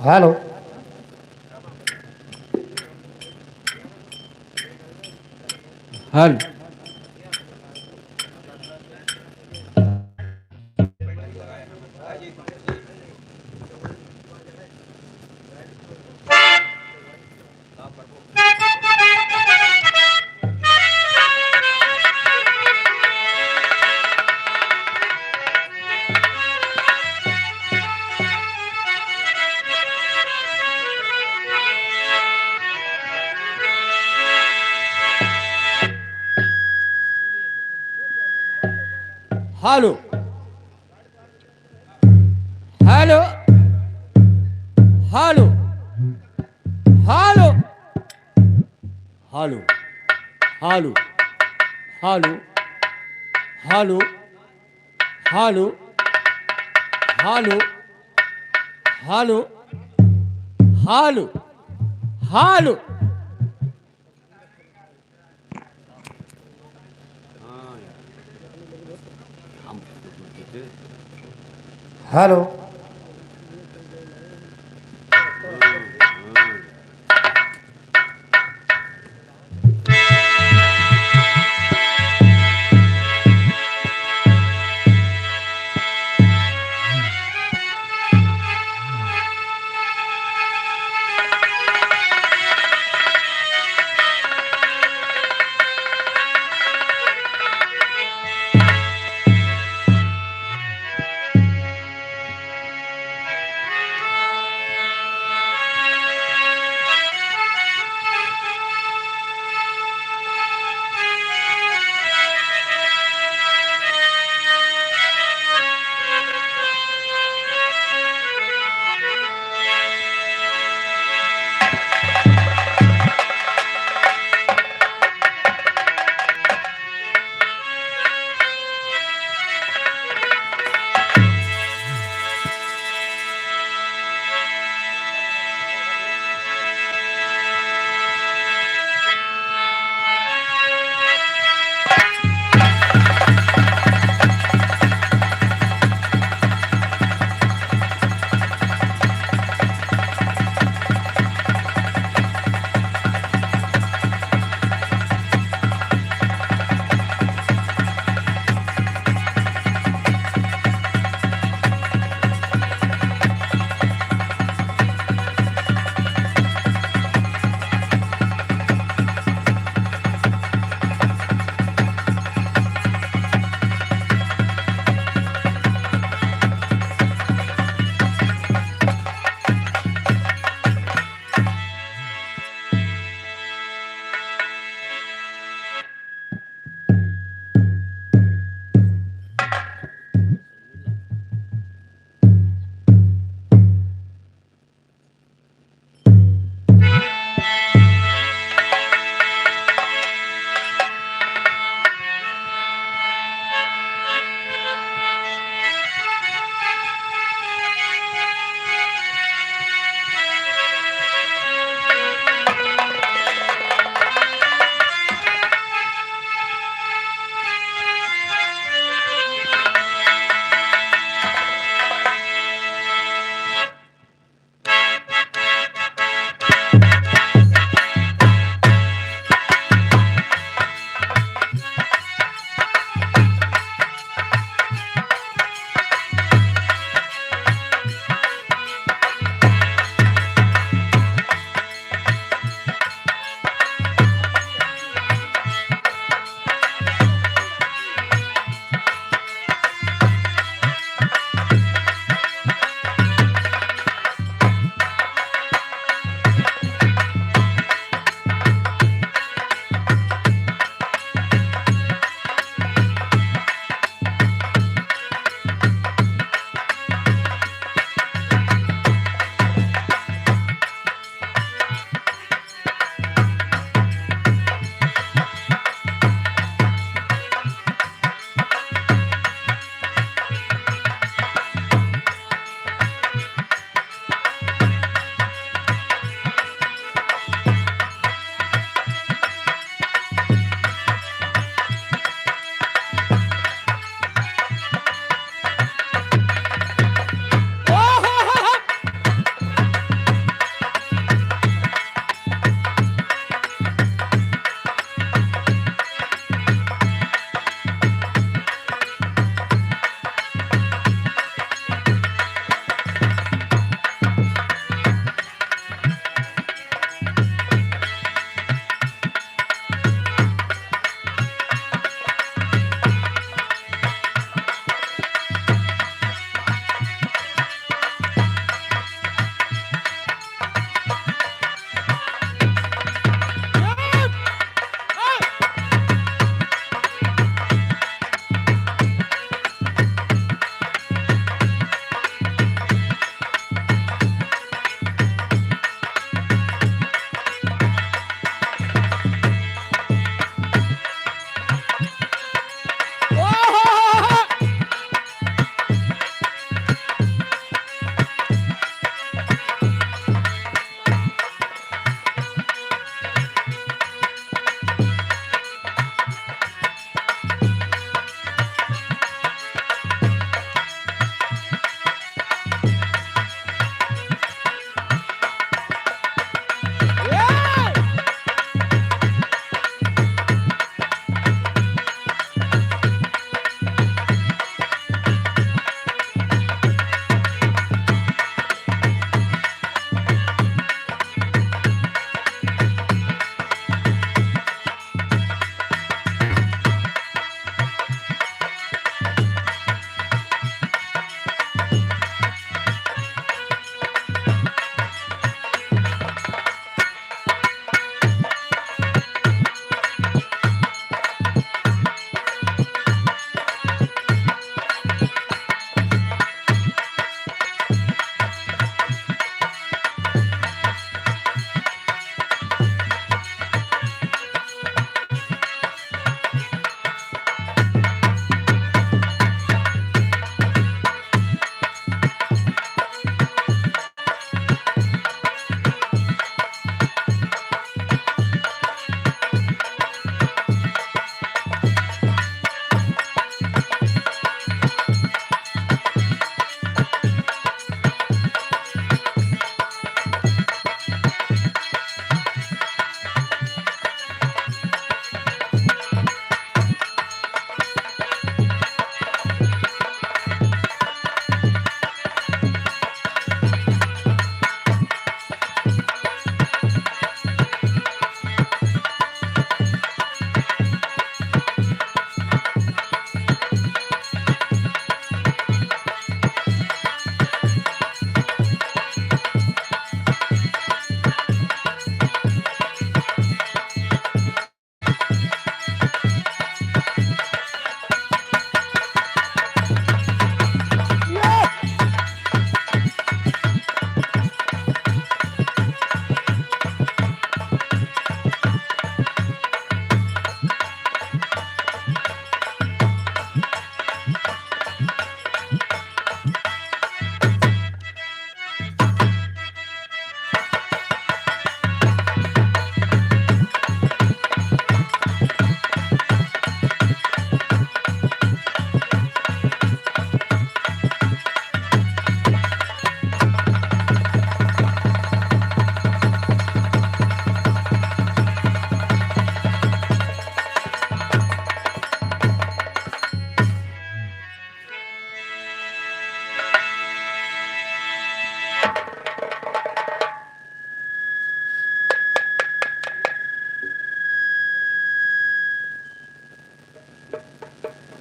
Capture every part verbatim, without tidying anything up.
Hello. Hello. Hello. Hello. Hello. Hello. Hello. Hello. Hello. Hello. Hello. Hello. Hello. Hello. Hello.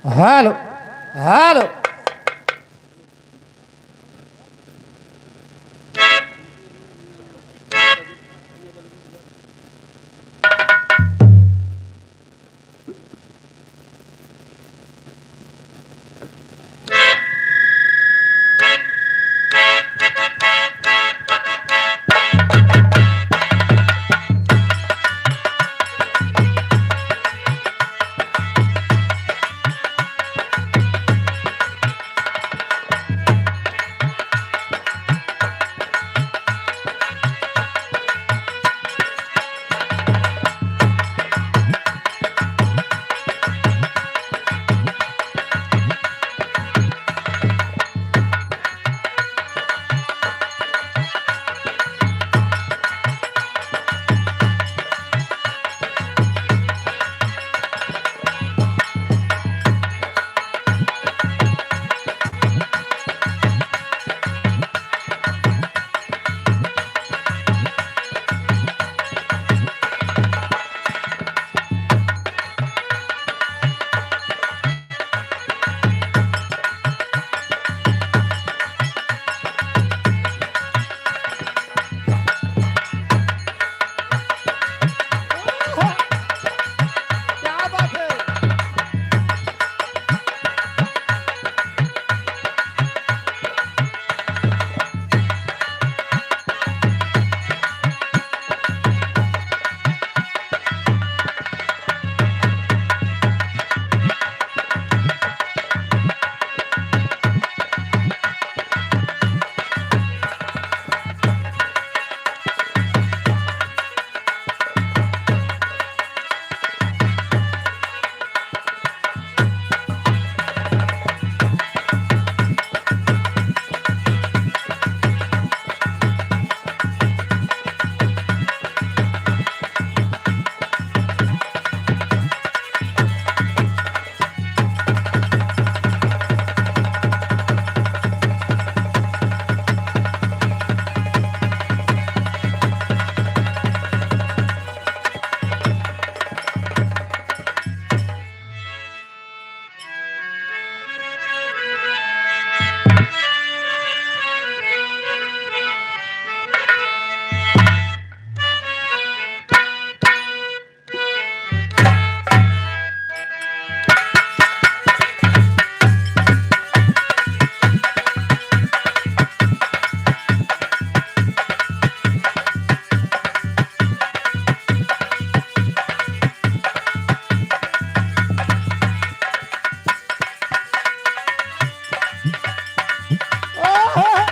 Hello, hello. हाँ, हाँ।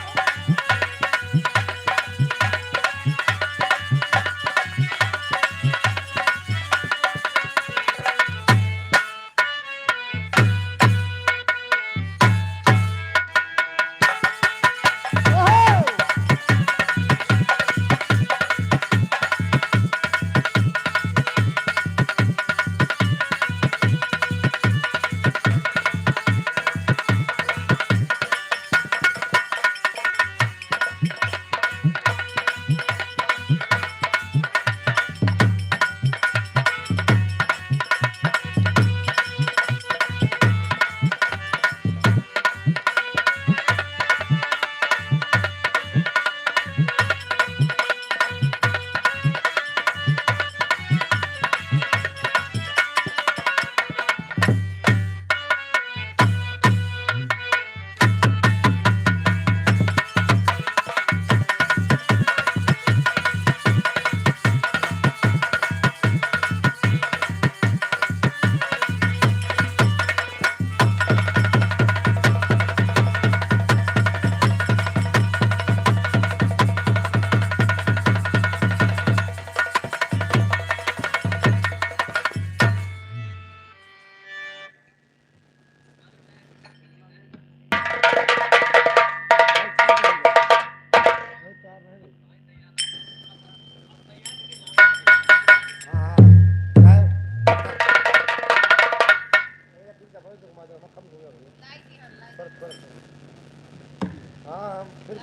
हाँ, हम फिर,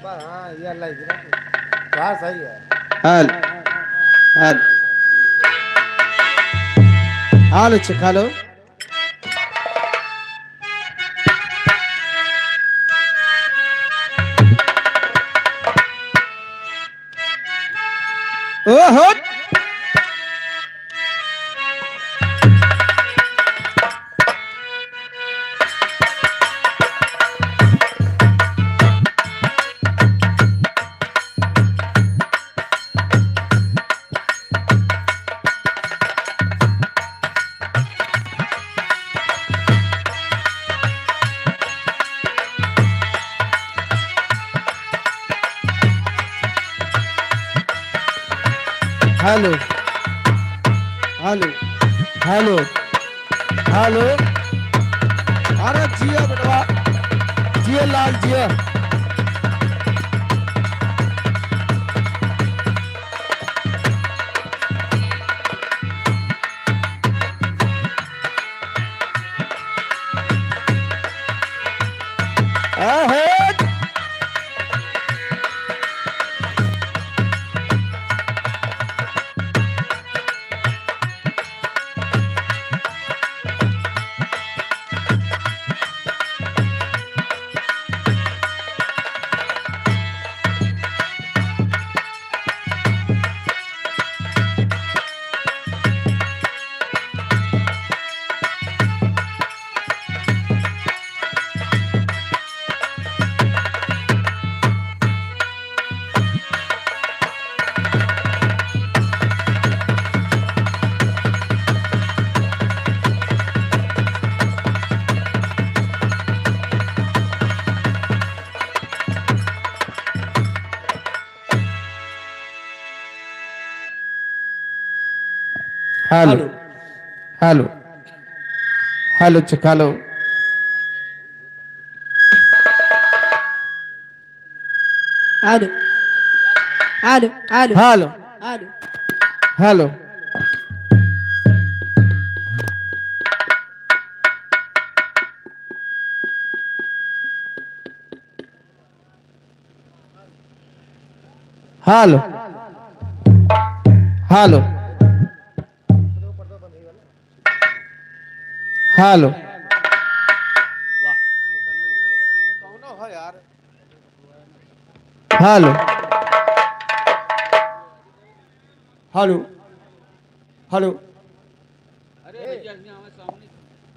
हाँ, ये अल्लाह ही ना। हाँ, सही है। Hello. Hello. Hello, check, hello. ओहो। Hello, hello, hello, hello. अरे जिया बेटवा, जिया लाल जिया। Hello, hello, hello, check hello. Hello, hello, hello, hello. Hello. Hello. Hello, hello, hello, hello, hello, hello. अरे भैया, यहाँ सामने।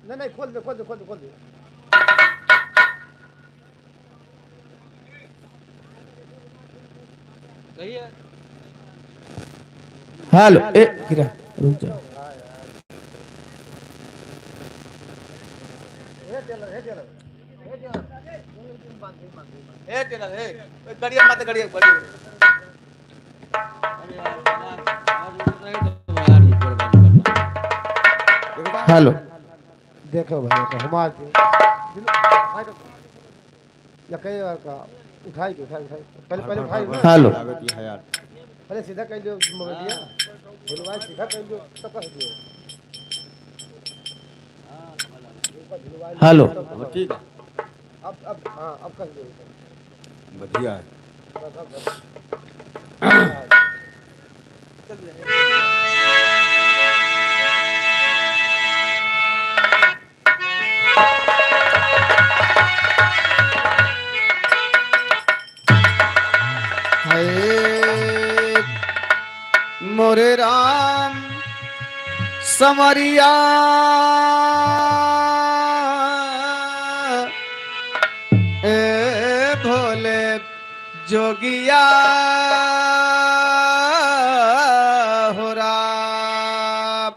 नहीं, नहीं, खोल दे, खोल दे, खोल दे, खोल दे। सही है। हेलो, ए, गिरा, रुक जा। ए टेलर, ए टेलर, ए टेलर। ए टेलर, ए, ए, गड़िया मत, गड़िया, गड़िया। हेलो। देखो भाई, तो हमार के, या कई बार का, उठाई के, उठाई, उठाई। पहले, पहले उठाई ना। हेलो। पहले सीधा कर लियो मोबाइल दिया। बोलो भाई, सीधा कर लियो, तो कह दियो। हेलो। हाँ, ठीक है। अब, अब, हाँ, अब कह दियो। बढ़िया है। हे मोरे राम समरिया, ए भोले जोगिया हो राम।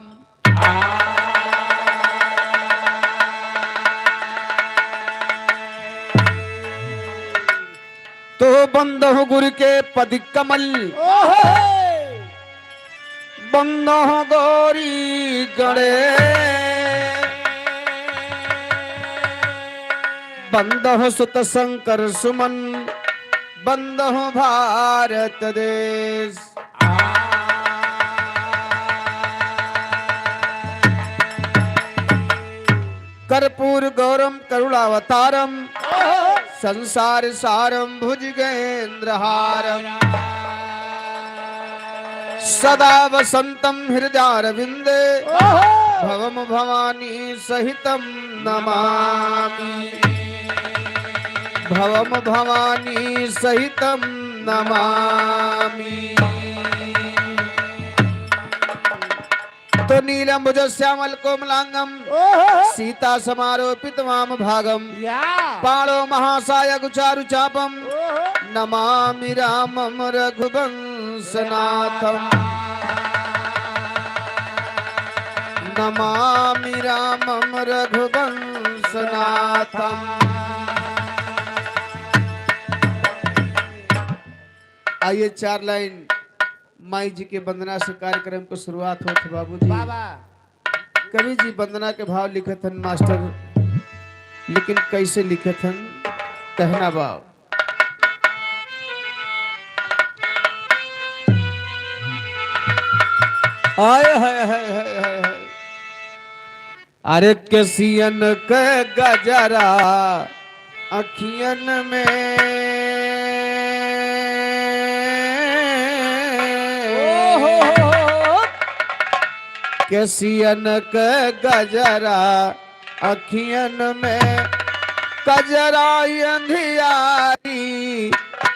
तो बंदहु गुरु के पद कमल, बंदहु गौरी गणेश, बंदहु सुत शंकर सुमन, बंदहु भारत देश। कर्पूर गौरम करुणावतारम, संसार सारम भुजगेंद्रहारम, सदा वसंतम हृदयारविंदे, भवम भवानी सहितम नमामि। भवम भवानी सहितम नमामि। नीलम्बुजश्यामलकोमलाङ्गं ओहो। सीतासमारोपितवामभागं या। पाणौ महासायकचारुचापं ओहो। नमामि रामं रघुवंशनाथं। नमामि रामं रघुवंशनाथं। आइए, चार लाइन माई जी के वंदना से कार्यक्रम को शुरुआत होत है बाबूजी। बाबा। कवि जी वंदना के भाव लिखत हन मास्टर, लेकिन कैसे लिखत हन, कहना बा। आय हाय हाय हाय हाय हाय। अरे केसियन के गजरा अखियन में। ओहो। केसियन के गजरा अखियन में, कजरा अंधियारी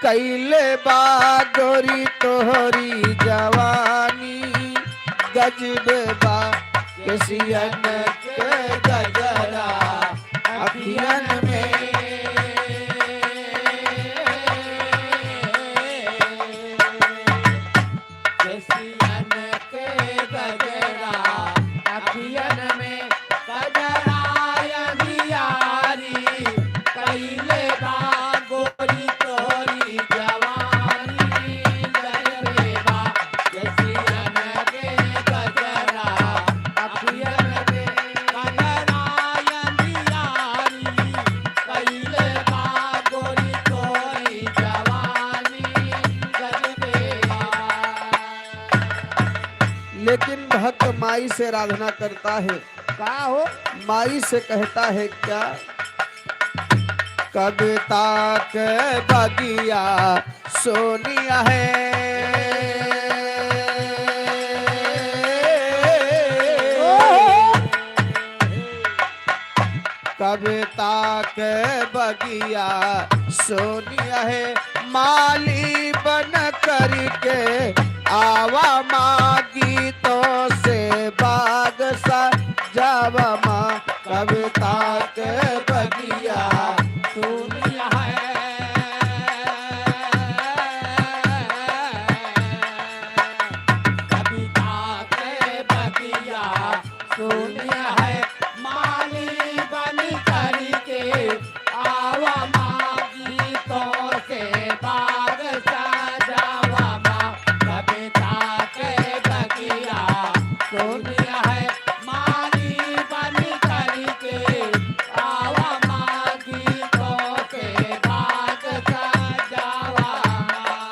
कैले बा गोरी तोहरी जवानी। गजब बा केसियन के गजरा अखियन में। केसियन के गजरा अखियन में, कजरा अंधियारी कैले बा गोरी तोरी जवानी। गजबे बा केसियन के गजरा अखियन में, कजरा अंधियारी कैले बा गोरी तोरी जवानी। गजबे बा। लेकिन भक्त माई से आराधना करता है। का हो? माई से कहता है क्या? कविता के बगिया सोनिया है। कविता के बगिया सोनिया है, माली बन करके आवा माँ गीतों से बाग सजावा माँ। कविता के बगिया सोनिया है। कविता के बगिया सोनिया है, माली बन करके आवा माँ गीतों से बाग सजावा माँ। कविता के बगिया सोनिया है, माली बन करके आवा माँ गीतों से बाग सजावा माँ।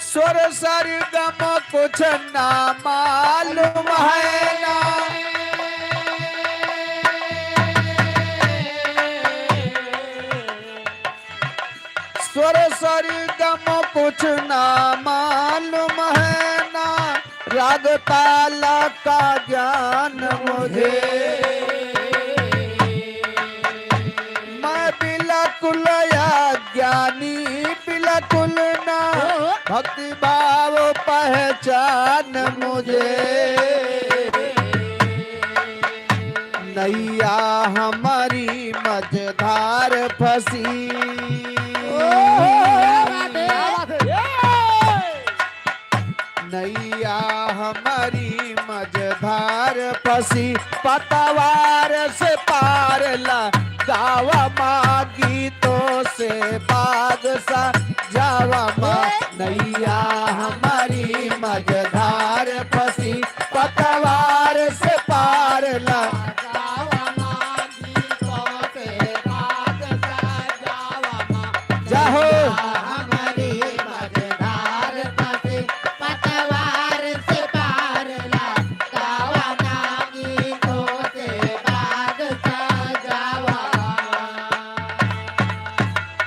स्वर सरगम कुछ ना मालूम है ना। स्वर सरगम कुछ ना मालूम है ना, राग ताला का ज्ञान मुझे। मैं बिल्कुल अज्ञानी, बिल्कुल ना भक्ति भाव पहचान मुझे। नैया हमारी मझधार फंसी। नैया हमारी मझधार फंसी, पतवार से पार लगावा माँ गीतों से बाग सजावा माँ। नैया हमारी मझधार फंसी, पतवार से पार लगावा माँ। जाहो।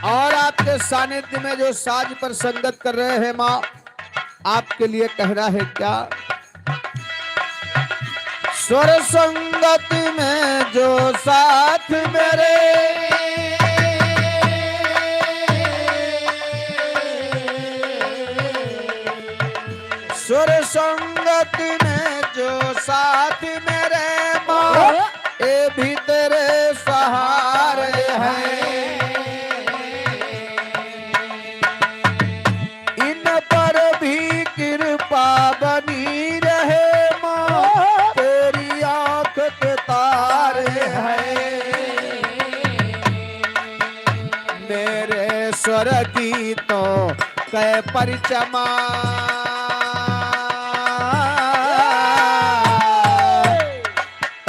और आपके सानिध्य में जो साज पर संगत कर रहे हैं माँ, आपके लिए कहना है क्या? स्वर संगत में जो साथ मेरे, सुर संगत में जो साथ मेरे माँ, ये भी तेरे सहारे हैं। इन पर भी कृपा बनी रहे माँ, तेरी आँख के तारे हैं। मेरे स्वर गीतों के परचमा,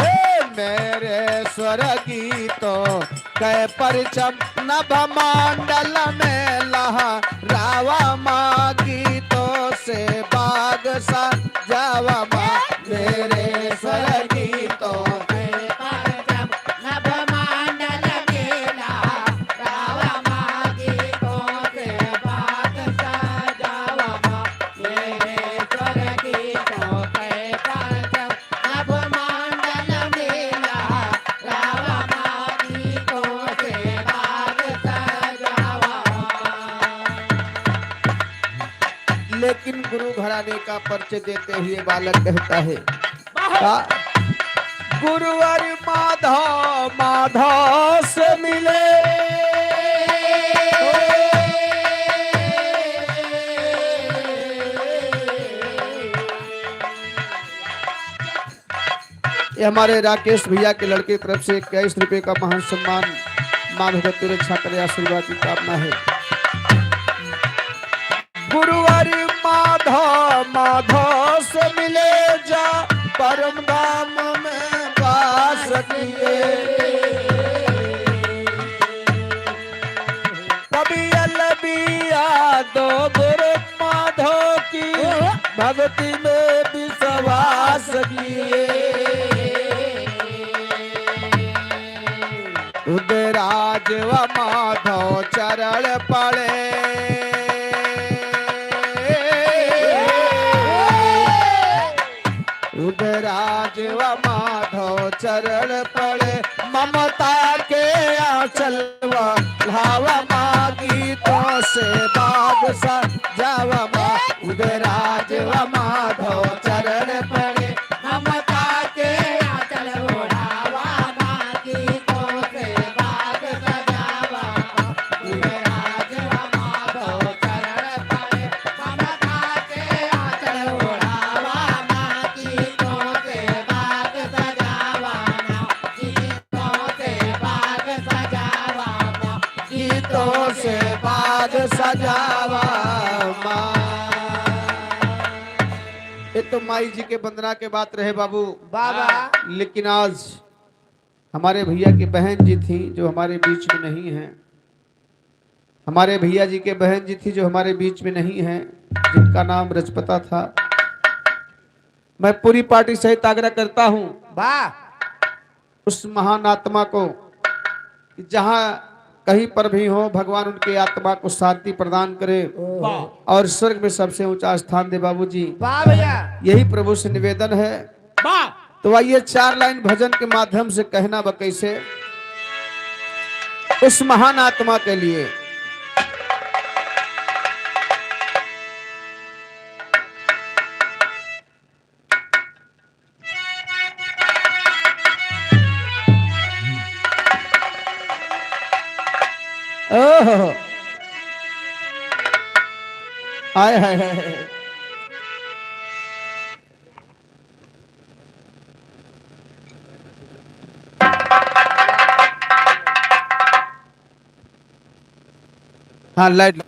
हे मेरे स्वर गीतों के परचम, नभ मंडल में लहरावा माँ, गीतों से बाग सजावा माँ। मेरे स्वर गीतों के परचम, नभ मंडल में लहरावा माँ, गीतों से बाग सजावा माँ। मेरे स्वर गीतों के परचम, नभ मंडल में लहरावा माँ, गीतों से बाग सजावा माँ। लेकिन गुरु घराने का परिचय देते हुए बालक कहता है, वाह। का? गुरुवर माधव, माधव से मिले। ये हमारे राकेश भैया के लड़के की तरफ से इक्कीस रुपए का महान सम्मान, माँ भगवती रक्षा करे, आशीर्वाद की कामना है। गुरुवर माधव, माधव से मिले जा, परम धाम में वास किए। कवि एल बी यादव गुरु माधव की भक्ति में विश्वास किए। उदराज व माधव चरण पड़े। उदराज व माधव चरण पड़े, ममता के आंचल ओढ़ावा माँ, गीतों से बाग सजावा माँ। उदराज व माधव चरण पड़े, ममता के आंचल ओढ़ावा माँ, गीतों से बाग सजावा माँ। उदराज व माधव चरण पड़े, ममता के आंचल ओढ़ावा माँ, गीतों से बाग सजावा माँ, गीतों से बाग सजावा माँ, गीतों से बाग सजावा माँ। ये तो माई जी के वंदना के बात रहे बाबू। बाबा। लेकिन आज हमारे भैया की बहन जी थी जो हमारे बीच में नहीं है। हमारे भैया जी के बहन जी थी जो हमारे बीच में नहीं है, जिनका नाम रजपता था। मैं पूरी पार्टी सहित आग्रह करता हूँ, वाह। उस महान आत्मा को कि जहाँ कहीं पर भी हो, भगवान उनकी आत्मा को शांति प्रदान करे वाह। और स्वर्ग में सबसे ऊंचा स्थान दे बाबूजी। वाह भैया। यही प्रभु से निवेदन है। वाह। तो आइए, चार लाइन भजन के माध्यम से कहना बा कैसे उस महान आत्मा के लिए। ओहो। हाय, हाय, हाय, हाय। हाँ, लाइट।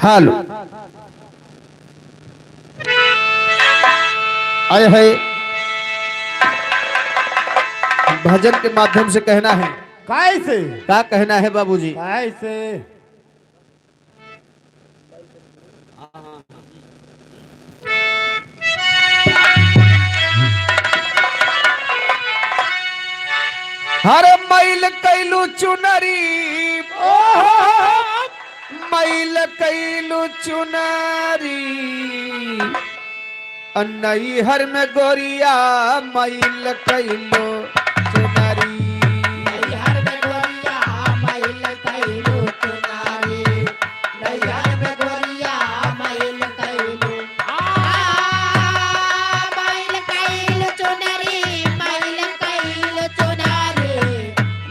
हेलो। आए है, भजन के माध्यम से कहना है। कैसे? का कहना है बाबूजी? कैसे? हर मैल कैलू चुनरी, ओहो, मैल कैलू चुनरी, नैहर में गोरिया मैल कैलू चुनरी। नैहर में गोरिया मैल कैलू चुनरी, नैहर में गोरिया मैल कैलू। आ, मैल कैलू चुनरी, मैल कैलू चुनरी,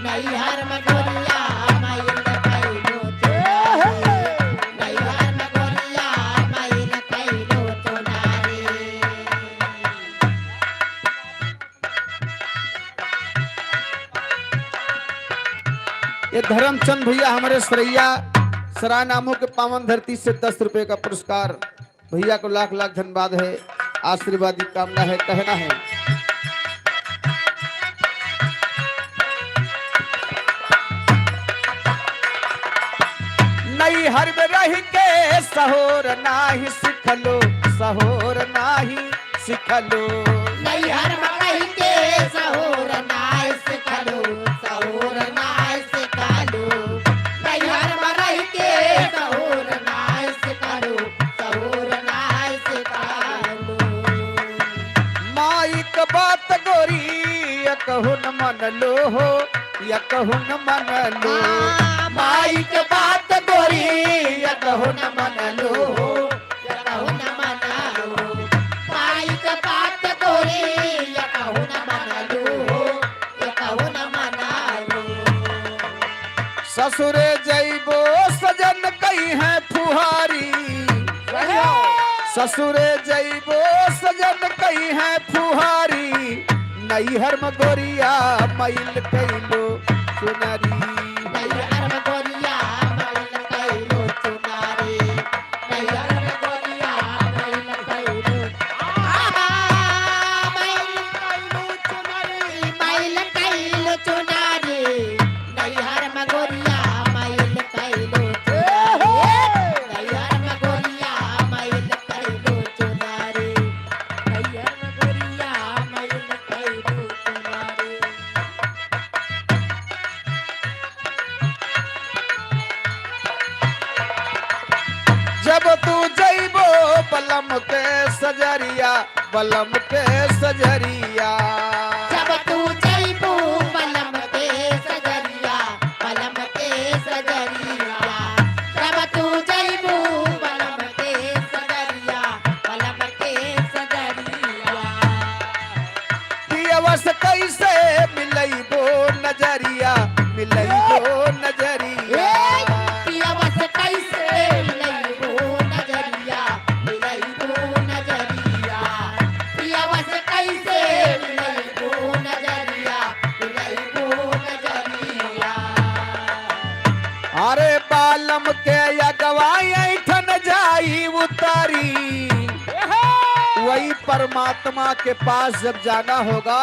नैहर में गोरिया मैल कैलू चुनरी, नैहर में गोरिया मैल कैलू चुनरी। ये धर्मचंद भैया हमारे सरैया सरायनामों के पावन धरती से दस रुपए का पुरस्कार। भैया को लाख लाख धन्यवाद है, आशीर्वाद की कामना है, कहना है। नैहर में रह के सहोर नाही सिखलो, सहोर नाही सिखलो। नैहर में रह के सहोर नाही सिखलो, सहोर नाही सिखलो। नैहर में रह के सहोर नाही सिखलो, सहोर नाही सिखलो। माई के बात गोरी एकहू न मनलो हो, एकहू न मनलो। हाँ, माई के बात गोरी एकहू न मनलो हो, एकहू न मनलो। माई के बात गोरी एकहू न मनलो हो, एकहू न मनलो। ससुरे जइबो सजन कइहैं फुहारी, सही हो। ससुरे जइबो सजन कइहैं फुहारी, नैहर में गोरिया मैल कैलो चुनरी। नैहर में गोरिया मैल कैलो चुनरी, नैहर में गोरिया मैल कैलो, आ, मैल कैलो चुनरी, मैल कैलो चुनरी, नैहर में गोरिया मैल कैलो चुनरी, नैहर में गोरिया मैल कैलो चुनरी, नैहर में गोरिया मैल कैलो चुनरी। जब तू जइबो बलम के सजरिया, बलम के सजरिया। जब तू जइबो बलम के सजरिया, बलम के सजरिया। जब तू जइबो बलम के सजरिया, बलम के सजरिया। पियवा से कैसे मिलइबो नजरिया, मिलइबो नजरिया। ए, पियवा से कैसे मिलइबो नजरिया, मिलइबो नजरिया। पियवा से कैसे मिलइबो नजरिया, मिलइबो नजरिया। अरे बालम के अगवा ऐठन जाई उतारी, वही परमात्मा के पास जब जाना होगा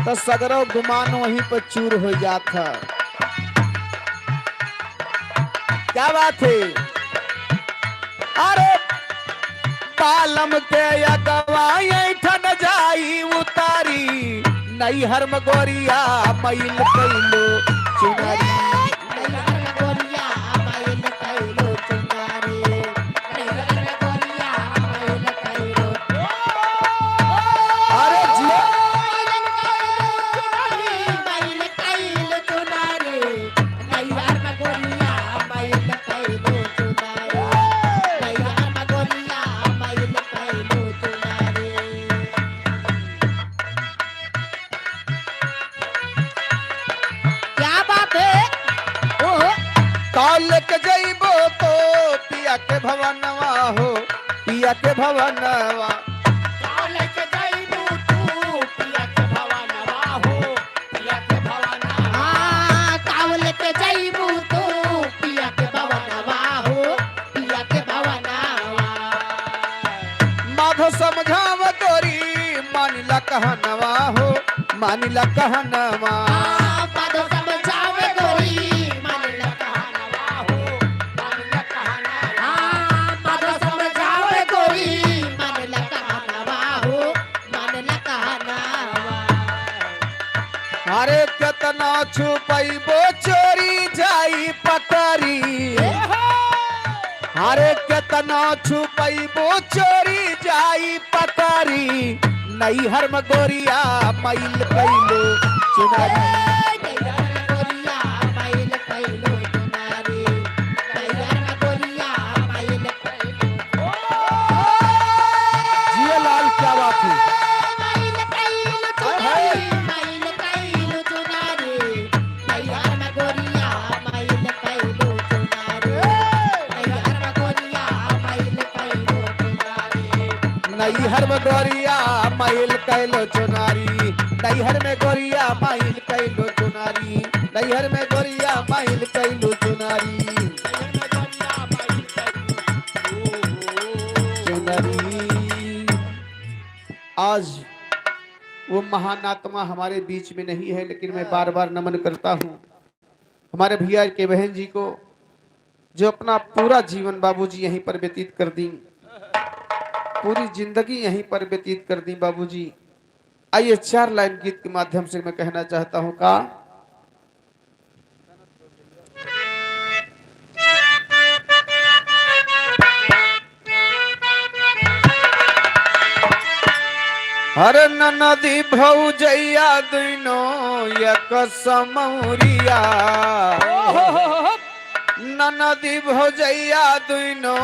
तो सगरो गुमान वहीं पर चूर हो जात है। क्या बात है? अरे बालम के अगवा ऐठन जाई उतारी, नैहर में गोरिया मैल कैलो चुनरी। नैहर में गोरिया मैल कैलो चुनरी। अरे जिया। क्या बात है? ओहो। काल के जइबो तो पिया के भवनवा हो, पिया के भवनवा। काल के जइबो तू पिया के भवनवा हो, पिया के भवनवा। हाँ, काल के जइबो तू पिया के भवनवा हो, पिया के मान ल कहनवा। हाँ, पद समझावे गोरी, मान ल कहनवा हो, मान ल कहनवा। हाँ, पद समझावे गोरी, मान ल कहनवा हो, मान ल कहनवा। अरे केतना छुपइबो चोरी जाई पकरी। ए हो। अरे केतना छुपइबो चोरी जाई पकरी, नैहर में गोरिया मैल कइलो चुनरी। ए, नैहर में गोरिया मैल कइलो चुनरी, नैहर में गोरिया मैल कइलो। जिया लाल, क्या बात है। मैल कइलो चुनरी, मैल कइलो चुनरी। नैहर में गोरिया मैल कइलो चुनरी। नैहर में गोरिया मैल कइलो चुनरी। नैहर में गोरिया मैल कइलो चुनरी। नैहर में गोरिया मैल कइलो चुनरी। नैहर में गोरिया मैल कइलो चुनरी। चुनरी। आज वो महान आत्मा हमारे बीच में नहीं है, लेकिन मैं बार बार नमन करता हूँ हमारे भैया के बहन जी को, जो अपना पूरा जीवन बाबूजी यहीं पर व्यतीत कर दी, पूरी जिंदगी यहीं पर व्यतीत कर दी बाबूजी। आइए, चार लाइन गीत के माध्यम से मैं कहना चाहता हूँ का। हर ननदी भौजैया दुइनो एक समौरिया। ननदी भौजैया दुइनो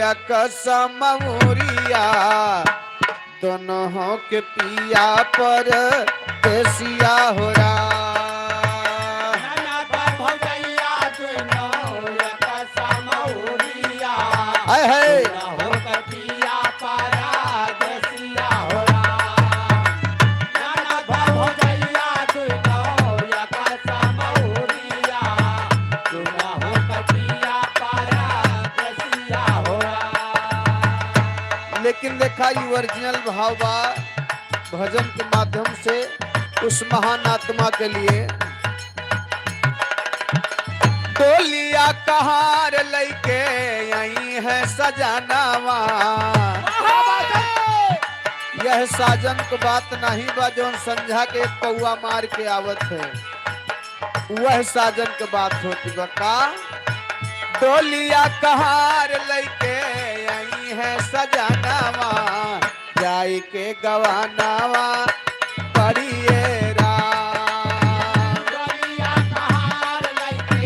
एक समौरिया। दोनों के पिया परदेसिया हो राम। ननद भौजैया दुनो एक समौरिया। हाय, हाय। दुनो के पिया परदेसिया हो राम। ननद भौजैया दुनो एक समौरिया। दुनो के पिया परदेसिया हो राम। लेकिन देखा, ई ओरिजिनल भाव बा। भजन के माध्यम से उस महान आत्मा के लिए। डोलिया कहार लइके आई है सजनवा। यह साजन के बात नहीं बा, जौन संझा के पौआ मार के आवत है। वह साजन के बात होती बा का। डोलिया कहार लइके आई है सजनवा, जाई के गवानवा पड़िए राम। डोलिया कहार लइके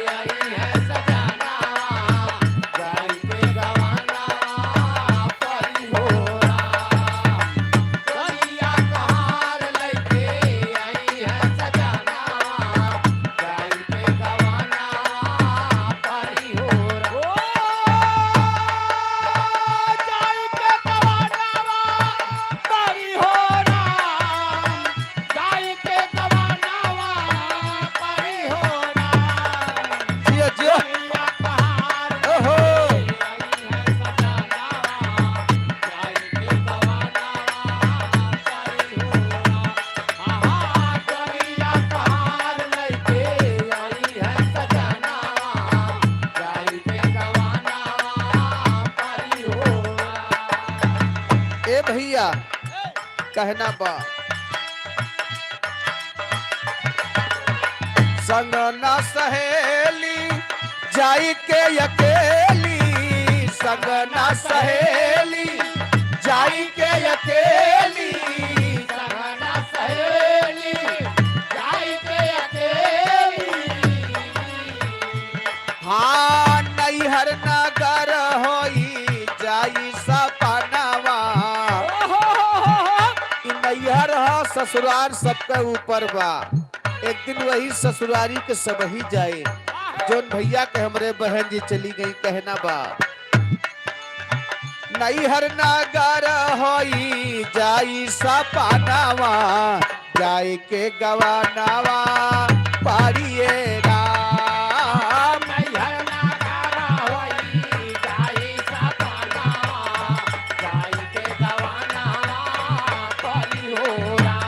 आई है सजनवा, जाई के गवानवा पड़ी हो राम। डोलिया कहार लइके आई है सजनवा, जाई के गवानवा पड़ी हो राम। ओ, जाई के गवानवा पड़ी हो राम। जाई के गवानवा पड़ी हो राम। जियो, जियो। डोलिया कहार ओहो। लइके आई है सजनवा, जाई के गवानवा पड़ी हो राम। ए भैया, कहना बा। संग ना सहेली जाई के अकेली, संग ना सहेली जाई के अकेली, संग ना सहेली जाई के अकेली। हाँ, नैहर नगर होई जाई सपनवा। ई नैहर ह, ससुरार सबके ऊपर बा। एक दिन वही ससुरारी के सबही जाए, जौन भैया के हमरे बहन जी चली गई, कहना बा। नैहर नगर होई जाई सपनवा, जाई के गवानवा पाड़िए राम। नैहर नगर होई जाई सपनवा, जाई के गवानवा पाड़ी हो राम।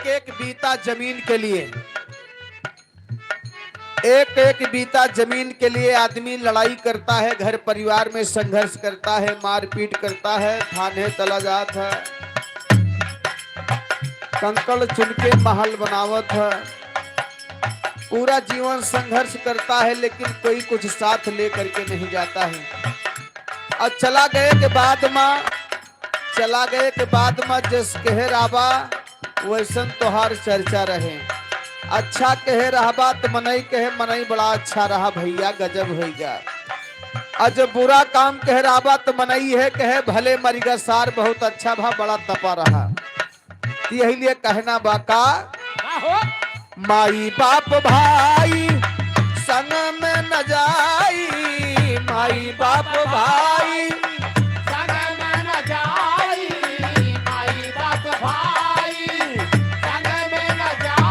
एक एक बीता जमीन के लिए, एक एक बीता जमीन के लिए आदमी लड़ाई करता है, घर परिवार में संघर्ष करता है, मारपीट करता है, थाने तला जात है, कंकड़ चुन के महल बनावत है, पूरा जीवन संघर्ष करता है, लेकिन कोई कुछ साथ लेकर के नहीं जाता है। और चला गए के बाद मा, चला गए के बाद मा जस कहे रहबा, वैसन तोहार चर्चा रहे। अच्छा कहे रहबा त मनई कहे, "मनई बड़ा अच्छा रहा भइया, गजब होइगा।" और जब बुरा काम कहे रहबा त मनई है कहे, "भले मरिगा सार, बहुत अच्छा भा, बड़ा तपा रहा।" यही लिए कहना बा का? का हो? माई बाप भाई संग में न जाई, माई बाप भाई संग में न जाई, माई बाप भाई संग में न जाई।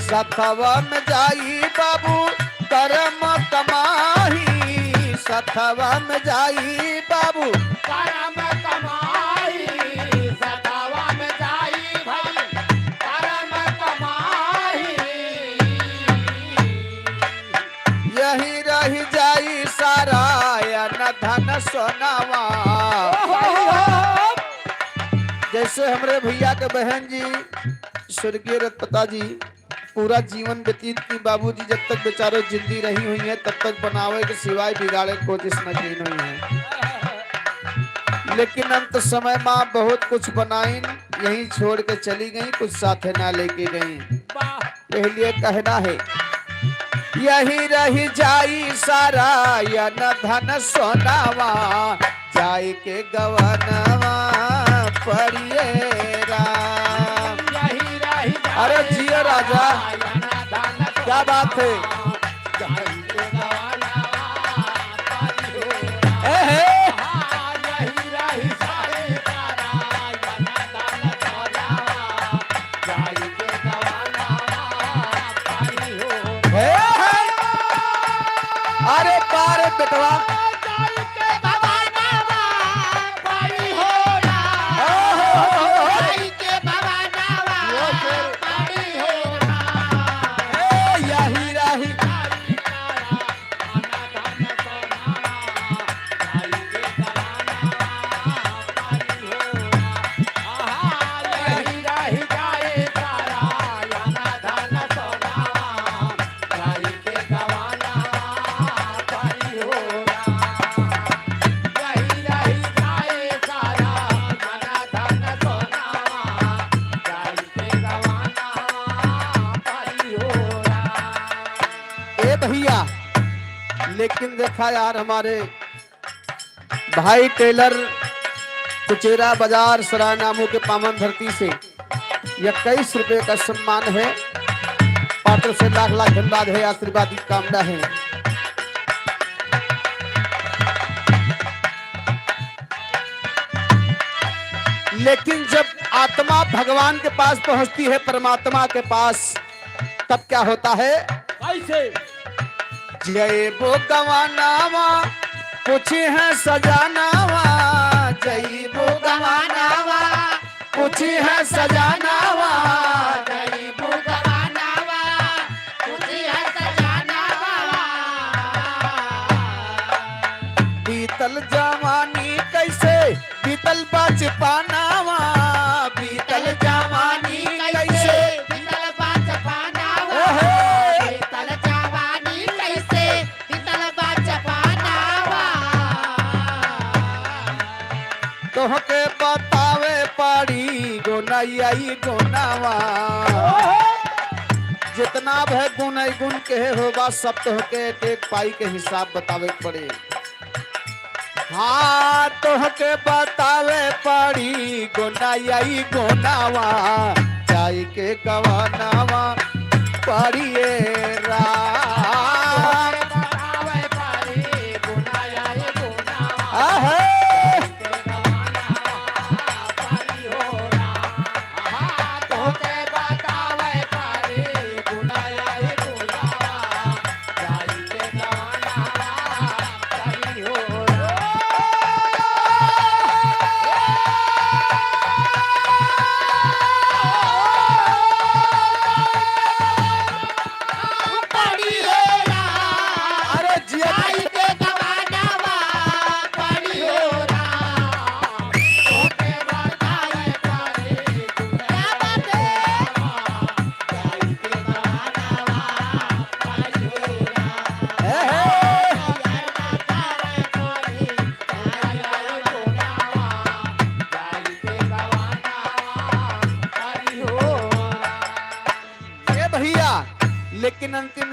सथवा में जाई बाबू करम कमाही, सथवा में जाई बाबू। करम कमाई, सथवा में जाई भाई, करम कमाई। यही रह जाई सारा अन धन सोनावा। ओहो। जैसे हमरे भइया के बहन जी, स्वर्गीय रतपता जी, पूरा जीवन व्यतीत की बाबूजी जब तक बेचारो जिंदी रही हुई हैं, तब तक बनावे के सिवाय बिगाड़े के कोशिश न कीन हुई हैं। लेकिन अंत समय मा बहुत कुछ बनाइन, यहीं छोड़ के चली गई, कुछ साथे ना लेके गई। वाह। यही लिए कहना है, यही रह जाई सारा अन धन सोनावा, जाई के गवनवा पड़िए राम। यही रही अरे जियो राजा, क्या बात है। ए हे। हे, हे। अरे बारे बेटवा। जाई के गवनवा पड़ी हो राम। हो, हो, हो, हो। जाई के गवनवा पड़ी हो राम। ए, यही रही। ए भइया, लेकिन देखा यार, हमारे भाई टेलर कुचेरा बाजार सरायनामू के पावन धरती से इक्कीस रुपये का सम्मान है। पात्र से लाख लाख धन्यवाद है, आशीर्वाद की कामना है। लेकिन जब आत्मा भगवान के पास पहुंचती है, परमात्मा के पास, तब क्या होता है? कैसे? जइबो गवानावा, पूछी है सजानावा, जइबो गवानावा, पूछी है सजानावा। जइबो गवानावा, पूछी है सजानावा। बीतल जवानी कैसे बीतल बचपनावा, बीतल जवानी कैसे, बीतल बचपनावा, ओहे। बीतल जवानी कैसे, बीतल बचपनावा। तोहके बतावे पड़ी गुनई गुनावा। ओहो। जितना भी गुनई गुन कहे होबा, सब तोहके एक एक पाई के हिसाब बतावे के पड़ी। हाँ, तोहके बतावे पड़ी गुनई गुनावा, जाई के गवानावा पड़िए राम। आहे।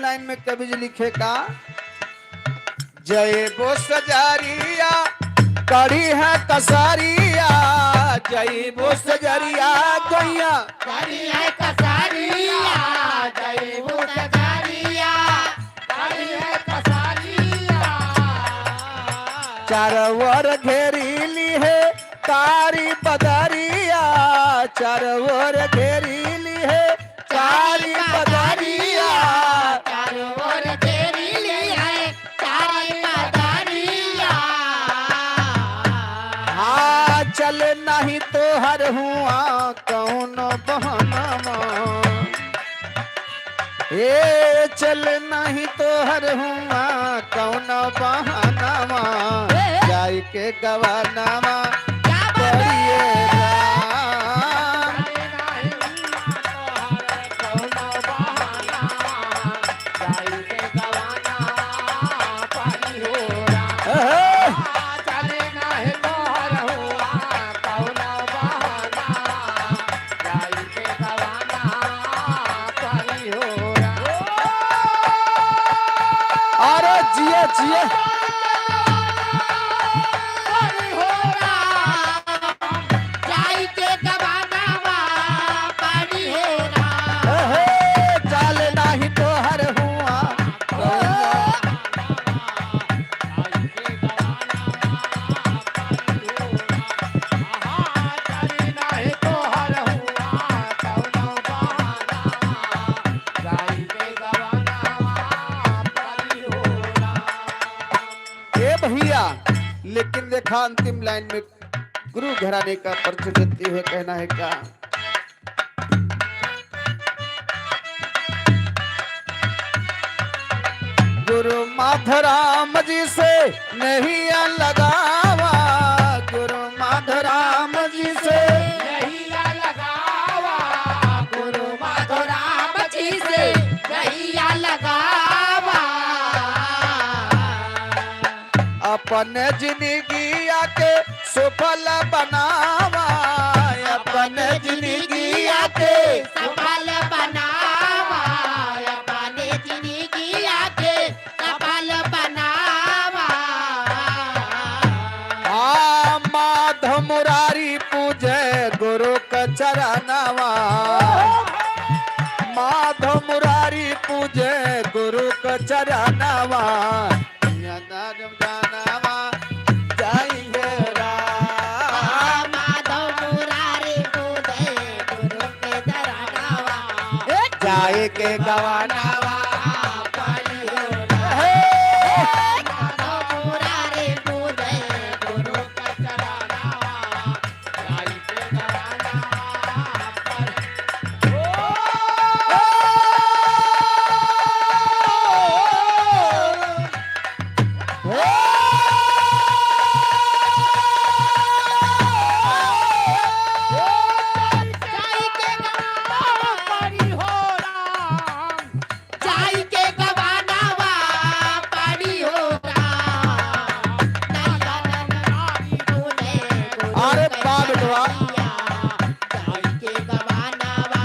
लाइन में कवि जी लिखे का, जय बो सजारिया, कड़ी है कसारिया, जय बो सजारिया, गैया। कड़ी है कसारिया, जय बो सजारिया, कड़ी है कसारिया। चारों ओर घेरी ली है कारी बदरिया, चारों ओर घेरी ली है कारी बदरिया। चारों ओर घेरी ली है कारी बदरिया। हाँ, चल नहीं तोहर हुआ कौनो बहनवा। ए, चल नहीं तोहर हुआ कौनो बहनवा। ए, ए। जाई के गवनवा। क्या बात है? करिए राम। अरे जिया, जिया। जाई के गवानावा पानी हो राम। हे, चाल नाही तोहर हुआ। ए भैया, लेकिन देखा अंतिम लाइन में गुरु घराने का परिचय देते हुए कहना है क्या? गुरु माधराम जी से नहिया लगावा, गुरु माधराम जी से नहिया लगावा, गुरु माधराम जी से नहिया लगावा। अपने जिंदगिया के सुफल बनावा, अपने जिंदगिया के सफल बनावा, अपने जिंदगिया के सफल बनावा। आ, माधव मुरारी पूजे गुरु के चरणवा, माधव मुरारी पूजे गुरु के चरणवा। जाई हे राम। माधव मुरारी पूजे गुरु के चरणवा। जाए के गवानवा पानी हो राम। हे। माधव मुरारी पूजे गुरु के चरणवा। जाई के गवानवा पानी हो राम। अरे बा बेटवा। जाई के गवानवा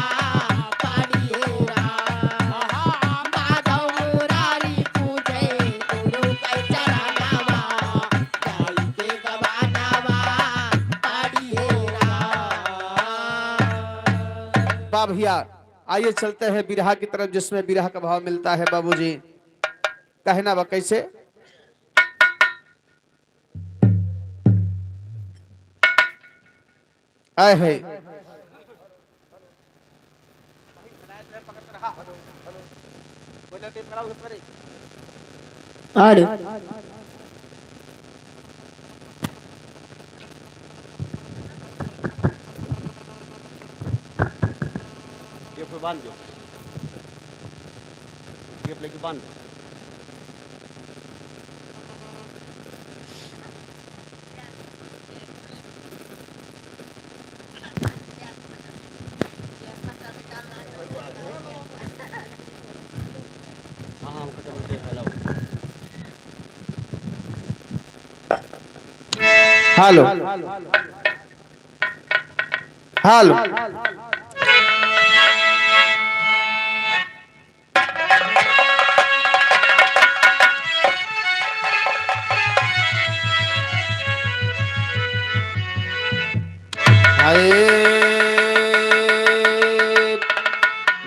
पानी हो राम। माधव मुरारी पूजे गुरु के चरणवा। जाई के गवानवा पानी हो राम। बा भैया, आइए चलते हैं बिरहा की तरफ, जिसमें बिरहा का भाव मिलता है बाबूजी। कहना बा कैसे? आए है। अरे। ये पे बांध दो। ये पे लेके बांध दो। हेलो। हेलो। ए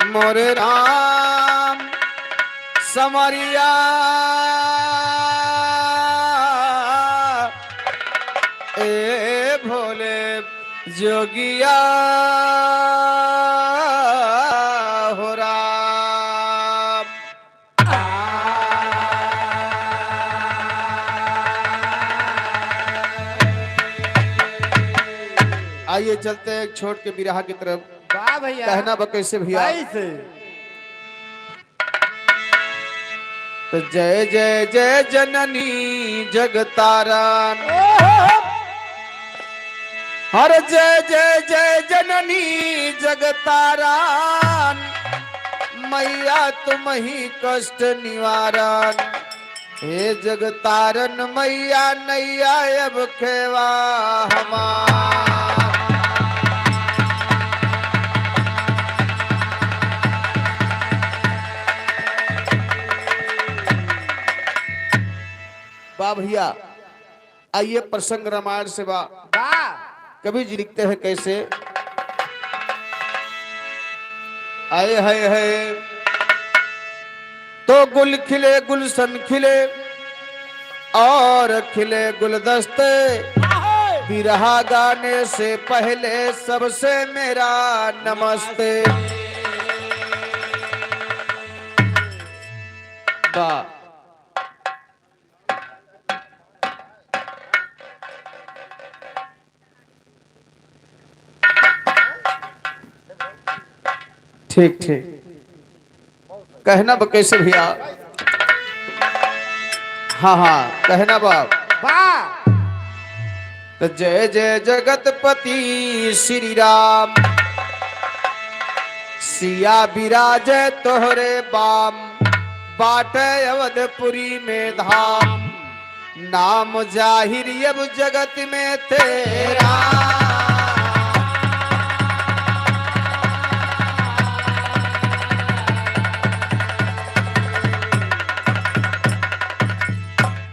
मोरे राम समरिया, ए भोले जोगिया हो राम। आइए चलते हैं एक छोट के बिरहा की तरफ। वाह भैया। कहना बा कैसे भैया? कैसे? तो जय जय जय जननी जगतारण। ओहो। हर जय जय जय जननी जगतारण, मैया तुम ही कष्ट निवारण। हे जगतारण मैया नैया अब खेवा हमार। वाह भैया, आइए, प्रसंग रामायण से बा। वाह। कवि जी लिखते हैं कैसे? आए है, है। तो गुल खिले, गुलशन खिले और खिले गुलदस्ते। बिरहा गाने से पहले सबसे मेरा नमस्ते। वाह। ठीक, ठीक। कहना बा कैसे भैया? हाँ, हाँ, कहना बा। वाह। तो जय जय जगतपति श्री राम, सिया विराजे तोहरे बाम, बाटे अवधपुरी में धाम। नाम जाहिर अब जगत में तेरा।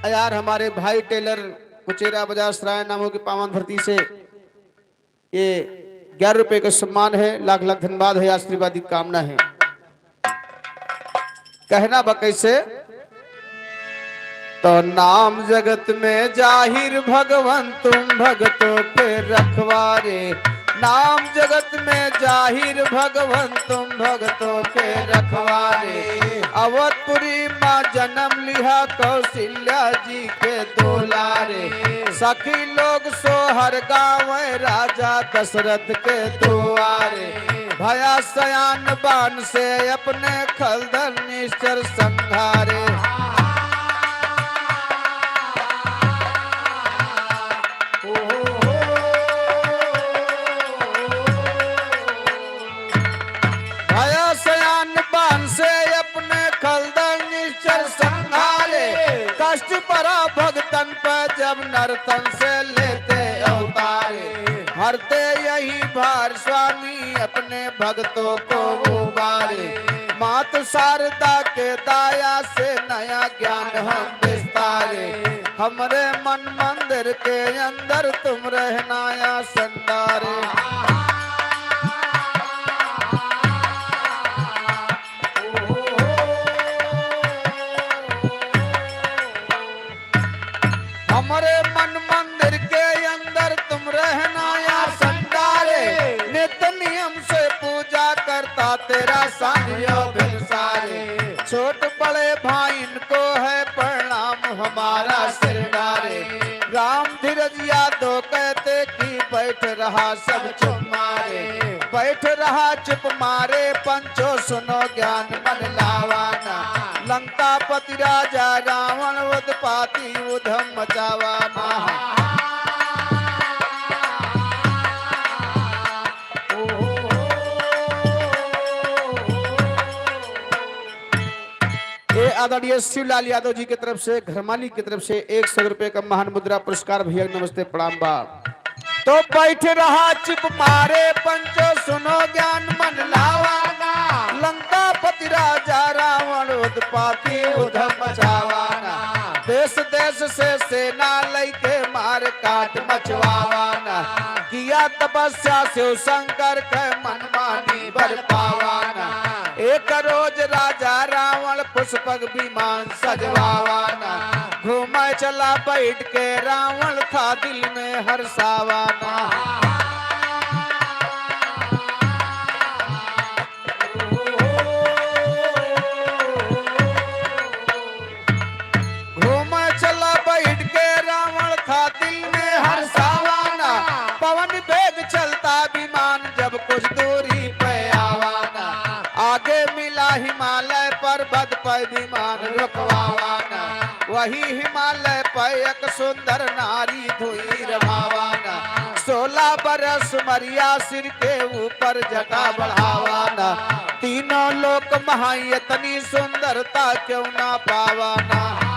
यार, हमारे भाई टेलर कुचेरा बाजार सराय नामों की पावन धरती से ये ग्यारह रुपए का सम्मान है, लाख लाख धन्यवाद है, आशीर्वाद की कामना है। कहना बा कैसे? तो नाम जगत में जाहिर भगवन तुम भगतों के रखवारे, नाम जगत में जाहिर भगवन तुम भगतों के रखवारे। अवधपुरी माँ जन्म लिहा कौशल्या जी के दुलारे। सखी लोग सोहर गावे राजा दशरथ के दुआरे। भया सयान बान से अपने खलदन निश्चर संघारे। भया सयान बान से अपने खलदन निश्चर संघारे। कष्ट परा भगतन पर जब नरतन से लेते अवतारे। हरते यही भार स्वामी अपने भगतों को उबारे। मात शारदा के दाया से नया ज्ञान हम विस्तारे। हमरे मन मंदिर के अंदर तुम रहना या संदारे। हमरे मन मंदिर के अंदर तुम रहना या संडारे। नित नियम से पूजा करता तेरा सांझ यो भिनसारे। छोट बड़े भाई इनको है प्रणाम हमारा सिरडारे। राम धीरज यादव कहते कि बैठ रहा सब चुप मारे। बैठ रहा चुप मारे पंचो सुनो ज्ञान मन लावाना। लंकापति राजा रावण उत्पाती उधम मचावाना। ए आदरणीय शिवलाल यादव जी की तरफ से, घर मालिक की तरफ से एक सौ रुपए का महान मुद्रा पुरस्कार। भैया नमस्ते प्रणाम बा। तो बैठ रहा चुप मारे पंचो सुनो ज्ञान मन लावाना। लंकापति राजा रावण उत्पाती उधम मचावाना। देश देश से सेना लैके मार काट मचवावाना। किया तपस्या शिव शंकर के मन मानी बर पावाना। एक रोज राजा रावण पुष्पक विमान सजवावाना। घूमे चला बैठ के रावण था दिल में हर्षावाना। घूमे चला बैठ के रावण था दिल में हर्षावाना। पवन वेग चलता विमान जब कुछ दूरी पे आवाना। आगे मिला हिमालय पर्वत पे विमान रुकवावाना। वही हिमालय पे एक सुंदर नारी धुई रमावाना। सोलह बरस उमरिया सिर के ऊपर जटा बढ़ावाना। तीनों लोक महा इतनी सुंदरता क्यों ना पावाना।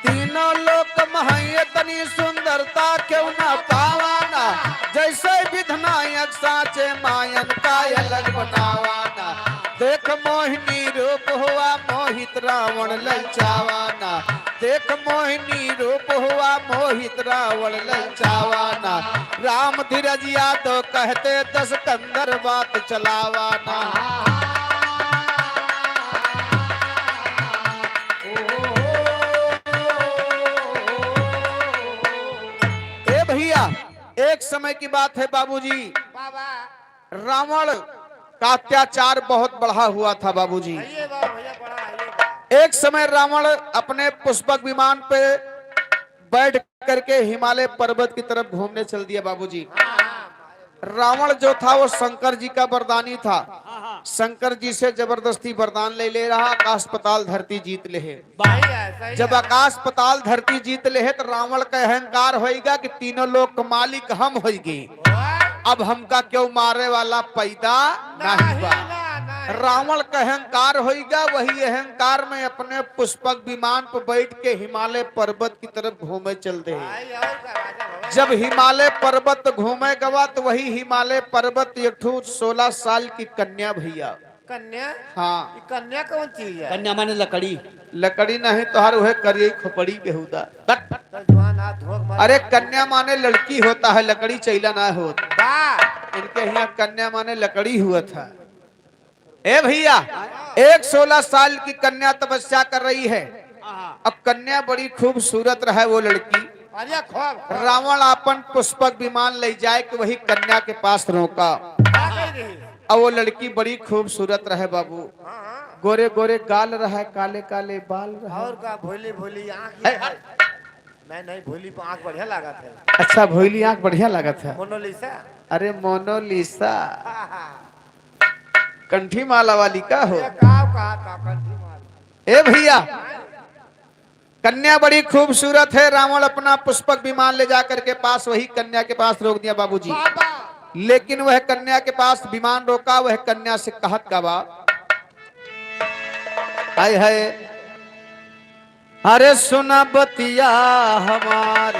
तीनों लोक महा इतनी सुंदरता क्यों ना पावाना। जैसे विधनायक साचे मायन का अलग बनावाना। देख मोहिनी रूप हुआ मोहित रावण ललचावाना। देख मोहिनी रूप हुआ मोहित रावण ललचावाना। राम धीरज यादव कहते दस कंदर बात चलावाना। ए भैया, एक समय की बात है बाबूजी, बाबा। रावण का अत्याचार बहुत बढ़ा हुआ था बाबूजी। आइए बा भैया, बड़ा आइए बा। एक समय रावण अपने पुष्पक विमान पे बैठ करके हिमालय पर्वत की तरफ घूमने चल दिया बाबूजी। हाँ, हाँ। रावण जो था वो शंकर जी का वरदानी था। हाँ, हाँ। शंकर जी से जबरदस्ती वरदान ले ले रहा, आकाश पाताल धरती जीत ले है। सही है, सही जब है। आकाश पाताल धरती जीत ले है तो रावण का अहंकार होइगा कि तीनों लोक के मालिक हम होइगे। ओए। अब हमका क्यों मारे वाला पैदा नहीं नहीं बा। ना, नहीं। रावण का अहंकार होइगा, वही अहंकार में अपने पुष्पक विमान पर बैठ के हिमालय पर्वत की तरफ घूमे चल दे। भाई, और का राजा भवन। जब हिमालय पर्वत घूमे गवा तो वही हिमालय पर्वत एक ठो सोलह साल की कन्या भैया। कन्या? हाँ। ई कन्या कौन चीज है? कन्या माने लकड़ी। लकड़ी नहीं तोहार, वह करिए खोपड़ी बेहुदा। बट। तो जवान हाथ धोक मार। अरे, कन्या माने लड़की होता है, लकड़ी चैला ना होत। बा। इनके यहाँ कन्या माने लकड़ी हुआ था। ए भैया, एक सोलह साल की कन्या तपस्या कर रही है। अब कन्या बड़ी खूबसूरत रहे वो लड़की। अरे खूब, खूब। रावण आपन पुष्पक विमान ले जाए के वही कन्या के पास रोका। का कह रही? अब वो लड़की बड़ी खूबसूरत रहे बाबू। हाँ, हाँ। गोरे गोरे गाल रहे, काले काले बाल रहे। और का भोली भोली आँख है। है। नहीं, नहीं, भोली पे आँख बढ़िया लागत है। अच्छा, भोली आँख बढ़िया लागत है। मोनालिसा। अरे मोनालिसा। हाँ, हाँ। कंठी माला वाली का हो? ये का कहा था, कंठी माला? ए भैया, कन्या बड़ी खूबसूरत है। रावण अपना पुष्पक विमान ले जा करके पास, वही कन्या के पास रोक दिया बाबूजी। बाबा। लेकिन वह कन्या के पास विमान रोका, वह कन्या से कहत का बा, हाय हाय, अरे सुना बतिया हमार,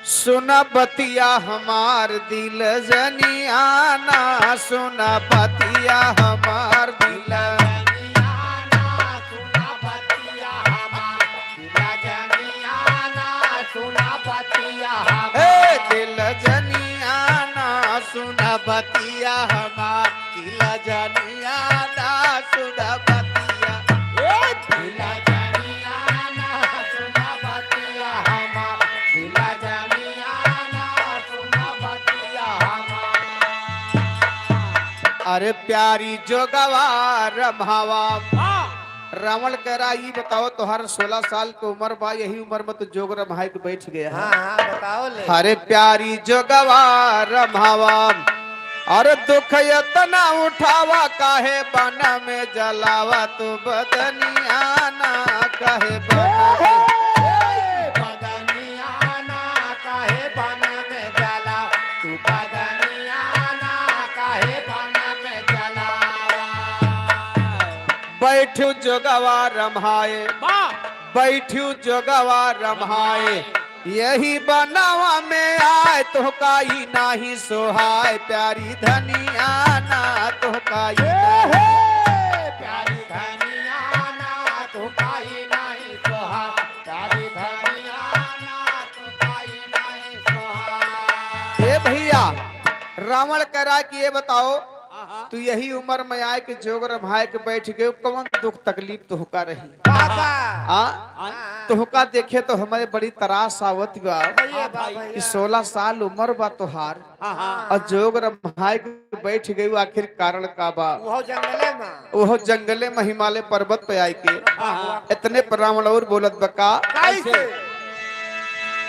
सुना बतिया हमार दिल जनियाना, सुना बतिया हमार दिल। ए दिल जनियाना, सुना बतिया हमार, दिल जनियाना, सुना बतिया। ए दिल जनियाना, सुना बतिया हमार, दिल जनियाना, सुना बतिया हमार। अरे प्यारी जोगवा रमावा। हाँ। रावण कह रहा, "ई बताओ, तोहर सोलह साल के उम्र बा, यही उम्र में तो जोग रमाए के बैठ गया है।" हाँ, हाँ, बताओ ले। अरे प्यारी जोगवा रमावा, अरे दुख इतना उठावा, काहे बन में जलावा तू बदनियाना, काहे बन में, बदनियाना, काहे बन में जला, तू बदनियाना, काहे बन में जलावा। बैठू जोगवा रमाए, वाह। बैठू जोगवा रमाए, यही बनवा में आए, तोहका ई नाही सोहाए, प्यारी धनियाना, तोहका ई नाही। रावण कह रहा है कि ये बताओ, हाँ, हाँ। तू यही उम्र में आए कि जोग रमाए के बैठ गए, कौन दुख तकलीफ तुहका रही? बाबा। हाँ? हाँ। तुहका देखे तो हमारे बड़ी तरास आवत बा भैया, हाँ, बाबा, भाई। कि सोलह साल उम्र बा तोहार, हाँ, हाँ। और जोग रमाए के बैठ गए, आखिर कारण का बा? वो जंगले में। वो जंगले में हिमालय पर्वत पे आए के हाँ, हाँ। इतने पर रावण और बोलत बा का? कैसे?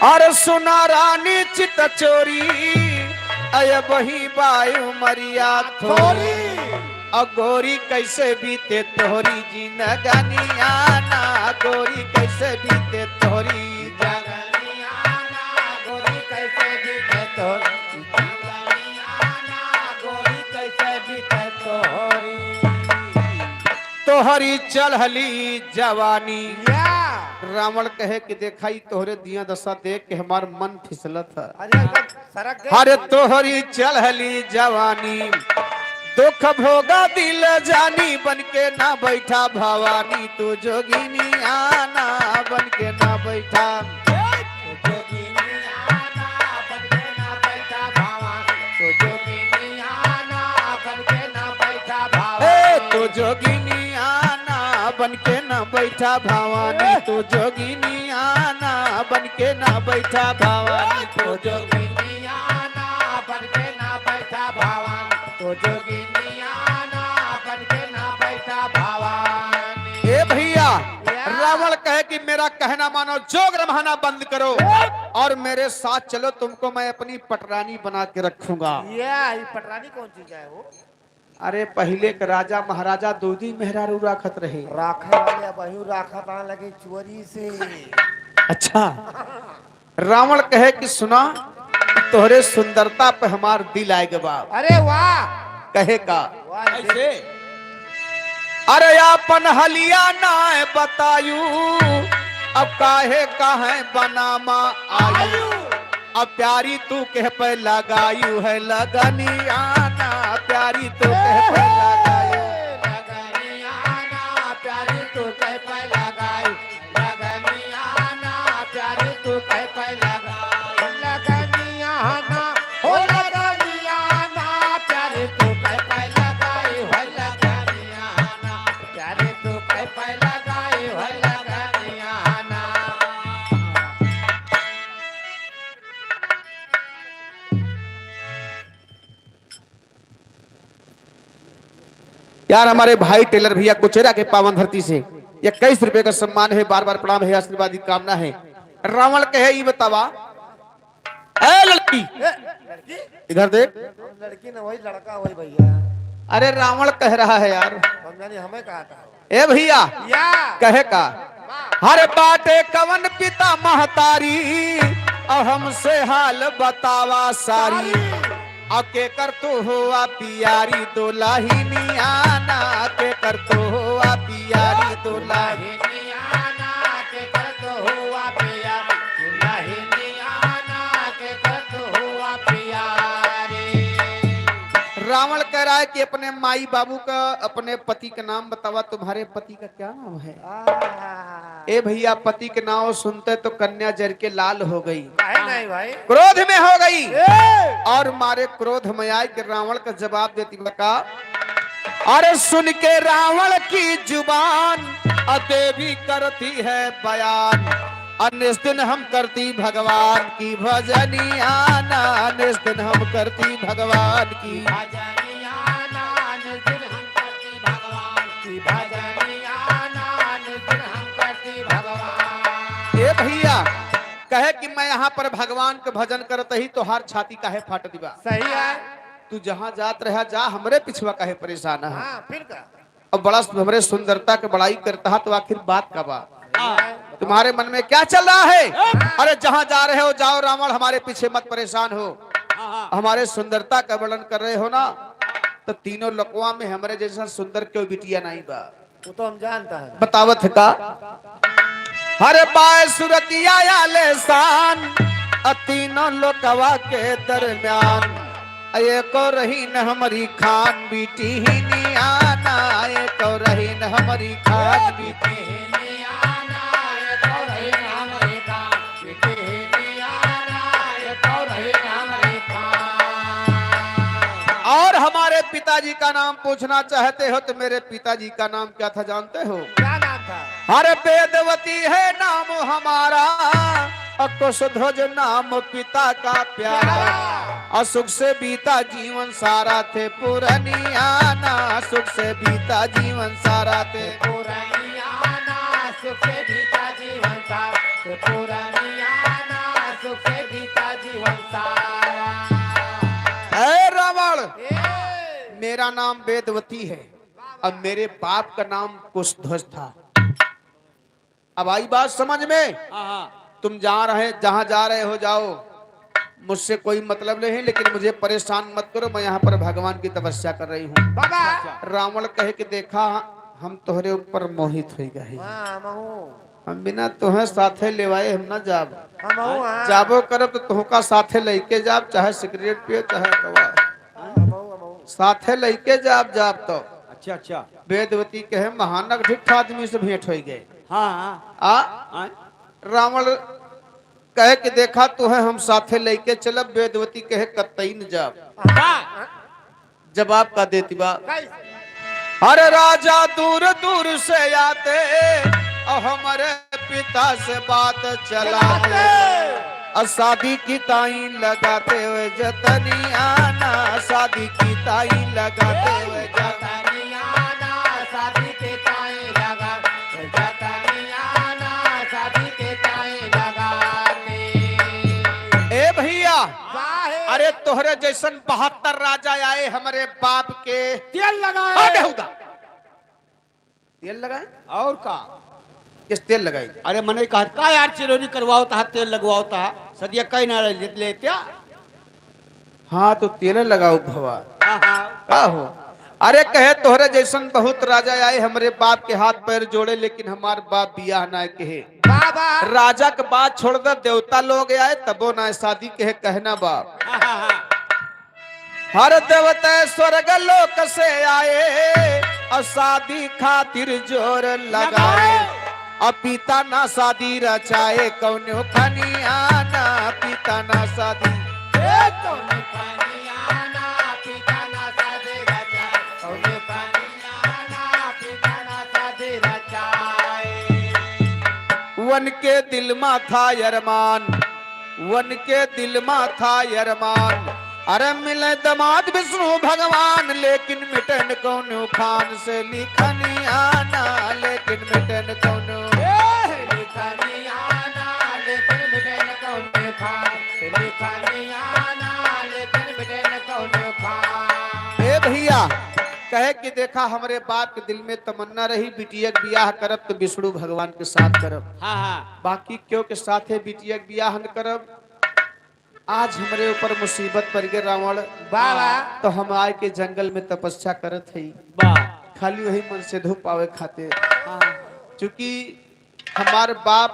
अरे सुना रानी चित चोरी, अय बही बायु मरिया थोरी। थोरी। अ गोरी कैसे बीते तोहरी जिनगनिया ना, गोरी कैसे बीते तोहरी जिनगनिया ना, गोरी कैसे बीते तोहरी जिनगनिया ना, गोरी कैसे बीते तोहरी। तोहरी चढ़ली जवानी। या। रावण कहे कि देखा, ई तोहरे दिया दशा देख के हमार मन फिसलत है। अरे, एकदम सरक गए। अरे, तोहरी चढ़ली जवानी, दुख भोगा दिल जानी, बन के ना बैठा भवानी, तू जोगिनिया ना, बन के ना बैठा। तू जोगिनिया ना, बन के ना बैठा भवानी, तू जोगिनिया ना, बन के ना बैठा भवानी। ए, तू जोगिनिया ना, बन के ना बैठा भवानी, तू जोगिनिया ना, बन के ना बैठा भवानी, तू जोगिनिया ना, बन के ना बैठा भवानी, तू जोगिनिया ना, बन के ना बैठा भवानी। ए भैया, या। रावण कहे कि मेरा कहना मानो, जोग रमाना बंद करो और मेरे साथ चलो, तुमको मैं अपनी पटरानी बना के रखूंगा। या, ये पटरानी कौन चीज है हो? अरे, पहिले के राजा महाराजा दो दी मेहरारू राखत रहे। राखे वाले अबहियो राखत आ लगे चोरी से। अच्छा, रावण कहे कि सुना, तोहरे सुंदरता पे हमार दिल आए गे बा। अरे वाह। कहे का? वाह, कैसे? अरे, आपन हलिया ना बतायू, अब काहे काहे बनामा आयु। आयु। अब प्यारी तू कह पे लगायू है लगनिया ना, प्यारी तू कह पे लगायू। लगनिया ना, प्यारी तू कह पे लगायू। लगनिया ना, प्यारी तू कह पे लगायू। लगनिया ना, हो लगनिया ना, प्यारी तू कह पे लगायू, हो लगनिया ना, प्यारी तू कह पे लगायू, हो लगनिया ना। यार, हमारे भाई टेलर भैया कुचेरा के पावन धरती से इक्कीस रुपए का सम्मान है, बार बार प्रणाम है, आशीर्वाद की कामना है। रावण कहे, "ई बतावा, ए लड़की, ए, लड़की? इधर देख।" हम लड़की न होई, लड़का होई भैया। अरे, रावण कह रहा है यार। हम जानी, हमें कहा था। ए भैया, या। कहे का? वाह। हर बाटे कवन पिता महतारी, अब हमसे हाल बतावा सारी। सारी। अब केकर तू हुआ पियारी दुलहिनिया ना, केकर तू हुआ पियारी दुलहिनिया ना, केकर तू हुआ पियारी दुलहिनिया ना, केकर तू हुआ पियारी। रावण कह रहा है कि अपने माई बाबू का, अपने पति का नाम बतावा, तुम्हारे पति का क्या नाम है? आहा। ए भैया, पति के नाम सुनते तो कन्या जर के लाल हो गई, काहे नहीं भाई? क्रोध में हो गई। ए! और मारे क्रोध में आए के रावण का जवाब देती बा का, अरे सुन के रावण की जुबान, अ देवी करती है बयान, अ निस दिन हम करती भगवान की भजनिया ना, निस दिन हम करती भगवान की भजनिया ना, निस दिन हम करती भगवान की भजनिया ना, निस दिन हम करती भगवान। ए भैया, कहे कि मैं यहाँ पर भगवान के भजन करत ही, तोहार छाती काहे फाटत बा? सही है। तू जहाँ जात रहा जा, हमरे पिछवा काहे परेशान है? हाँ, फिर का? अब बड़ा हमरे सुंदरता के बड़ाई करता है, तो आखिर बात का बा? हाँ। तुम्हारे मन में क्या चल रहा है? अरे जहाँ जा रहे हो जाओ रावण, हमारे पीछे मत परेशान हो। हाँ, हाँ। हमारे सुंदरता का वर्णन कर रहे हो ना, तो तीनों लोकवा में हमरे जैसा सुंदर क्यों बिटिया नहीं बा? वो तो हम जानता है। बतावत है का? हर बाय सुरतिया आलेशान, अ तीनों लोकवा के दरमियान। एको रहीन हमरी खान बिटिनिया ना, एको रहीन हमरी खान बिटिनिया ना, एको रहीन हमरी खान बिटिनिया ना, एको रहीन हमरी खान। पिताजी का नाम पूछना चाहते हो तो मेरे पिताजी का नाम क्या था जानते हो? क्या नाम था? अरे, वेदवती है नाम हमारा और कुशध्वज नाम पिता का प्यारा। प्यारा। और सुख से बीता जीवन सारा थे पुरनियाना, सुख से बीता जीवन सारा थे। पुरनियाना, सुख से बीता जीवन सारा थे पुरनियाना, सुख से बीता जीवन सारा। ऐ रावण, ए! मेरा नाम वेदवती है और मेरे बाप का नाम कुशध्वज था। अब आई बात समझ में? हाँ, हाँ। तुम जा रहे, जहाँ जा रहे हो जाओ, मुझसे कोई मतलब नहीं, लेकिन मुझे परेशान मत करो, मैं यहाँ पर भगवान की तपस्या कर रही हूँ। बाबा। रावण कहे कि देखा, हम तोहरे ऊपर मोहित हो गए। हाँ, हमहू। हम बिना तोहे साथे लेवाए हम ना जाब। हमहू, हाँ। जाबो करब तो तोहका साथे लेके जाब, चाहे सिगरेट पियो, चाहे दवा। हमहू, हमहू। साथे लेके जाब, जाब तो। अच्छा, अच्छा। वेदवती कहे, महानक ढिठ आदमी से भेंट होई गए। हाँ, हाँ। आ? हाँ। रावण कहे कि देखा, तोहे हम साथे लेके चलब। वेदवती कहे, कतई न जाब। हाँ। जवाब का देती बा। कैसे? अरे, राजा दूर दूर से आते और हमारे पिता से बात चलाते। चलाते। और शादी की ताई लगाते हुए जतनियाना, शादी की ताई लगाते हुए जतनियाना, शादी की ताई लगा, जतनियाना, शादी की ताई लगाते। ए भैया, काहे? अरे, तोहरे जैसन बहत्तर राजा आए हमरे बाप के। तेल लगाए। आ, बेहुदा। तेल लगाए? और का? किस तेल लगाई? अरे, मने कहा, का यार, चिरौरी करवाओ तहा, तेल लगवाओ तहा, सदिया कहीं ना ले, लेत्या। हाँ, तो तेल लगाओ भवा। हाँ, हाँ। का हो? अरे, कहे, तोहरे जैसन बहुत राजा आए, हमरे बाप के हाथ पैर जोड़े, लेकिन हमार बाप बियाह ना कहे। बाबा। राजा के बात छोड़ दे, देवता लोग आए, तबो ना शादी कहे, कहना बाप। हाँ, हाँ, हाँ। हर देवता स्वर्ग लोक से आए और शादी खातिर जोर लगाए। लगाए। अब पिता ना शादी रचाए, कौनो खनियाना, पिता ना शादी। ए, कौनो खनियाना, पिता ना शादी रचाए, कौनो खनियाना, पिता ना शादी रचाए। वन के दिल मा था अरमान, वन के दिल मा था अरमान, अरे मिले दमाद विष्णु भगवान, लेकिन मिटन कौनो खान से लिखनियाना, लेकिन मिटन कौनो। ए, लिखनियाना, लेकिन मिटन कौनो खान से लिखनियाना, लेकिन मिटन कौनो खान। ए भैया, कहे कि देखा, हमरे बाप के दिल में तमन्ना रही, बिटिया के बियाह करब तो विष्णु भगवान के साथ करब। हाँ, हाँ। बाकी केहू के साथे बिटिया के बियाह न करब। आज हमरे ऊपर मुसीबत पड़ गए रावण। वाह, वाह। तो हम आए के जंगल में तपस्या करत हई। वाह। खाली वही मनसेधु पावे खातिर। हाँ। चूंकि हमार बाप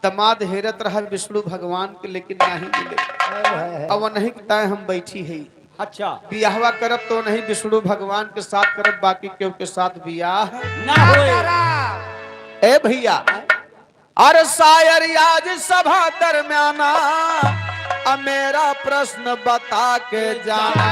दमाद हेरत रहा विष्णु भगवान के, लेकिन नहीं मिले। हाय, हाय, हाय। अब वनही के ताए हम बैठी हई। अच्छा। बियाहवा करब तो नहीं विष्णु भगवान के साथ करब, बाकी केहू के साथ बियाह ना होए। ए भैया, अरे शायर आज सभा दरम्याना, अब मेरा प्रश्न बता के जाना,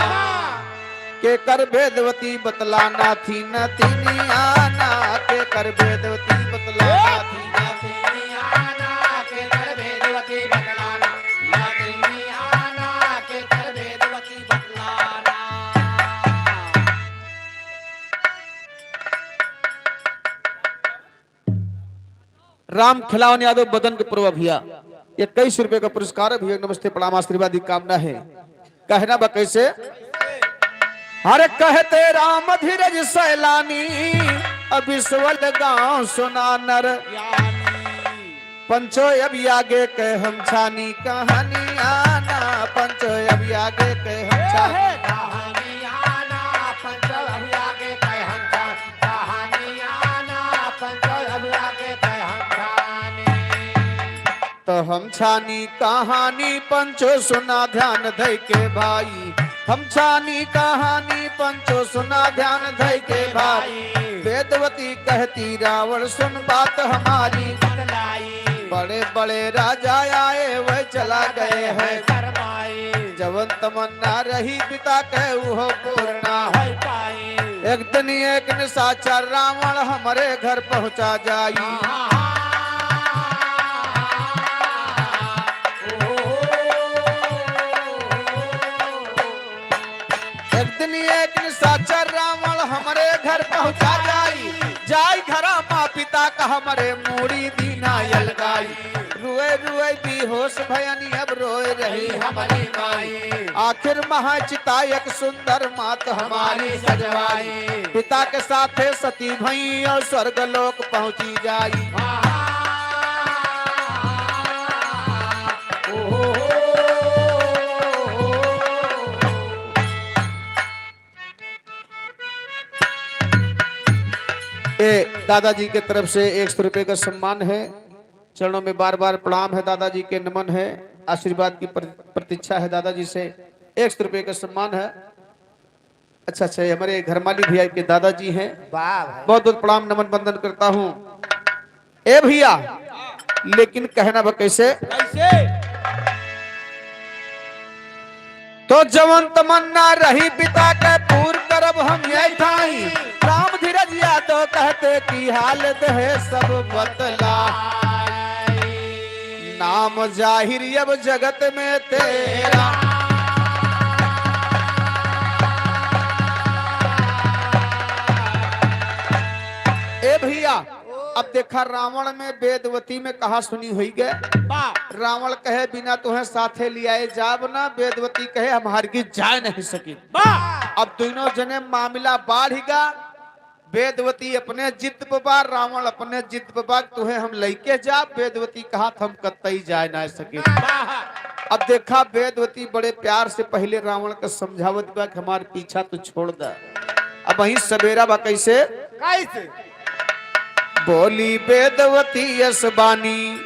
केकर वेदवती बतलाना थी नतिनियाना, केकर वेदवती बतलाना थी नतिनियाना, केकर वेदवती बतलाना, नतिनियाना, केकर वेदवती बतलाना। राम खिलावन यादव बदन के पुरवा भैया, इक्कीस रुपए का पुरस्कार है भैया, नमस्ते प्रणाम आशीर्वाद की कामना है। कहना बा कैसे? हर कहते राम धीरज सैलानी, अब विश्वल गांव सुना नर। पंचो अब आगे के हम छानी कहानियाना, पंचो अब आगे के हम छानी। कहानियाना, पंचो अब आगे के हम छानी। कहानियाना, पंचो अब आगे के हम छानी। तो हम छानी कहानी पंचो सुना ध्यान धई के भाई, हम छानी कहानी पंचो सुना ध्यान धई के भाई। वेदवती कहती रावण सुन बात हमारी बतलाई। बड़े बड़े राजा आए वह चला गए हैं शरमाई। जवन तमन्ना रही पिता के उहो पूर्णा है। एक दिन एक निशाचर रावण हमरे घर पहुंचा जाई। एक दिन एक निशाचर रावण हमरे घर पहुंचा जाई। जाई घरा माँ पिता का हमरे मूड़ी दीना अलगाई। रुए रुए बेहोश भयनी अब रोए रही हमरी माई। आखिर महाचिता एक सुंदर मात हमारी सजवाई। पिता के साथे सती भई और स्वर्ग लोक पहुंची जाई। ए, दादाजी के तरफ से एक सौ रुपये का सम्मान है। चरणों में बार बार प्रणाम है, दादाजी के नमन है, आशीर्वाद की प्र-, प्रतीक्षा है दादाजी से। एक सौ रुपये का सम्मान है। अच्छा, अच्छा, ये हमारे घर मालिक भैया के दादाजी हैं। वाह भाई। बहुत बहुत प्रणाम, नमन, वंदन करता हूँ। ए भैया, लेकिन कहना बा कैसे? कैसे? तो जवन तमन्ना रही पिता के पूर करब हम यही ठाई। राम धीरज यादव कहते कि हाल दे सब बतला। नाम जाहिर अब जगत में तेरा। ए भैया, अब देखा रावण में वेदवती में कहा सुनी हुई गए। बा। रावण कहे बिना तुहें साथे लियाए जाब ना, वेदवती कहे हम हरगिज जाए नहीं सकी। बा। अब दोनों जने मामला बाढ़ गा। वेदवती अपने जिद पे बा, रावण अपने जिद पे बा, तुहें हम लइके जाब। वेदवती कहा हम कतई जाए ना सके। अब देखा वेदवती बड़े प्यार से पहले रावण का समझावत बा कि हमार पीछा तू छोड़ दे, अब वहीं सवेरा बा। कैसे? कैसे? बोली वेदवती यस बानी,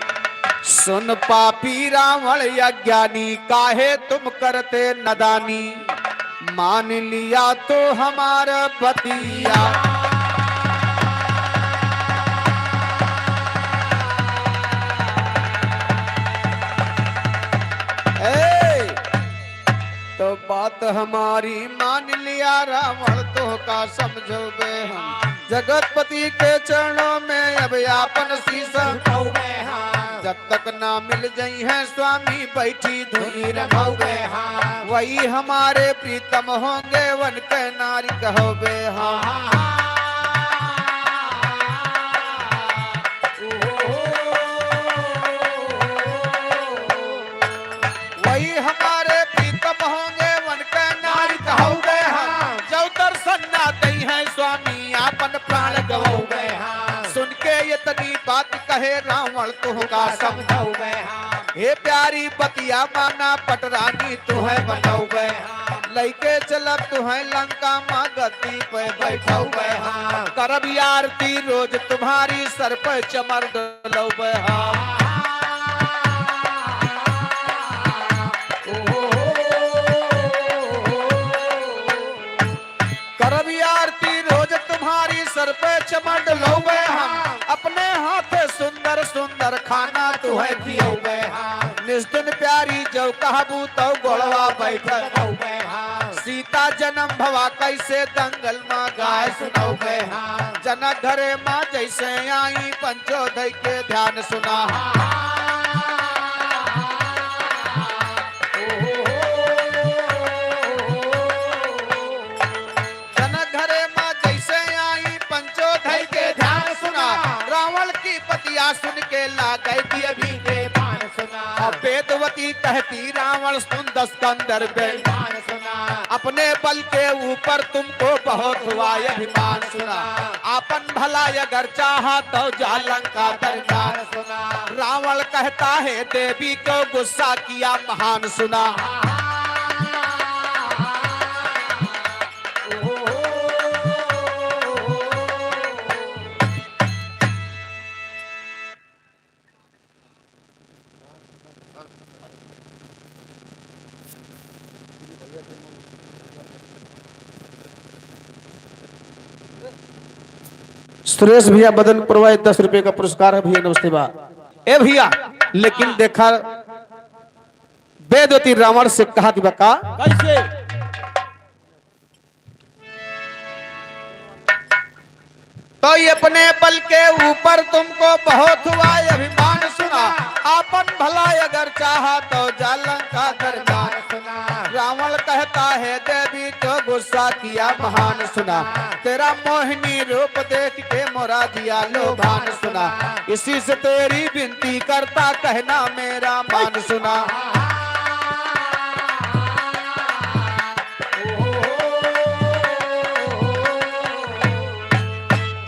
सुन पापी रावण अज्ञानी, काहे तुम करते नदानी, मान लिया तो हमारा बतिया। ए, तो बात हमारी मान लिया रावण, तोहका समझौबे हम। जगतपति के चरणों में अब आपन शीश झुकौबे हम। जब तक ना मिल जइहैं स्वामी बैठी धुनी रखौबे हम। वही हमारे प्रीतम होंगे वन के नारी कहौबे हम। वही हमारे प्रीतम होंगे, वन के नारी कहौबे हम। जौ दर्शन ना दइहैं स्वामी, आपन प्राण गवौबे हम। सुन के इतनी बात कहे रावण, तुहका समझौबे हम। हे प्यारी बतिया माना, पटरानी तुहैं बनौबे हम। लइके चलब तुहैं लंका मा, गद्दी पे बैठौबे हम। करब आरती रोज तुम्हारी, सर पे चमर डलौबे हम। करब आरती रोज तुम्हारी, सर पे चमर डलौबे हम। अपने हाथ सुंदर सुंदर खाना तुहैं खियौबे हम। निस्दिन प्यारी जौ कहबू तौ गोड़वा बैठ बनौबे हम। सीता जन्म भवा कैसे दंगल मा गाय सुनौबे हम। जनक घरे मा जैसे आई, पंचो धई के ध्यान सुना। जनक घरे मा जैसे आई, पंचो धई के ध्यान सुना। रावण की बतिया सुन के लागै दिया भी के बाण सुना। अब वेदवती कहती रावण सुन दस कंदर बेईमान सुना। अपने बल के ऊपर तुमको बहुत हुआ अभिमान सुना। आपन भला अगर चाहा तो जा लंका दरकार सुना। रावण कहता है देवी को गुस्सा किया महान सुना। सुरेश भैया बदनपुरवा, दस रुपये का पुरस्कार है भैया, नमस्ते बा। ए भैया, लेकिन देखा, वेदवती रावण से कहा दिबा का? कैसे? तो ये अपने बल के ऊपर तुमको बहुत हुआ अभिमान सुना। आपन भला अगर चाहा तो जा लंका दरबार सुना। रावण कहता है देवी तो गुस्सा किया महान सुना। तेरा मोहिनी रूप देख के मोरा जिया लोभान सुना। इसी से तेरी विनती करता कहना मेरा मान सुना।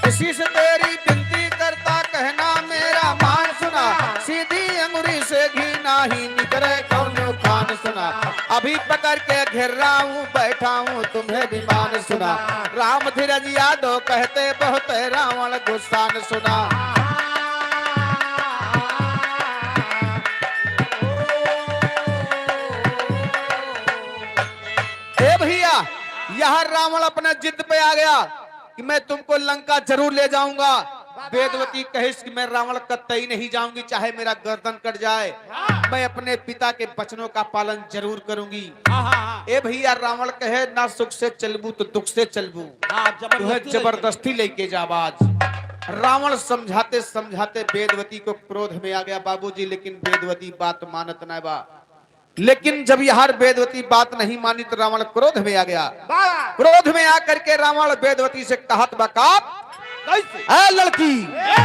इसी से तेरी विनती करता कहना मेरा मान सुना। सीधी अंगुरी से घी नाही निकरे कौनो खान सुना। अभी पकड़ के घेर रहा हूँ बैठा हूँ तुम्हें विमान सुना। राम धीरज यादव कहते बहुत रावण गुस्सान सुना। ए भैया, यहाँ रावण अपना जिद पे आ गया कि मैं तुमको लंका जरूर ले जाऊंगा। वेदवती कहिस कि मैं रावण कतई नहीं जाऊंगी, चाहे मेरा गर्दन कट जाए, मैं अपने पिता के वचनों का पालन जरूर करूंगी। ए भैया, रावण कहे ना सुख से चलबू तो दुख से चलबू, हाँ, तुम्हें जबरदस्ती लेके जबरदस्ती लेके जाब आज। रावण समझाते समझाते वेदवती को क्रोध में आ गया बाबूजी, लेकिन वेदवती बात मानत ना बा। लेकिन जब यार वेदवती बात नहीं मानी तो रावण क्रोध में आ गया। वाह! क्रोध में आकर के रावण वेदवती से कहत बा का? कैसे? ए लड़की, ए!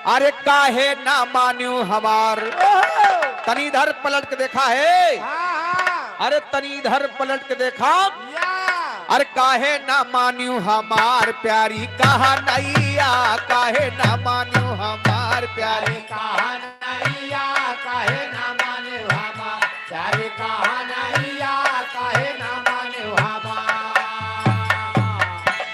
अरे काहे ना मान्यू हमार? ओहो! तनी इधर पलट के देखा है। हाँ, हाँ। अरे तनी इधर पलट के देखा। या। अरे काहे ना मान्यू हमार प्यारी कहा नैया, काहे ना मान्यू हमार प्यारी। कहा नैया, काहे ना मान्यू हमार प्यारी कहा नैया, काहे ना मान्यू हमार।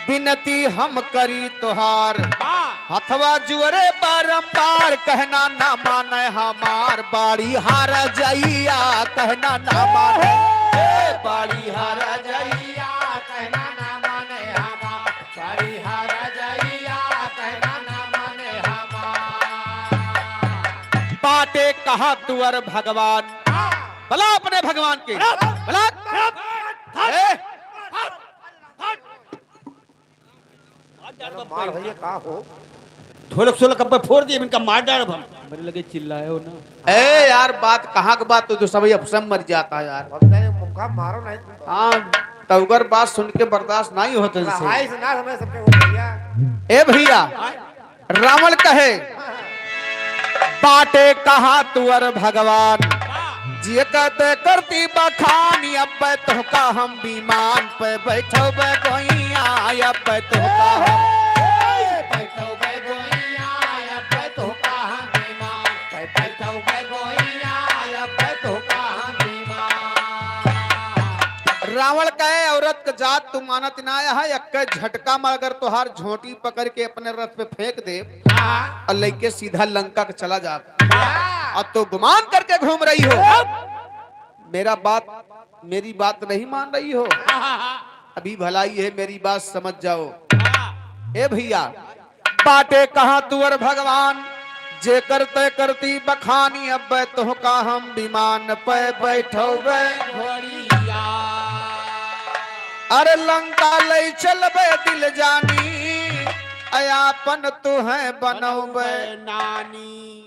बिनती हम करी तोहार, हाँ। हथवा जुअरे बारंबार, कहना ना माने हमार, बाड़ी हार जइया, कहना ना माने, ए, बाड़ी हार जइया, कहना ना माने हमार, बाड़ी हार जइया, कहना ना माने हमार। बाटे कहाँ तुअर भगवान, हाँ। बला अपने भगवान के, बला। बला। बला। ए, मार भैया, का हो? ढोलक सोलक अब फोड़ दिए, इनका मार डालब हम। मेरे लगे चिल्लाए हो ना। ए यार, बात कहाँ के बात, तू तो सभी अपसम मर जाता है यार। अब नहीं, मुक्का मारो नहीं। हाँ, तो अगर बात सुन के बर्दाश्त नहीं होते इनसे। रहाई से ना समय सबके हो भैया। ए भैया, रावण कहे, बाटे कहाँ तुअर भगवान, जिय कहते करती बखानी, अब तोहका हम विमान पे बैठोबे गोइया, अब तोहका हम, बैठोबे गोइया, अब तोहका हम विमान पे बैठोबे गोइया, अब तोहका हम विमान। रावण कहे, औरत के जात तू मानत ना है, एक झटका में अगर तोहार झोंटी पकड़ के अपने रथ पे फेंक दे, हाँ। और लेके सीधा लंका के चला जा। हाँ। और तो गुमान करके घूम रही हो। हाँ। मेरा बात, मेरी बात नहीं मान रही हो। हाँ, हाँ, हाँ। अभी भलाई है, मेरी बात समझ जाओ। हाँ। ए भैया, बाटे कहाँ तुअर भगवान, जेकर तय करती बखानी, अब तोहका हम विमान पे बैठोबे। घोड़िया। अरे लंका लई चलबे दिल जानी, अयापन तुहें बनौबे। नानी।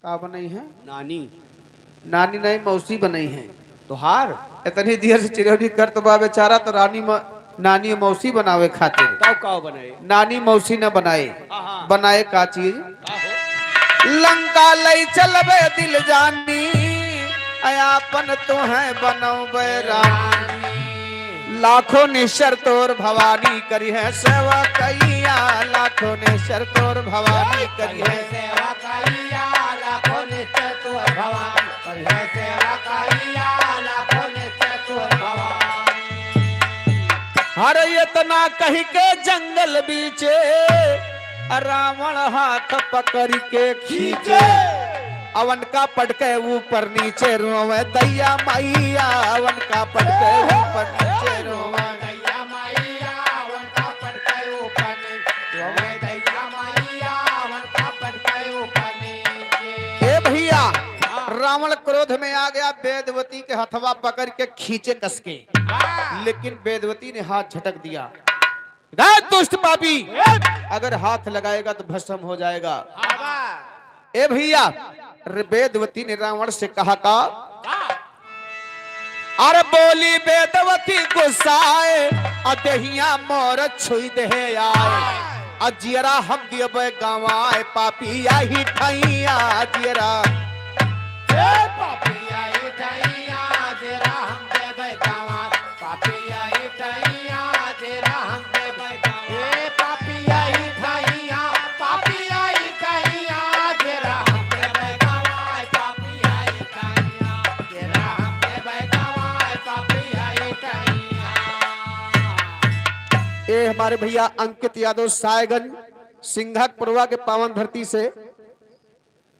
का बनई है? नानी। नानी नहीं, मौसी बनई है। तोहार? इतनी देर से चिरौरी करत बा बेचारा, तो रानी म-, नानी मौसी बनावे खातिर। का, का बनाए? नानी मौसी न बनाए। हाँ, हाँ। बनाए का चीज? का हो? लंका लई चलबे दिल जानी, अयापन तुहें बनौबे रानी। लाखों निश्चर तोर भवानी करिहैं सेवा कइया, लाखों निश्चर तोर भवानी करिहैं। सेवा कइया, लाखों निश्चर तोर भवानी करिहैं सेवा कइया, लाखों निश्चर तोर भवानी। अरे इतना कहि के जंगल बीचे रावण हाथ पकड़ के खींचे। खींचे। अवन का पटके ऊपर नीचे रोवे दैया मैया, अवन का पटके ऊपर नीचे रोवे। दैया मैया, अवन का पटके ऊपर नीचे रोवे दैया मैया, अवन का पटके ऊपर नीचे। ए भैया, हाँ। रावण क्रोध में आ गया, वेदवती के हथवा पकड़ के खींचे कस के, हाँ। लेकिन वेदवती ने हाथ झटक दिया। रे दुष्ट पापी, अगर हाथ लगाएगा तो भस्म हो जाएगा। ए भैया, रे वेदवती ने रावण से कहा का, अरे बोली वेदवती गुस्साए, अ देहिया मोर छुई देहे आए, अ जियरा हम दियबे गंवाए, पापी आही ठैया जियरा। ए पापी आही ठैया जियरा हम देबे गंवाए, पापी आही ठैया जियरा हम देबे गंवाए। ए पापी आही ठैया, पापी आही ठैया जियरा हम देबे गंवाए, पापी आही ठैया जियरा हम देबे गंवाए, पापी आही ठैया। ए हमारे भैया अंकित यादव सायगंज सिंघा पुरवा के पावन धरती से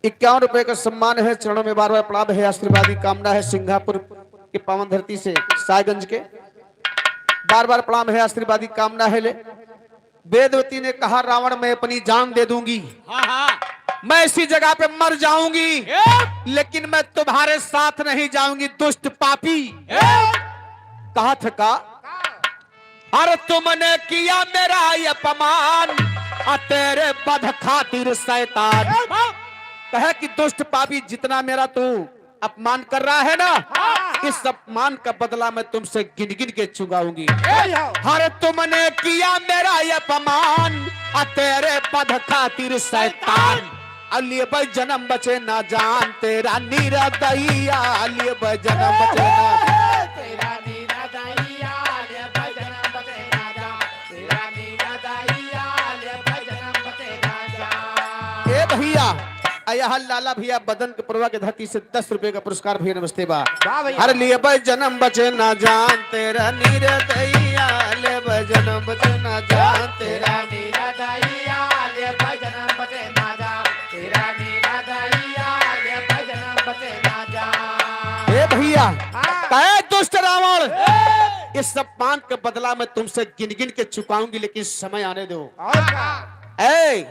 इक्यावन रुपए का सम्मान है, चरणों में बार बार प्रणाम है, आशीर्वादी कामना है। सिंघापुर के पावन धरती से सायगंज के बार बार प्रणाम है, आशीर्वादी कामना है। ले वेदवती ने कहा, रावण, मैं अपनी जान दे दूंगी, हाँ, हाँ। मैं इसी जगह पे मर जाऊंगी, ए! लेकिन मैं तुम्हारे साथ नहीं जाऊंगी, दुष्ट पापी। ए! कहा था का, अरे तुमने किया मेरा ये अपमान, अ तेरे वध खातिर शैतान। कहे कि दुष्ट पापी, जितना मेरा तू अपमान कर रहा है ना, इस अपमान का बदला मैं तुमसे गिन गिन के चुकाऊंगी। अरे तुमने किया मेरा ये अपमान, अ तेरे वध खातिर शैतान। अ लेबे जन्म बचे ना जान तेरा निरदैया, अ लेबे जन्म बचे ना। तेरा निरदैया, लेबे जन्म बचे ना जान, तेरा निरदैया, लेबे जन्म बचे ना जान। ए भैया, अ यह लाला भैया बदन के पुरवा के धरती से दस रुपए का पुरस्कार भैया, नमस्ते बा। वाह भैया। अरे लेबे जन्म बचे ना जान तेरा निरदैया, लेबे जन्म बचे ना जान तेरा। तेरा निरदैया, लेबे जन्म बचे ना जान, तेरा निरदैया, लेबे जन्म बचे ना जान। ए भैया, हाँ। कहे दुष्ट रावण, ए! इस अपमान के बदला मैं तुमसे गिन गिन के चुकाऊंगी, लेकिन समय आने दो। और का? ए,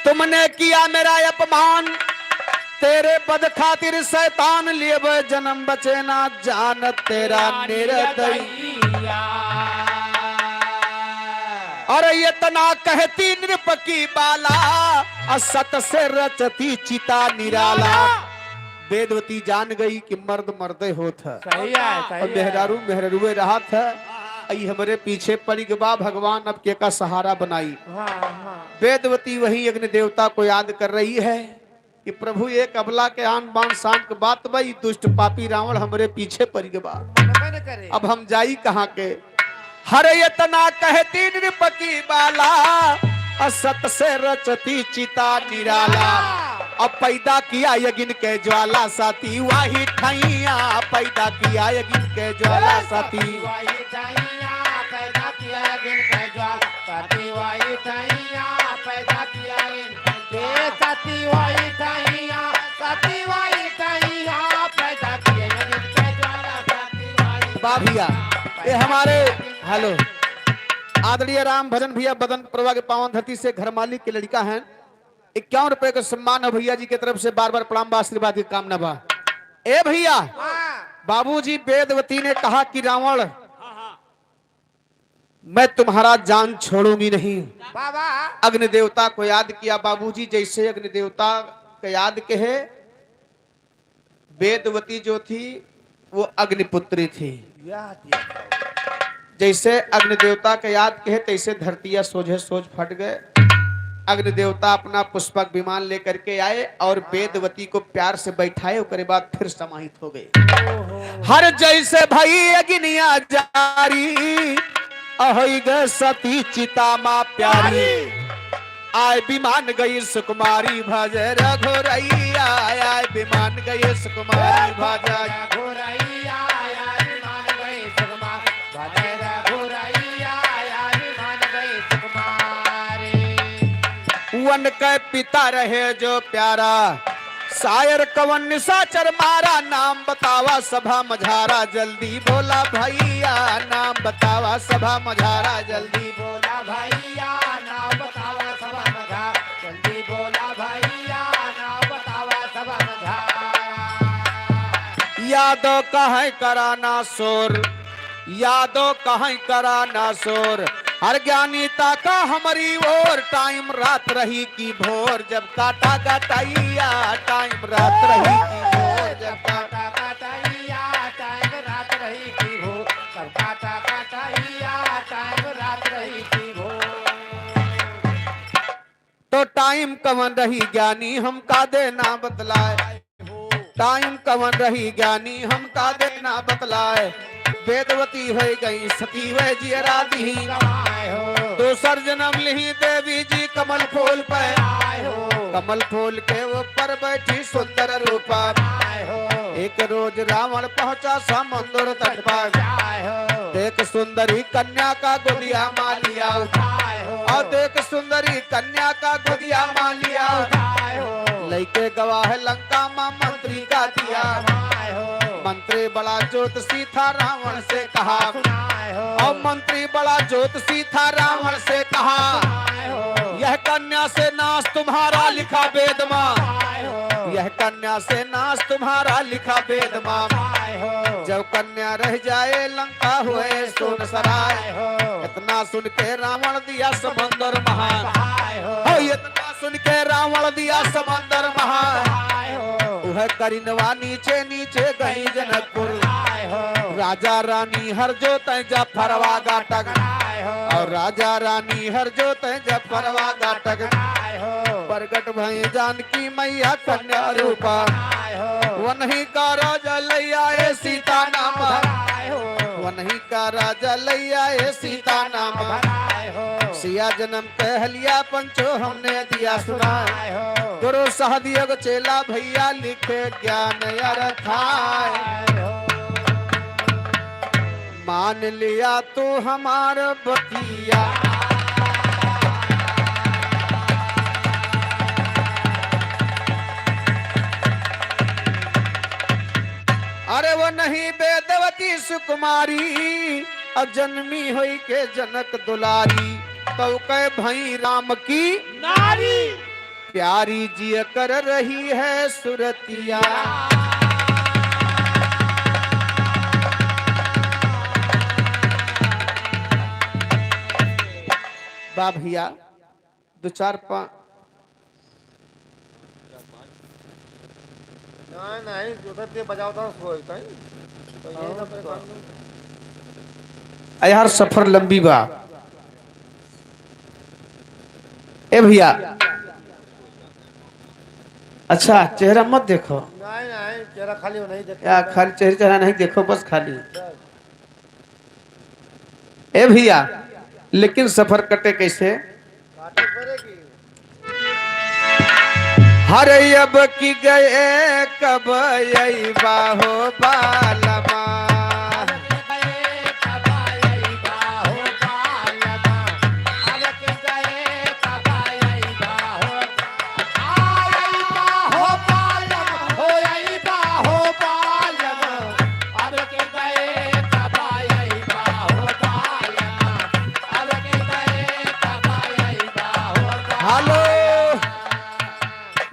तुमने किया मेरा अपमान, तेरे वध खातिर शैतान, लेबे जन्म बचे ना जान तेरा निरदैया। अरे इतना कहती नृप की बाला, अ सत से रचती चिता निराला। वेदवती जान गई कि मर्द मर्दे होत है। सही है, सही और है। मेहरारू मेहरारुए रहत है। ई हमरे पीछे पड़ गबा, भगवान अब केका सहारा बनाई। हाँ, हाँ। वेदवती वही अग्नि देवता को याद कर रही है कि प्रभु, एक अबला के आन बान शान के बात बा, ई दुष्ट पापी रावण हमरे पीछे पड़ गबा। मनबे न करे। अब हम जाई कहाँ के? हरे इतना कहती नृप की बाला, अ सत से रचती चिता निराला। अब पैदा किया अग्नि के ज्वाला, सती वाही ठैया, पैदा किया अग्नि के ज्वाला, सती। वाही ठैया, पैदा किया अग्नि के ज्वाला, सती वाही ठैया, पैदा किया अग्नि के ज्वाला। ए सती वाही ठैया, सती वाही ठैया, पैदा किया अग्नि के ज्वाला, सती वाही। वाह भैया, ये हमारे, हेलो, आदरणीय राम भजन भैया बदन प्रभा के पावन धरती से घर मालिक के लड़का हैं। इक्यावन रुपए का सम्मान है भैया जी की तरफ से, बार बार प्रणाम बा, आशीर्वाद की कामना बा। ए भैया, हाँ। बाबूजी वेदवती ने कहा कि रावण, मैं तुम्हारा जान छोड़ूंगी नहीं। बाबा। अग्नि देवता को याद किया बाबूजी, जैसे अग्नि देवता का याद कहे, वेदवती जो थी वो अग्निपुत्री थी। या दिया। जैसे अग्नि देवता के याद कहे तैसे धरतिया सोझे सोझ फट गए। अग्नि देवता अपना पुष्पक विमान लेकर के आए और वेदवती को प्यार से बैठाए, ओकरे बाद फिर समाहित हो गए। हर जैसे भई अग्निया जारी, अहई गए सती चिता मा प्यारी। आए विमान गई सुकुमारी भज रघुरैया, आए विमान गई सुकुमारी भज। रघुरैया, आए विमान गई सुकुमारी भज रघुरैया, आए विमान गई सुकुमारी। वन के पिता रहे जो प्यारा, सायर कवन निशाचर मारा, नाम बतावा सभा मझारा, जल्दी बोला भैया, नाम बतावा सभा मझारा, जल्दी बोला भैया, नाम बतावा सभा मझारा, जल्दी बोला भैया, नाम बतावा सभा मझारा। यादव कहे कराना शोर, यादो कहीं करा ना शोर, हर ज्ञानी ताका हमरी ओर। टाइम रात रही की भोर, जब काटा गटैया। टाइम रात रही की भोर, जब काटा गटैया। टाइम रात रही की भोर, जब काटा गटैया। टाइम रात रही की भोर। तो टाइम कवन रही ज्ञानी हमका देना बतलाए। टाइम कवन रही ज्ञानी हमका देना बतलाए। वेदवती होइ गई सती वह जियरा दिही गवाए हो। दूसर जन्म लिही देवी जी कमल फूल पे आए हो। कमल फूल के ऊपर बैठी सुंदर रूपा आए हो। एक रोज रावण पहुंचा समुंदर तट पर आए हो। देख सुंदरी कन्या का गोदिया मालिया उठाए हो। और देख सुंदरी कन्या का गोदिया मालिया उठाए हो। लइके गवाह लंका मा मंत्री का दिया। मंत्री बड़ा ज्योतिषी था रावण से कहा। और मंत्री बड़ा ज्योतिषी था रावण से कहा, यह कन्या से नाश तुम्हारा लिखा वेद मा। यह कन्या से नाश तुम्हारा लिखा वेद मा। जब कन्या रह जाए लंका हुए सोन सराय। इतना सुन के रावण दिया समंदर महान। हो, इतना सुन के रावण दिया समंदर महान। वह करिनवा नीचे नीचे गई जनकपुर। राजा रानी हर जो तय जफरवा गाटक। और राजा रानी हर जो तय जफरवा गाटक। प्रगट भई जानकी मैया कन्या रूपा। वनही का राजा लैया ए सीता नाम। वनही का राजा लैया ए सीता नाम। सिया जन्म कहलिया पंचो हमने दिया सुना। गुरु सहदियोग चेला भैया लिखे ज्ञान अरथाए। मान लिया तू हमार बतिया। अरे वनही वेदवती सुकुमारी, अब जन्मी होई के जनक दुलारी, तौ कै भई राम की नारी। प्यारी जिय कर रही है सुरतिया। बा भैया, दो चार पा-, नहीं, नहीं, उधर से बजाओ तो सोए, कहीं। तो यही ना परेशान। आ यार, सफर लंबी बा। ए भैया, अच्छा, चेहरा मत देखो। नहीं, नहीं, चेहरा खाली हो, नहीं देखो। या खाली चेहरा, चेहरा नहीं देखो, बस खाली। बस। ए भैया, लेकिन सफर कटे कैसे? काटे पड़ेगी। हरे अब की गए कब अइबा हो बालमा। हेलो,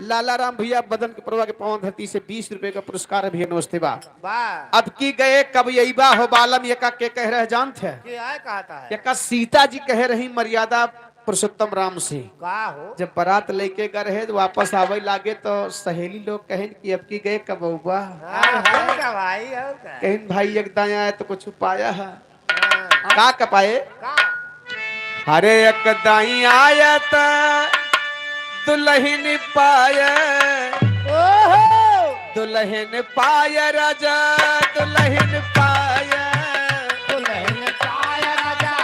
लाला राम भैया बदन के परवा के पावन धरती से बीस रुपए का पुरस्कार है भैया, नमस्ते बा। वाह। अब की गए कब अइबा हो बालम, ये का के कह रहे जानत है? के आए कहता है? ये का सीता जी कह रही मर्यादा पुरुषोत्तम राम से। का हो? जब बारात लेके गए रहे तो वापस आवे लागे तो सहेली लोग कहिन कि अब की गए कब अउबा? हाँ, हो का भाई, हो का? कहिन भाई एक दाया है तो कुछ उपाया है। हाँ। का कपाए? का? हरे एक दाई आयत दुलहिन पाय। ओहो! दुलहिन पाय राजा, दुलहिन पाय। दुलहिन पाय राजा,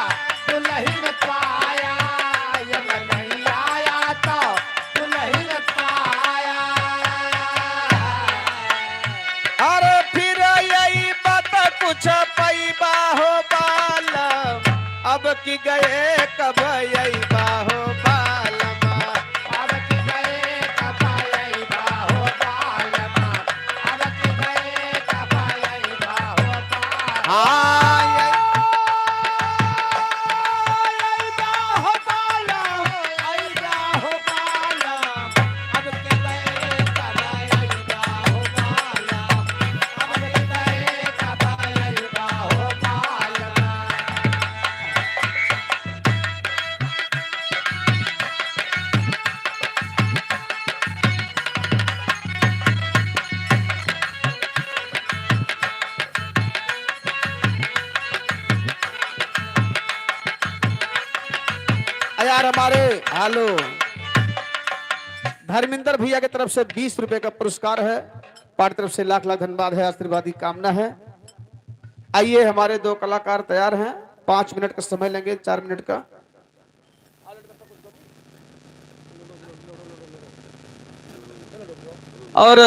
दुलहिन पाय। ये नहीं आया तो दुलहिन पाय। अरे फिर यही बात कुछ पैबा हो बालम, अब की गए कब अइबा हो बालम। अब की गए कब अइबा हो बालम, अब की गए कब अइबा हो बालम। हाँ, ये हमारे, हेलो, धर्मेंद्र भैया के तरफ से बीस रुपए का पुरस्कार है, पार्टी तरफ से लाख लाख धन्यवाद है, आशीर्वाद की कामना है। आइए, हमारे दो कलाकार तैयार हैं, पाँच मिनट का समय लेंगे, चार मिनट का। और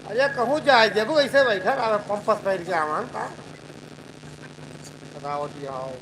अरे कहूँ जाए जब ऐसे बैठा रहा, पंपस बैठ के आवान का बताओ जी, आओ।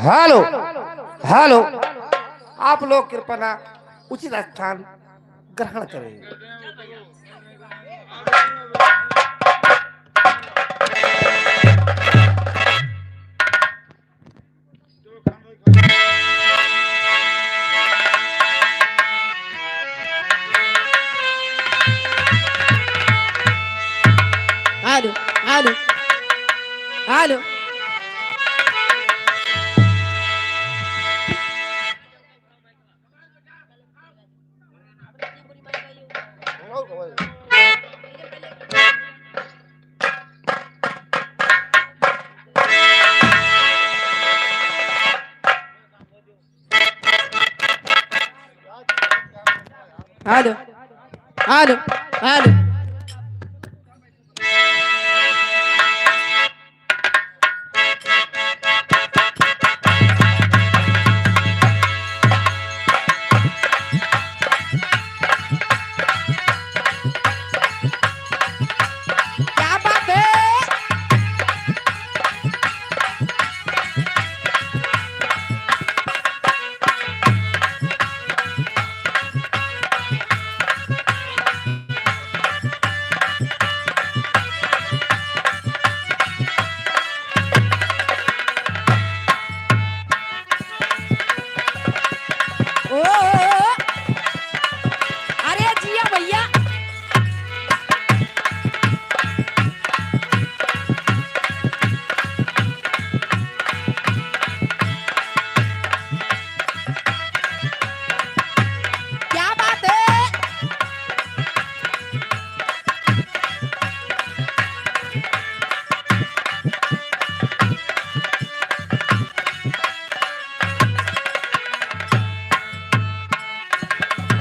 हेलो, हेलो, आप लोग कृपया उचित स्थान ग्रहण करें। Hello, hello, hello. Hello, hello, hello. क्या बात है? ओ, अरे जिया भैया। क्या बात है?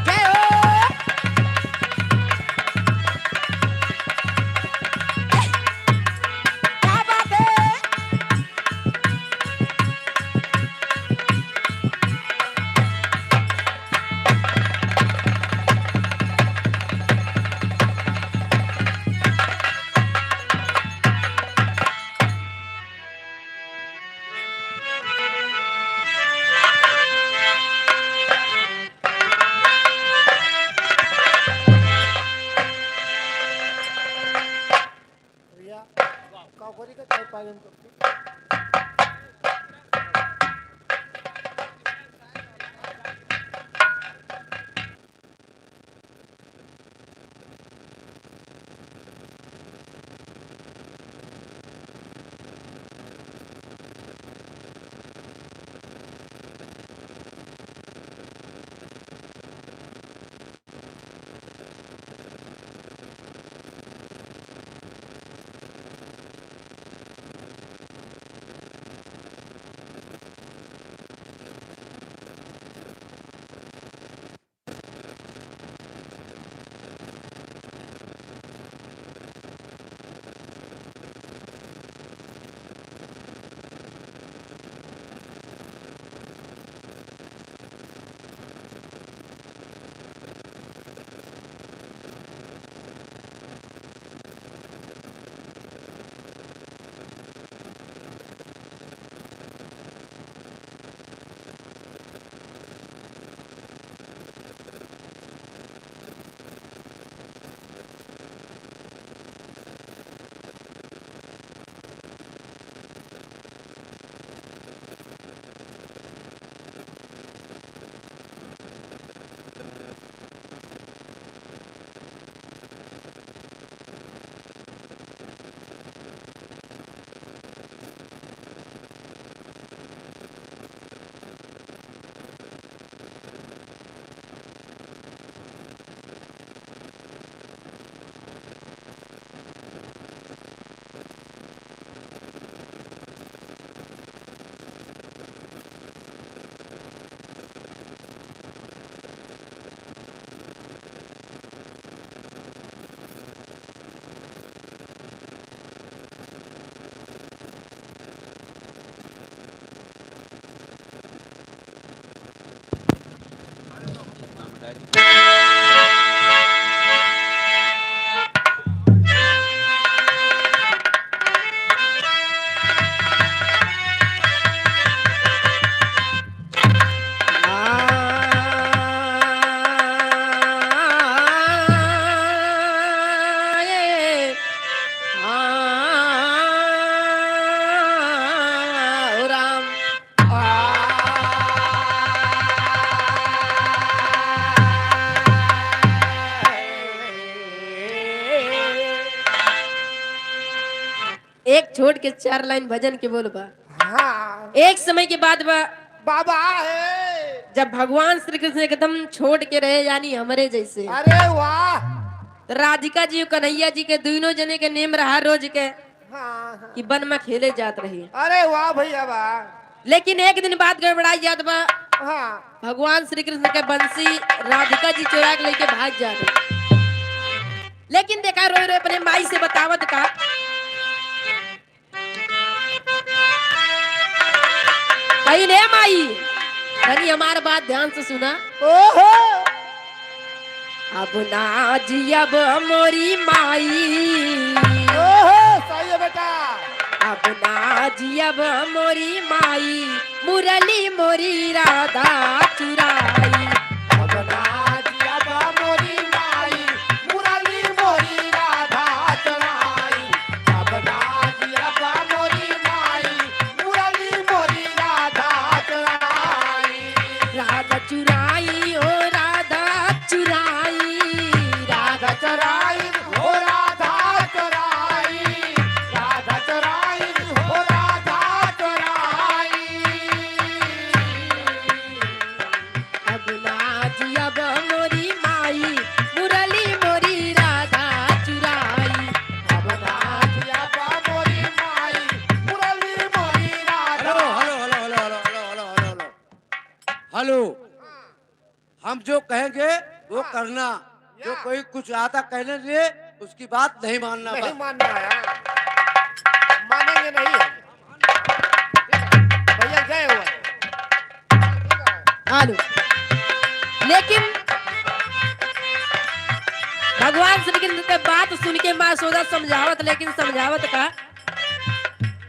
जय हो। क्या बात है? भैया, काकोरी का चाय पानी हमको। एक छोड़ के चार लाइन भजन के बोल बा। हाँ। एक समय के बात बा, बाबा है। जब भगवान श्री कृष्ण एकदम छोड़ के रहे, यानी हमरे जैसे। अरे वाह। तो राधिका जी और कन्हैया जी के दोनों जने के नेम रहा रोज के हाँ, हाँ। कि वन में खेले जात रही। अरे वाह भैया वाह। लेकिन एक दिन बात गड़बड़ाई जात बा। हाँ। भगवान श्री कृष्ण के बंसी राधिका जी चुरा के लेके भाग जात रही। लेकिन देखा, रोए रोए अपने माई से बतावत का, कही, "ने माई, तनी हमार बात ध्यान से सुना।" ओहो। "अब ना जियब मोरी माई।" ओहो, सही है बेटा। "अब ना जियब मोरी माई, मुरली मोरी राधा चुराई।" अब ना जियब मोरी माई, मुरली मोरी राधा चुराई। अब ना जियब मोरी माई, मुरली मोरी राधा चुराई। राधा चुराई, ओ राधा चुराई, राधा चुराई, ओ राधा चुराई, राधा चुराई, ओ राधा चुराई। अब ना जियब मोरी माई, मुरली मोरी राधा चुराई। अब ना जियब मोरी माई, मुरली मोरी राधा। Hello, hello, hello. हम जो कहेंगे वो हाँ। करना। जो या। कोई कुछ आता कहने लिए, उसकी बात नहीं मानना नहीं बस। मानना है। मानेंगे नहीं हम। भैया गए हुए हैं। हेलो। लेकिन भगवान श्री कृष्ण के बात सुन के माँ यशोदा समझावत, लेकिन समझावत का,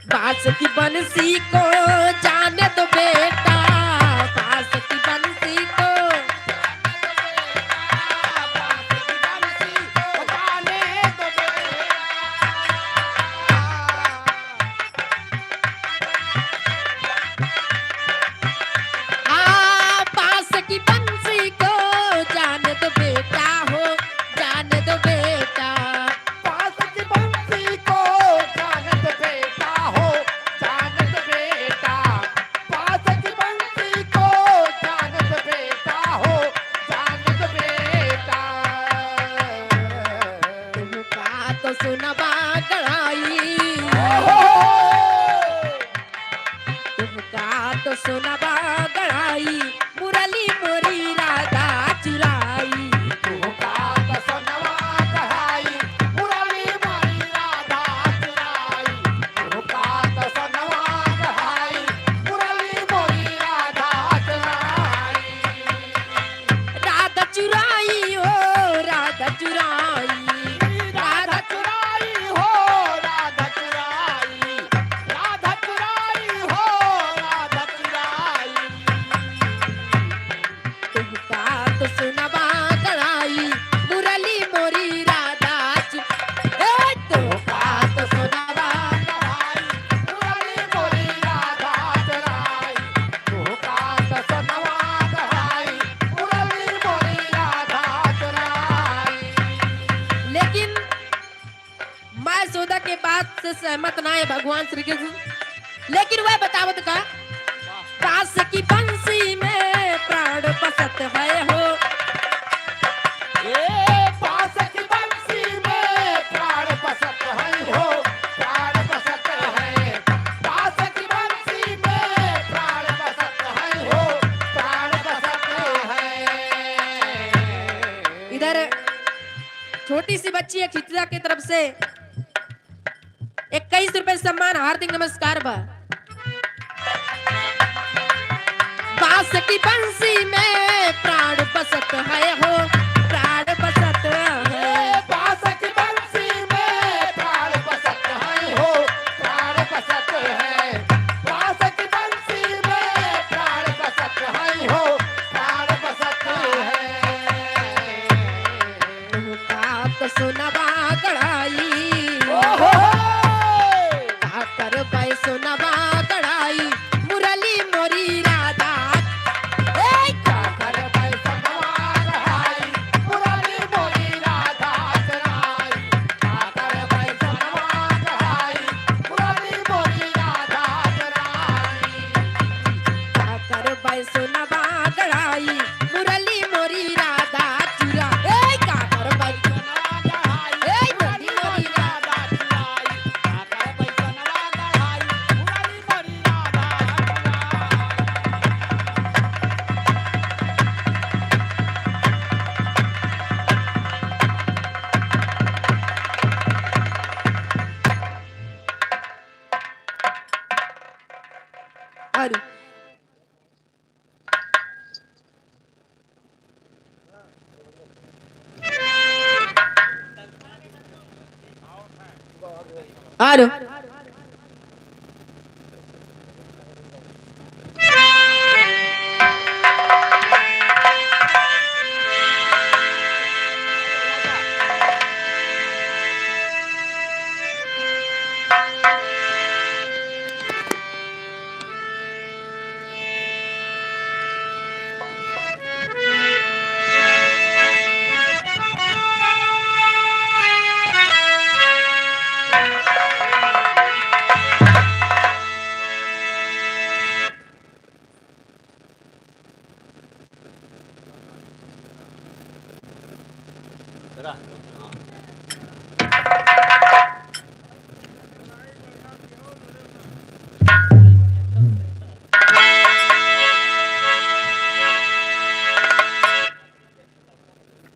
बांस की बंसी को जाने दो बेटा, बांस की बंसी को। हाँ, बांस की बंसी को जाने दो बेटा हो, जाने दो बेटा। बांस की बंसी को जाने दो बेटा हो, जाने दो बेटा। बांस की बंसी को जाने दो बेटा हो, जाने दो बेटा। तुमका तो सुनवा गड़ाई। ओहो! तुमका तो सुनवा गड़ाई, मुरली मोरी राधा चुराई। तुमका तो सुनवा गड़ाई, मुरली मोरी राधा चुराई। तुमका तो सुनवा गड़ाई, मुरली मोरी राधा चुराई। राधा चुराई हो, राधा चुराई। राधा चुराई हो, राधा चुराई। राधा चुराई हो, राधा चुराई। तुमका तो सुनवा गड़ाई, मुरली मोरी राधा चु-, ए, तुमका तो सुनवा गड़ाई, मुरली मोरी राधा चुराई। तुमका तो सुनवा गड़ाई, मुरली मोरी राधा चुराई। लेकिन माँ यशोदा के बात से सहमत ना है भगवान श्री कृष्ण, लेकिन वह बतावत का, बांस की बंसी में प्राण बसत है हो। ए, बांस की बंसी में प्राण बसत है हो, प्राण बसत है। बांस की बंसी में प्राण बसत है हो, प्राण बसत है। इधर छोटी सी बच्ची है खिचड़ा की तरफ से इक्कीस रुपए सम्मान, हार्दिक नमस्कार बा। बांस की बंसी में प्राण बसत है हो, प्राण बसत है। बांस की बंसी में प्राण बसत है हो, प्राण बसत है। बांस की बंसी में प्राण बसत है हो, प्राण बसत है। तुमका तो सुनवा गड़ाई। ओहो! का करबै सुनवा गड़ाई, मुरली मोरी राधा। ए! का करबै सुनवा गड़ाई, मुरली मोरी राधा चुराई। का करबै सुनवा गड़ाई, Hello।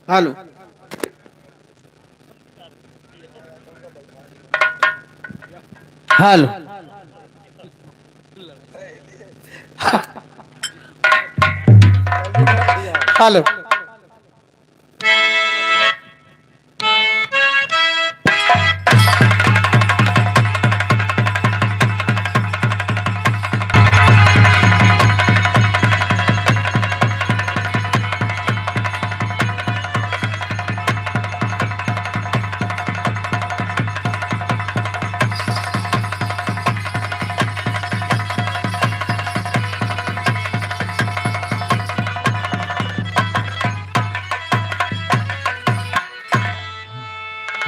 Hello। Hello। Hello।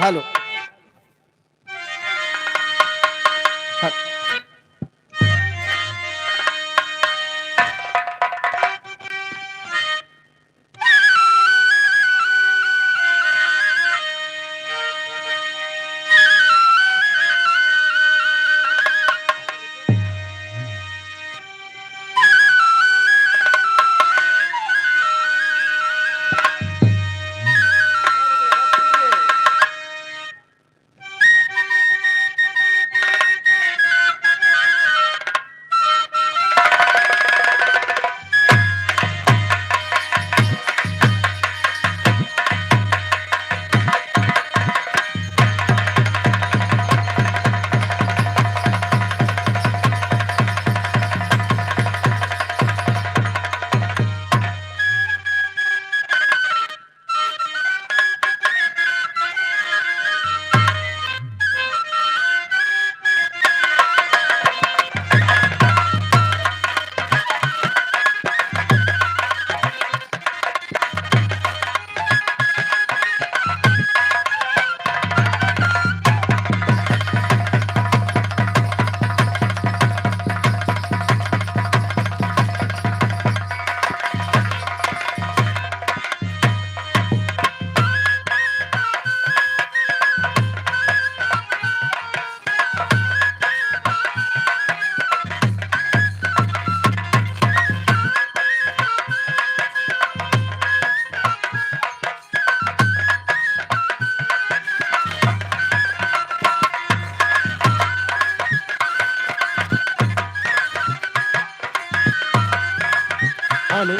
Hello। Hello।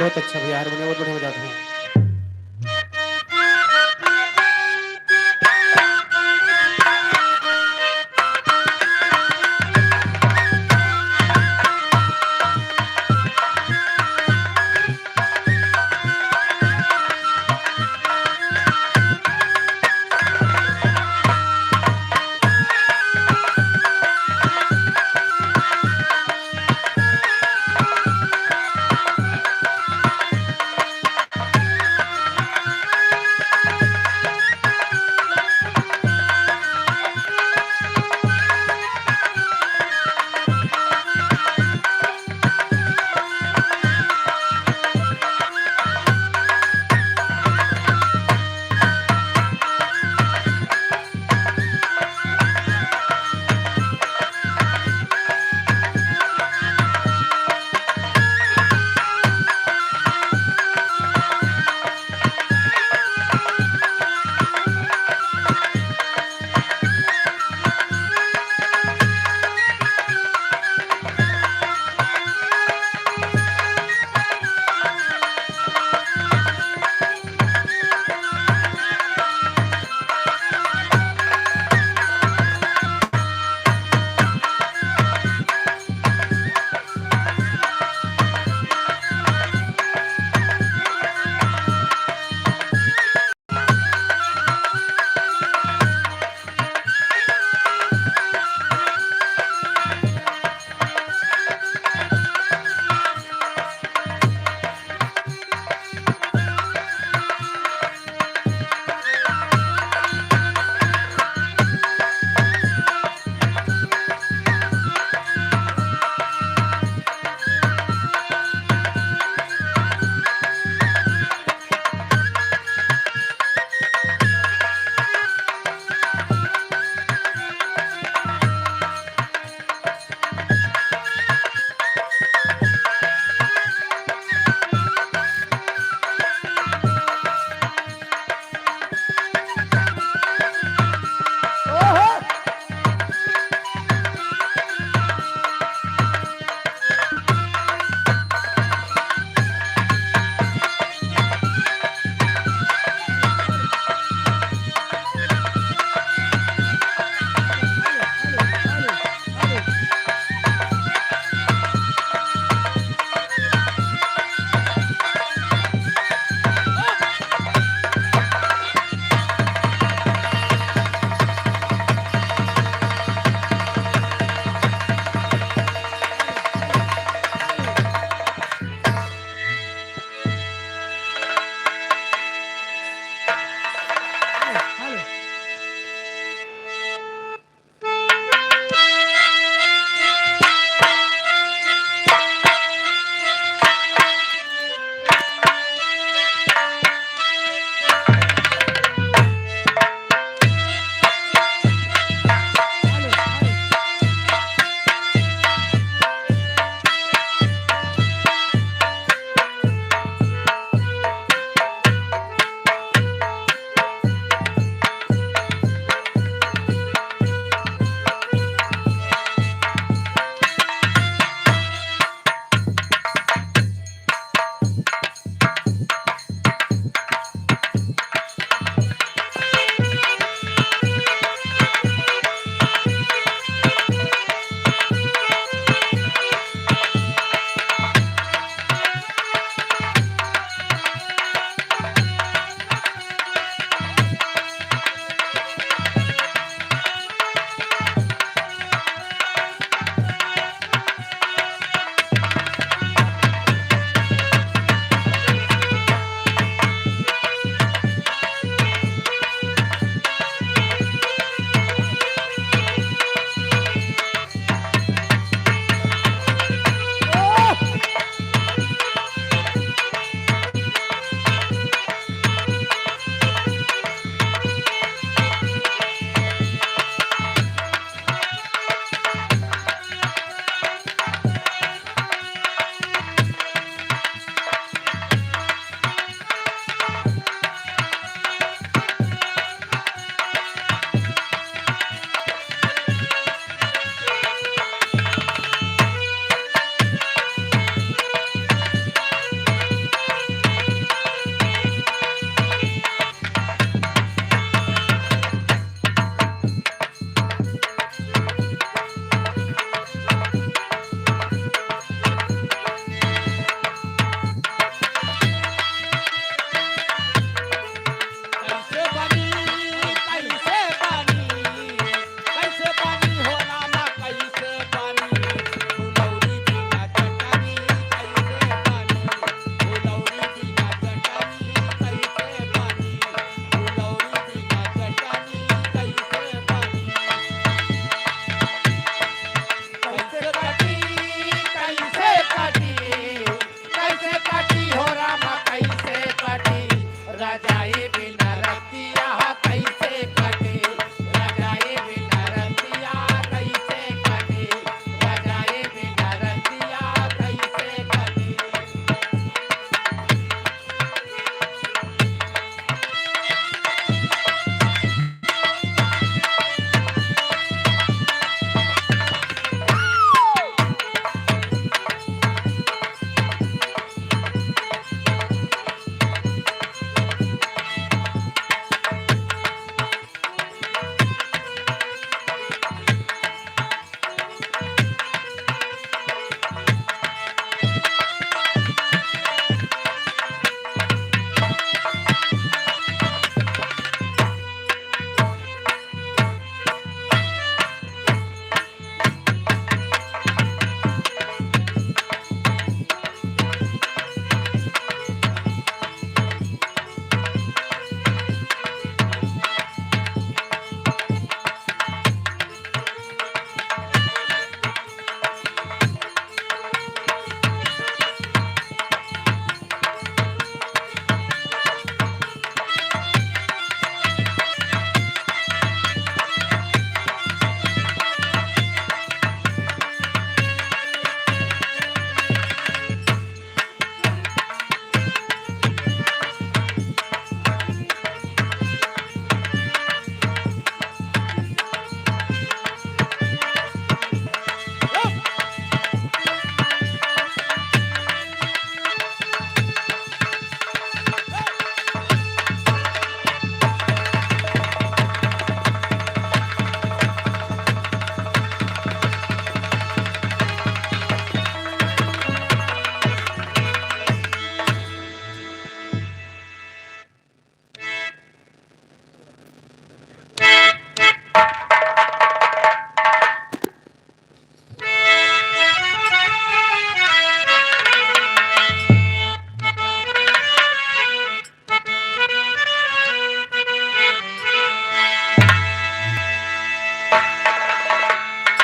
बहुत अच्छा भैया, हारमोनियम बहुत बढ़िया बजाते हैं।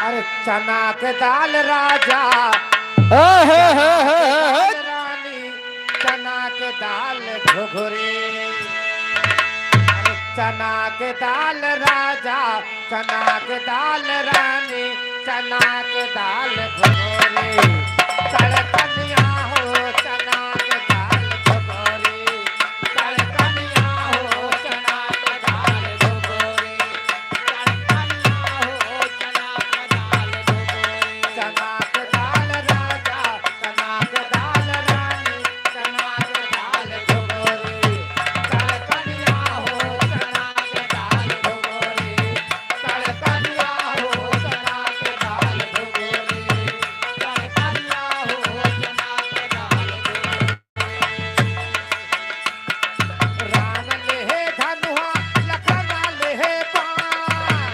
अरे चना के दाल राजा, हे, हे, हे, हे, हे, हे। दाल रानी, चना के दाल घुघरी। अरे चना के दाल राजा, चना के दाल रानी, चना के दाल घुघरी। तड़कनिया हो चना के दाल घुघरी, तड़कनिया हो चना के दाल घुघरी। राम लेहे धनुहा, लखन लेहे बाण।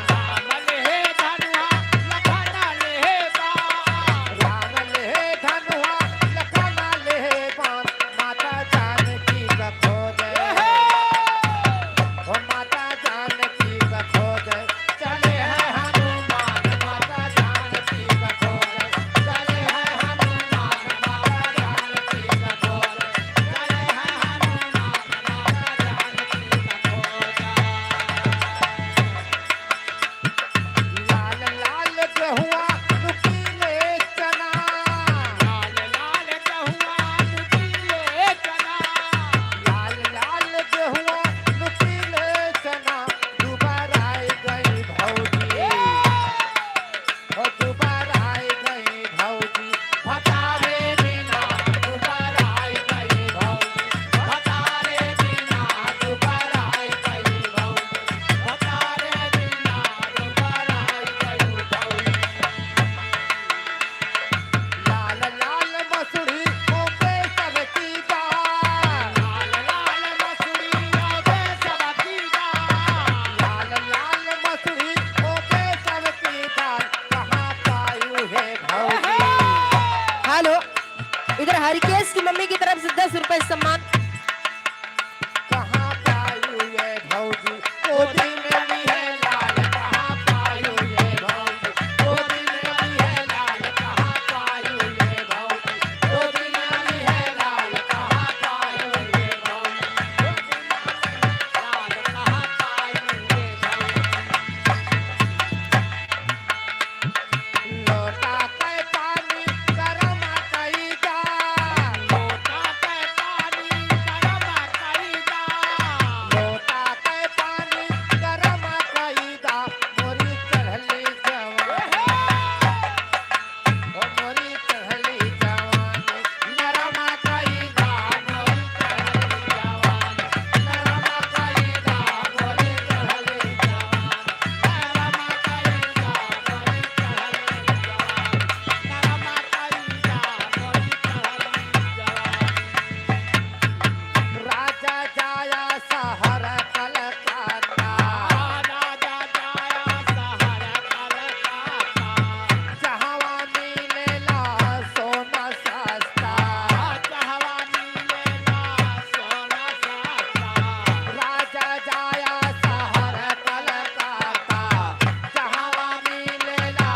राम लेहे धनुहा, लखन लेहे बाण। राम लेहे धनुहा, लखन लेहे बाण। माता जानकी का खोज। ओ माता जानकी का खोज। चले हैं हनुमान माता जानकी का खोज, चले हैं हनुमान माता जानकी का खोज, चले हैं हनुमान माता जानकी का खोज। लाल लाल गेहुआ नुकीले चना, लाल लाल गेहुआ नुकीले चना, लाल लाल गेहुआ नुकीले चना। दुबाराई गई भौजी, ओ दुबाराई गई भौजी, भतारे बिना दुबाराई गई भौजी, भतारे बिना दुबाराई गई भौजी, भतारे बिना दुबाराई गई भौजी। लाल लाल मसूरी ओपे सबकी दाल। लाल लाल मसूरी ओपे सबकी दाल। लाल लाल मसूरी ओपे सबकी दाल। कहाँ पायू है भौजी? हेलो, इधर हरिकेश की मम्मी की तरफ से दस रुपए सम्मान। कहाँ पायू ये भौजी, गोदी में ली है लाल, कहाँ पायू ये भौजी, गोदी में ली है लाल, कहाँ पायू ये भौजी, गोदी में ली है लाल, कहाँ पायू ये भौजी, गोदी में ली है लाल, कहाँ पायू ये भौजी। लोटा के पानी गरम कई दा। लोटा के पानी गरम कई दा। लोटा के पानी गरम कई दा। मोरी चढ़ली जवानी। ओ मोरी चढ़ली जवानी। नरम कई दा। मोरी चढ़ली जवानी। नरम कई दा। मोरी चढ़ली जवानी। राजा जाया शहर कलकत्ता। राजा जाया शहर कलकत्ता। जहवा मिलेला सोना सस्ता। जहवा मिलेला सोना सस्ता। राजा जाया शहर कलकत्ता। जहवा मिलेला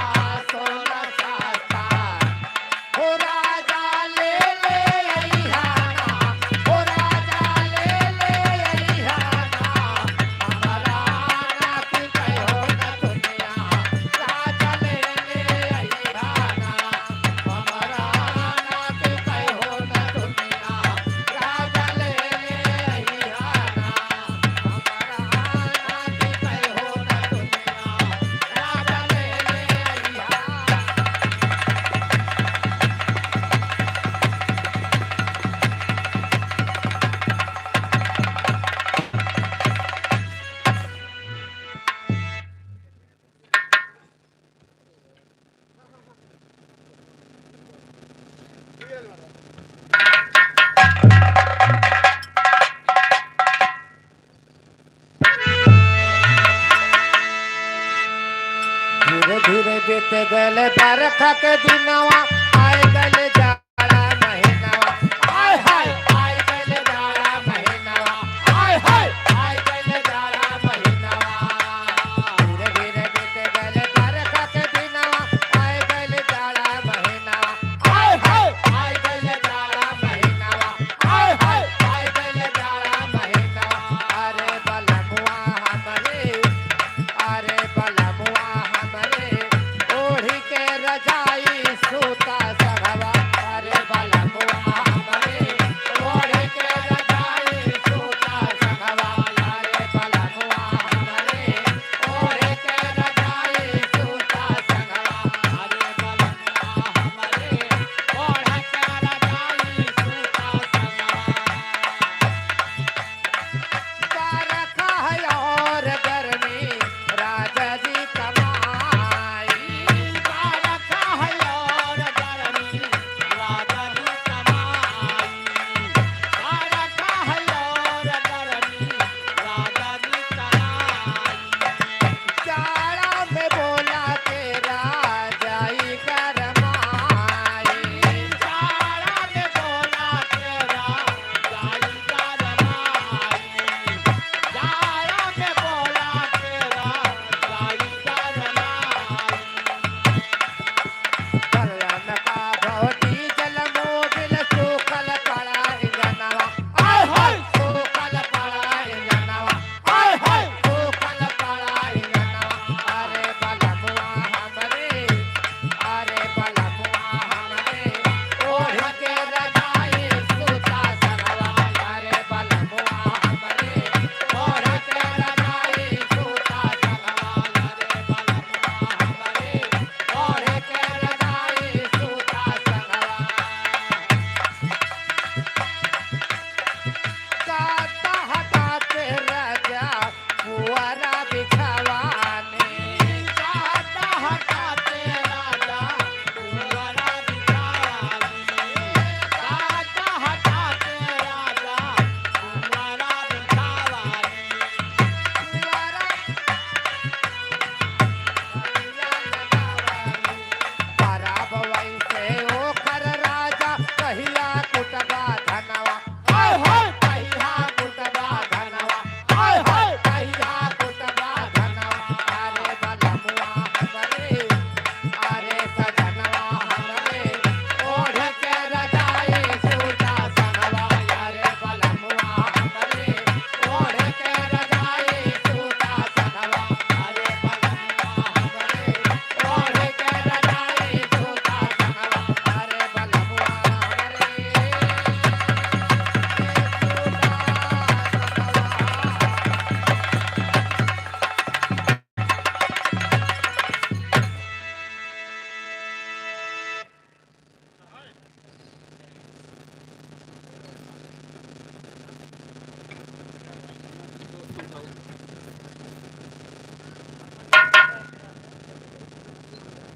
सोना सस्ता। हो राजा ले ले अइहा ना, हो राजा ले ले अइहा ना, हमरा ना की कहो न दुनिया, राजा ले ले अइहा ना, हमरा ना की कहो न दुनिया, राजा ले ले अइहा ना। धीरे धीरे बीत गल बरखा के दिनवा, आए गल जाड़ा महीनवा। आय हाय, आए गल जाड़ा महीनवा। आय हाय, आए गल जाड़ा महीनवा। धीरे धीरे बीत गल बरखा के दिनवा,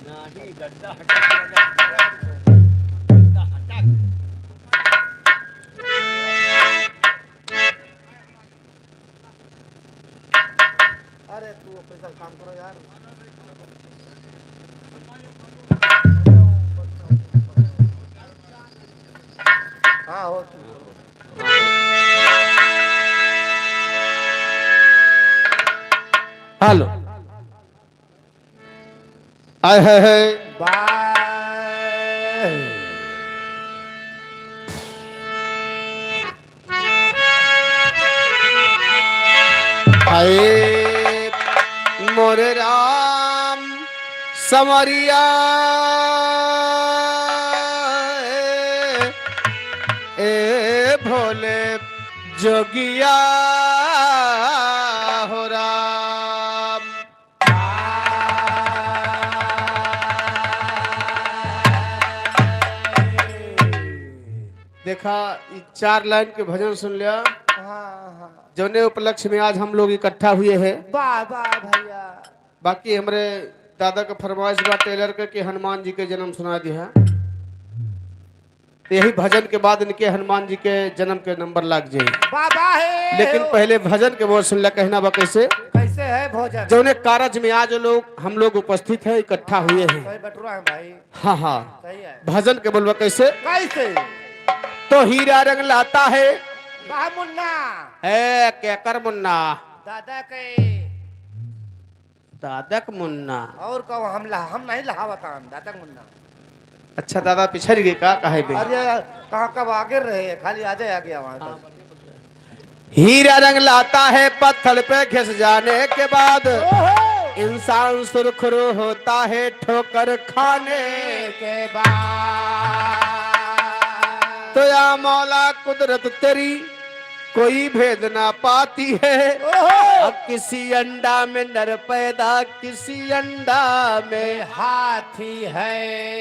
नहीं, गद्दा हटा, गद्दा हटा। अरे तू अपने साथ काम करो यार। हाँ, हो तू। हेलो। आय है, है। बाय। हाय मोरे राम संवरिया, ए भोले जोगिया हो राम। देखा, ई चार लाइन के भजन सुन लिया, हाँ, हाँ। जौने उपलक्ष्य में आज हम लोग इकट्ठा हुए हैं। वाह, वाह भैया। बाकी हमरे दादा का फरमाइश बा टेलर के कि हनुमान जी के जन्म सुना दिया। यही भजन के बाद इनके हनुमान जी के जन्म के नंबर लाग जाई। बाबा है। लेकिन पहले भजन के बोल सुन ले, कहना बा कैसे? कैसे है भोजन? जौने कारज में आज लोग, हम लोग उपस्थित हैं, इकट्ठा हुए हैं। सही बटुरा है भाई। हाँ, हाँ। सही है। भजन के बोलबा कैसे? कैसे? तो हीरा रंग लाता है। वाह मुन्ना। ए, केकर मुन्ना? दादा के। दादक मुन्ना। और कहो, हम लहा-, हम नहीं लहावत हन, दादक मुन्ना। अच्छा, दादा पिछड़ गए का, काहे बे? अरे, कहाँ कब आगे रहे, खाली आजे आगे आवा। हाँ। हीरा रंग लाता है पत्थर पे घिस जाने के बाद, ओहो! इंसान सुरखरू होता है ठोकर खाने के बाद। तो या मौला कुदरत तेरी कोई भेद ना पाती है। ओहो! अब किसी अंडा में नर पैदा, किसी अंडा में हाथी है।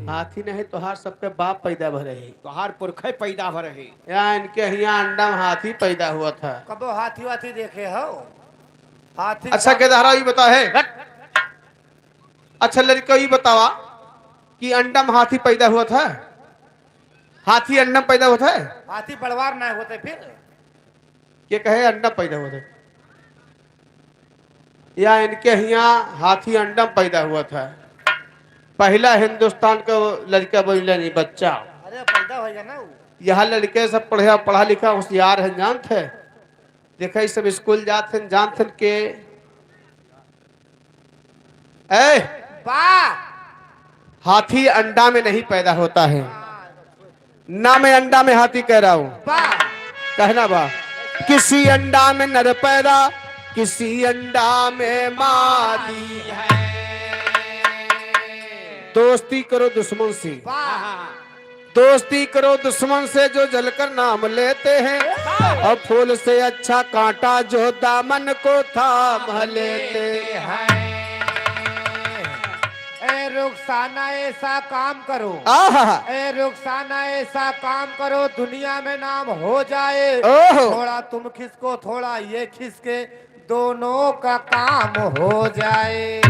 हाथी नहीं, तोहार सबके बाप पैदा भरे है। तोहार पुरखे पैदा भरे है। या इनके हियाँ अंडा में हाथी पैदा हुआ था। कबो हाथी वाथी देखे हो? हाथी अच्छा, का- के दहरा ई बता है। अच्छा लड़का, ई बतावा कि अंडा में हाथी पैदा हुआ था? हाथी अंडा में पैदा होता है? हाथी बड़वार ना होते फिर? के कहे अंडा पैदा होता है? या इनके हियाँ हाथी अंडा में पैदा हुआ था? पहला हिंदुस्तान का लड़का बोले नहीं बच्चा। अरे पैदा हो गया ना वो। यहाँ लड़के सब पढ़े, पढ़ा लिखा होशियार हैं, जानते हैं। देखा, ई सब स्कूल जात हन, जानत हन के? ए! बा! हाथी अंडा में नहीं पैदा होता है। ना मैं अंडा में हाथी कह रहा हूँ। बा! कहना बा, किसी अंडा में नर पैदा, किसी अंडा में मादी है। दोस्ती करो दुश्मन से। बा! दोस्ती करो दुश्मन से जो जलकर नाम लेते हैं, और फूल से अच्छा कांटा जो दामन को थाम लेते हैं। ए रुखसाना, ऐसा काम करो। आहा। ए रुखसाना, ऐसा काम करो, दुनिया में नाम हो जाए। ओहो। थोड़ा तुम खिसको, थोड़ा ये खिसके, दोनों का काम हो जाए।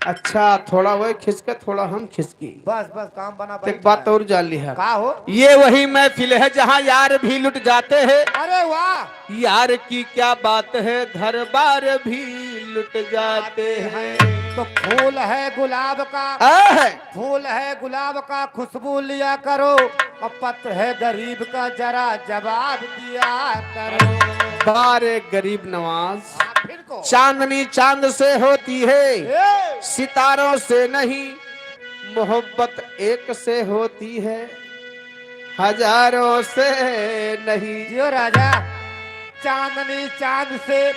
अच्छा, थोड़ा वह खिसके, थोड़ा हम खिसकी। बस, बस, काम बना भाई, एक बात और जान लिहा। का हो? ये वही महफिल है जहाँ यार भी लुट जाते हैं। अरे वाह! यार की क्या बात है, घर बार भी लुट जाते हैं। तो फूल है गुलाब का, आह! फूल है गुलाब का, खुशबू लिया करो, और पत्र है गरीब का, जरा जवाब दिया करो। बारे गरीब नवाज, हाँ, फिर को। चांदनी चांद से होती है, ए! सितारों से नहीं, मोहब्बत एक से होती है, हजारों से नहीं। जियो राजा। चांदनी चांद से,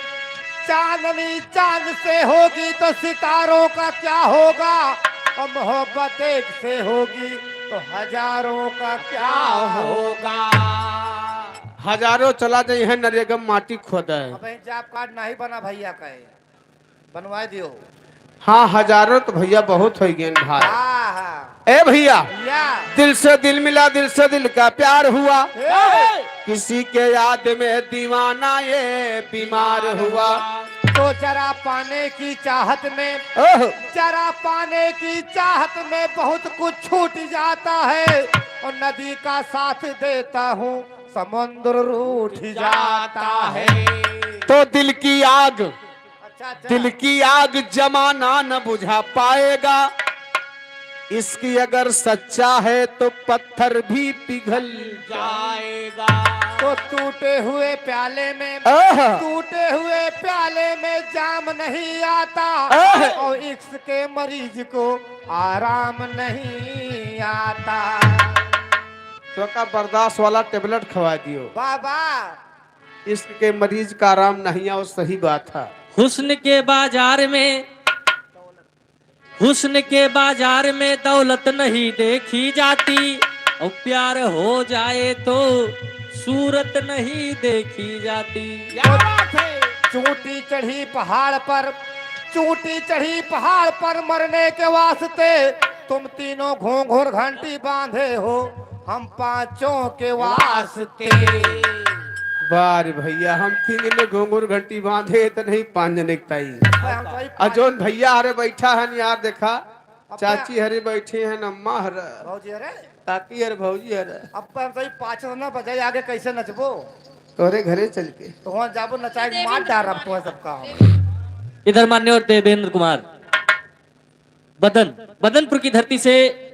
चांदनी चांद से होगी तो सितारों का क्या होगा, और मोहब्बत एक से होगी तो हजारों का क्या होगा। हजारों चला जाई है नरेगा माटी खोदे। अबे जॉब कार्ड नहीं बना भैया कहे, बनवा दियो। हाँ, हजारों तो भैया बहुत हो गए भाई। हाँ, हाँ। ए भैया, या। दिल से दिल मिला, दिल से दिल का प्यार हुआ। ए। किसी के याद में दीवाना ये बीमार हुआ। तो जरा पाने की चाहत में, ओह! जरा पाने की चाहत में बहुत कुछ छूट जाता है, और नदी का साथ देता हूँ, समुद्र रूठ जाता है। तो दिल की आग, अच्छा, अच्छा। दिल की आग जमाना न बुझा पाएगा, इश्क अगर सच्चा है तो पत्थर भी पिघल जाएगा। तो टूटे हुए प्याले में, आहा। टूटे हुए प्याले में जाम नहीं आता, आहा। और इश्क के मरीज को आराम नहीं आता। तो का बर्दाश्त वाला टेबलेट खवा दियो। बाबा। इश्क के मरीज का आराम नहीं आओ, सही बात है। हुस्न के बाजार में, हुस्न के बाजार में दौलत नहीं देखी जाती, और प्यार हो जाए तो सूरत नहीं देखी जाती। क्या बात है? चोटी चढ़ी पहाड़ पर, चोटी चढ़ी पहाड़ पर मरने के वास्ते, तुम तीनों घूंघूर घंटी बांधे हो, हम पांचों के वास्ते। वाह रे भैया, हम तीन जने घूंघूर घंटी बांधे त नहीं पाँच जने के ताई। अबे हम भाई आ जौन भैया हरे बैठा है यार, देखा, अबे चाची हरे बैठे हैं, अम्मा हरे, भौजी हरे, काकी हरे, भौजी हरे। अब हम सही पाँच ना बजाई, आगे कैसे नचबो? तोरे घरे चल के। तो वहाँ जाबो नचाए के मार डार अब तुम्हें सबका हम। इधर मान्यवर देवेंद्र कुमार। बदन, बदनपुर की धरती से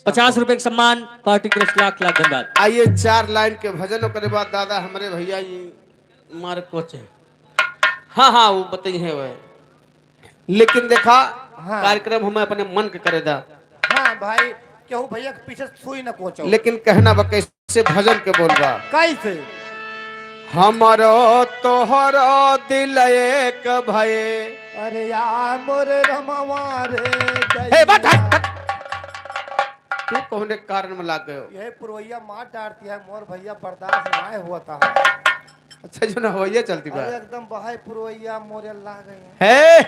पचास रुपए का सम्मान, पार्टी की तरफ से लाख लाख धन्यवाद। आइए, चार लाइन के भजन, ओकरे बाद दादा हमरे भैया ये मार कोचे। हाँ, हाँ, वो बताई है वह। लेकिन देखा, हाँ। कार्यक्रम हमें अपने मन के करे दा। हाँ भाई, केहू भैया के पीछे सुई न कोचो। लेकिन कहना बा कैसे? से भजन के बोल बा। कैसे? हमरो तोहरो दिल एक भये। अरे या मोर रमवा रे हे, बट, हट, हट। तू कौने कारण में लाग गयो? यही पुरवैया मार डारती है, मोर भैया बर्दाश्त नाय होता है। अच्छा, जो ना होइए चलती बा। अरे एकदम बहाई पुरवैया मोरे लाग गई है। हे!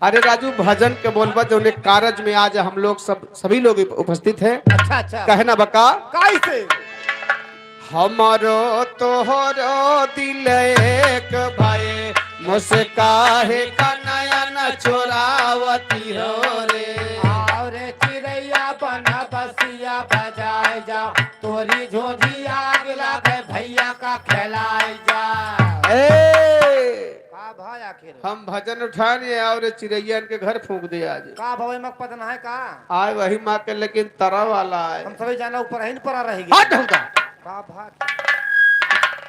अरे राजू, भजन के बोल बा, जौने कारज में आज हम लोग सब, सभी लोग उप-, उपस्थित हैं। अच्छा, अच्छा। कहना बका? कैसे? हमरो तोहरो दिल एक भये, मुस्काहे का नयन चोरावती हो रे। आओ रे चिरैया बन बसिया बजाए जा, तोरी झोझी आग लागे भैया का खेलाए जा। ए! का भाई आखिर? हम भजन उठान ये और चिरैयन के घर फूंक दे आज। का भवे मक पता ना है का? आए वही माँ के लेकिन तरा वाला आए। हम सभी जाना ऊपर ही परा रहेगी। हट हटा। का भाई?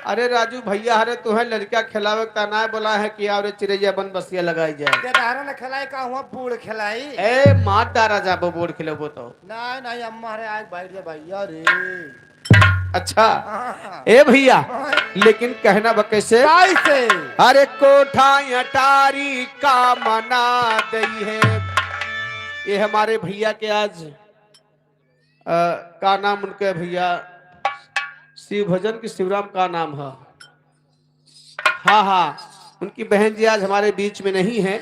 अरे राजू भैया, अरे तुम्हें लड़का खिलावे का ना बोला है कि और चिरैया बन बसिया लगाई जाए। के दारा न खिलाई का हुआ बूढ़ खिलाई। ए, मार डारा जाबो बूढ़ खिलाबो तो। नहीं, नहीं, अम्मा रे, आग बैठ जा भैया रे। अच्छा, हाँ। ए भैया, हाँ। लेकिन कहना बा कैसे? कैसे? अरे कोठा अटारी का मना दई है। ये हमारे भैया के आज, अ, का नाम उनके भैया? शिव भजन की शिवराम का नाम है? हाँ, हाँ, उनकी बहन जी आज हमारे बीच में नहीं है।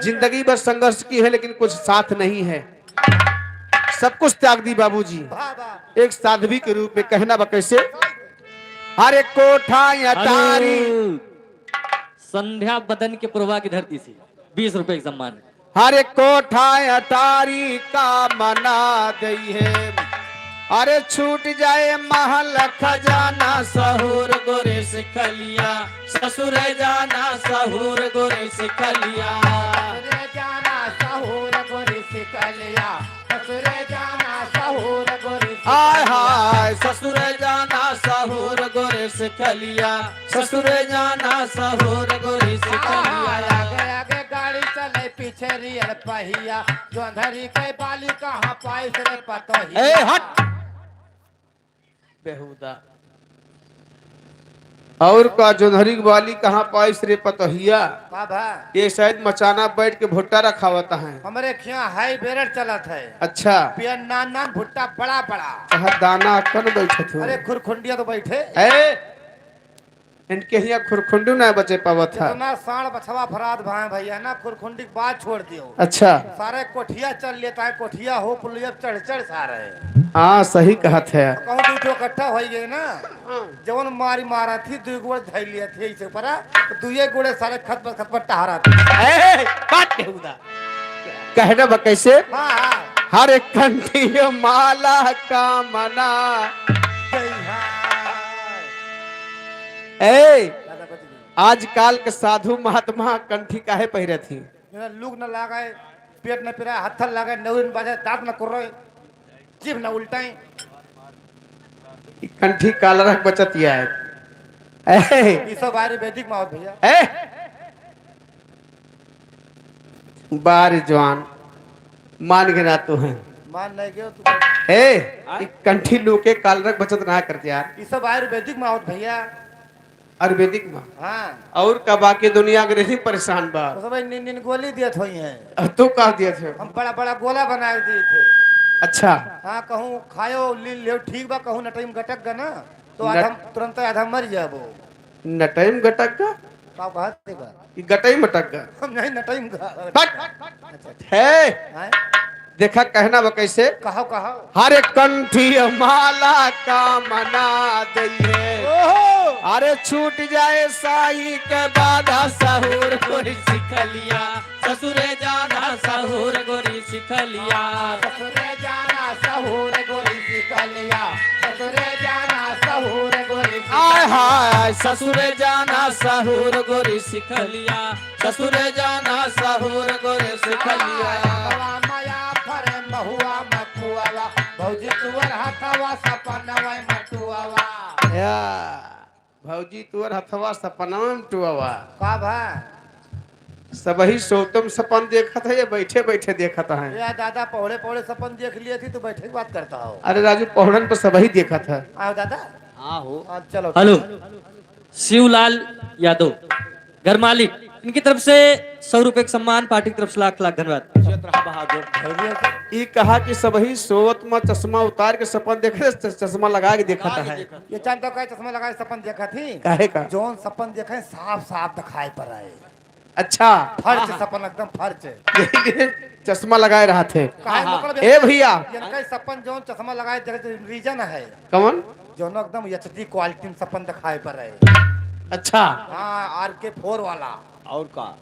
जिंदगी भर संघर्ष की है, लेकिन कुछ साथ नहीं है। सब कुछ त्याग दी बाबूजी। एक साध्वी के रूप में। कहना बा कैसे? हरे कोठा अटारी। संध्या बदन के पुरवा की धरती से बीस रुपए का सम्मान। हरे कोठा अटारी का मना दई है। अरे छूट जाए महल खजाना, सहूर गोरे सिखलिया, ससुर जाना सहूर गोरे सिखलिया। ससुर जाना सहूर गोरे सिखलिया, ससुर जाना सहूर गोरे सिखलिया। हाय हाय, ससुर जाना सहूर गोरे सिखलिया, ससुर जाना सहूर गोरे सिखलिया। आगे आगे गाड़ी चले, पीछे रियर पहिया, जोंधरी के बाली कहाँ पाइस रे पतोहिया। ए, हट। बेहुदा। और का, जोंधरी के बाली कहाँ पाइस रे पतोहिया? का भा? ये शायद मचाना बैठ के भुट्टा रखावत है। हमरे खिया हाई बेरड चलत है। अच्छा। पियर नान नान भुट्टा बड़ा बड़ा। कहा दाना कन बैठत हो? अरे खुरखुंडिया तो बैठे। ए, इनके हिया खुरखुंडू ना बचे पावत है। इतना साँड़ बछवा फराद भाए भैया ना, खुरखुंडी के बात छोड़ दियो। अच्छा। सारे कोठिया चल लेता है, कोठिया हो पुलिया चढ़ चढ़ सारे। हाँ, सही कहत है। कहूँ दू ठो इकट्ठा होइ गए ना, हाँ। जवन मारी मारा थी, दुइ गोड़ धइ लिया थी, ऐसे ऊपर, तो दुइये गोड़े सारे खत पर, खत पर टहरा थी। ए, बात कहूँ दा। कहना बा कैसे? हाँ, हाँ। हर कंठी माला का मना। जय हाँ। ए, दादा बच गई। आजकल के साधु महात्मा कंठी काहे पहिरत ही? मेरा लूक न लागे, पेट न पिराए, हत्थर लागे, नौरी न बाजे, दांत न कुर्रे, जीभ न उल्टाए। ई कंठी कालरक बचत या है। ए! ई सब आयुर्वेदिक मा होत भैया। ए! बार जवान, मान के ना तू है। मान नहीं गयो तू। ए! ई कंठी लूके कालरक बचत ना करत यार। ई सब आयुर्वेदिक मा होत भैया। आयुर्वेदिक मा? हाँ। और का बाकी दुनिया के नहीं परेशान बा? तो सब नीन नीन गोली दियत होई हैं। अब तू का दियत हो? हम बड़ा बड़ा गोला बनाए दिए थे। अच्छा। हाँ, कहूँ खायो, लीन लियो, ठीक बा, कहूँ नटई में गटक गा ना, तो नट- आधा, तुरंत आधा मर जाबो। नटई में गटक गा? का कहत है बा? ई गटई में गटक गा? हम नहीं नटई में गा-, बट। अच्छा, अच्छा। है। हैं? देखा कहना बा कैसे? कहो, कहो। हर कंठी माला का मना दइहे। ओहो! अरे छूट जाए साई के बाधा सहूर गोरी सिखलिया, ससुरे जाना सहूर गोरी सिखलिया। ससुरे जाना सहूर गोरी सिखलिया, ससुरे जाना सहूर गोरी सिखलिया। आय हाय, ससुरे जाना सहूर गोरी सिखलिया। ससुरे जाना सहूर गोरे सिखलिया। रंगवा माया फरे महुआ मकुआवा, भौजी तुअर हथवा सपनवा मटुआवा। या, भौजी तुअर हथवा सपनवा मटुआवा। का भा? सबही सोतम सपन देखत है या बैठे बैठे देखत है? या दादा, पौड़े पौड़े सपन देख लिए थी, तू बैठे की बात करता हो? अरे राजू, पौड़न पर सबही देखत है। आओ दादा। हाँ हो। हाँ, चलो। हेलो। शिवलाल यादव, घर मालिक, इनकी तरफ से सौ रुपए का सम्मान, पार्टी की तरफ से लाख लाख धन्यवाद। क्षेत्र बहादुर। ई कहा कि सबही सोवत में चश्मा उतार के सपन देखे, च-, चश्मा लगा के देखत है। ये चांद तो का चश्मा लगा के सपन देखा थी। काहे का? जौन सपन देखे साफ साफ दिखाई पड़ रहा है। अच्छा। फर्ज हाँ, हाँ। सपन एकदम फर्ज। चश्मा लगाए रहा थे। काहे हाँ, हाँ। मतलब ए भैया। इनका सपन जौन चश्मा लगाए देखे रीजन है। कौन? जौन एकदम एचडी क्वालिटी में सपन दिखाई पड़ रहे। अच्छा। हाँ, आरके फोर वाला। और का?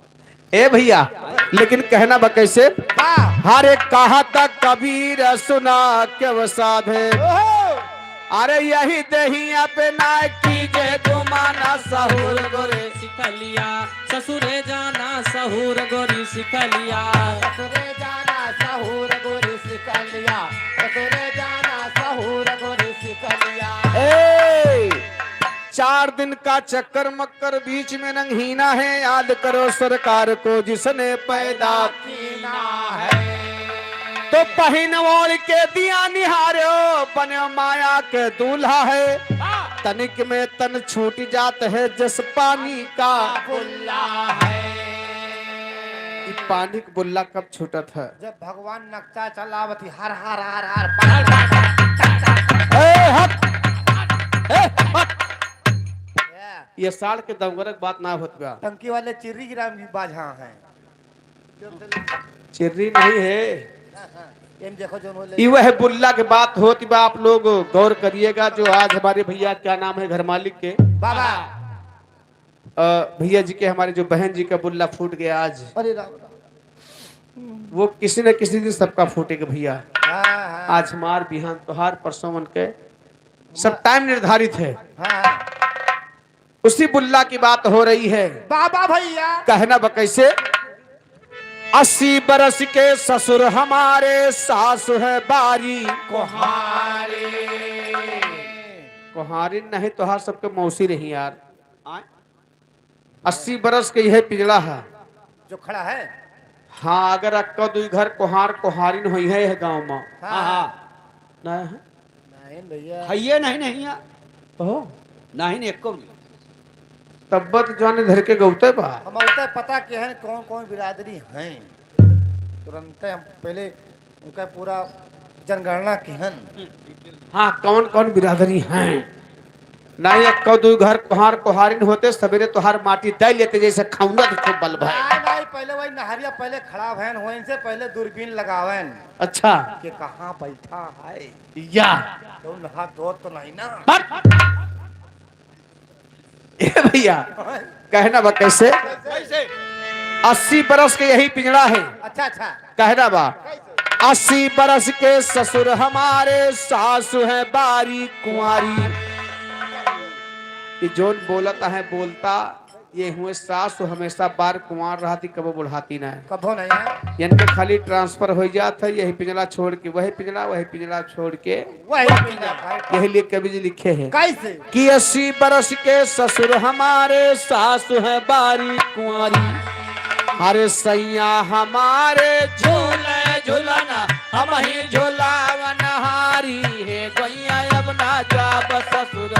ए भैया, लेकिन कहना बा कैसे? हाँ। हर एक कहा था कबीर सुना के वो साधे। ओहो। अरे यही देहिया पे ना कीजे गुमाना सहूर गोरे सिखलिया, ससुरे जाना सहूर गोरी सिखलिया। ससुरे जाना सहूर गोरी सिखलिया, ससुरे जाना सहूर गोरी सिखलिया। ए, चार दिन का चक्कर मक्कर बीच में नंगहीना है, याद करो सरकार को जिसने पैदा कीना है। तो पहिन ओढ़ के दिया निहारो, बने माया के दूल्हा है। हाँ। तनिक में तन छूट जात है जस पानी का बुल्ला है। ई पानी के बुल्ला कब छूटत है? जब भगवान नक्शा चलावत ही, हर हर हर हर, ए, हट! ए, हट! ये साल के दमगरक बात ना होत बा। टंकी वाले चिर्री गिराम भी बाझा हैं। चिर्री नहीं है। एम देखो जौन होले। ई वह बुल्ला के बात होत बा, आप लोग गौर करिएगा, जो आज हमारे भैया, क्या नाम है घर मालिक के? बाबा। अ, भैया जी के, हमारे जो बहन जी का बुल्ला फूट गया आज। अरे राम राम। वो किसी न किसी दिन सबका फूटेगा भैया। हाँ, हाँ। आज हमार, बिहान तोहार, परसों उनके, सब टाइम निर्धारित है। हाँ, हाँ। उसी बुल्ला की बात हो रही है। बाबा भैया। कहना बा कैसे? अस्सी बरस के ससुर हमारे, सासु है बारी। कोहारी। कोहारी नहीं, तोहार सबके मौसी रही यार। आय? अस्सी बरस के यह पिजड़ा है। जो खड़ा है? हाँ, अगर अक्का दुई घर कोहार कोहारिन होई है यह गाँव में। हाँ, हाँ। नहीं है? नहीं भैया। हइये नहीं, नहीं है। ओहो। नहीं, नहीं, एको नहीं। तब्बत जौन धर के गौते बा। हम उते पता के हैं कौन कौन बिरादरी हैं। तुरंते हम पहले उनका पूरा जनगणना किहन। हाँ, कौन कौन बिरादरी हैं? नहीं, अक्का दुई घर कोहार कोहारिन होते, सवेरे तोहार माटी दे लेते, जैसे खौना के खूब बल भय। नहीं, नहीं, पहले वही नहरिया पहले खड़ा भैन, वहीं से पहले दूरबीन लगावेन। अच्छा। कि कहाँ बैठा है? या। तो नहा दो तो नहीं ना? हट। ए भैया, कहना बा कैसे? कैसे? अस्सी बरस के यही पिंजड़ा है। अच्छा, अच्छा। कहना बा, कैसे? अस्सी बरस के ससुर हमारे, सासु है बारी कुंवारी। ये जोन बोलत है बोलता, ये हुए सासु हमेशा बार कुंवार रहती, कबो बुढ़ाती ना है। कबो नहीं है। इनके खाली transfer हो जात है, यही पिंजड़ा छोड़ के वही पिंजड़ा, वही पिंजड़ा छोड़ के वही पिंजड़ा भाई। यही लिए कवि जी लिखे हैं कैसे? कि अस्सी बरस के ससुर हमारे, सासु है बारी कुंवारी। अरे सैया हमारे झूले झुलना, हम ही झुलावन हारी। हे गैया अब ना जाब ससुर।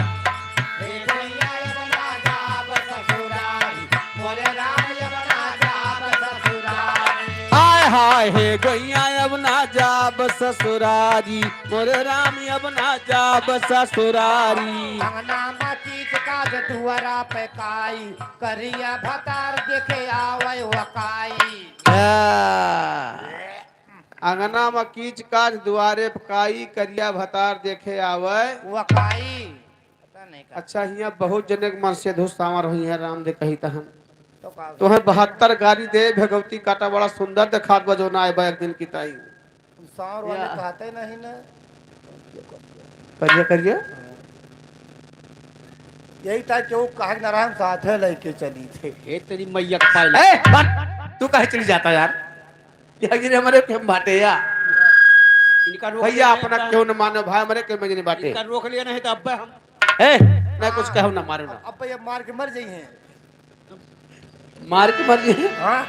हे गैया अब ना जाब ससुरारी। मोरे राम अब ना जाब ससुरारी। हाय हाय, हे गैया अब ना जाब ससुरारी। मोरे राम अब ना जाब ससुरारी। अंगना में कीच काज दुआरा पे काई, करिया भतार देखे आवे वकाई। आ, अंगना में कीच काज दुआरे पे काई, करिया भतार देखे आवे वकाई। पता नहीं का। अच्छा, हियाँ बहुत जने के मन से धुसावर हुई है, राम दे कही तहन। तो का? तोहे बहत्तर गारी दे, भगवती काटा बड़ा सुंदर देखात बा, जो ना आए बा एक दिन की ताई। सावर वाले या। कहते नहीं ना। करिया, करिया। यही था कि वो कहा कि नारायण साथ है लेके चली थे। हे तेरी मैया का पायल। ए, बट, तू काहे चली जाता यार? या गिरे हमारे के हम बाटे या। इनका रोक भैया, लिया अपना नहीं तो क्यों न मानो भाई, हमारे के में नहीं बाटे। इनका रोक लिया नहीं तो अब हम ए, मैं कुछ हाँ। कहूँ ना, मारो ना। अब, अब ये मार के मर जाई हैं। मार के मर जाई हैं? हाँ।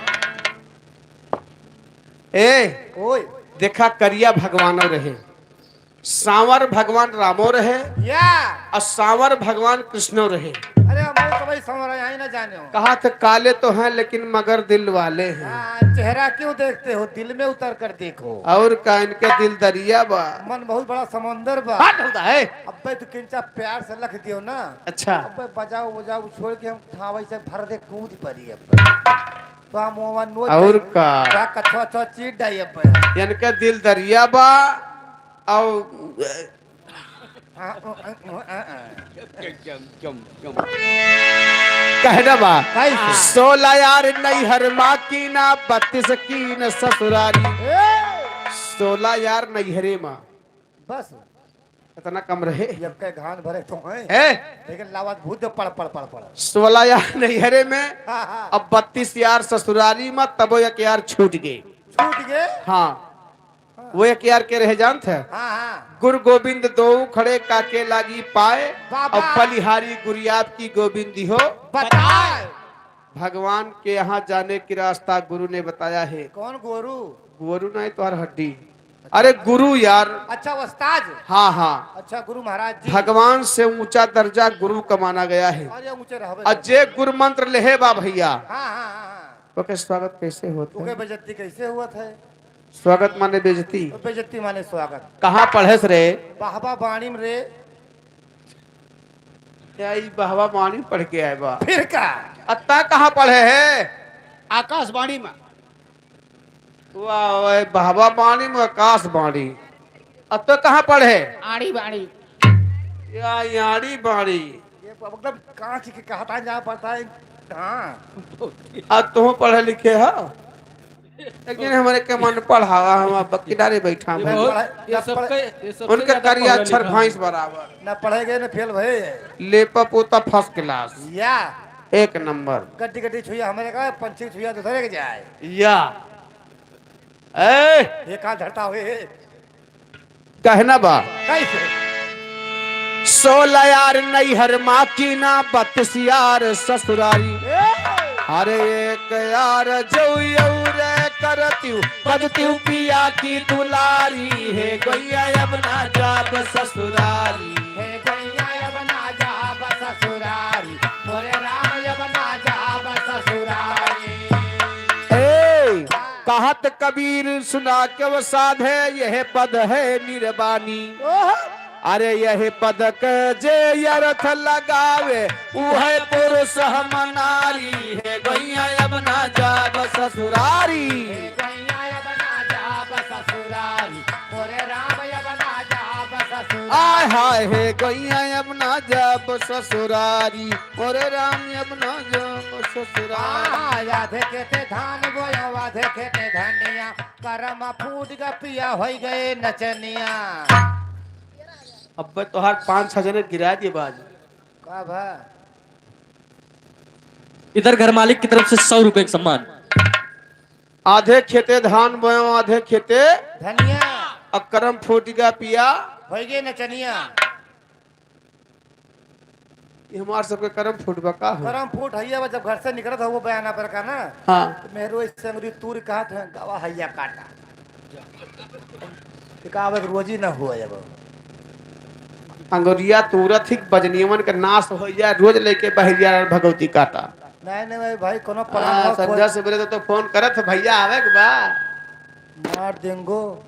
ए, ओए। देखा, करिया भगवानो रहे, सांवर भगवान रामो रहे, या। और सांवर भगवान कृष्णो रहे। अरे, हम तो भाई सांवर यहाँ ही ना जाने हो। कहा थे, "काले तो हैं, लेकिन मगर दिल वाले हैं।" हाँ, चेहरा क्यों देखते हो, दिल में उतर कर देखो। और का, इनके दिल दरिया बा। मन बहुत बड़ा समंदर बा। बात होता है। अब्बे तू किंचा प्यार से लख दियो ना। अच्छा। अब्बे बजाओ, बजाओ, छोड़ के हम ठावई से भर दे कूद पड़ी अब्बे। तो हम वो नोच और दे। का? का कछवा छवा चीर डाई अब्बे। इनके दिल दरिया बा, और हाँ, हाँ, हाँ, हाँ, हाँ। जम, जम, जम। कहना बा, कैसे? सोलह यार नैहर मा कीना, बत्तीस कीन ससुरारी। ए! सोलह यार नैहरे मा। बस। इतना कम रहे? ये के घान भरे तो हैं। ए? लेकिन लावत भूत पड़, पड़, पड़, पड़। सोलह यार नैहरे में, हाँ, हाँ। अब बत्तीस यार ससुरारी मा, तबो एक यार छूट गए। छूट गए? हाँ। वो एक यार के रहे जानत है? हाँ, हाँ। गुरु गोविंद दो खड़े काके लागी पाए, बाबा। और बलिहारी गुरु आपकी गोविंद हो बताए। भगवान के यहाँ जाने की रास्ता गुरु ने बताया है। कौन गुरु? गुरु नहीं, तोहर हड्डी। अरे गुरु यार। अच्छा, उस्ताद। हाँ, हाँ। अच्छा, गुरु महाराज जी। भगवान से ऊंचा दर्जा गुरु का माना गया है। अरे ऊंचे रहबे और करी। जे गुरु मंत्र लेहे बा भैया, हाँ, हाँ, हाँ, हाँ। ओके, स्वागत कैसे होत है? ओके, बेइज्जती कैसे हुआ था? स्वागत माने बेइज्जती। तो बेइज्जती माने स्वागत। कहाँ पढ़ेस रे? बाहबा बाणी में रे। या ई बाहबा बाणी पढ़ के आए बा? फिर का? अत्ता कहाँ पढ़े है? आकाशवाणी में। वाह, वाह, बाहबा बाणी में आकाशवाणी। अत्ता कहाँ पढ़े? आड़ी बाणी। या, ई आड़ी बाणी। ये मतलब कहाँ की, की कहता जा पड़ता है? हाँ। अब तुम पढ़े लिखे हो? लेकिन हमरे के मन पढ़ावा, हम अब किनारे बैठा ये हैं। बहुत, पढ़ा-, ये ना सबके, पढ़ा-, ये सबसे उनके ज्यादा करिया पढ़े अक्षर लिखा भैंस है। बराबर। ना पढ़े गए, ना फेल भए। लेपा पोता first class। या। एक नंबर। गड्डी गड्डी छुइया हमरे का, पंछी छुइया दूसरे के जाए। या। ए! ये का धरता हुए? कहना बा। कैसे? सोलह यार नैहर मा कीना, बत्तीस यार ससुरारी। ए! अरे एक यार जो और करतिउ, बजतिउ पिया की दुलारी। हे गैया अब ना जाब ससुरारी। हे गैया अब ना जाब ससुरारी। मोरे राम अब ना जाब ससुरारी। ए, कहत कबीर सुना के वो साधे, यह पद है निर्वाणी। ओह! अरे यही पद के जे अर्थ लगावे, उहे पुरुष हम नारी, हे गइया अब ना जाब ससुरारी। हे गइया अब ना जाब ससुरारी, मोरे राम अब ना जाब ससुरारी। आय हाय, हे गइया अब ना जाब ससुरारी, मोरे राम अब ना जाब ससुरारी। हाँ, आधे खेते धान बोया, आधे खेते धनिया, करम फूट गा पिया, होइ गए नचनिया। अब्बे तोहार पाँच छह जने गिरा दिए बाज। का भा? इधर घर मालिक की तरफ से सौ रुपए का सम्मान। आधे खेते धान बोयो, आधे खेते धनिया। अब करम फूट गा पिया। होइ गए नचनिया। ये हमार सबके करम फूट बा का हो? करम फूट हइया बा, जब घर से निकलत हो वो बयाना पर का ना। हाँ। तो मेहरो इस संगरी तूर कहा थे, "गवा हइया काटा।" तो का अब रोजी ना हुआ जब। अंगुरिया तुरत ही बजनियमन के नाश हो जाए, रोज लेके बहरिया भगवती काटा। नहीं, नहीं भाई, भाई, कोनो हाँ, पलान हो, संझा कोई से बोले तो, तो फोन करत है, "भइया आवे के बा।" मार देंगो।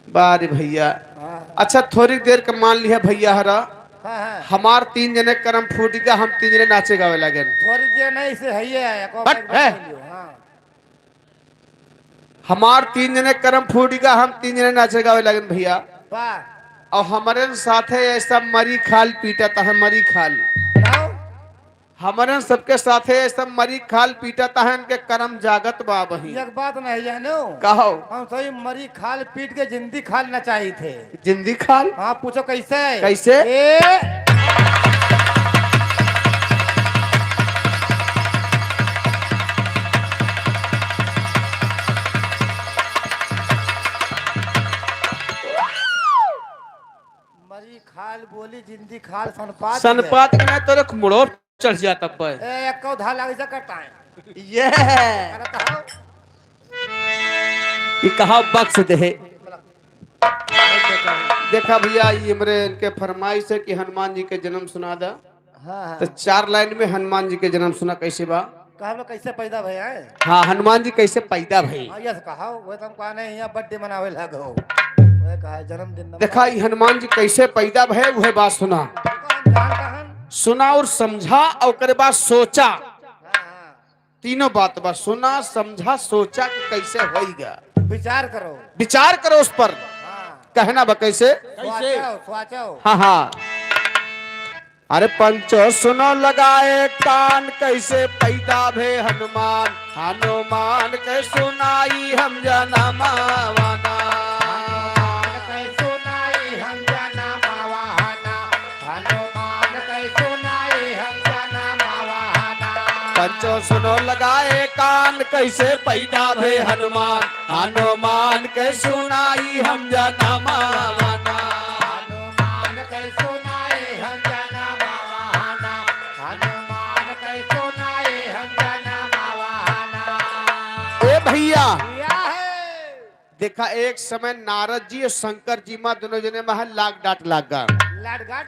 बा रे भइया। हाँ। अच्छा, थोड़ी देर के मान लिया भइया हरा। हाँ, हाँ। हमार तीन जने करम फूट गया, हम तीन जने नाचे गावे लागेन। थोड़ी देर नहीं से है ये, एको बट, बार है। बोलियो, हाँ। हमार तीन जने करम फूट गया, हम तीन जने नाचे गावे लागेन भइया। वाह। और हमरे साथे ऐसा मरी खाल पीटत है, मरी खाल। बताओ। हमरे सबके साथे ऐसा मरी खाल पीटत है, इनके करम जागत बा बही। एक बात नहीं जानो। कहो। हम सही मरी खाल पीट के जिंदी खाल नचाई थे। जिंदी खाल? हाँ, पूछो कैसे? कैसे? ए! मरी खाल बोली जिंदी खाल सनपात है। सनपात के नहीं तोरे मुड़ो चढ़ जात अब्बे। ए, एको धा लाग जा कटाए। ये। अरे तो हो। ये कहा बख्श दे। देखा भइया, ये हमरे इनके फरमाइश है कि हनुमान जी के जन्म सुना दा। हाँ, हाँ। तो चार लाइन में हनुमान जी के जन्म सुना कैसे बा? कहा हम लोग कैसे पैदा भए हैं? हाँ, हनुमान जी कैसे पैदा भए? हाँ, यस कहा, वो तो हम कहा नहीं, यहाँ birthday मनावे लागो। वो कहा जन्मदिन न देखा, मनावे। ई हनुमान जी कैसे पैदा भए, वह बात सुना। कौन जान कहाँ? सुना और समझा, और ओकरे बाद सोचा। हाँ, हाँ। तीनों बात बा, सुना, समझा, सोचा कि कैसे होइगा। विचार करो। विचार करो उस पर। हाँ। कहना बा कैसे? कैसे? सोचो, सोचो। हाँ, हाँ। अरे पंचो सुनो लगाए कान, कैसे पैदा भए हनुमान, हनुमान के सुनाई हम जनमावा ना। हनुमान के सुनाई हम जनमावा ना। हनुमान के सुनाई हम जनमावा ना। पंचो सुनो लगाए कान, कैसे पैदा भए हनुमान, हनुमान के सुनाई हम जनमावा ना। हनुमान के सुनाई हम जनमावा ना। हनुमान के सुनाई हम जनमावा ना। ए भइया, या है। देखा, एक समय नारद जी और शंकर जी मा दोनों जने मा लाग डाट लाग गा। लाट गाट?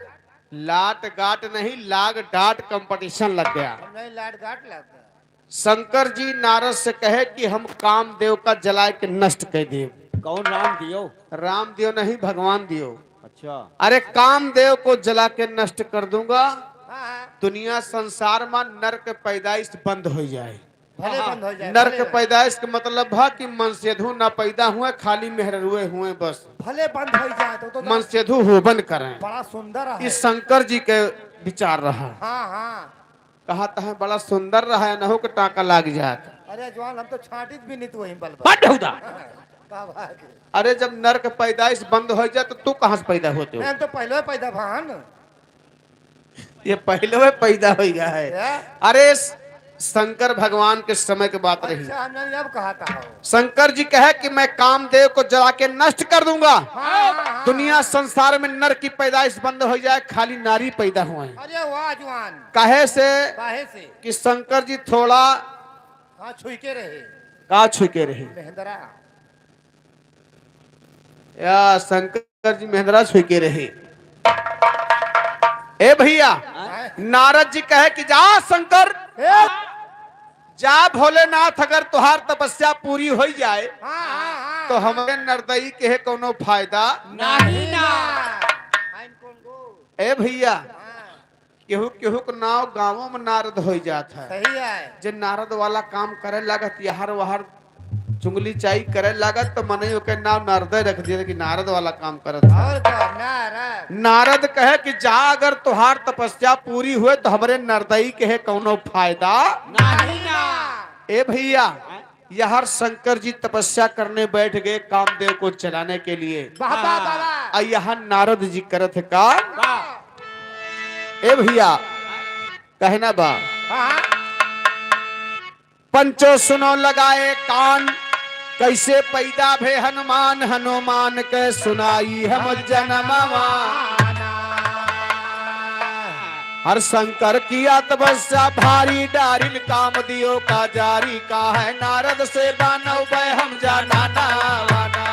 लाट गाट नहीं, लाग डाट competition लग गया। हम नहीं, लाट गाट लग गया। शंकर जी नारद से कहे कि हम कामदेव का जलाए के नष्ट कर देव। कौन राम दियो? राम दियो नहीं, भगवान दियो। अच्छा। अरे कामदेव को जला के नष्ट कर दूंगा, हाँ, हाँ। दुनिया संसार मा नर के पैदाइश बंद हो जाए। भले हाँ, बंद हो जाए, नर भले। के पैदाइश के मतलब है कि मनसेधु ना पैदा हुए, खाली मेहररुए हुए बस। भले बंद हो जाए तो, तो मनसेधु होबन करें। बड़ा सुंदर है। इस शंकर जी के विचार रहा। हाँ, हाँ। कहा तह बड़ा सुंदर रहा है, नहु के टाका लाग जात। अरे जवान, हम तो छांटित भी नहीं, तू वहीं बल बल। बंद हो जा। का बात है? अरे जब नर के पैदाइश बंद हो जाए तो तू कहाँ से पैदा होते हो? मैं तो पहले पैदा भान। ये पहले वह पैदा हो गया है। क्या? अरे स-, शंकर भगवान के समय के बात रही। अच्छा, हमने अब कहा था हो। शंकर जी कहे कि मैं कामदेव को जला के नष्ट कर दूंगा। हाँ, हाँ, हाँ, दुनिया हाँ। संसार में नर की पैदाइश बंद हो जाए, खाली नारी पैदा हुए। अरे वाह जवान। काहे से? काहे से? कि शंकर जी थोड़ा का छुई के रहे? का छुई के रहे? मेहंदरा। या शंकर जी मेहंदरा छुई के रहे। ए भइया, हाँ। नारद जी कहे कि जा शंकर, ए! जा भोलेनाथ, अगर तोहार तपस्या पूरी होइ जाए, हाँ, हाँ, हाँ। तो हमरे नरदई के है कौनो फायदा? नहीं ना। ए भइया, केहू केहू के नाव गाँवों में नारद होइ जात है। सही है। जे नारद वाला काम करे लागत, यहर वहर चुंगली चाई करे लागत, तो मनई ओके नाव नारदे रख दिए कि नारद वाला काम करत है। और का, नारद। नारद कहे कि जा, अगर तोहार तपस्या पूरी हुए तो हमरे नरदई के है कौनो फायदा नहीं ना। ए भइया, यहाँ शंकर जी तपस्या करने बैठ गए कामदेव को जलाने के लिए। वाह, वाह, वाह, वाह। और यहाँ नारद जी करत है का? वाह। ए भइया, कहना बा। हाँ, हाँ। पंचो सुनो लगाए कान, कैसे पैदा भे हनुमान, हनुमान के सुनाई हम जनमवा। हर शंकर किया तपस्या भारी, डारिन काम दियो का जारी, काहे नारद से बनौबे हम जाना नावाना।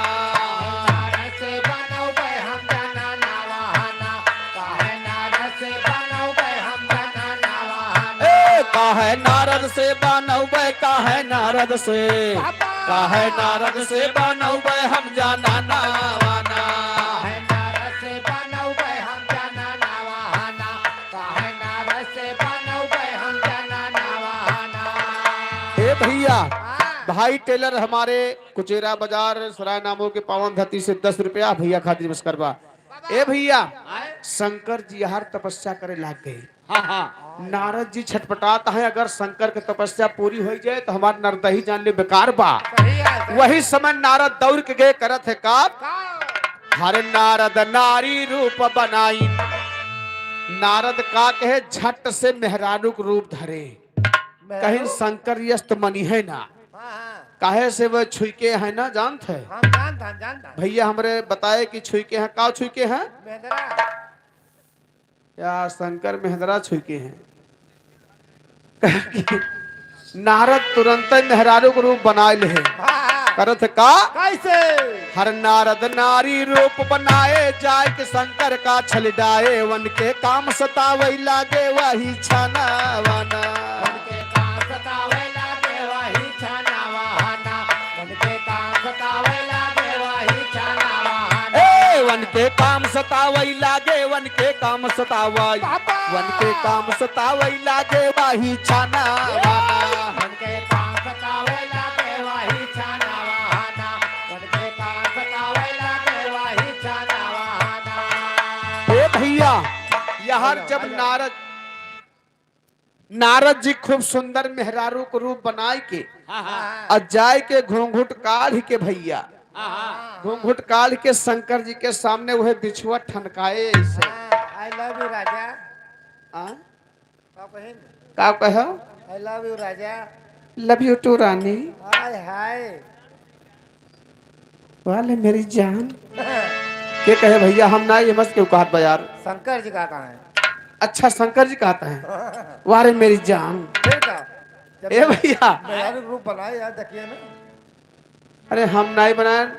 नारद से बनौबे हम जाना नावाना, काहे नारद से बनौबे हम जाना नावाना। ए, काहे नारद से बनौबे, काहे नारद से, बाबा। काहे नारद से बनौबे हम जाना नावाना। काहे नारद से बनौबे हम जाना नावाना। काहे नारद से बनौबे हम जाना नावाना। ए भइया, हाँ। भाई टेलर हमारे कुचेरा बाजार सराय नामो के पावन धरती से दस रुपया भइया खातिर नमस्कार बा। ए भइया, आए? शंकर जी हर तपस्या करे लाग गए। हाँ, हाँ। नारद जी छटपटात हैं, अगर शंकर के तपस्या पूरी होइ जाए तो हमार नरदही जान ले बेकार बा। सही है, सही। वही समय नारद दौड़ के गए करत है का? का? हर नारद नारी रूप बनाई। नारद का कहे, झट से मेहरारू के रूप धरे। मेहरारू? कहीं शंकर यस्त मनी है ना। हाँ, हाँ। काहे से वह छुई के है ना, जानत है? हम जानत हैं, जानत हैं। भइया हमरे बताए कि छुई के हैं, का छुई के हैं? मेहंदरा। या शंकर मेहंदरा छुई के हैं। नारद तुरंत मेहरारू के रूप बनाए ले है। हाँ। करत का? कैसे? हर नारद नारी रूप बनाए, जाए के शंकर का छल डाए, वन के काम सतावै लागे वही छाना वाना। वन के काम सतावै लागे वही छाना वाना। वन के काम सतावै लागे वही छाना वाना। ए, वन के काम सतावै लागे, वन के काम सतावै। बाबा। वन के काम सतावै लागे वही छाना वाना। वन के काम सतावै लागे वही छाना वाना। वन के काम सतावै लागे वही छाना वाना। ए भइया, यहाँ जब नारद नारद जी खूब सुंदर मेहरारू के रूप बनाए के हाँ, हाँ। और जाए के घूंघट काढ़ के भइया, हाँ, हाँ। घूंघट काढ़ के शंकर जी के सामने वह बिछुआ ठनकाए ऐसे। हाँ, I love you राजा। हाँ? का कहे? का कहो? I love you Raja. Love you too रानी। हाय, हाय। वाह ले मेरी जान। के कहे भइया, हम ना, ये मत क्यों कहत बा यार। शंकर जी कहत हैं। अच्छा, शंकर जी कहत हैं। वाह रे मेरी जान। फिर का? जब ए भइया। मेहरारू रूप बनाए यार, देखिए ना। अरे हम नाहीं बनाए।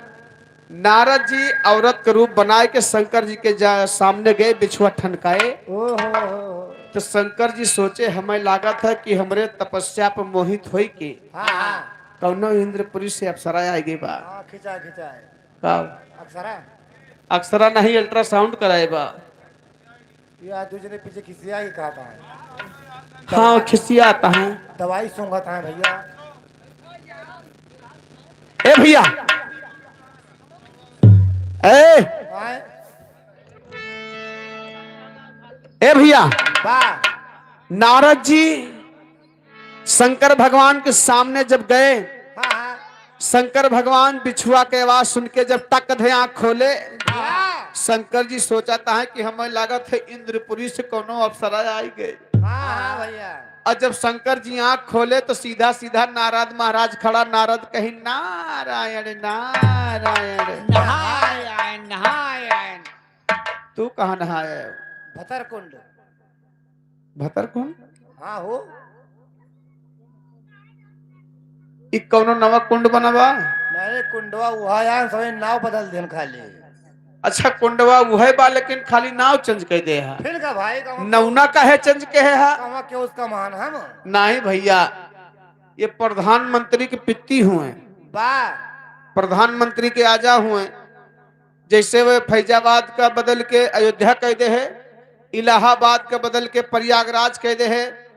नारद जी औरत के रूप बनाए के शंकर जी के जा-, सामने गए, बिछुआ ठनकाए। ओहो हो हो। तो शंकर जी सोचे, हमें लागत है कि हमरे तपस्या पर मोहित होई के हाँ, हाँ। कौनो इंद्रपुरी से अप्सरा आइ गई बा। हाँ, खिंचा, खिंचा है। का? अप्सरा? अप्सरा नहीं, ultrasound कराए बा। ये आज दूसरे पीछे खिसिया ही कहता है। हाँ, खिसियात हैं। दवाई सूंघत हैं भइया। ए भइया। ए। आए। ए भइया। बा। नारद जी शंकर भगवान के सामने जब गए, हाँ, हाँ। शंकर भगवान बिछुआ के आवाज सुन के जब टक दे आँख खोले, हाँ। शंकर जी सोचत हैं कि हमें लागत है इंद्रपुरी से कौनो अप्सरा आइ गए। हाँ, हाँ, भइया। और जब शंकर जी आँख खोले तो सीधा सीधा नारद महाराज खड़ा, नारद कहीं, "नारायण, नारायण।" नहाय आयन, नहाय आयन। तू कहाँ नहाए? भतर कुंड। भतर कुंड? हाँ हो। ई कौनो नवा कुंड बना बा? नहीं, कुंडवा उहा यार, सभी नाव बदल देन खाली। अच्छा, कुंडवा उहे बा, लेकिन खाली नाव change कर दे है। फिर का भाई, का नौना काहे change के है हा? कमा के उसका मान हम? नहीं भइया, ये प्रधानमंत्री के पित्ती हुए। बा। प्रधानमंत्री के आजा हुए। जैसे वे फैजाबाद का बदल के अयोध्या कह दे है, इलाहाबाद के बदल के प्रयागराज कह दे है।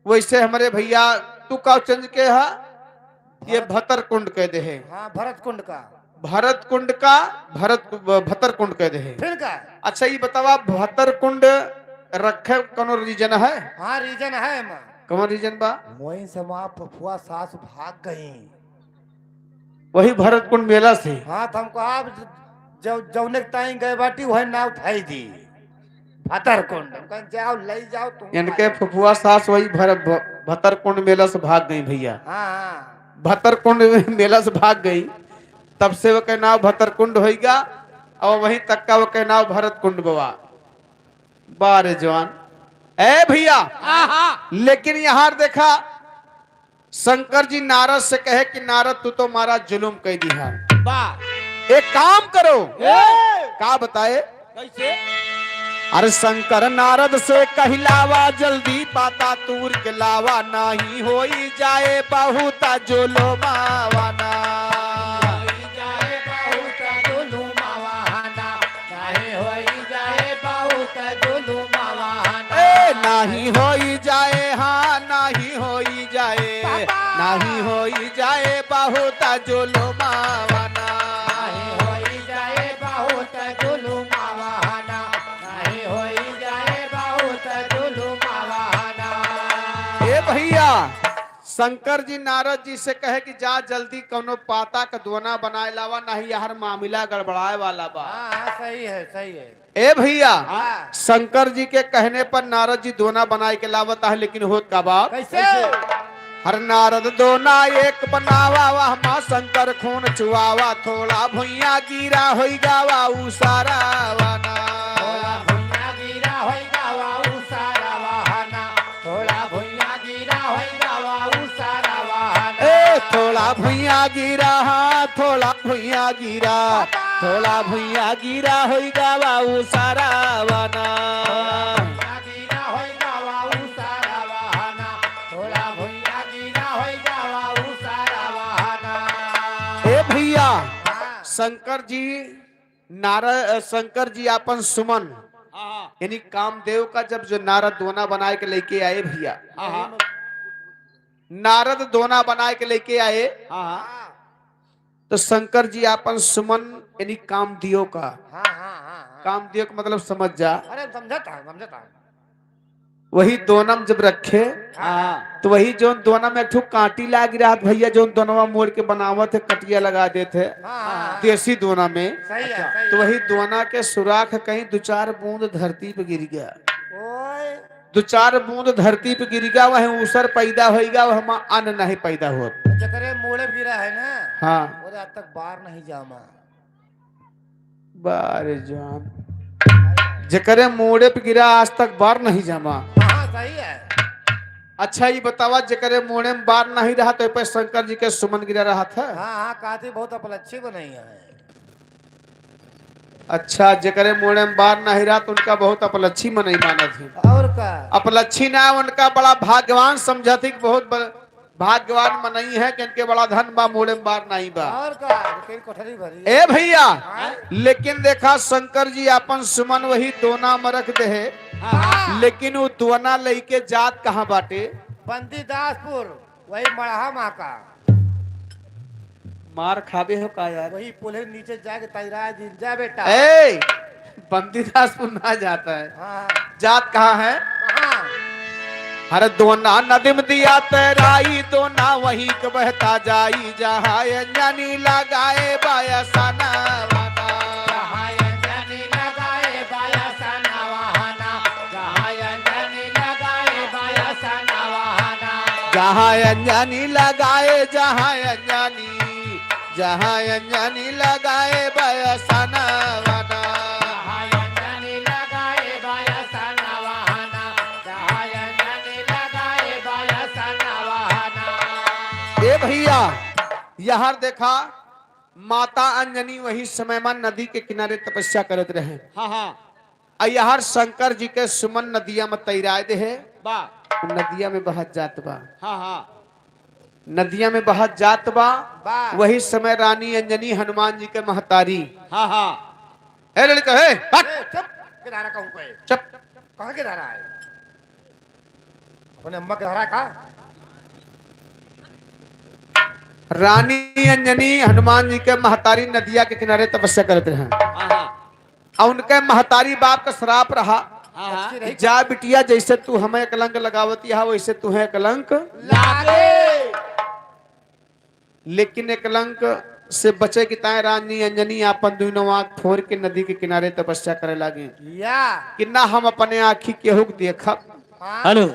वैसे हमरे भैया, तू का चेंज के हा? ये भरत भतर कुंड कह दे है। हाँ, भरत कुंड का। भरत कुंड का, भरत, भतर कुंड कह दे है। फिर का? अच्छा, ये बतावा, भतर कुंड रखे कौनो रीजन है? हाँ, रीजन है एमा। कौन रीजन बा? मोइन से माँ फुफुआ सास भाग गई। वही भरत कुंड मेला से। हाँ, तो हमको आप जौ-, जौने के ताई गए बाटी, वही नाव उठाई दी। भतर कुंड। हम कहें, "जाओ, ले जाओ तुम।" इनके फुफुआ सास वही भर-, भ-, भतर कुंड मेला से भाग गई भैया। हाँ, हाँ। भतर कुंड मेला से भाग गई, तब से वो के नाव भतर कुंड होइगा, और वहीं तक का वो के नाव भरत कुंड बवा। बारे जवान, ए भैया, आहा। लेकिन यहाँ देखा, शंकर जी नारद से कहे कि नारद, तू तो मारा जुलुम कइ दिहा। वाह। एक काम करो। ए। का बताए? कैसे? अरे शंकर नारद से कहिलावा, जल्दी पाता तूर के लावा, नाही होई जाए बहुत जुलुमावा ना। होई जाए बहुत जुलुमावा ना। नाही होई जाए बहुत जुलुमावा ना। ए, नाही होई जाए, हाँ, नाही होई जाए, बाबा। नाही होई जाए बहुत जुलुमावा ना। नाही होई जाए बहुत जुलुमावा ना। नाही होई जाए बहुत जुलुमावा ना। ए भैया, शंकर जी नारद जी से कहे कि जा जल्दी कौनो पाता का दोना बनाए लावा, नहीं यार मामला गड़बड़ाए वाला बा। हाँ, हाँ, सही है, सही है। ए भैया, हाँ। शंकर जी के कहने पर नारद जी दोना बनाए के लावत है, लेकिन होत का बा? कैसे? हर नारद दोना एक बनावा, वह माँ शंकर खून चुआवा, थोड़ा भुइया गिरा होई गावा उ सारा वाना। थोड़ा भुइया गिरा होई गावा उ सारा वाना। थोड़ा भुइया गिरा होई गावा उ सारा वाना। ए, थोड़ा भुइया गिरा, हाँ, थोड़ा भुइया गिरा, बाबा। थोड़ा भुइया गिरा होई गावा उ सारा वाना। थोड़ा भुइया गिरा होई गावा उ सारा वाना। थोड़ा भुइया गिरा होई गावा उ सारा वाना। ए भैया, हाँ। शंकर जी नारद, अ, शंकर जी आपन सुमन, हाँ, हाँ। यानी कामदेव का जब जो नारद दोना बनाए के लेके आए भैया, हाँ, हाँ। नारद दोना बनाए के लेके आए, हाँ, हाँ। तो शंकर जी आपन सुमन यानी कामदेव का, हाँ, हाँ, हाँ, हाँ। कामदेव का मतलब समझ जा। अरे समझता है, समझता है। वही दोना में जब रखे, हाँ। तो वही जौन दोना में एक ठो कांटी लाग रहत भैया, जौन दोनवा मोड़ के बनावत है, कटिया लगा देत है, हाँ, हाँ, हाँ। देसी दोना में। सही है, अच्छा। सही तो है। वही दोना के सुराख कहीं दो चार बूंद धरती पे गिर गया। ओए। दो चार बूंद धरती पे गिर गया, वह ऊसर पैदा होइगा, वह मा अन्न नहीं पैदा होत। जेकरे मोड़े गिरा है ना, हाँ। वो आज तक बार नहीं जामा। बारे जान, जेकरे मोड़े पे गिरा आज तक बार नहीं जामा। हाँ, सही है। अच्छा, ये बतावा, जेकरे मोड़े में बार नहीं रहा, तो पे शंकर जी के सुमन गिरा रहा था। हाँ, हाँ, कहती बहुत अपलच्छी बनाई है। अच्छा, जेकरे मोड़े में बार नहीं रहा, तो उनका बहुत अपलच्छी मनई मानत ही। और का? अपलच्छी ना, उनका बड़ा भाग्यवान समझत ही कि बहुत ब-, भाग्यवान मनई है कि इनके बड़ा धन बा, मोड़े में बार नहीं बा। और का? तेरी कोठरी भरी। ए भैया, हाँ? लेकिन देखा, शंकर जी आपन सुमन वही दोना में रख दे है, हाँ। लेकिन वो दोना लेके जात कहाँ बाटे? बंदीदासपुर, वही मड़हा माँ का। मार खाबे हो का यार? वही पुल है, नीचे जाके तैरा दिन जा बेटा। ए, बंदीदासपुर ना जाता है। हाँ। जात कहाँ है? कहाँ? हर दोना नदी में दिया तैराई, दोना वहीं के बहता जाई, जहाँ अंजनी लगाए बायसना वाना। जहाँ अंजनी लगाए बायसना वाना। जहाँ अंजनी लगाए बायसना वाना। जहाँ अंजनी लगाए, जहाँ अंजनी जहाँ अंजनी लगाए बायसना वाना। जहाँ अंजनी लगाए बायसना वाना। जहाँ अंजनी लगाए बायसना वाना। ए भैया, यहाँ देखा, माता अंजनी वही समय में नदी के किनारे तपस्या करत रहे। हाँ, हाँ। आ यहाँ शंकर जी के सुमन नदिया में तैराए दे है। बा। नदिया में बहत जात बा। हाँ, हाँ। नदिया में बहत जात बा। बा। वही समय रानी अंजनी हनुमान जी के महतारी। हाँ, हाँ। हे लड़का, हे, हट। ए, चुप, किनारा कहूँ कोई। चुप। कहाँ के धरा है? अपने अम्मा के धरा है का? रानी अंजनी हनुमान जी के महतारी नदिया के किनारे तपस्या करत रहे। हाँ, हाँ। और उनके महतारी बाप का श्राप रहा हाँ, हाँ। कि जा बिटिया, जैसे तू हमें कलंक लगावती है, वैसे तुहें कलंक लागे। लेकिन एक कलंक से बचे की ताए रानी अंजनी आपन दुनों आँख फोर के नदी के किनारे तपस्या करे लागी या। कि ना हम अपने आँखी केहू के देखब। हाँ। हेलो,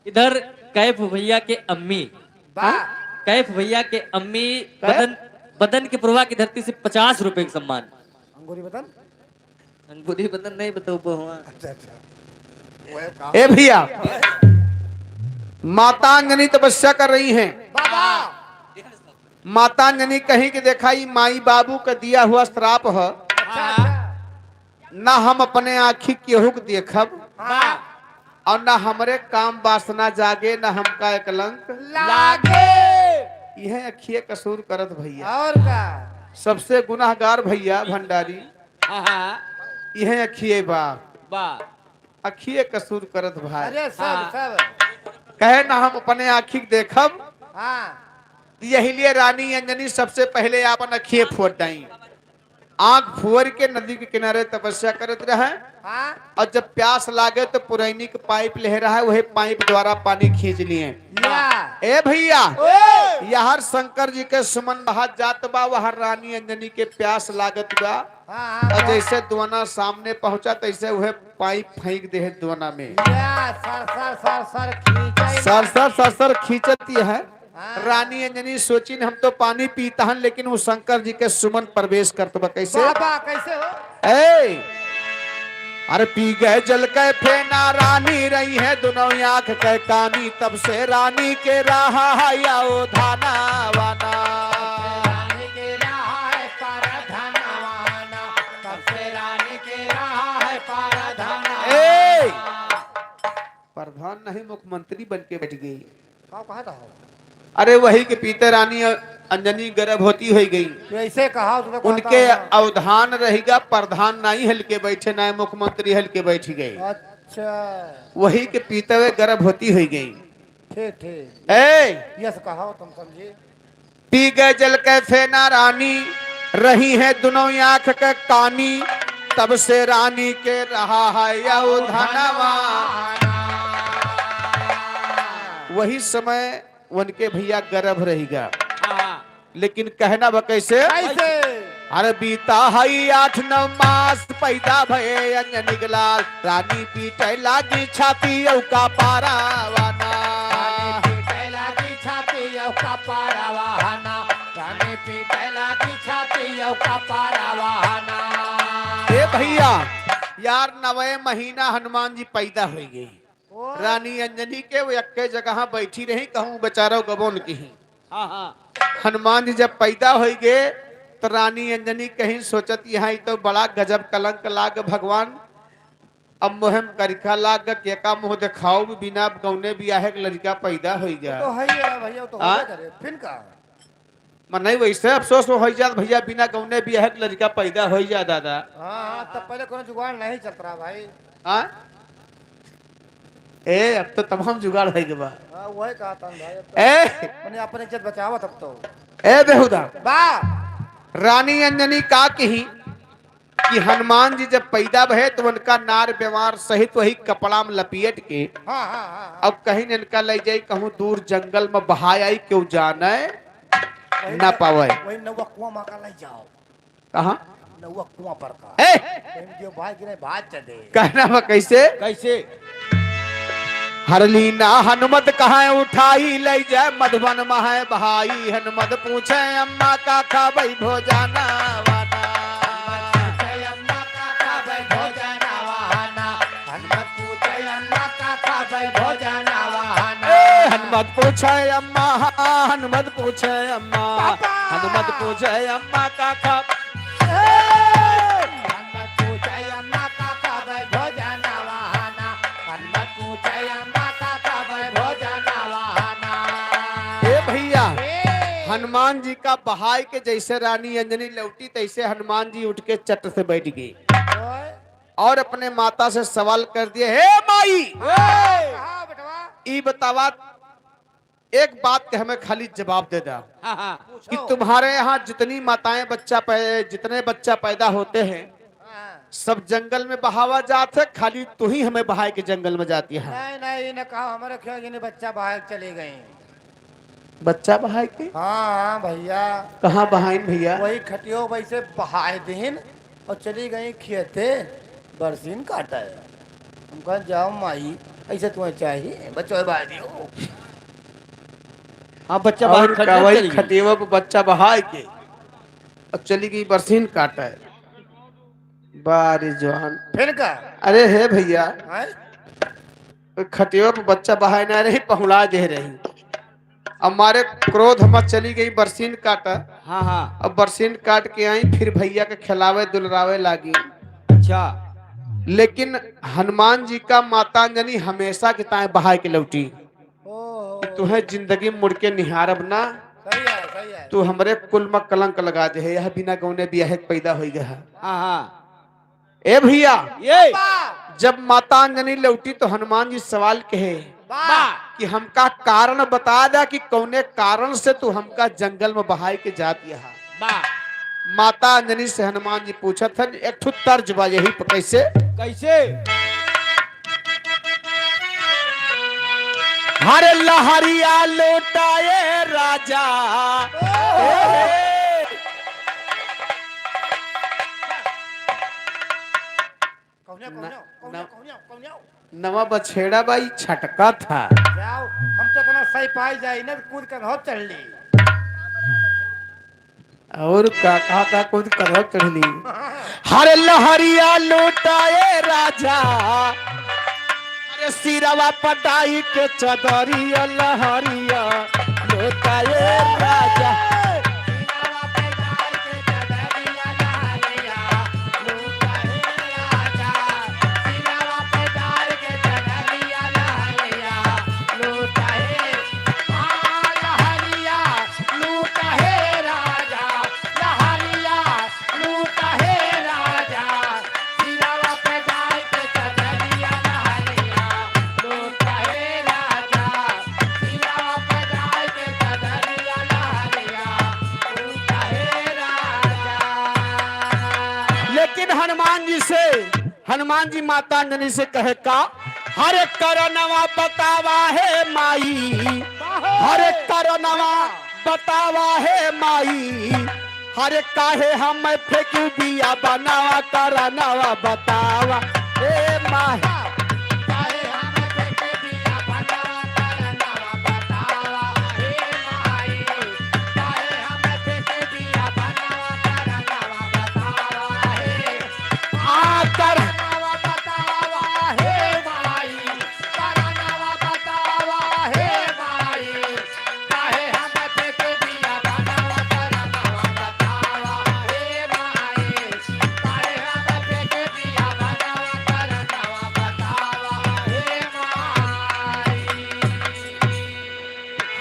इधर कैफ भैया के अम्मी, वाह। कैफ भैया के अम्मी कैफ? बदन, बदन के पुरवा की धरती से पचास रुपए का सम्मान। अंगूरी बदन? अंगूरी बदन नहीं बताओ बहुआ। अच्छा, अच्छा। वो है कहाँ? ए भैया, माता अंजनी तपस्या कर रही हैं। बाबा। माता अंजनी कहीं कि देखा, ई माई बाबू का दिया हुआ श्राप है, अच्छा, अच्छा। ना हम अपने आँखी केहू के देखब, हाँ। और ना हमरे काम वासना जागे, ना हमका एक कलंक लागे। यह अखिए कसूर करत भैया। और का? सबसे गुनाहगार भैया भंडारी, हाँ, हाँ। यह अखिए बा। बा। अखिए कसूर करत भाई। अरे सब, हाँ। सब। कहे ना हम अपने आँखी के देखब। हाँ। यही लिए रानी अंजनी सबसे पहले आपन अखिए फोड़ डाई। आँख फोड़ के नदी के किनारे तपस्या करत रहे। हाँ। और जब प्यास लागे तो पुरैनी के पाइप ले रहा है, वही पाइप द्वारा पानी खींच लिए। या। ए भैया, ओए। यहाँ शंकर जी के सुमन बहात जात बा, वहाँ रानी अंजनी के प्यास लागत बा। हाँ, हाँ, और हाँ। जैसे दोना सामने पहुँचा, तैसे वह पाइप फेंक दे है दोना में। या, सर, सर, सर, सर, खींचे सर, ना। सर, सर, सर, खींचती है। हाँ। रानी अंजनी सोचिन, हम तो पानी पीता हन, लेकिन वो शंकर जी के सुमन प्रवेश करत बा। कैसे? बाबा, कैसे हो? ए, अरे पी गए जल के फेना, रानी रही है दुनों आँख के कानी, तब से रानी के रहा है या ओ धाना वाना। रानी के रहा है परधाना वाना, तब से रानी के रहा है परधाना ए! वाना। प्रधान नहीं, मुख्यमंत्री बन के बैठ गई। का कहत हो? अरे वही के पीते रानी अंजनी गर्भवती होइ गई। कैसे कहा उसने, कहता उनके हो ना? अवधान रहिगा, प्रधान नहीं हल के बैठे, ना मुख्यमंत्री हल के बैठ गए। अच्छा। वही के पीते हुए गर्भवती होइ गई। ठीक, ठीक। ए! यस कहा तुम समझे। पी गए जल के फेना रानी, रही है दुनों आँख के कानी, तब से रानी के रहा है या ओ धनवा। वही समय उनके भैया गर्भ रहिगा। हाँ। लेकिन कहना बा कैसे? कैसे? अरे बीता है आठ नौ मास, पैदा भए अंजनी के लाल, रानी पीटे लागी छाती औ कपारावाना। रानी पीटे लागी छाती औ कपारावाना। रानी पीटे लागी छाती औ कपारावाना। ए भैया, यार नवे महीना हनुमान जी पैदा होइ गई। ओ। रानी अंजनी के वो एक्के जगह बैठी रही, कहूँ बेचारो गबोन की ही। हाँ, हाँ। हनुमान जी जब पैदा होइ गए, तो रानी अंजनी कहीं सोचत, यहाँ ई तो बड़ा गजब कलंक लाग भगवान। अब मोहे में करिखा लाग, केका मुँह देखाउब, बिना गौने बियाहे के लड़का पैदा होइ गया। तो है ही है भैया, तो आ? होबे करे, फिर का? मन नहीं वैसे अफसोस होइ जात भैया, बिना गौने बियाहे के लड़का पैदा होइ जा दादा। हाँ, हाँ, तब पहले कोनो जुगाड़ नहीं चलत रहा भाई। हाँ? ए, अब तो तमाम जुगाड़ होइ गए बा। हाँ, वही कहा था भाई, अब तो ए! मैंने अपनी इज्जत बचावत अब तो। ए बेहुदा। बा। रानी अंजनी का कही कि हनुमान जी जब पैदा भए तो उनका नार व्यवहार सहित वही कपड़ा में लपेट के हाँ, हाँ, हाँ, हाँ। अब कहीं इनका ले जाई, कहूँ दूर जंगल में बहाय आई, केहू जाने वही ना न-, पावे। वही नौवा कुआं माँ का ले जाओ। कहाँ? नौवा कुआं पर का। ए! कहीं जो भाई गिरे भाग चले। कहना बा कैसे? कैसे? हरलीना हनुमत कहाँ उठाई, ले जाए मधुबन में है भाई। हनुमत पूछे अम्मा का खाबई भोजना वाना। हनुमत पूछे अम्मा का खाबई भोजना वाना। हनुमत पूछे अम्मा का खाबई भोजना वाना। ए, हनुमत पूछे अम्मा, हाँ, हनुमत पूछे अम्मा। पापा। हनुमत पूछे अम्मा का खाब। ए! हनुमत पूछे अम्मा का खाबे भोजना वाना। हनुमत पूछे अम्मा का खाबे भोजना वाना। ए भैया, ए! हनुमान जी का बहाय के जैसे रानी अंजनी लौटी, तैसे हनुमान जी उठ के चट से बैठ गई। ओए। और अपने माता से सवाल कर दिए, "हे माई, ए! कहा बेटवा? ई बतावा, एक बात के हमें खाली जवाब दे दा हाँ, हाँ। कि तुम्हारे यहाँ जितनी माताएं बच्चा पै-, जितने बच्चा पैदा होते हैं, हाँ। सब जंगल में बहावा जात है, खाली तू ही हमें बहाए के जंगल में जाती है?" नहीं, नहीं, ई न कहा, हमरे खेत यानी बच्चा बहाए के चली गई। बच्चा बहाए के? हाँ, हाँ, भइया। कहाँ बहाइन भइया? वही खटियो वैसे बहाए दिन और चली गई खेते बरसीन काटे। हम कहा, "जाओ माई, ऐसे तुम्हें चाहिए, बच्चा बहाए दियो।" हाँ, बच्चा बहाए और खटियो का वही चली गई। खटियो पे बच्चा बहाए के और चली गई बरसीन काटे। बारी जवान। फिर का? अरे हे भइया, हैं? खटियो पे बच्चा बहाए ना रही, पहुँड़ा दे रही। अब मारे क्रोध में चली गई बरसीन काटा। हाँ, हाँ। अब बरसीन काट के आई, फिर भइया के खिलावे दुलरावे लागी। अच्छा। लेकिन हनुमान जी का माता अंजनी हमेशा के ताए बहाए के लौटी। ओहो। कि तुहें जिंदगी में मुड़ के निहारब ना। सही है, सही है। तू हमरे कुल में कलंक लगा दे है, यह बिना गौने बियाहे के पैदा होई गया है। हाँ, हाँ। ए भइया, ये। जब माता अंजनी लौटी तो हनुमान जी सवाल कहे वाह। कि हमका कारण बता दा कि कौने कारण से तू हमका जंगल में बहाई के जात यहाँ। वाह। माता अंजनी से हनुमान जी पूछत हन, एक ठो तर्ज बा यही पे, कैसे? कैसे? हरे लहरिया लुटाए राजा। कौनिया, न-, कौनिया, कौनिया, न-, कौनिया, कौनिया। नवा बछेड़ा बाई छटका था। जाओ, हम तो इतना सही पाई जाई ना, कूद कर हो चढ़ ली। और का, का, का कूद कर हो चढ़ ली। हर लहरिया लुटाए राजा, अरे सिरवा पटाई के चदरिया लहरिया लुटाए राजा। लेकिन हनुमान जी से, हनुमान जी माता अंजनी से कहे का, हरे करनवा बतावा हे माई, हरे करनवा बतावा हे माई, हरे काहे हम फेंकू बिया बनावा करनवा बतावा हे माई। आ कर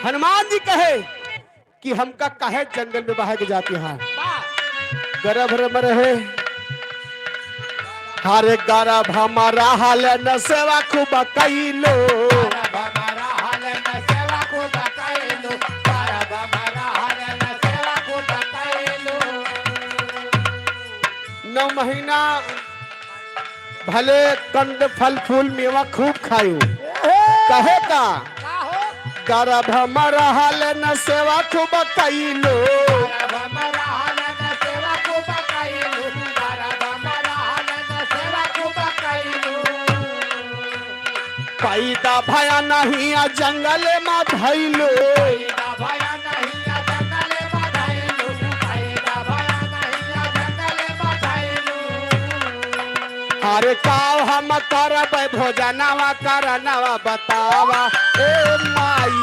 हनुमान जी कहे कि हमका काहे जंगल में बहाए के जात यहाँ? गर्भ में रहे। हरे गर्भ में रहल न सेवा खूब कइलो। नौ महीना भले कंद फल फूल मेवा खूब खायो। कहे का? गर्भ में रहल न सेवा खूब कइलो। पैदा भया नहीं आ जंगल में भइलो। अरे काव हम करब भोजनवा करनवा बतावा ए माई।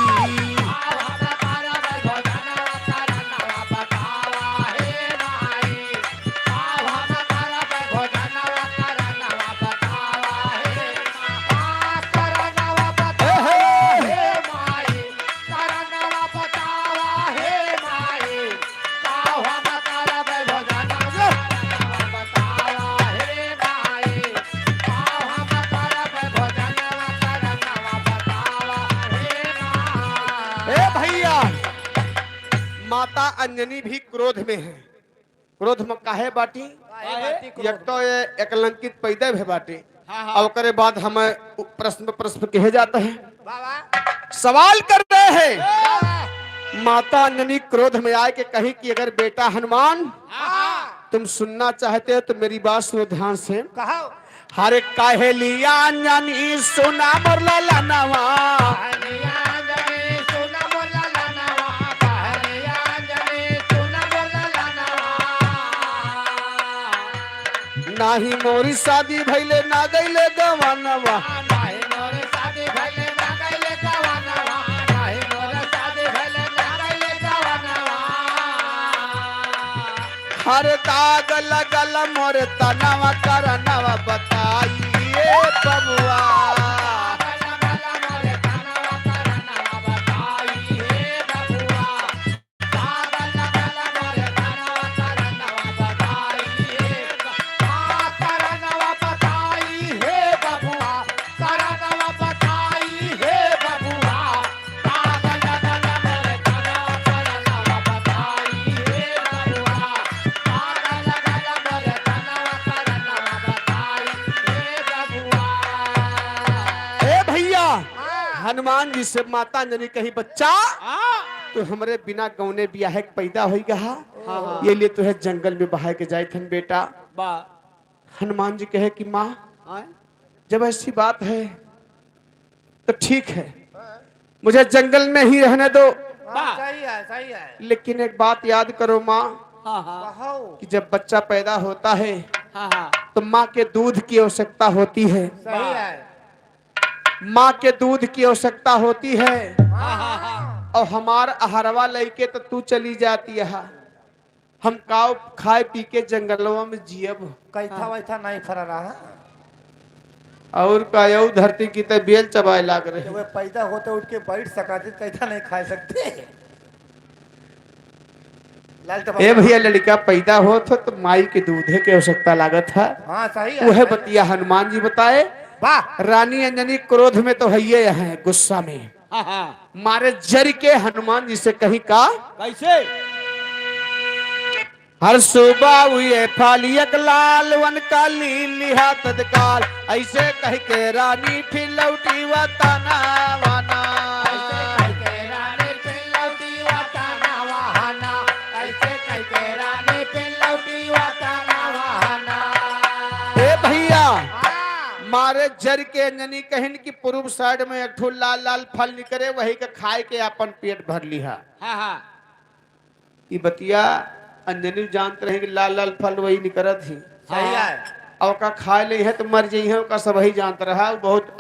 अंजनी भी क्रोध में है। क्रोध में काहे बाटी? काहे बाटी क्रोध एक तो में? ये एकलंकित पैदा भे बाटे। हाँ, हाँ। और ओकरे बाद हमें प्रश्न, प्रश्न कहे जाता है। वाह, वाह। सवाल कर रहे हैं। वाह। माता अंजनी क्रोध में आए के कही कि अगर बेटा हनुमान, हाँ, हाँ। तुम सुनना चाहते हो तो मेरी बात सुनो ध्यान से। कहो। हरे कहलिया अंजनी सुना मोर ललनवा। कहलिया अंजनी सुना मोर ललनवा। कहलिया अंजनी सुना मोर ललनवा। नाही मोरी शादी भइले ना गइले गवनवा। नाही मोरी शादी भइले ना गइले गवनवा। नाही मोरी शादी भइले ना गइले गवनवा। हर दाग लगल मोर तनवा करनवा बताई ए बबुआ। ए भइया, हाँ। हनुमान जी से माता अंजनी कही, "बच्चा, हाँ। तू हमरे बिना गौने बियाहे के पैदा होइगा हा। हाँ, हाँ। ये लिए तुहे जंगल में बहाए के जाइत हन बेटा।" बा। हनुमान जी कहे कि, "माँ, हाँ। जब ऐसी बात है तो ठीक है, मुझे जंगल में ही रहने दो। हाँ, बा। सही है, सही है। लेकिन एक बात याद करो माँ, हाँ, हाँ। कहो। कि जब बच्चा पैदा होता है, हाँ, हाँ। तो माँ के दूध की आवश्यकता होती है।" सही है। माँ के दूध की आवश्यकता होती है। हाँ, हाँ, हाँ। और हमार अहरवा लइके तो तू चली जाती है, हम काव खाए पी के जंगलवा में जियब। कैथा हाँ। वैथा नहीं फरा रहा। और का, यऊ धरती की ते बेल चबाए लाग रहे। जब वे पैदा होते उठ के बैठ सकाते, कैथा नहीं खा सकते। लाल टपक ए भइया, लड़का पैदा होत ह तो माई के दूधे के आवश्यकता लागत है। हाँ, सही है, उहे सही है। बतिया हनुमान जी बताए। वाह। रानी अंजनी क्रोध में तो हइये है, गुस्सा में। हाँ, हाँ। मारे जर के हनुमान जी से कही का? कैसे? हर सुबह हुए फालियक लाल वन काली लिहा तत्काल, ऐसे कह के रानी फिर लौटी वतनवा ना। ऐसे कह के रानी फिर लौटी वतनवा ना। ऐसे कह के रानी फिर लौटी वतनवा ना। ए भइया, हाँ। मारे जर के अंजनी कहिन कि पूर्व side में एक ठो लाल लाल फल निकरे, वही के खाए के आपन पेट भर लिहा। हाँ, हाँ। ई बतिया अंजनी जानत रहे कि लाल लाल फल वही निकरत ही। सही है। और का खाए ले है तो मर जइहे, ओका सबही जानत रहा, उ बहुत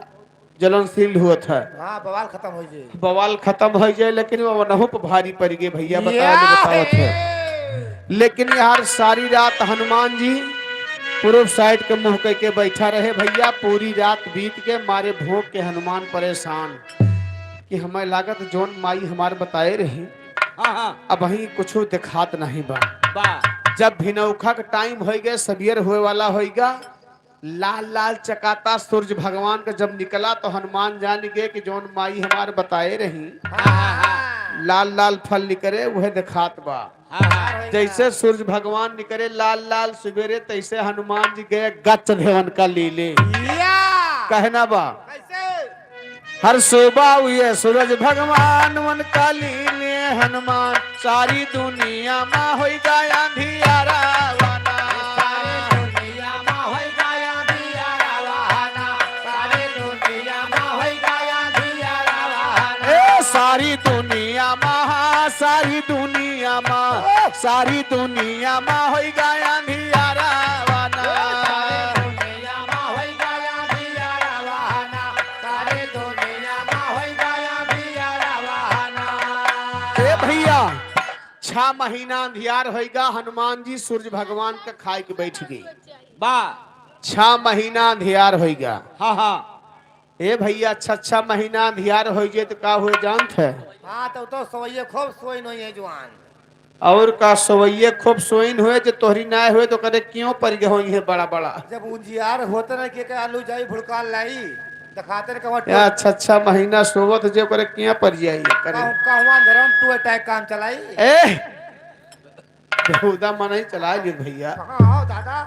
जलनशील होत है। हाँ, बवाल खतम होइ जाए। बवाल खतम होइ जाए, लेकिन वो वनहु पे भारी पड़ गए भइया, बता या दे, बतावत है। हे। लेकिन यार सारी रात हनुमान जी पूर्व side के मुँह कइके बैठा रहे भइया, पूरी रात बीत के मारे भूख के हनुमान परेशान कि हमें लागत जौन माई हमार बताए रही हाँ, हाँ। अबहीं कुछो देखात नहीं बा। बा। जब भिनौखा के time होइगा, सबियर होए वाला होइगा, लाल लाल चकाता सूरज भगवान का जब निकला तो हनुमान जान गए कि जौन माई हमार बताए रही, हाँ, हाँ, हाँ। लाल लाल फल निकरे, उहे देखात बा। हाँ, हाँ। जैसे सूरज भगवान निकरे लाल लाल सुबेरे, तैसे हनुमान जी गए गच धेवन का लीले। या। कहना बा। कैसे? हर सुबह हुए सूरज भगवान, वन काली ने हनुमान, सारी दुनिया मा होई गया अंधियारा वाना। सारी दुनिया मा होई गया अंधियारा वाना। सारी दुनिया मा होई गया अंधियारा वाना। ए, सारी दुनिया मा, सारी दुनिया मा, सारी दुनिया मा होई गया अंधियारा वाना। सारी दुनिया मा होई गया अंधियारा वाना। सारी दुनिया मा होई गया अंधियारा वाना। ए भइया, छह महीना अंधियार होइगा, हनुमान जी सूरज भगवान का खाए के बैठ गए। बा। छह महीना अंधियार होइगा। हाँ, हाँ। ए भइया, छह, छह महीना अंधियार होइ जाए तो का हुए जानत है? हाँ, तो, तो सोइए खूब सोइन होइए जवान। और का सोइए खूब सोइन हुए, जो तोहरी नाय हुए तो करे क्यों पड़ गए होइए बड़ा बड़ा। जब उजियार होते ना कि के आलू जाई भुड़काल लाई, दिखाते ना कहवा या टो- छह, छह महीना सोवत जे करे क्यों पड़ जाई करे। कहूँ, कहवा धर्म टू attack काम चलाई। ए, बेहुदा मनई चलाइ लियो भइया। हाँ, हाँ, दादा।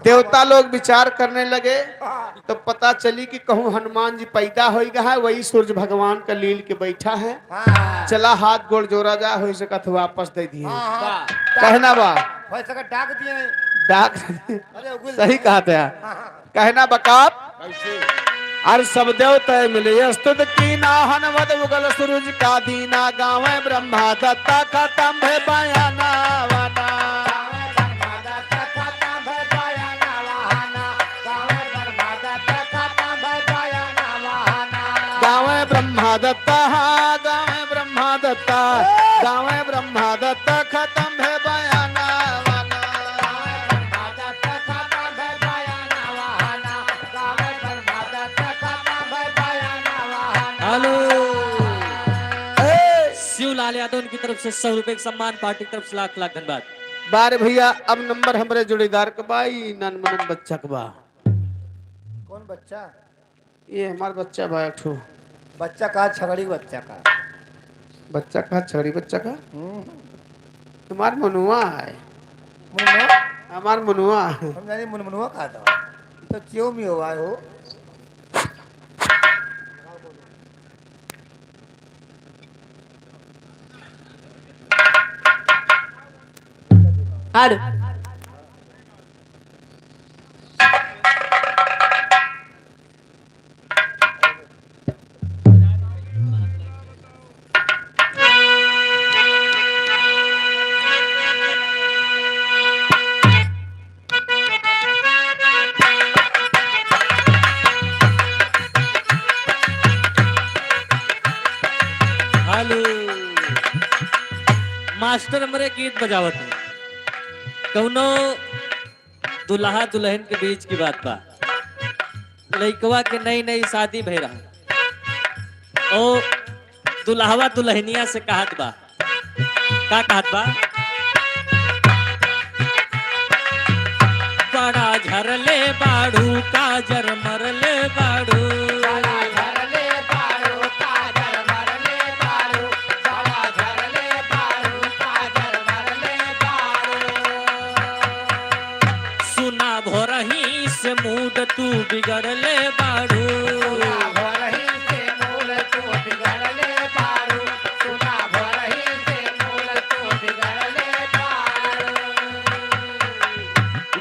देवता लोग विचार करने लगे, हाँ। तो पता चली कि कहूँ हनुमान जी पैदा होइ गा है, वही सूरज भगवान का लील के बैठा है। हाँ। चला हाथ गोड़ जोड़ा जा, होइ सकत है वापस दइ दिहे। हाँ, हाँ। कहना बा। होइ सकत डाक दिहे। डाक। अरे, उगुल सही दिहे। कहत है। हाँ, हाँ। कहना बा का? कैसे? अर सब देव तय मिलि स्तुति कीन्हा, हनुमत उगल सुरुज का दीन्हा, गावै ब्रह्मा दत्ता खतम भय बयानवा ना। गावै ब्रह्मा दत्ता, हाँ, गावै ब्रह्मा दत्ता, गावै ब्रह्मा दत्ता खतम भय बयानवा ना। हेलो। ए! शिवलाल यादव उनकी तरफ से सौ रुपए के सम्मान, पार्टी की तरफ से लाख लाख धन्यवाद। बारे भइया, अब नंबर हमरे जोड़ीदार के बा, ई नन मनन बच्चा के बा। कौन बच्चा? ये हमार बच्चा बा एक ठो। बच्चा का, छगड़ी बच्चा का? बच्चा का, छगड़ी बच्चा का? हम्म। हमार मनुआ है। मुनमुआ? हमार मनुआ। हम जानी मुनमुआ का था। ये तो च्यों में हुआ है हो। हट। हेलो। मास्टर हमरे गीत बजावत है। कौनो दुल्हा दुल्हन के बीच की बात बा। लइकवा के नई नई शादी भई रहा। ओ दुल्हवा दुल्हनिया से कहत बा। का कहत बा? बड़ा झरले बाड़ू, काजर मरले बाड़ू। बड़ा झरले बाड़ू, काजर मरले बाड़ू। बड़ा झरले बाड़ू, काजर मरले बाड़ू। सुना भोरही से मूड तू बिगड़ले बाड़ू। सुना भोरही से मूड तू बिगड़ले बाड़ू। सुना भोरही से मूड तू बिगड़ले बाड़ू।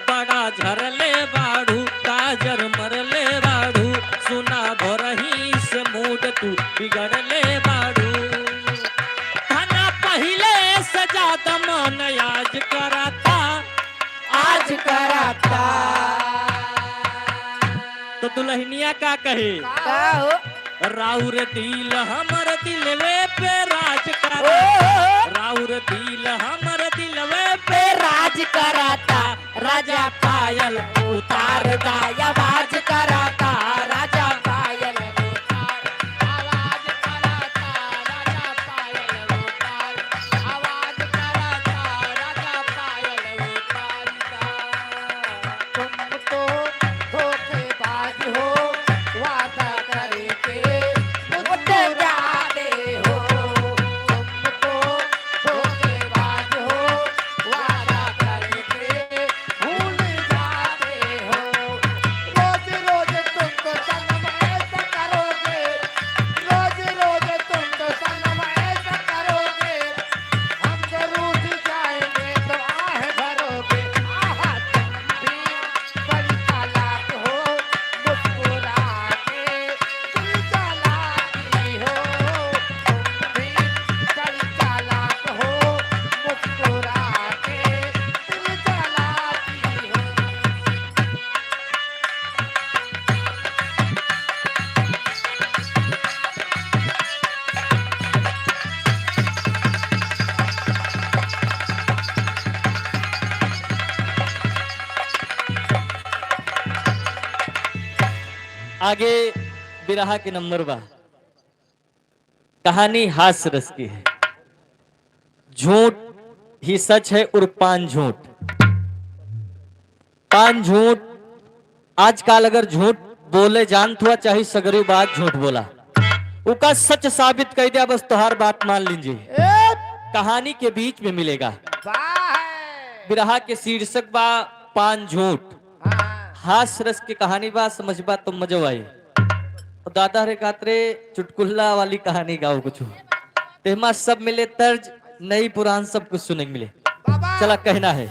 बड़ा झरले बाड़ू, काजर मरले बाड़ू। सुना भोरही से मूड तू बिगड़ले बाड़ू। खाना पहिले से ज्यादा मन आज कराता। आज कराता। तो दुल्हनिया का कहे? का हो? राउर दिल हमर दिलवे पे राज कराता। ओ हो हो। राउर दिल हमर दिलवे पे राज कराता। राजा पायल उतार दा, आवाज कराता। राजा पायल उतार, आवाज कराता। राजा पायल उतार, आवाज कराता। राजा पायल उतार। तुम तो धोखेबाज हो, वादा करके मुस्कुराते हो। तुम तो धोखेबाज हो, वादा करके भूल जाते हो। रोज रोज तुम तो सनम ऐसा करोगे, रोज रोज तुम तो सनम ऐसा करोगे। हम तो रूठ जाएंगे तो आह भरोगे। आहा, तुम भी बड़ी चालाक हो, मुस्कुरा के दिल चलाती हो। तुम भी बड़ी चालाक हो, मुस्कुरा के दिल चलाती हो। आगे बिरहा के नंबर बा। कहानी हास्य रस की है। झूठ ही सच है और पान झूठ। पान झूठ, आजकल अगर झूठ बोले जानत हुआ, चाहे सगरी बात झूठ बोला, उका सच साबित कइ द्या, बस तोहार बात मान लीजिए। ए! कहानी के बीच में मिलेगा। वाह! बिरहा के शीर्षक बा पान झूठ। हाँ। हास्य रस के कहानी बा, समझबा तो मजो आई। तो दादा रे कातरे चुटकुल्ला वाली कहानी गाओ कुछ। तेमा सब मिले तर्ज, नई पुरान सब कुछ सुने के मिले। बाबा। चला कहना है।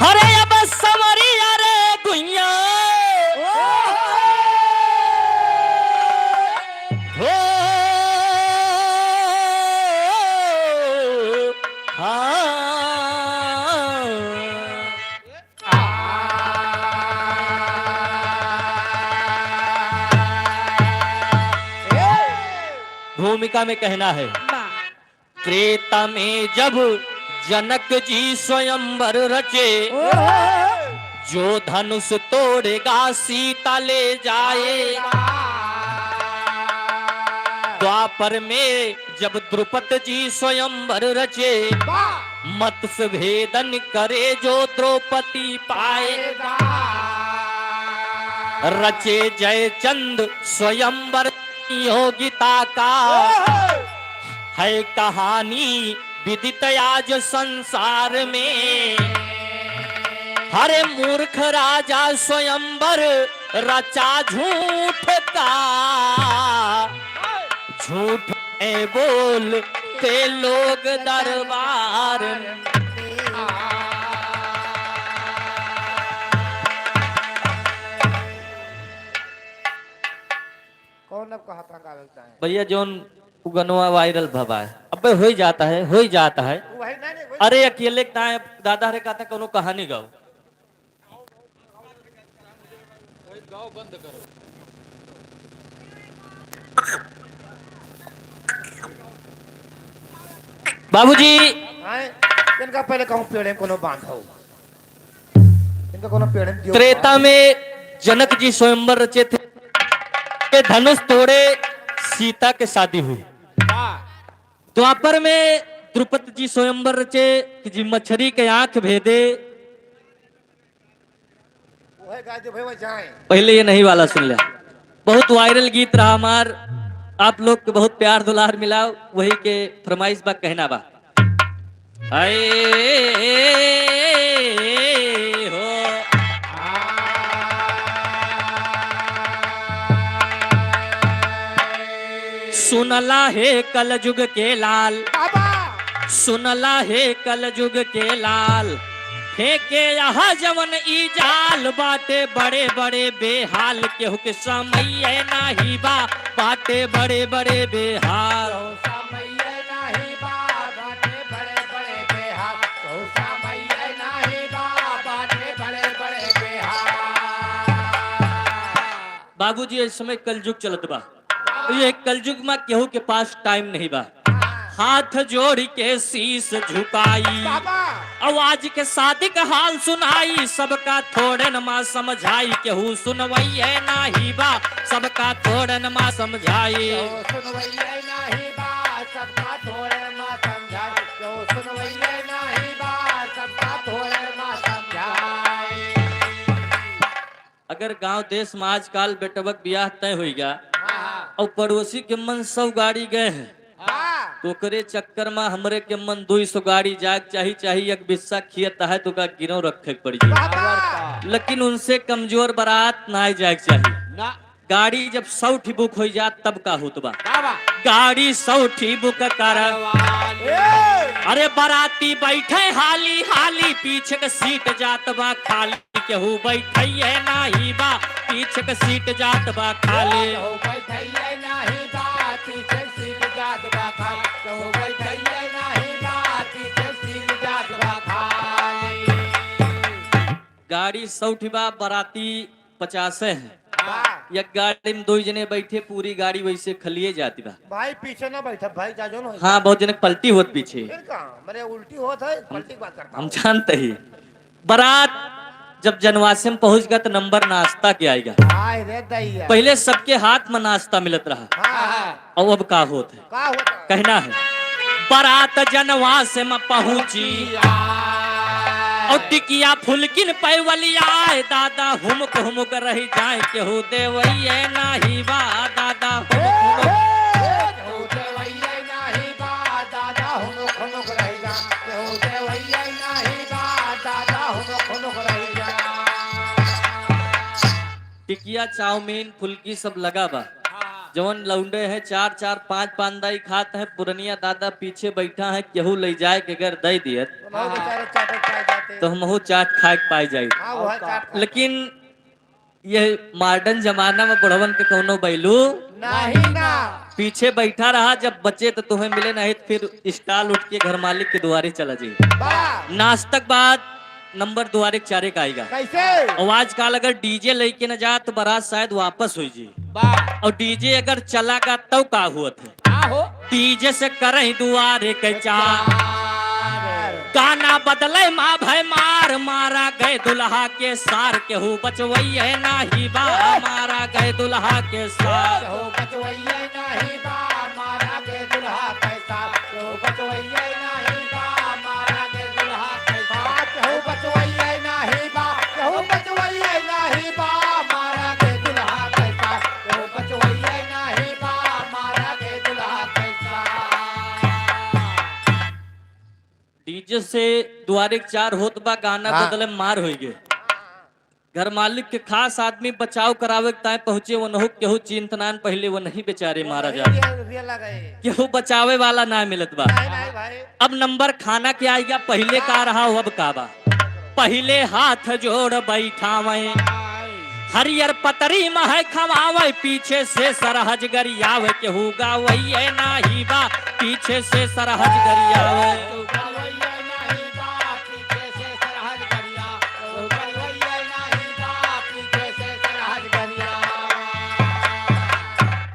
अरे अब संवरिया रे गुइया। हो। हाँ। भूमिका में कहना है। वाह। त्रेता में जब जनक जी स्वयंवर रचे, ओहो। जो धनुष तोड़ेगा सीता ले जाए। द्वापर में जब द्रुपद जी स्वयंवर रचे, वाह। मत्स्य भेदन करे जो द्रौपदी पाए। रचे जयचंद स्वयंवर योगिता का, ओहो। है कहानी विदित आज संसार में। हरे मूर्ख राजा स्वयंवर रचा झूठ का, झूठ में बोलते लोग दरबार में। कौन अब कहा था गावे के चाहे? भैया, जौन उ गनवा वायरल भवा है, अबे हो ही जाता है, हो ही जाता है। वही ना, नहीं, वही। अरे, अकेले के ताए दादा रे कहता, कोनो कहानी गाओ। बाबूजी। आए, इनका पहले कहूँ पेड़े कोनो बांध हो। इनका कोनो पेड़े में दियो। त्रेता में जनक जी स्वयंवर रचे थे, ये धनुष तोड़े, सीता के शादी हुई। वाह। द्वापर में द्रुपद जी स्वयंवर रचे कि जी मछरी के आंख भेदे। वही गा दे भाई, वही जाए। पहले ये नहीं वाला सुन ले। बहुत वायरल गीत रहा हमार, आप लोग के बहुत प्यार दुलार मिला, वही के फरमाइश बा, कहना बा। हाय हो। सुनला हे कलजुग के लाल, बाबा। सुनला हे कलजुग के लाल, फेंके यहाँ जवन ई जाल, बाटे बड़े बड़े बेहाल, केहू के समइये नाही बा, बाटे बड़े बड़े बेहाल। केहू समइये नाही बा, बाटे बड़े बड़े बेहाल, केहू समइये नाही बा, बाटे बड़े बड़े बेहाल। बाबूजी, इस समय कलजुग चलत बा। ये कलजुग मा केहू के पास टाइम नहीं बा। हाथ जोड़ के शीश झुकाई। बाबा। आवाज के शादी का हाल सुनाई, सबका थोड़न मा समझाई, केहू सुनवइये नाही बा, सबका थोड़न मा समझाई। केहू सुनवइये नाही बा, सबका थोड़न मा समझाई, केहू सुनवइये नाही बा, सबका थोड़न मा समझाई। अगर गांव देश में आजकल बेटवक बियाह तय होई गया, हाँ, हाँ। और पड़ोसी के मन सौ गाड़ी गए हैं, हाँ। तो ओकरे चक्कर में हमरे के मन दुई सौ गाड़ी जाए के चाही, चाही एक बिस्सा खेत है तो का गिरव रखे के पड़ जाई। बाबा। लेकिन उनसे कमजोर बारात ना जाए के चाही। ना। गाड़ी जब सौ ठी बुक हो जात तब का होत बा? का बा? गाड़ी सौ ठी बुक करवाले। ए! अरे बाराती बैठे हाली हाली, पीछे के सीट जात बा खाली। केहू बैठइये नाही बा, पीछे के सीट जात बा खाली। केहू बैठइये नाही बा, पीछे सीट जात बा खाली। केहू बैठइये नाही बा, पीछे सीट जात बा खाली। गाड़ी सौ ठी बा, बाराती पचासे हैं। बा। एक गाड़ी में दो जने बैठे, पूरी गाड़ी वैसे खलिए जाती बा। भाई पीछे ना बैठा, भाई जा जो ना। हाँ, बहुत जने के पलटी होत पीछे। फिर का? मरे उल्टी होत है, पलटी की बात करता हम हूँ। जानते ही। बारात जब जनवासे में पहुंच गया तो नंबर नाश्ता के आएगा। हाय रे दैया। पहले सबके हाथ में नाश्ता मिलत रहा। हाँ, हाँ। और अब का होत है? का होत है? कहना है, बारात जनवासे में पहुंची। और टिकिया फुलकिन पैवलिया, ए दादा हुमुक हुमुक रहि जाए, केहू देवइये नाही बा, दादा हुमुक हुमुक। केहू देवइये नाही बा, दादा हुमुक हुमुक रहि जा, केहू देवइये नाही बा, दादा हुमुक हुमुक रहि जा। टिकिया, चाउमीन, फुल्की सब लगा बा। हाँ। जवन लौंडे हैं, चार चार पाँच पाँच दाई खात हैं, पुरनिया दादा पीछे बैठा है, केहू ले जाए के अगर दे दियत, तो बहुत बेचारे चाटत पाए जाते। तो हमहू चाट खाए के पाए जाई। हाँ, वह चाट खाए। लेकिन ये modern जमाना में बुढ़वन के कौनो value नहीं ना। पीछे बैठा रहा, जब बचे तो तुम्हें मिले, नहीं तो फिर stall उठ के घर मालिक के दुआरे चला जाई। वाह। नाश्ता के बाद नंबर दुआरे के चारे का आएगा। कैसे? और आजकल अगर DJ लेके न जा तो बारात शायद वापस हो जी। वाह। और DJ अगर चला गा तो का हुआ था? का हो? DJ से करई दुआरे के चार। गाना बदले माँ भय मार, मारा गए दुल्हा के सार, केहू बचवइये नाही बा, मारा गए दुल्हा के सार। केहू बचवइये नाही बा, मारा गए दुल्हा के सार। केहू बचवइये नाही बा, मारा गए दुल्हा के सार। केहू बचवइये नाही बा, केहू बचवइये नाही बा, मारा गए दुल्हा के सार। केहू बचवइये नाही बा, मारा गए दुल्हा के सार। DJ से दुआरे के चार होत बा, गाना हाँ। बदले मार होई गे। घर मालिक के खास आदमी बचाव करावे के ताईं पहुँचे, वो नहुक केहू चिंतनान पहिले वो नहीं बेचारे मारा जा। ये, ये लगे। केहू बचावे वाला ना मिलत बा। नहीं, नहीं भाई। अब नंबर खाना के आइगा, पहिले का रहा हो, अब का बा? पहिले हाथ जोड़ बैठावे, हरियर पतरी महै खवावे, पीछे से सरहज गरियावे, केहू गावइये नाही बा, पीछे से सरहज गरियावे।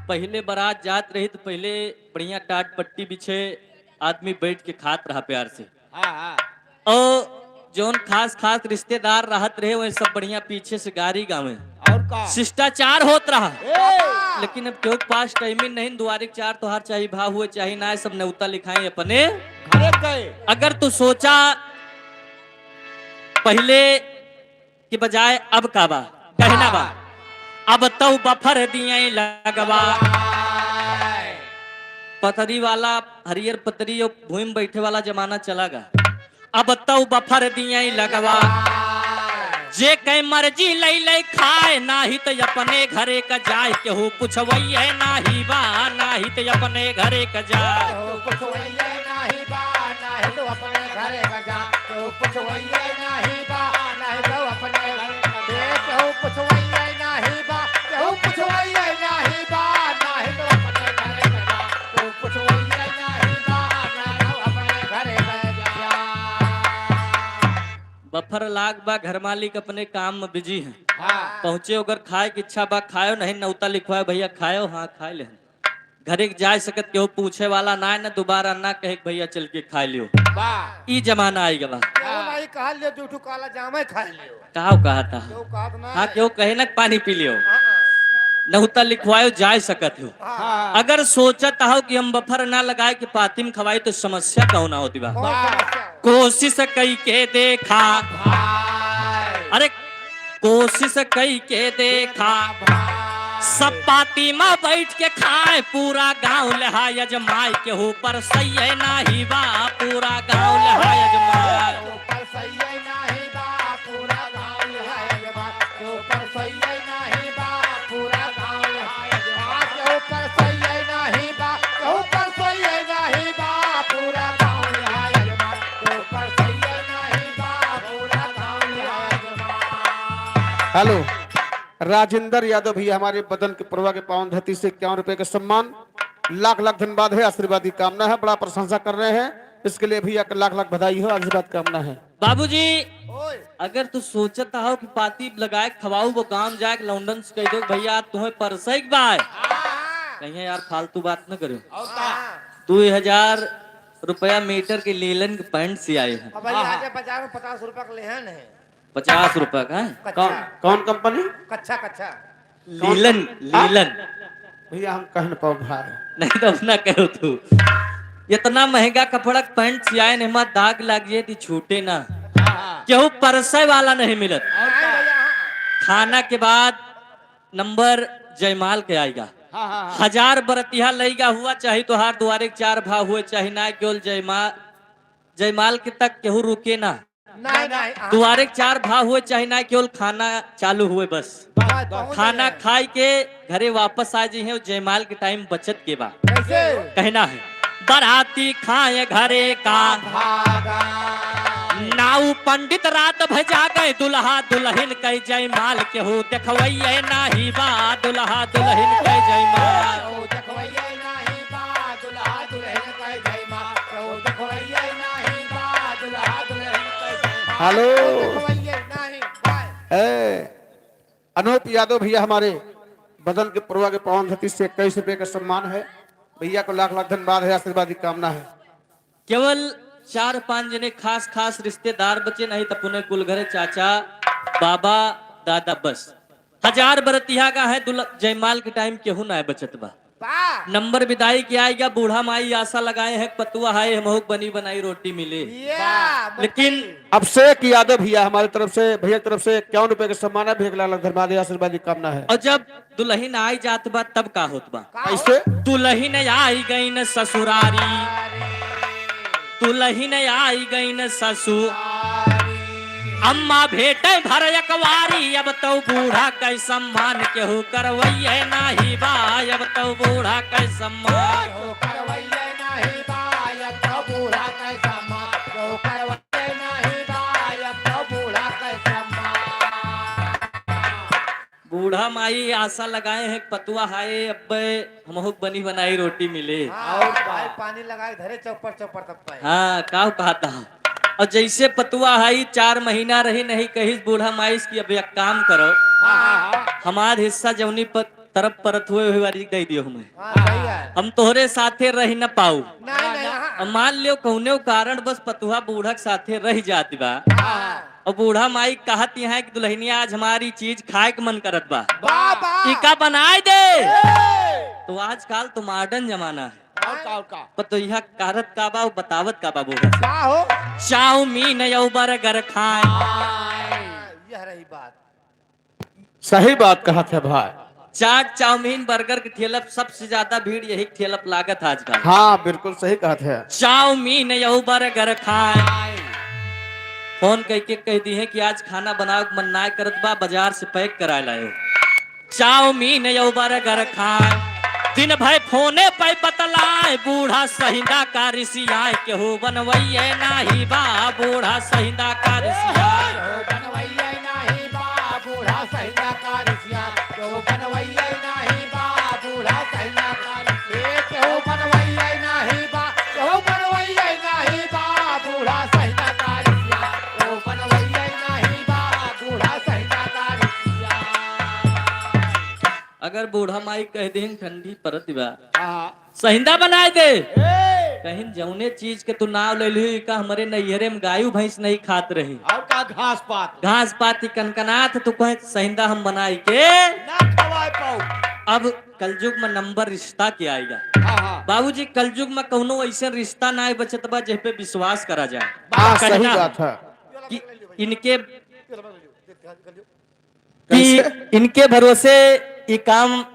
पहिले बारात जात रही तो पहिले बढ़िया टाट पट्टी बिछे, आदमी बैठ के खात रहा प्यार से। हाँ, हाँ। और जौन खास खास रिश्तेदार रहत रहे, वही सब बढ़िया पीछे से गारी गावे। और का? शिष्टाचार होत रहा। ए! लेकिन अब केहू के पास टाइमिंग नहीं, दुआरे के चार तोहार चाही भा हुए चाही ना, सब नेवता लिखाए अपने घरे गए। अगर तू सोचा पहिले की बजाय अब का बा, कहना बा, अब तौ बफर दिए लगवा। पतरी वाला, हरियर पतरी और भूमि बैठे वाला जमाना चला गा। अब तौ बफर दिए लगवा, जे कै मर्जी लई लई खाए, नाही त अपने घरे क जाए, केहू पुछवइये नाही बा, नाही त अपने घरे क जाए। केहू पुछवइये नाही बा, नाही त अपने घरे क जाए। केहू पुछवइये नाही बा, नाही त अपने घरे क जाए। केहू पुछवइये नाही बा, केहू पुछवइये नाही बा, नाही त अपने घरे क जाए। केहू पुछवइये नाही बा, नाही त अपने घरे क जाए। बफर लाग बा, घर मालिक अपने काम में बिजी हैं। हाँ। पहुँचे, ओकर खाए के इच्छा बा, खायो, नहीं नौता लिखवाए, भइया खायो, हाँ खाए ले। घरे के जाए सकत केहू पूछे वाला ना है, ना दोबारा ना कहे कि भइया चल के खाए लियो। वाह। ई जमाना आई गवा। केहू नहीं कहा लियो, दू ठो काला जामे खाए लियो। का कहत ह? केहू कहत ना हाँ, है। केहू कहे ना पानी पी लियो। हाँ, हाँ। नौता लिखवायो, जाए सकत हो। हाँ। अगर सोचत हो कि हम बफर ना लगाए के पाती में खवाई तो समस्या कौन होती बा? बहुत समस्या। कोशिश कई के देखा। भाई। अरे कोशिश कई के देखा। भाई। सब पाती में बैठ के खाए, पूरा गाँव लेहाय अजमाए, केहू परसइये नाही बा, पूरा गाँव लेहाय अजमाए। केहू परसइये नाही बा, पूरा गाँव लेहाय अजमाए। केहू परसइये नाही बा, पूरा गाँव लेहाय अजमाए। केहू परसइये नाही बा, केहू परसइये नाही बा, पूरा गाँव लेहाय अजमाए। केहू परसइये नाही बा, पूरा गाँव लेहाय अजमाए। हेलो, राजेंद्र यादव भैया, हमारे बदन के पुरवा के पावन धरती से इक्यावन रुपए का सम्मान। लाख लाख धन्यवाद है, आशीर्वाद की कामना है, बड़ा प्रशंसा कर रहे हैं, इसके लिए भैया का लाख लाख बधाई हो, आशीर्वाद कामना है। बाबूजी, ओए। अगर तू सोचत हो कि पाती लगाए खवाऊ, वो गांव जाए के लौंडन से कह दो, "भैया, आज तुम्हें परसई के बाय।" हाँ। कहिए, "यार, फालतू बात न करो।" और का? दो हजार रुपया मीटर के लीलन के पैंट सियाए हैं। अब भैया, हाँ, आज हाँ। बाजार में पचास रुपया का लेहन है। पचास रुपया का है? कच्छा। कौन, कौन कंपनी? कच्छा, कच्छा। लीलन, हाँ? लीलन। भैया, हम कह न पाओ भाई। नहीं तो अपना कहो तू। इतना महंगा कपड़ा के पैंट सियाए ने, हमार दाग लाग जाए तो छूटे ना। हाँ, हाँ। केहू परसै वाला नहीं मिलत। और का? खाना के बाद नंबर जयमाल के आइगा। हाँ, हाँ, हाँ। हजार बरतिहा लइगा हुआ, चाहे तोहार दुआरे के चार भाव हुए, चाहे ना, केवल जयमा-, जयमाल के तक केहू रुके ना। नहीं, नहीं, हाँ। दुआरे के चार भाव हुए, चाहे ना, केवल खाना चालू हुए बस। बस, पहुँच खाना जाए। खाए के घरे वापस आ जइहें, जयमाल के टाइम बचत के बा। कैसे? कहना है, बराती खाए घरे का भागा। नाऊ पंडित रात भर जागे, दुल्हा दुल्हिन कै जयमाल केहू देखवैये नाही बा, दुल्हा दुल्हिन कै जयमाल। केहू देखवैये नाही बा, दुल्हा दुल्हिन कै जयमाल। केहू देखवैये नाही बा, दुल्हा दुल्हिन कै जयमाल। हेलो। केहू देखवैये नाही बा। ए, अनूप यादव भैया हमारे बदन के पुरवा के पावन धरती से इक्कीस रुपये का सम्मान है। भैया को लाख लाख धन्यवाद है, आशीर्वाद की कामना है। केवल चार पांच जने खास खास रिश्तेदार बचे, नहीं तो पुने कुल घरे चाचा, बाबा, दादा, बस। हजार बरतिहा का है, दुल-, जयमाल के टाइम केहू ना बचत बा। बा। नंबर विदाई के आइगा, बूढ़ा माई आशा लगाए हैं, पतुआ हाय, हमहू क बनी बनाई रोटी मिले। या, लेकिन अभिषेक यादव भैया हमारे तरफ से, भैया की तरफ से इक्यावन रुपए के सम्मान है, भैया के लाख लाख धन्यवाद, आशीर्वाद की कामना है। और जब दुल्हिन आई जात बा, तब का होत बा? का हो? कैसे? दुल्हिन आई गईन ससुरारी, दुल्हिन आई गईन ससुर। अम्मा भेटे भर अकवारी, अब तौ बूढ़ा कै सम्मान केहू करवैये नाही बा, अब तौ बूढ़ा कै सम्मान। केहू करवैये नाही बा, अब तौ बूढ़ा कै सम्मान, केहू करवैये नाही बा, अब तौ बूढ़ा कै सम्मान। बूढ़ा माई आशा लगाए हैं, पतुआ हाय, अब्बे हमहू क बनी बनाई रोटी मिले। हाँ, और का? भाई पानी लगाए धरे चौपड़ चौपड़ तब पाए। हाँ, का कहता है? और जैसे पतुआ हाई चार महीना रही, नहीं कहिस बूढ़ा माई से कि अब एक काम करो, हाँ, हाँ, हाँ। हमार हिस्सा जौनी प-, तरफ परत हुए वही वाली दे दियो हमें। हाँ, सही है। हम तोहरे साथे रह न पाऊ। नहीं, नहीं, हाँ। अब मान लियो कौनो कारण बस पतुआ बूढ़ा के साथे रह जात बा। हाँ। और बूढ़ा माई कहत यहाँ कि दुल्हनिया आज हमारी चीज खाए के मन करत बा। बा, बा। ई का बनाए दे? ए! तो आजकल तो मॉडर्न जमाना है। और का, और का? पर तो यहाँ कारत का बा, वो बतावत का बा बूढ़ा से। का हो? चाउमीन यौ बर्गर खाए। यह रही बात। सही बात कहत है भाई। चाट, चाउमीन, बर्गर के ठेला पे सबसे ज्यादा भीड़ यही ठेला पे लागत है आजकल। हाँ, बिल्कुल सही कहत है। चाउमीन यौ बर्गर खाए। फोन कइके कह दिहे कि आज खाना बनावे के मन नाय करत बा, बाजार से पैक कराए लायो। चाउमीन यौ बर्गर खाए, दिन भर फोने पे बतलाए, बूढ़ा सहिंदा का रिसियाए, केहू बनवैये नाही बा, बूढ़ा सहिंदा का रिसियाए। केहू बनवैये नाही बा, बूढ़ा सहिंदा का रिसियाए, केहू बनवैये नाही बा, बूढ़ा सहिंदा का रिसियाए, केहू बनवैये नाही बा, केहू बनवैये नाही बा, बूढ़ा सहिंदा का रिसियाए, केहू बनवैये नाही बा, बूढ़ा सहिंदा का रिसियाए। अगर बूढ़ा माई कह देहिन ठंडी परत बा, हाँ। सहिंदा बनाए दे। ए! कहिन जौने चीज के तू नाव ले ली, का हमरे नैहरे में गायू भैंस नहीं खात रही। और का घास पात? घास पात ही कनकनात, तू कहे सहिंदा हम बनाई के ना खवाए पाऊ। अब कलयुग में नंबर रिश्ता के आएगा। हाँ, हाँ। बाबूजी, कलयुग में कौनो ऐसे रिश्ता ना बचत बा, जेह पे विश्वास करा जाए। हाँ, कहना सही बात है। कि इनके कैसे? कि इनके भरोसे ई काम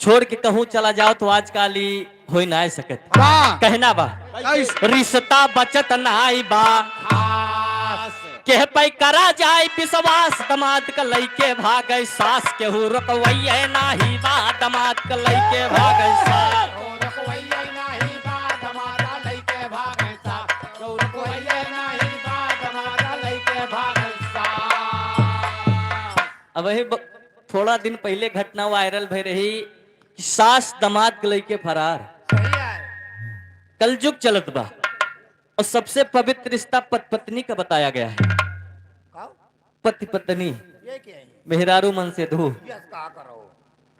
छोड़ के कहूँ चला जाओ तो आजकल ई होई नाय सकत। वाह। कहना बा, कैसे? रिश्ता बचत नाई बा। खास। केह पे करा जाए विश्वास, दमाद क लइके भागे सास, केहू रोकवैये नाही बा, दमाद क लइके भागे सास। केहू रोकवैये नाही बा, दमाद क लइके भागे सास। केहू रोकवैये नाही बा, दमाद क लइके भागे सास। अब वही ब-, थोड़ा दिन पहले घटना वायरल भई रही कि सास दमाद के लइके फरार। सही है। कलयुग चलत बा और सबसे पवित्र रिश्ता पत पत्नी का बताया गया है। का? पति पत्नी। ये क्या है? मेहरारू मन से धू। यस, का करो?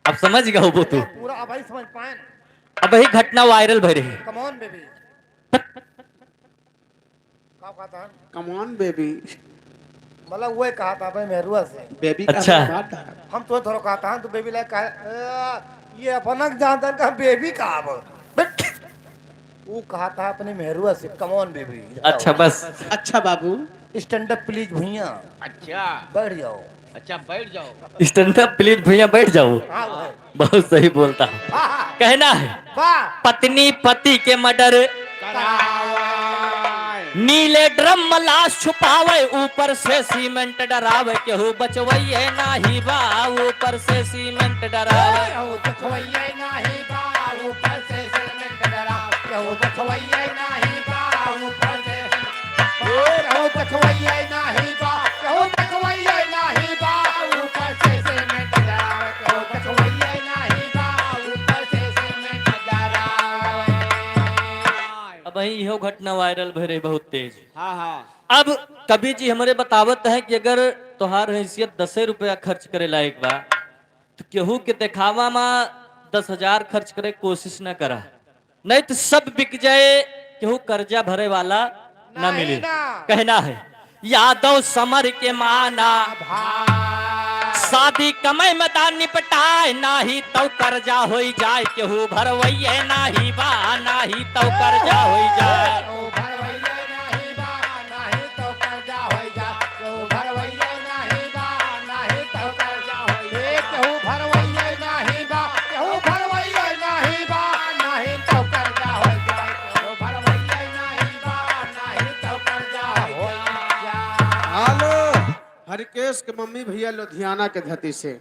अब समझ गए हो वो तू। पूरा अब ही समझ पाए ना। अब वही घटना वायरल भई रही। Come on, baby। का कहत हन? Come on, baby। मतलब, वही कहत ह अपने मेहरुआ से। Baby का अच्छा। बात है। हम तो थोड़ा कहत हन, तू baby लायक कहा, ए, ये अपना जानता का baby कहा अब। वो कहत ह अपने मेहरुआ से, come on, baby। अच्छा, बस। अच्छा, बाबू। Stand up please भैया। अच्छा। बैठ जाओ। अच्छा, बैठ जाओ। Stand up please भैया, बैठ जाओ। हाँ भाई। बहुत सही बोलता है। हाँ, हाँ। कहना है, वाह। पत्नी पति के murder करावे। नीले drum में लाश छुपावे, ऊपर से सीमेंट डरावे, केहू बचवइये नाही बा, ऊपर से सीमेंट डरावे। केहू बचवइये नाही बा, ऊपर से सीमेंट डरावे, केहू बचवइये नाही बा, ऊपर से, केहू बचवइये नाही बा, केहू बचवइये नाही बा, ऊपर से सीमेंट डरावे, केहू बचवइये नाही बा, ऊपर से सीमेंट डरावे। अबहीं इहो घटना viral भय रही बहुत तेज। हाँ, हाँ। अब कवि जी हमरे बतावत हैं कि अगर तोहार हैसियत दसे रुपया खर्च करे लायक बा, तो केहू के देखावा मा दस हजार खर्च करे कोशिश न करा, नहीं तो सब बिक जाए, केहू कर्जा भरे वाला ना ना मिले। ही ना। कहना है, यादव समर के माना, भाई। शादी कमाई में दा निपटाए, नाही तो कर्जा होई जाए, केहू भरवइये नाही बा, नाही तो कर्जा होई जाए। केहू भरवइये नाही बा, नाही तो कर्जा होई जाए, केहू भरवइये नाही बा, नाही तो कर्जा होई जाए, केहू भरवइये नाही बा, केहू भरवइये नाही बा, नाही तो कर्जा होई जाए, केहू भरवइये नाही बा, नाही तो कर्जा होई जाए। हेलो, हरिकेश के मम्मी भैया लुधियाना के धरती से,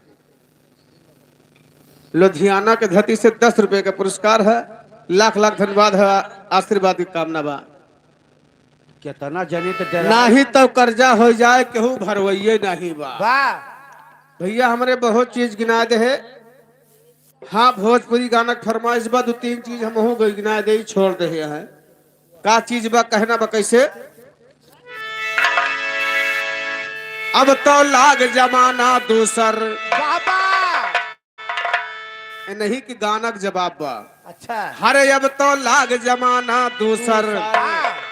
लुधियाना के धरती से दस रुपए का पुरस्कार है। लाख लाख धन्यवाद है, आशीर्वाद की कामना बा। केतना जनी तो डरा- नाही तो कर्जा हो जाए, केहू भरवइये नाही बा। वाह। भैया हमरे बहुत चीज गिना दे है। हाँ, भोजपुरी गाना के फरमाइश बा, दो तीन चीज हमहू गई गिना दे, छोड़ दे है। का चीज बा, कहना बा कैसे? अब तो लाग जमाना दूसर। बाबा। ए नहीं कि गाना के जवाब बा। अच्छा। हरे अब तो लाग जमाना दूसर। दूसर।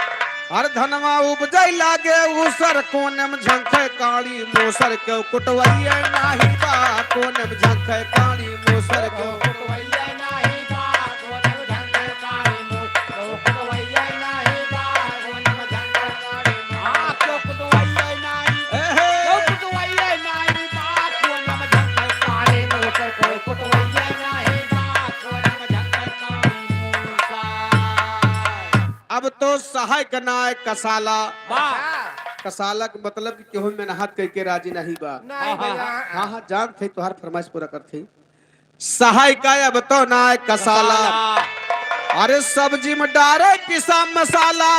हर धनवा उपजै लागे उसर, कोने में झंखे काली मूसर, केहू कुटवइये नाही बा, कोने में झंखे काली मूसर, केहू कुटवइये नाही बा, कोने में झंखे काली मूसर, केहू कुटवइये नाही बा, कोने में झंखे काली मूसर। हाँ, केहू कुटवइये नाही, ए हे। केहू कुटवइये नाही बा, कोने में झंखे काली मूसर, केहू कुटवइये नाही बा, कोने में झंखे काली मूसर। अब तो सहाय का नाय कसाला। वाह। कसाला के मतलब कि केहू मेहनत कइके राजी नहीं बा। नहीं हाँ, हाँ, भैया। हाँ, हाँ, जानत है, तोहार फरमाइश पूरा करत है। सहाय का अब तो नाय कसाला। कसाला। अरे सब्जी में डारे पिसा मसाला,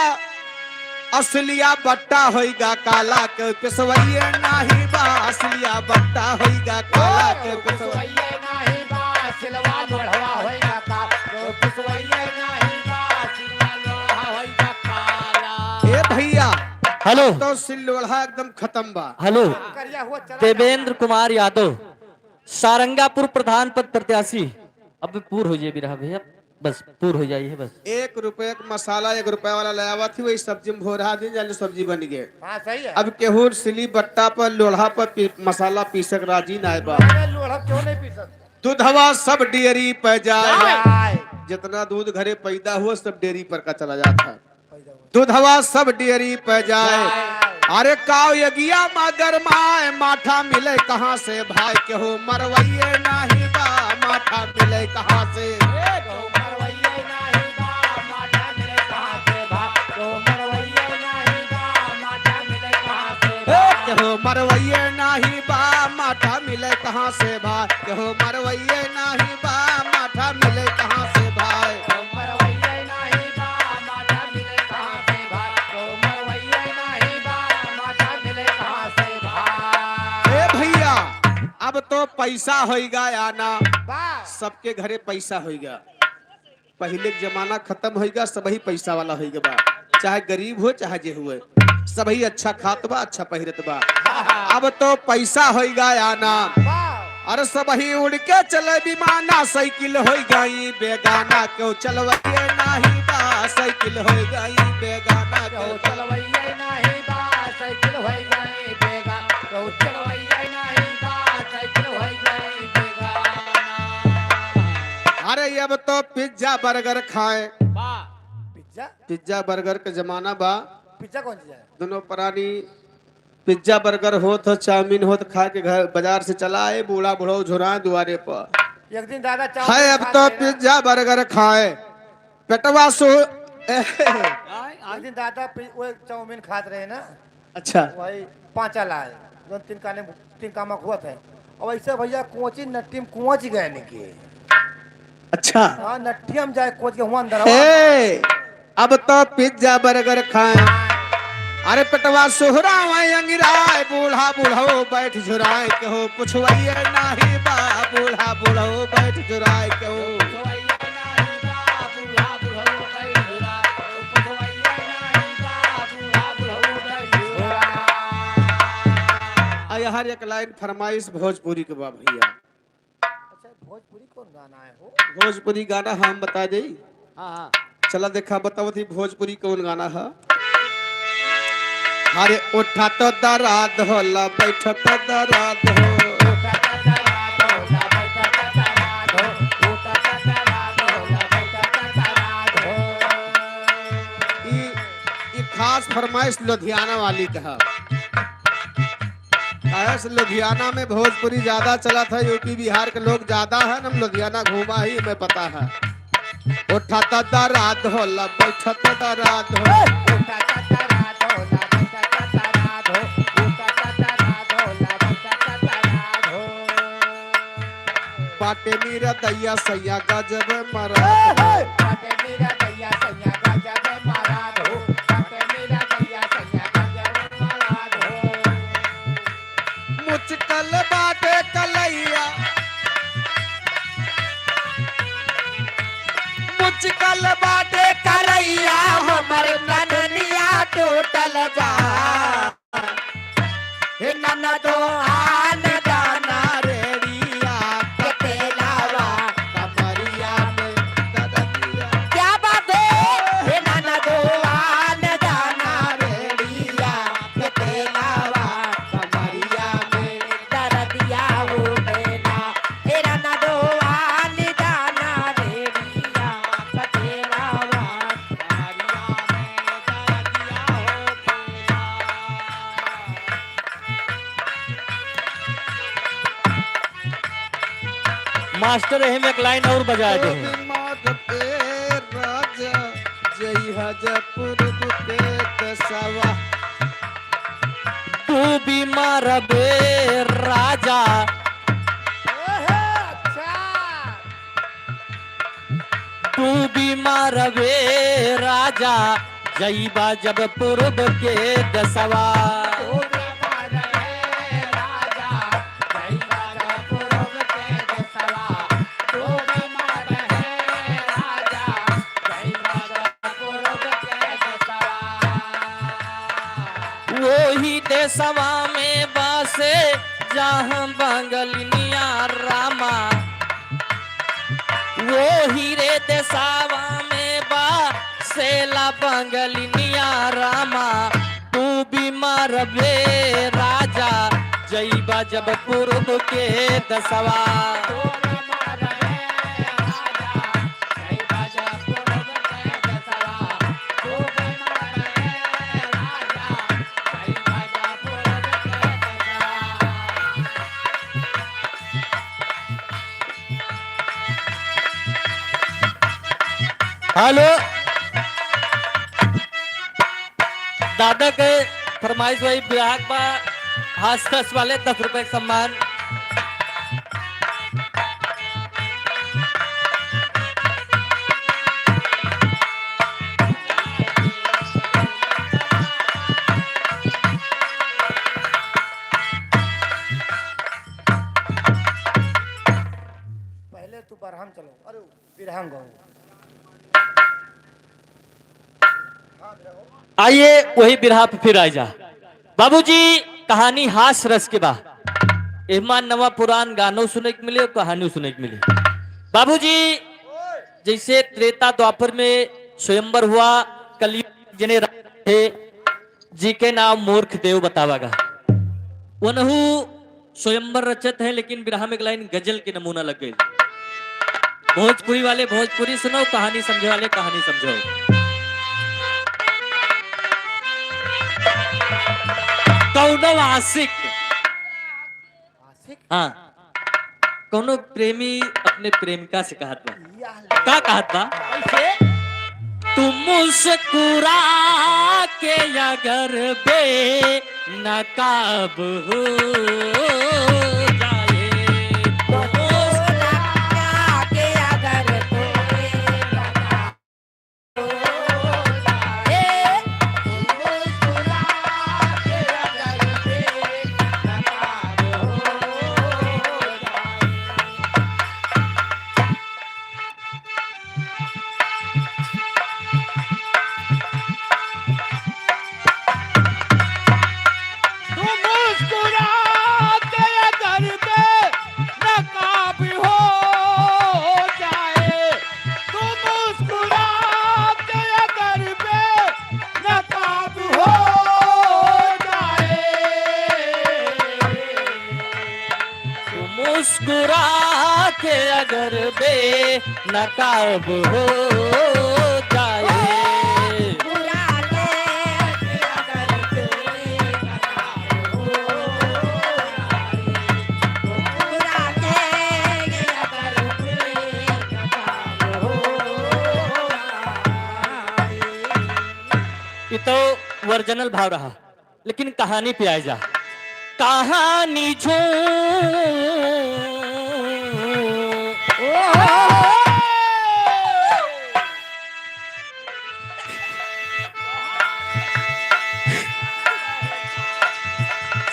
असलिया बट्टा होइगा काला, केहू पिसवइये नाही बा, असलिया बट्टा होइगा काला, केहू पिसवइये पिसवइये नाही बा, सिलवा लोढ़वा होइगा का, केहू पिसवइये नाही बा, सिलवा लोढ़ा होइगा काला। ए भैया, हेलो। तो सिल लोढ़ा एकदम खत्म बा। हेलो। करिया हुआ चला देवेंद्र जाता। कुमार यादव, सारंगापुर प्रधान पद प्रत्याशी। अब पूर हो जाए बिरहा भैया, बस पूर हो जाइए बस। एक रुपये का मसाला एक रुपये वाला ले आवत ही, वही सब्जी में भोरा दिन जाने सब्जी बन गए। हाँ, सही है। अब केहू सिली बट्टा पर लोढ़ा पर पी-, मसाला पीसक राजी नाय बा। अरे लोढ़ा क्यों नहीं पीसत? दूधवा सब डेयरी पे जाए। जाए। जितना दूध घरे पैदा हुआ सब डेयरी पर का चला जाता है। दूधवा सब डेयरी पे जाए। अरे काव यगिया मा गरमाए, माठा मिले कहाँ से भाई, केहू मरवइये नाही बा, माठा मिले कहाँ से। केहू मरवइये नाही बा, माठा मिले कहाँ से भाई, केहू मरवइये नाही बा, माठा मिले कहाँ से। ए, केहू मरवइये नाही बा, माठा मिले कहाँ से भाई, केहू मरवइये नाही बा, माठा मिले कहाँ से भाई। मरवइये नाही बा, माठा मिले कहाँ से भाई? तो मरवइये नाही बा, माठा मिले कहाँ से भाई? ए भैया, अब तो पैसा होइगा आना, बा। सबके घरे पैसा होइगा। पहिले के जमाना खत्म होइगा, सबही पैसा वाला होइगा बा, चाहे गरीब हो चाहे जे हुए। सबही अच्छा खात बा, अच्छा पहिरत बा। अब तो पैसा होइगा आना। अरे सबही उड़ के चले विमाना, साइकिल होइगा ई बेगाना, केहू चलवइये नाही बा, साइकिल होइगा ई बेगाना, केहू चलवइये नाही बा, साइकिल होइगा ई बेगाना, केहू चलवइये नाही बा, साइकिल होइगा ई बेगाना। अरे अब तो पिज्जा बर्गर खाए। पिज्जा? पिज्जा बर्गर के जमाना बा। पिज्जा कौन चीज है? दोनों प्राणी पिज्जा बर्गर होत ह, चाउमीन होत, खा के घर बाजार से चला आए, बूढ़ा बुढ़ऊ झुराए दुआरे पर। एक दिन दादा चाउमीन है, अब खात तो रहे ना। पिज्जा बर्गर खाए, पेटवा सो। एक दिन दादा पि-, वो चाउमीन खात रहे ना। अच्छा। वही पाँचा लाए, जौन तीन काने, तीन कामा हुआ थे। अब ऐसे भैया कोची नट्टी में कोच गए नहीं किए। अच्छा। हाँ, नट्टी में जाए कोच के हुआ अंदर। ए, अब तो पिज्जा बर्गर खाए। अरे पेटवा सुहरावे अंगिराए, बूढ़ा बुढ़ऊ बैठ झुराए, केहू पुछवैया नाही बा, बूढ़ा बुढ़ऊ बैठ झुराए, केहू। आ, हर एक लाइन फरमाइश भोजपुरी के बा भैया। अच्छा, भोजपुरी कौन गाना है हो? भोजपुरी गाना हम बता देई। हाँ, हाँ। चला देखा, बतावत ही भोजपुरी कौन गाना है। अरे उठा तो दराद होला, बैठा तो दराद हो। ई, ई खास फरमाइश लुधियाना वाली का है। काहे से लुधियाना में भोजपुरी ज्यादा चलत है, यूपी बिहार के लोग ज्यादा है, हम लुधियाना घूमा ही, हमें पता है। उठा त दराद होला, बैठा त दराद हो। बाटे निरदैया सैया गजब मरा। मुचकल बाटे कलैया, मुचकल बाटे कलैया, हमर नननिया टूटल बा। हे ननदो आन दाना रेड़िया के तेलावा, कमरिया में दरदिया। क्या बात है? हे ननदो आन दाना रेड़िया के तेलावा, कमरिया में दरदिया उठेला। हे ननदो आन दाना रेड़िया के तेलावा, कमरिया में दरदिया उठेला। मास्टर, एहमे एक लाइन और बजा दे। तू बीमार बे राजा, जइहा जब पूरब के देसवा। तू बीमार बे राजा। ओहो, अच्छा। तू बीमार बे राजा, जइबा जब पूरब के देसवा। वही देसवा में बसे जहाँ बंगलिनिया रामा। वही रे देसवा में बसेला बंगलिनिया रामा। तू बीमार बे राजा, जइबा जब पूरब के देसवा। हेलो, दादा के फरमाइश वही बिहार बा, हास कस वाले दस रुपए के सम्मान। पहले तू बरहम चलो, अरे बिरहम गाओ। आइए, वही बिरहा पे फिर आ जा। बाबूजी, कहानी हास रस के बा। एहमा नवा पुरान गानो सुने के मिले, कहानी सुने के मिले। बाबूजी, जैसे त्रेता द्वापर में स्वयंवर हुआ, कलयुग जने राजा थे, जी के नाम मूर्ख देव बतावा गा। वनहु स्वयंवर रचत है, लेकिन बिरहा में एक लाइन गजल के नमूना लग गई। भोजपुरी वाले भोजपुरी सुनो, कहानी समझे वाले कहानी समझो। कौनो आशिक, आशिक? हाँ, कौनो प्रेमी अपने प्रेमिका से कहत बा। या ले। का कहत बा? कैसे? "तू मुस्कुरा के अगर बेनकाब हो जाए।" तू मुस्कुरा के अगर बेनकाब हो जाए, तू मुस्कुरा के अगर बेनकाब हो जाए, तू मुस्कुरा के अगर बेनकाब हो जाए। ये तो ओरिजिनल भाव रहा। लेकिन कहानी पे आए जा। कहानी झूठ।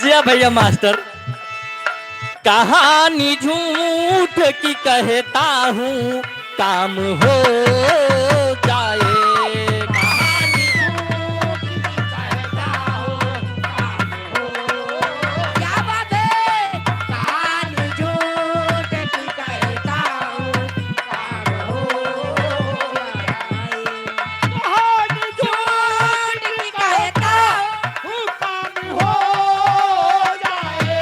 जिया भैया मास्टर। कहानी झूठ की कहता हूँ, काम हो जाए। कहानी झूठ की कहता हूँ, काम हो जाए। क्या बात है? कहानी झूठ की कहता हूँ, काम हो जाए। कहानी झूठ की कहता हूँ, काम हो जाए।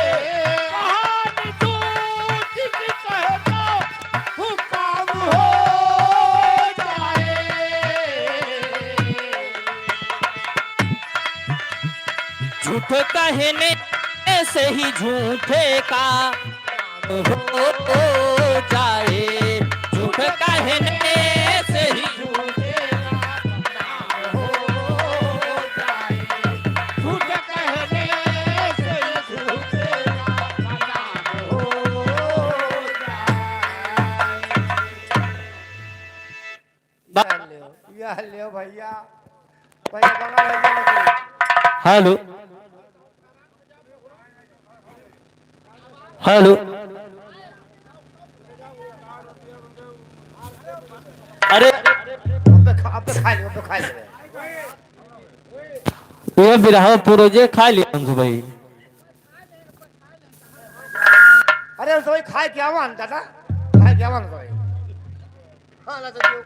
कहानी झूठ की कहता हूँ, काम हो जाए। झूठ कहने से ही झूठे का हो जाए, झूठ कहने से ही झूठे का हो जाए, झूठ कहने से ही झूठे का हो जाए। या ले, या ले भैया। भैया, बंगाल भैया लेके। हेलो। हेलो। अरे। अब तो खा, अब तो खा ले, अब तो खा ले। ये बिरहा प्रोजेक्ट खा लिया हमसे भाई। अरे, हम सभी खाए क्या मान दादा? खाए क्या मान सभी? हाँ, ना सचिव।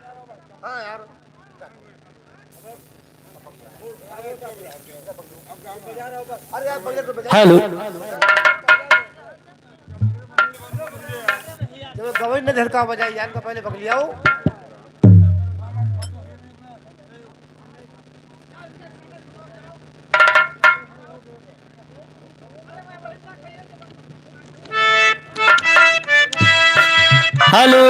हाँ यार। अरे यार, पहले तो बजाओ। हेलो। जब गवई न झलका बजाई, यार, का पहले बगलियाओ। हेलो।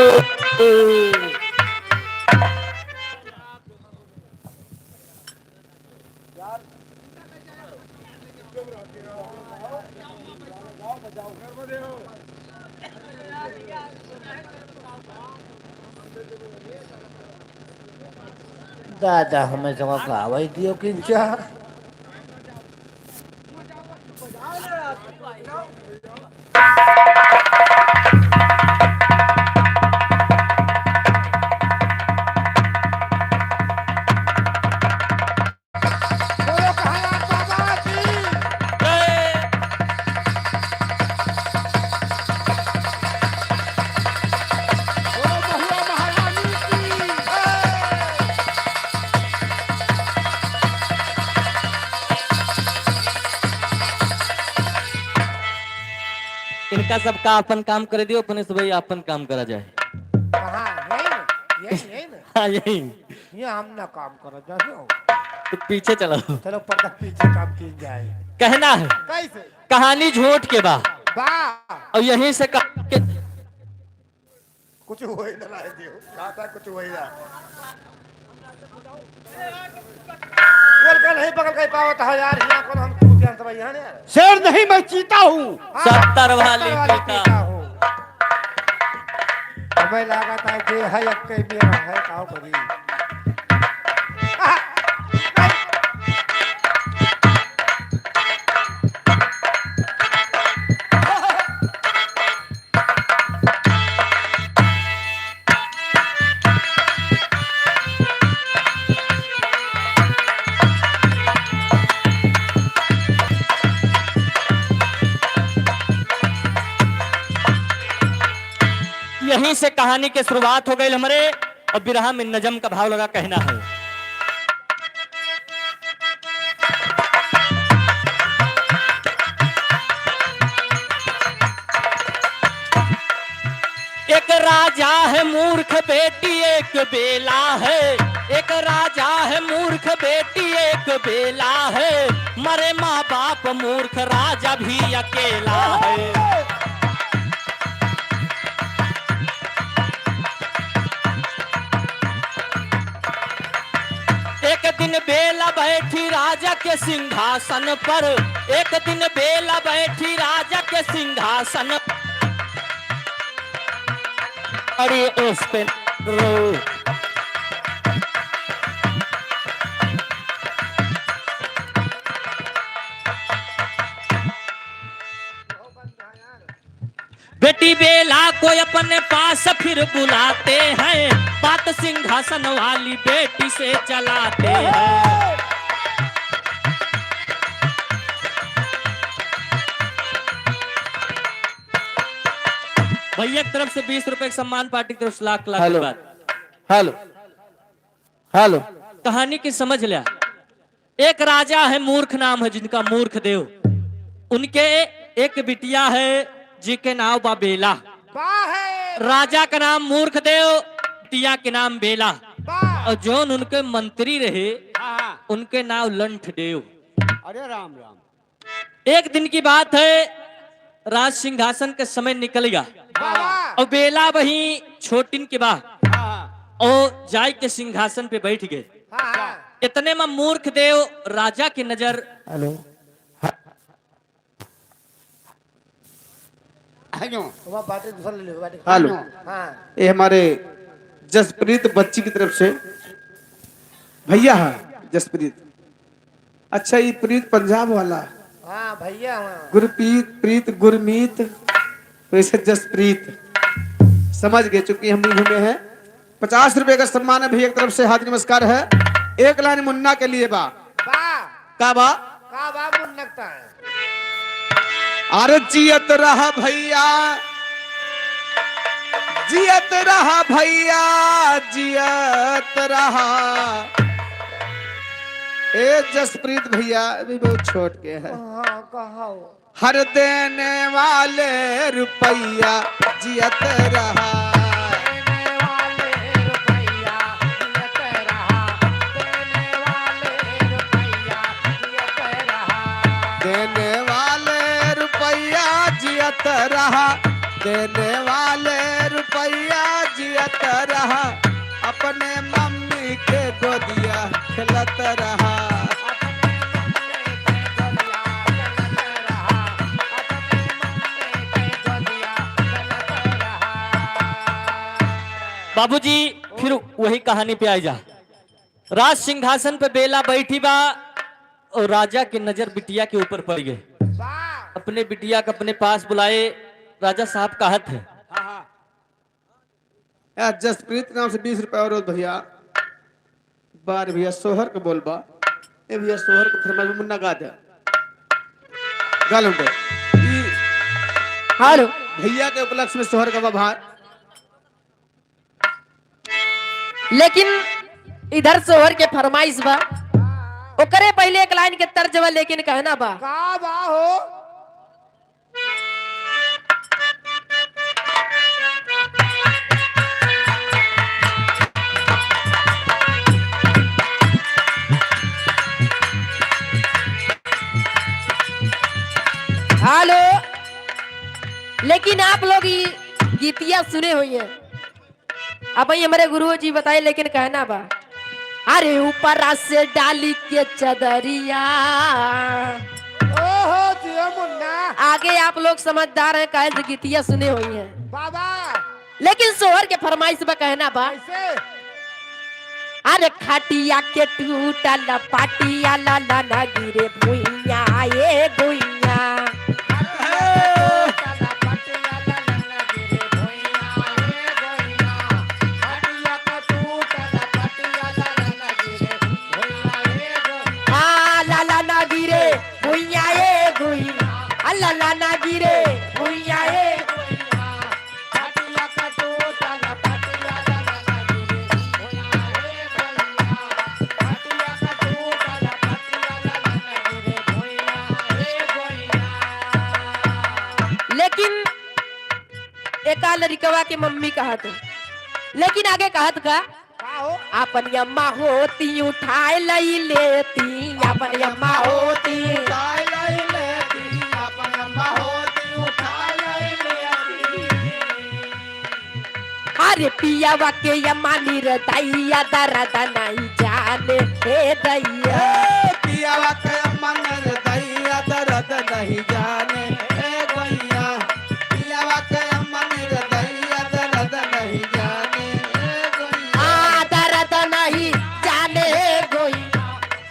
दादा, हमें तो गावे दियो किंचा। इनका सबका आपन काम करे दियो, अपने सबही आपन काम करा जाए। कहाँ? यही ना? यही, यही ना? हाँ, यही। ये हम ना काम करो, जानो। तो पीछे चलो। चलो, पर्दा पीछे काम की जाए। कहना है। कैसे? कहानी झूठ के बा। बा। और यहीं से कह के कुछ हो ही ना रहा है, दियो। कहा था कुछ हो ही ना। बगल का नहीं, बगल का ही पावत है यार, यहाँ कौन हम कुछ जानते भाई, यहाँ नहीं यार। शेर नहीं, मैं चीता हूँ। हाँ, सत्तर वाली सत्तर वाली चीता। चीता हूँ। हमें लगा था जे है, अक्के मेरा है, काव करी। यहीं से कहानी के शुरुआत हो गई हमरे, और बिरहा में नजम का भाव लगा कहना है। एक राजा है मूर्ख बेटी एक बेला है, एक राजा है मूर्ख बेटी एक बेला है, मरे माँ बाप मूर्ख राजा भी अकेला है। एक दिन बेला बैठी राजा के सिंहासन पर, एक दिन बेला बैठी राजा के सिंहासन। अरे उस पे रो। बेटी बेला को अपने पास फिर बुलाते हैं, बात सिंहासन वाली बेटी से चलाते हैं। भैया की तरफ से बीस रुपए का सम्मान, पार्टी की तरफ से लाख लाख हेलो। धन्यवाद। हेलो। हेलो। कहानी की समझ लिया। एक राजा है, मूर्ख नाम है जिनका, मूर्ख देव। उनके एक बिटिया है, जिके नाव बा बेला। वाह है। राजा का नाम मूर्ख देव, बिटिया के नाम बेला। वाह। और जौन उनके मंत्री रहे, हाँ, हाँ। उनके नाव लंठ देव। अरे राम राम। एक दिन की बात है, राज सिंहासन के समय निकल गया। वाह। और बेला वहीं छोटिन के बा। हाँ। और जाय के सिंहासन पे बैठ गए। हाँ, हाँ। इतने में मूर्ख देव राजा की नजर हेलो। हेलो। वहाँ बाटे दूसरा ले लो, बाटे। हेलो। हाँ। ये हमारे जसप्रीत बच्ची की तरफ से भैया है, जसप्रीत। अच्छा, ये प्रीत पंजाब वाला। हाँ, भैया, हाँ। गुरप्रीत, प्रीत, गुरमीत, वैसे जसप्रीत। समझ गए, चूंकि हम नहीं घूमे हैं। पचास रुपए का सम्मान है भैया की तरफ से, हाथ नमस्कार है। एक लाइन मुन्ना के लिए बा। बा। का बा? का बा मुन्ना का? अरे जियत रहा भैया, जियत रहा भैया, जियत रहा। ए जसप्रीत भैया, अभी बहुत छोट के है। हाँ, कहो। हर देने वाले रुपया जियत रहा। देने वाले रुपया जियत रहा। देने वाले रुपया जियत रहा। देने वाले रुपया जियत रहा। देने वाले रुपया जियत रहा। अपने मम्मी के गोदिया खेलत रहा। बाबूजी, फिर वही कहानी पे आइ जा। राज सिंहासन पे बेला बैठी बा और राजा के नजर बिटिया के ऊपर पड़ गए। अपने बिटिया के अपने पास बुलाए, राजा साहब कहत है। हाँ, हाँ। यार, जसप्रीत नाम से बीस रुपया और भैया। बार भैया, सोहर के बोल बा। ए भैया, सोहर के फरमाइश मुन्ना गा दे। गा लो बे। ई हेलो। भैया के उपलक्ष्य में सोहर का बा भाई। लेकिन इधर सोहर के फरमाइश बा, ओकरे पहले एक लाइन के तर्ज बा, लेकिन कहना बा। का बा हो? गीतिया सुने होइहैं। अब ही हमरे गुरु जी बताए, लेकिन कहना बा, अरे ऊपरा से डाली के चदरिया। ओहो, जियो मुन्ना। आगे आप लोग समझदार हैं, काहे से गीतिया सुने होइहैं। बाबा। लेकिन सोहर के फरमाइश बा, कहना बा। कैसे? अरे खटिया के टूटल पाटिया, ललन गिरे भुइया ए गुइया। आ, ललन गिरे भुइया ए गुइया, आ, ललन गिरे भुइया ए गुइया। लेकिन एका लड़िकवा के मम्मी कहत, लेकिन आगे कहत का? का हो? आपन अम्मा होती उठाए लई लेती, आपन अम्मा होती। उठाए लई लेती, आपन अम्मा होती उठाए लई लेती। अरे पियावा के अम्मा निर्दयिया दर्द नहीं जाने, हे दैया। ए, पियावा के अम्मा निर्दयिया दर्द नहीं जाने, हे दैया। पियावा के अम्मा निर्दयिया दर्द नहीं जाने, हे दैया। आ, दर्द नहीं जाने, हे दैया।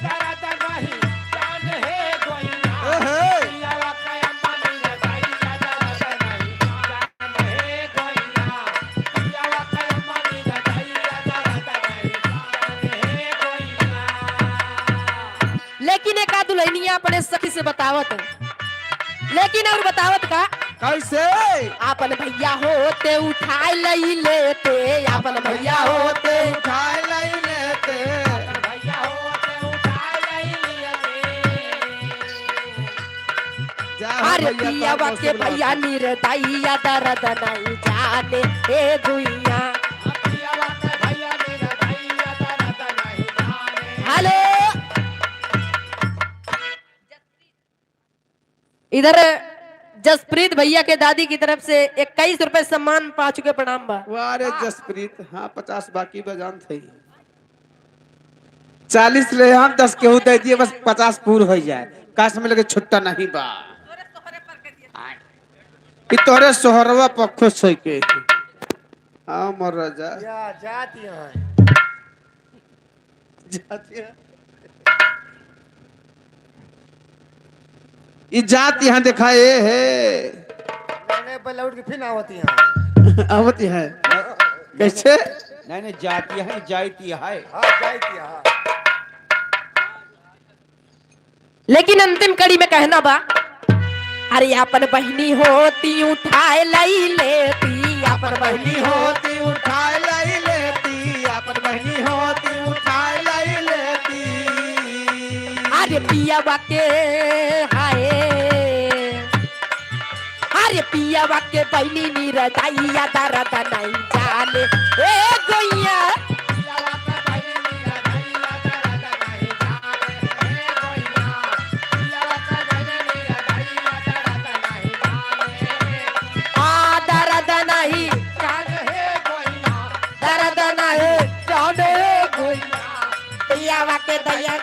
दर्द नहीं जाने, हे दैया। ओहो। पियावा के अम्मा निर्दयिया दर्द नहीं जाने। लेकिन एका दुल्हनिया अपने सखी से बतावत, लेकिन और बतावत का? कैसे? आपन भैया होते उठाए लई लेते, आपन भैया होते उठाए लई लेते। जा हो अरे भैया, पियावा के भैया निर्दयिया दर्द नहीं जाने, ए गुइया। हेलो, इधर जसप्रीत भैया के दादी की तरफ से इक्कीस रुपए सम्मान पा चुके, प्रणाम बा। वाह रे जसप्रीत, हाँ, पचास बाकी बजान थे। चालीस ले हम, दस केहू दे दिए, बस पचास पूर हो जाए। काश में लगे छुट्टा नहीं बा। ई तोरे सोहरवा पर खुश होई के। हाँ, मोर राजा। या जात यहाँ है। जात यहाँ। ई जात यहाँ देखा, ए हे। नहीं, नहीं, पहले उठ के फिर आवत यहाँ। आवत यहाँ। कैसे? नहीं, नहीं, जात यहाँ, जाइत यहाँ। हाँ, जाइत यहाँ। लेकिन अंतिम कड़ी में कहना बा, अरे आपन बहिनी होती उठाए लई लेती, आपन बहिनी होती उठाए लई लेती, आपन बहिनी होती उठाए लई लेती। अरे पियावा के हाय, अरे पियावा के बहिनी निरदैया दर्द नहीं जाने, ए गोइया। आ, दर्द नहीं जाने, दर्द नहीं जाने, पियावा के दैया।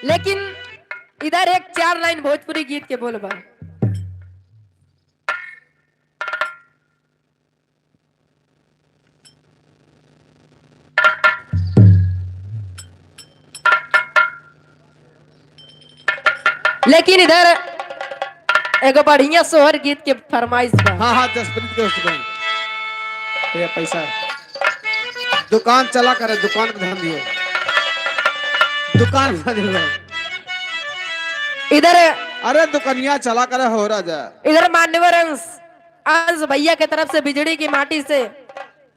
लेकिन इधर एक चार लाइन भोजपुरी गीत के बोल बा। लेकिन इधर एगो बढ़िया सोहर गीत के फरमाइश बा। हाँ, हाँ, जसप्रीत के दोस्त भाई। ये पैसा है। दुकान चला करे, दुकान पे ध्यान दियो। दुकान पे ध्यान दियो। इधर अरे दुकनिया चला करे हो राजा। इधर मान्यवर अंश, अंश भैया के तरफ से बिजड़ी की माटी से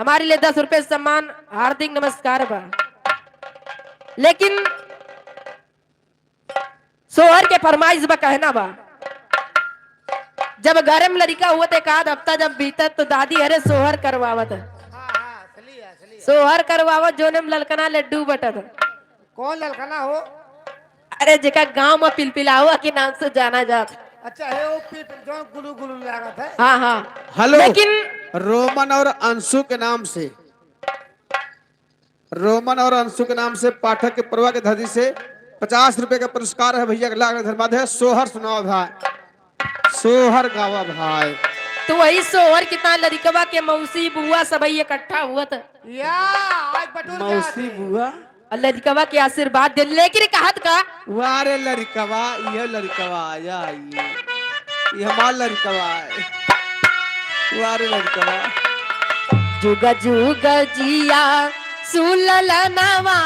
हमारे लिए दस रुपए सम्मान, हार्दिक नमस्कार बा। लेकिन सोहर के फरमाइश बा, कहना बा, जब घर में लड़िका हुआ तो एक आध हफ्ता जब बीतत तो दादी हरे सोहर करवावत। हाँ, हाँ, असली है, असली है। सोहर करवावत जोने में ललकना लड्डू बटत। कौन ललकना हो? अरे, जेका गांव में पिलपिलावा के नाम से जाना जात। अच्छा, हे वो पिलपिल, जो गुलू गुलू लागत है। हाँ, हाँ। हेलो। लेकिन रोमन और अंशु के नाम से, रोमन और अंशु के नाम से पाठक के परवा के धरती से पचास रुपये का पुरस्कार है भैया, लाख लाख धन्यवाद है। सोहर सुनावा भाई, सोहर गावा भाई। तो वही सोहर कितना लड़िकवा के मौसी बुआ सबही इकट्ठा हुआ था। या, आज बटुर के मौसी आते। बुआ। और लड़िकवा के आशीर्वाद दे, लेकिन कहत का? वाह रे लड़िकवा, ये लड़िकवा आया है, ये, ये हमार लड़िकवा है। वाह रे लड़िकवा। जुग जुग जिया सुललनवा।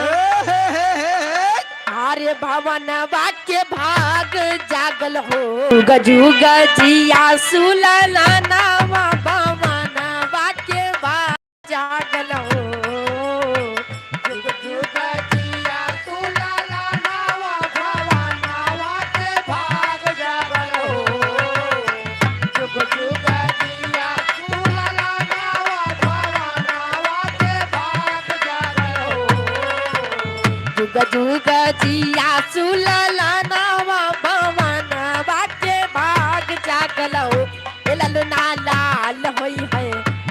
ए, हे, हे, हे। अरे भवनवा के भाग जागल हो। जुग जुग जिया सुललनवा, भवनवा के भाग जागल हो। जुग जुग जिया सुललनवा, भवनवा के भाग जागल हो। जुग जुग जिया सुललनवा, भवनवा के भाग जागल हो। जुग जुग जिया सुललनवा, भवनवा के भाग जागल हो। ए ललना लाल होई है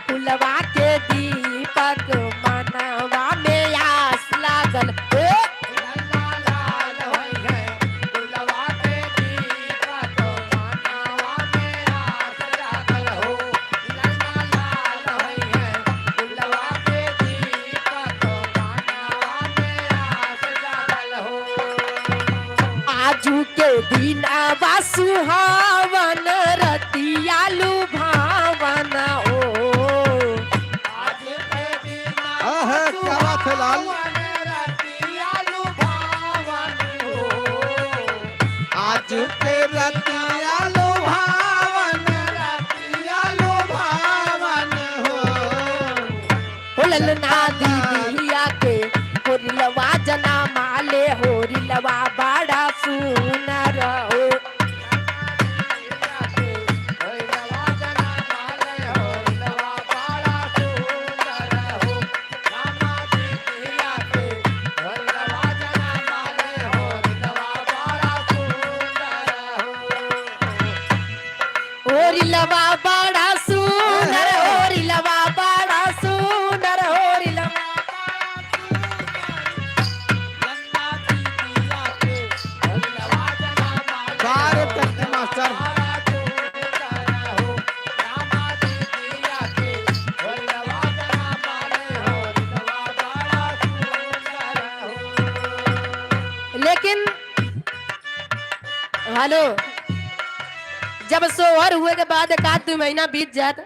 कुलवा के दीपक, मनवा में आस लागल। ए ललना लाल होई है कुलवा के दीपक, मनवा में आस लागल हो। ललना लाल होई है कुलवा के दीपक, मनवा में आस लागल हो। आजू के दिनवा सुहावन, रतिया लुभावन हो। आज के दिनवा आहा, क्या बात है लाल। सुहावन, रतिया लुभावन हो। आज के रतिया लुभावन, रतिया लुभावन हो। हो ललना दीदिया के, हो रिलवा जना माले, हो रिलवा बड़ा सुनर हो। होरी लवा बड़ा सुनर, होरी लवा बड़ा सुनर, होरी लवा। बारे टट्टी मास्टर। लेकिन हेलो, जब सोहर हुए के बाद एक आध दो महीना बीत जात,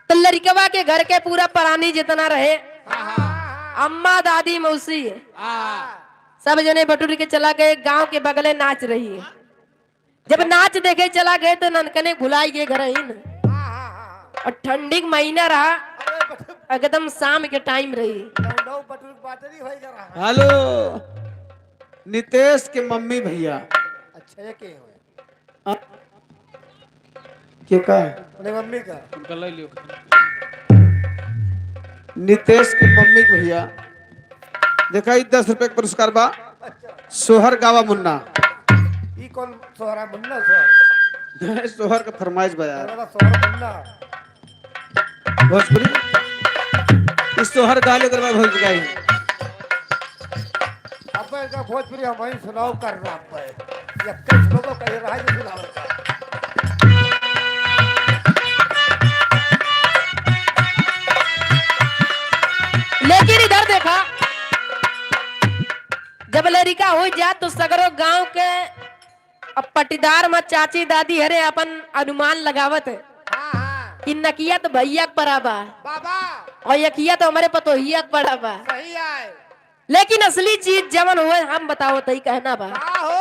तो लड़िकवा के घर के पूरा परानी जितना रहे, अम्मा, दादी, मौसी, सब जने बटुर के चला गए, गांव के बगले नाच रही है। जब नाच देखे चला गए तो ननकने भुलाई गए घर ही न। और ठंडी के महीना रहा, एकदम शाम के टाइम रही। हेलो, नितेश के मम्मी भैया। अच्छा, ये के हुए? हाँ? के का? अपने मम्मी का। उनका ले लियो। नितेश के मम्मी के भैया, देखा, ई दस रुपये के पुरस्कार बा। अच्छा। सोहर गावा मुन्ना। ई कौन सोहर है? मुन्ना सोहर? सोहर का फरमाइश बा यार। सोहर मुन्ना। भोजपुरी। इस तो हर गाले कर मैं भोज गई। अब इनका भोजपुरी हम वहीं सुनाओ कर रहा हूँ। ये कई लोगों का ये रहा है सुनाओ। लेकिन इधर देखा, जब लड़िका हो जात तो सगरो गांव के अब पटीदार मा चाची दादी हरे अपन अनुमान लगावत है हाँ, हाँ। कि नकिया तो भैया के परा बा बाबा। और यकिया तो हमरे पतोहिया के परा बा। सही आए। लेकिन असली चीज जवन हुए हम बतावत ही कहना बा। का हो?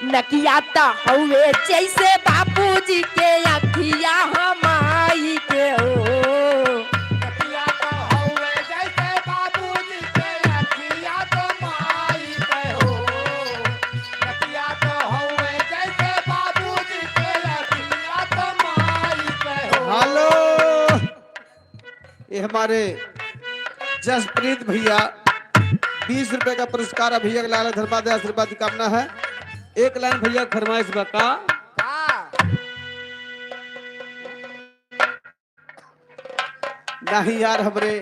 नकिया तो हउए जैसे बाबूजी के अखिया हमाई के हो। नकिया तो हउए जैसे बाबूजी के अखिया तो माई के हो। हेलो। हमारे जसप्रीत भैया, बीस रुपए का पुरस्कार है भैया के लाल धर्मा दे आशीर्वाद की कामना है। एक लाइन भैया फरमाइश बा का? का? नहीं यार, हमरे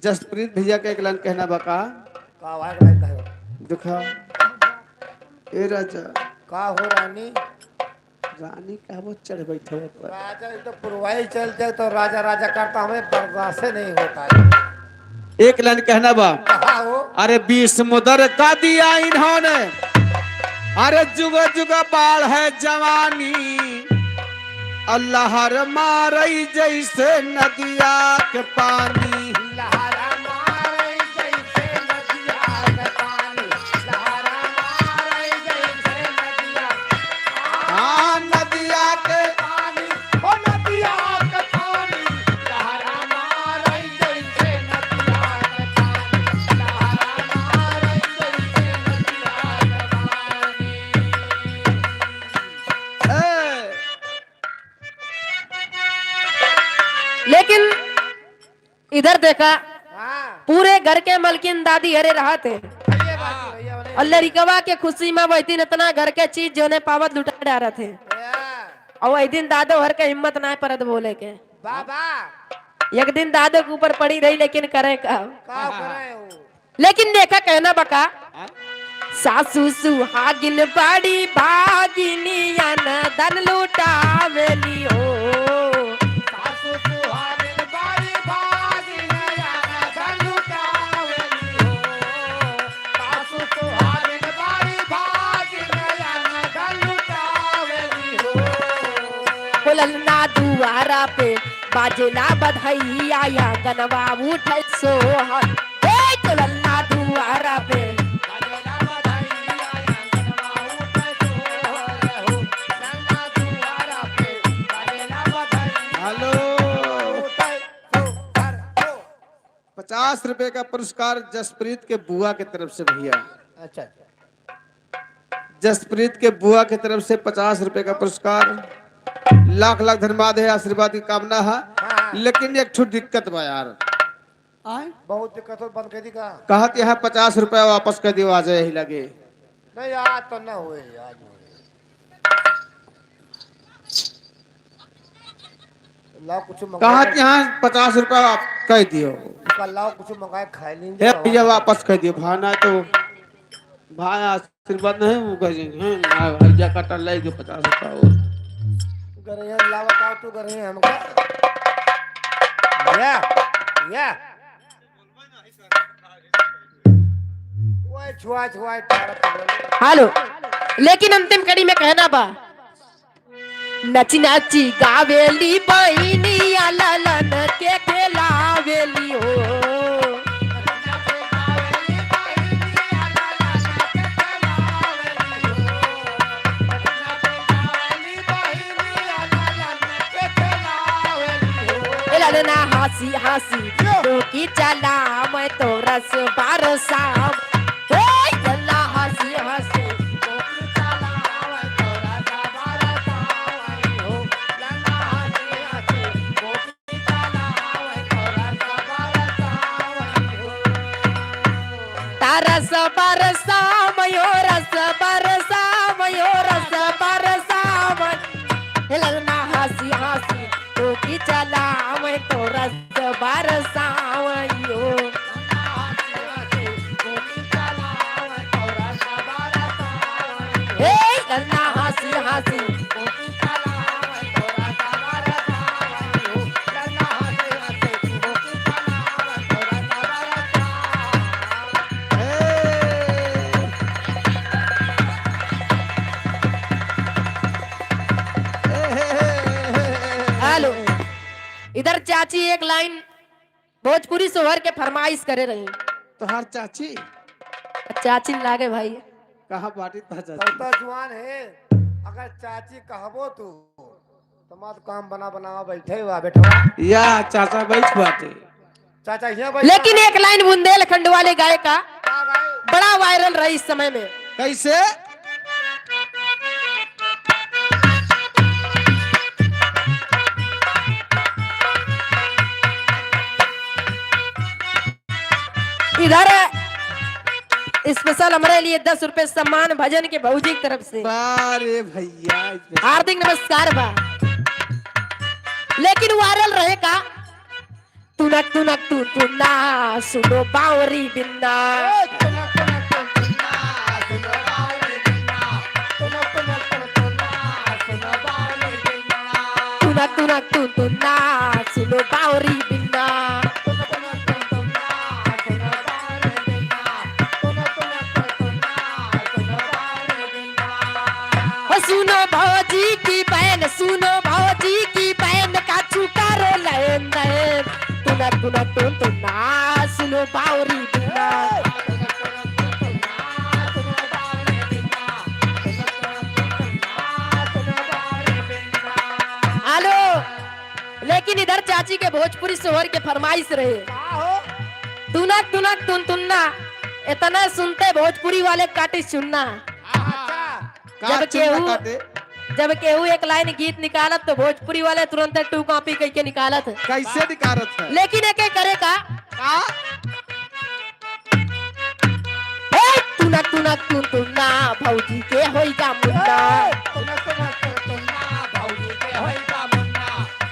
जसप्रीत भैया के एक लाइन कहना बा का? का भाई, लाइन कहो। देखा, ए राजा। का हो रानी? रानी का वो चढ़ बैठे ऊपर। राजा, ये तो पुरवाई चल जाए तो राजा, राजा करता, हमें बर्दाश्त नहीं होता है। एक लाइन कहना बा। कहा हो? अरे बीस मुदर का दिया इन्होंने, अरे जुग जुग बाढ़ है जवानी, और लहर मारई जैसे नदिया के पानी। लहर मारई जैसे नदिया के पानी, लहर मारई जैसे नदिया। हाँ, नदिया के पानी, ओ नदिया के पानी, लहर मारई जैसे नदिया के पानी, लहर मारई जैसे नदिया के पानी। ए, लेकिन इधर देखा, हाँ। पूरे घर के मलकिन दादी हरे रहत है। अरे बाप रे भैया, बोले। और लड़िकवा के खुशी में वही दिन इतना घर के चीज जोने पावत लुटा डारत है। या। और वही दिन दादो हर के हिम्मत ना परत बोले के। बाबा। एक दिन दादो के ऊपर पड़ी रही, लेकिन करे का? का करे हो? लेकिन देखा कहना बा का, हाँ? सासू सुहागिन बड़ी भागिनी अनधन लुटावेली हो। सासू सुहागिन बड़ी भागिनी अनधन लुटावेली हो। सासू सुहागिन बड़ी भागिनी अनधन लुटावेली हो। हो ललना दुआरा पे बाजेला बधैया, आंगनवा उठे सोहर। ए, तो ललना दुआरा पे। हेलो। पचास रुपए का पुरस्कार जसप्रीत के बुआ के तरफ से भैया। अच्छा, अच्छा। जसप्रीत के बुआ के तरफ से पचास रुपए का पुरस्कार। लाख लाख धन्यवाद है, आशीर्वाद की कामना है। हाँ, हाँ। लेकिन एक ठो दिक्कत बा यार। आय? बहुत दिक्कत हो, बंद कर दी का? कहत यहाँ पचास रुपया वापस कर दियो, आ जाए यही लगे। नहीं, आज तो ना हुए, आज हुए। लाओ, कुछ मंगाए कहत के यहाँ पचास रुपया वापस कर दियो। का लाओ, कुछ मंगाए खाए लेंगे, हे भैया, वापस कर दियो, भाना तो भाई आशीर्वाद नहीं, वो कह देंगे, हैं, आ, हइजा काटा ले के पचास रुपया और। गरैया लावा का तू गरैया हमका। या, या। ओए छुआ, छुआ, छुआ। हेलो, लेकिन अंतिम कड़ी में कहना बा, नची नची गावेली बहिनिया ललन के खेलावेली हो। ए ललना हँसी हँसी बोकी चला मैं तोरस बरसाम। ए ललना हँसी हँसी बोकी चला मैं तोरस बरसाम हो। ललना हँसी हँसी बोकी चला मैं तोरस बरसाम हो। तरस बरसाम यो, रस बरसाम यो, रस बरसाम। हे ललना हँसी हँसी बोकी चला मैं तोरस बरसावइयो। हे ललना हँसी हँसी। हेलो, इधर चाची एक लाइन भोजपुरी सोहर के फरमाइश करे रही। तोहार चाची? चाची न लागे भाई। कहाँ बाटी तोहार चाची? तब तो जुआन है, अगर चाची कहबो तू, तो मत काम बना बनावा बैठे हुआ बेटवा। या चाचा बैठ बाटे। चाचा यहाँ बैठ। लेकिन एक लाइन बुंदेलखंड वाले गाय का का गाय? बड़ा वायरल रही इस समय में। कैसे? इधर special हमरे लिए दस रुपए सम्मान भजन के भौजी की तरफ से। अरे भैया, special। हार्दिक नमस्कार बा। लेकिन viral रहे का? तुनक तुनक तुन तुन्ना, सुनो बावरी बिन्ना। ए, तुनक तुनक तुन तुन्ना, सुनो बावरी बिन्ना। तुनक तुनक तुन तुन्ना, सुनो बावरी बिन्ना। तुनक तुनक तुन तुन्ना, सुनो बावरी बिन्ना। ओ सुनो भौजी की बहन, सुनो भौजी की बहन, का चुकारो लैन दैन। तुना, तुना, तुन, तुना, सुनो बावरी बिन्ना। हेलो, लेकिन इधर चाची के भोजपुरी सोहर के फरमाइश रहे। का हो? तुनक तुनक तुन तुन्ना, इतना सुनते भोजपुरी वाले काटी चुन्ना। अच्छा। जब का चुन्ना केहू, काटे? जब केहू एक लाइन गीत निकालत तो भोजपुरी वाले तुरंत टू कॉपी करके निकालत है। कैसे निकालत है? लेकिन एक एक करे का? का? ए, तुनक तुनक तुन तुन्ना, भौजी के होई गा मुन्ना। ए, तुनक तुनक तुन तुन्ना, भौजी के होई गा मुन्ना।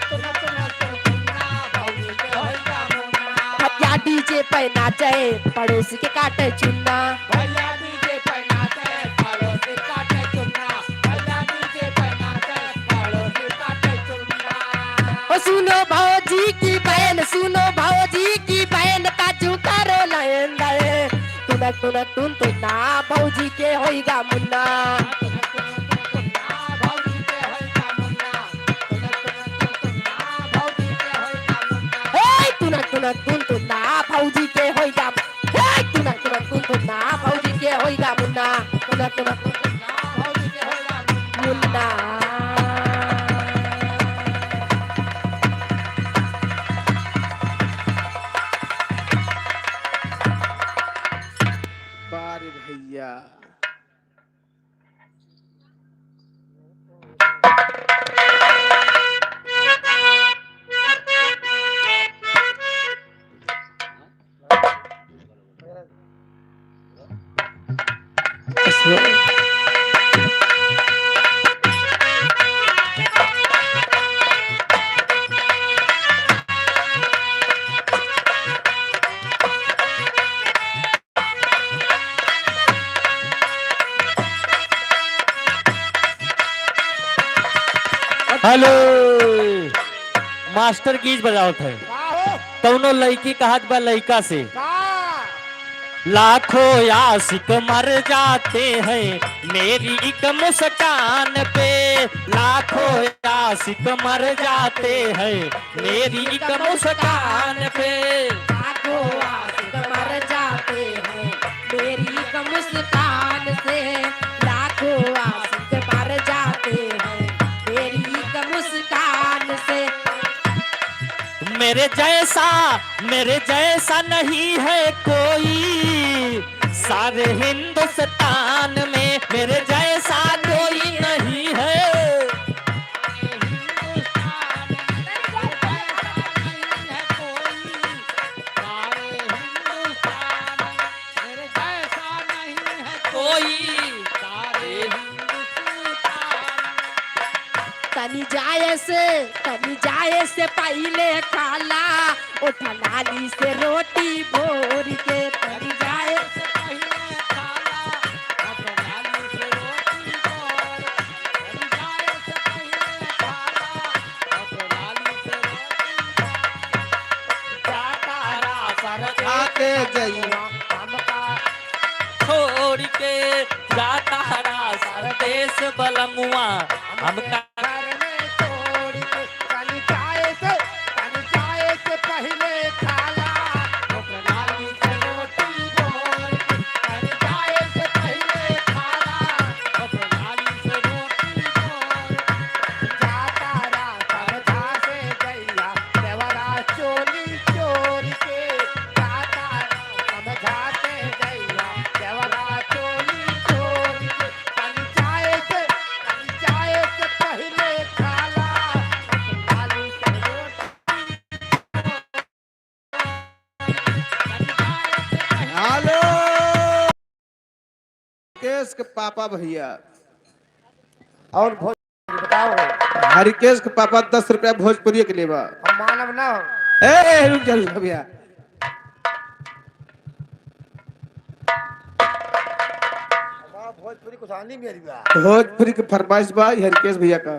तुनक तुनक तुन तुन्ना, भौजी के होई गा मुन्ना। भैया डीजे पे नाचे, पड़ोसी के काटे चुन्ना। भैया डीजे पे नाचे, पड़ोसी काटे चुन्ना। भैया डीजे पे नाचे, पड़ोसी काटे चुन्ना। ओ सुनो भौजी की बहन, सुनो भौजी की बहन, काजू करो लैन दैन। तुनक तुनक तुन तुन्ना, भौजी के होई गा मुन्ना। ए, तुनक तुनक तुन तुन्ना, भौजी के होई गा। ए, तुनक तुनक तुन तुन्ना, भौजी के होई गा मुन्ना। तुनक तुनक तुन तुन्ना, भौजी के होई गा मुन्ना। बारे भैया। हेलो, मास्टर गीत बजावत है। का हो? कौनो लइकी कहत बा लइका से, का? लाखों आशिक मर जाते हैं मेरी एक मुस्कान पे, लाखों आशिक मर जाते हैं मेरी एक मुस्कान पे। लाखों आशिक मर जाते हैं मेरी एक मुस्कान से, लाखों आशिक मर जाते हैं मेरी एक मुस्कान से। मेरे जैसा, मेरे जैसा नहीं है कोई, सारे हिंदुस्तान में मेरे जैसा कोई नहीं है। कोई। तनी जाए से, तनी जाए से पहिले खाला, ओठ लाली से रोटी बोर के। तनी जाए से पहिले खाला, ओठ लाली से रोटी बोर के। तनी जाए से पहिले खाला, ओठ लाली से रोटी बोर के। जाता रा सर आते जइया हमका छोड़ के, जाता रा सर देश बलमुआ हमका। घर में छोड़ के, तनी जाए से, तनी जाए से पहिले खाला, ओठ लाली से रोटी बोर के, तनी जाए से पहिले खाला, ओठ लाली से रोटी बोर के। जाता रा समझा से गइया देवरा चोली चोर के, जाता रा समझा से गइया देवरा चोली चोर के। पंचायत, पंचायत पहिले खाला, लालू से वोट। पंचायत पहिले हरिकेश के पापा भइया। और भोज-, बताओ। हरिकेश के पापा दस रुपया भोजपुरी के लेबा। हम मानव ना हो। ए, ए, रुक जा, रुक जा भइया। हमारा भोजपुरी कुछ आनी मेरी बा। भोजपुरी के फरमाइश बा, ई हरिकेश भइया का।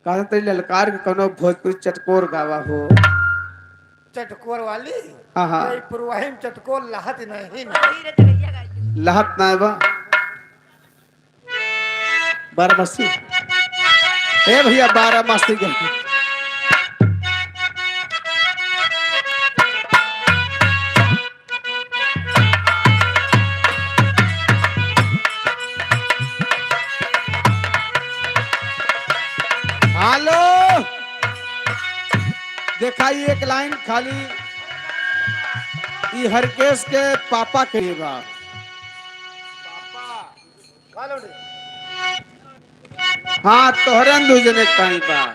कहत तनी ललकार के कौनो भोजपुरी चटकोर गावा हो। चटकोर वाली? हाँ, हाँ। ये पुरवाही में चटकोर लहत नहीं ना। लहत ना बा। बारहमासी। ए भइया, बारहमासी के। हेलो, देखा, ई एक लाइन खाली ई हरकेश के पापा के बा। हाँ, तोहरे दू जने के ताई बा।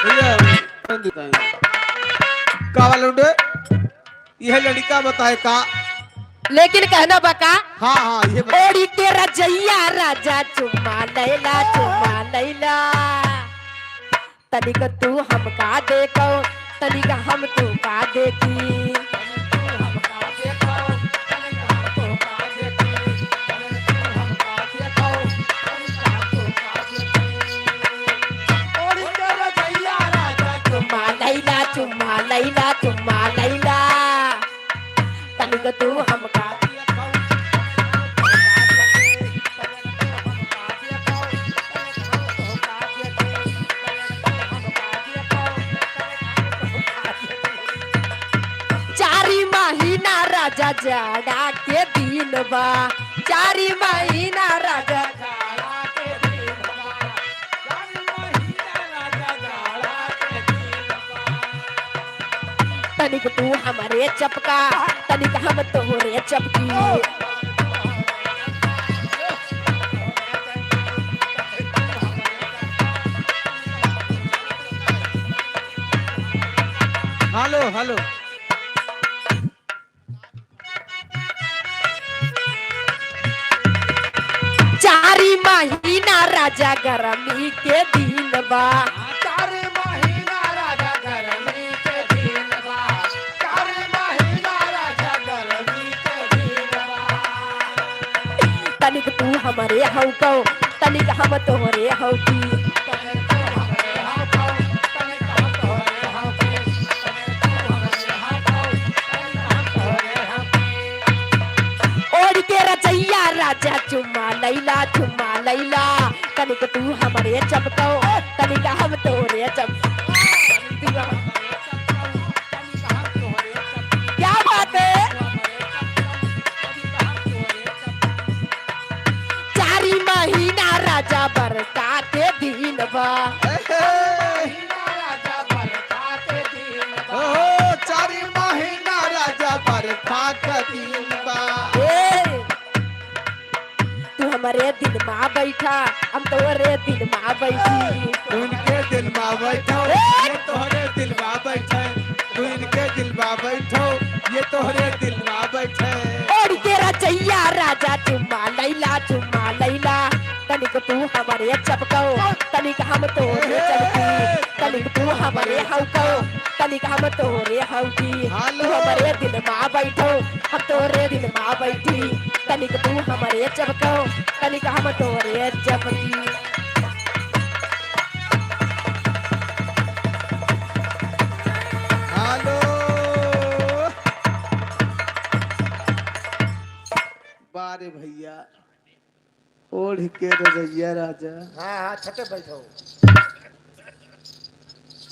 भइया, तोहरे दू ताई। का वाला उठे? यह लड़का बताए का? लेकिन कहना बा का? हाँ, हाँ, ये बता। ओढ़ी के रजइया राजा चुम्मा लैला, चुम्मा लैला। तनिक तू हमका देखो, तनिक हम तोहका देखी। चुम्मा लैला, चुम्मा लैला, चुम्मा लैला। तनिक तू हमका चारी महीना राजा जाड़ा के दिन बा, चारी महीना राजा जाड़ा के दिन बा, चारी महीना राजा जाड़ा के दिन बा। तनिक तू हमरे चपका, तनिक हम तोहरे चपकी। Hello, hello. चारी महीना राजा गरमी के दिन बा। चार महीना राजा गरमी के दिन बा। चार महीना राजा गरमी के दिन बा। तनिक तू हमरे हौको, तनिक हम तोहरे हौकी। ओढ़ के रजइया राजा चुम्मा लैला, चुम्मा लैला। तनिक तू हमरे चपको, तनिक हम तोहरे चप-, क्या बात है? चारी महीना राजा बरसा के दिन बा। ओहो, चारी महीना राजा बरखा के दिन बा। ए, तू हमरे दिल मा बैठा, हम तोहरे दिल मा बैठी। तू इनके दिल मा बैठो, ए! ये तोहरे दिल मा बैठे। तू इनके दिल मा बैठो, ये तोहरे दिल मा बैठे। ओढ़ के रजइया राजा चुम्मा लैला, चुम्मा लैला। तनिक तू हमरे चपको, तनिक हम तोहरे चपकी। तनिक तू हमरे हौको, तनिक हम तोहरे हौकी। हेलो। तू हमरे दिल मा बैठो, हम तोहरे दिल मा बैठी। तनिक तू हमरे चपको, तनिक हम तोहरे चपकी। हेलो। बारे भइया। ओढ़ के रजइया राजा। हाँ, हाँ, छते बैठो।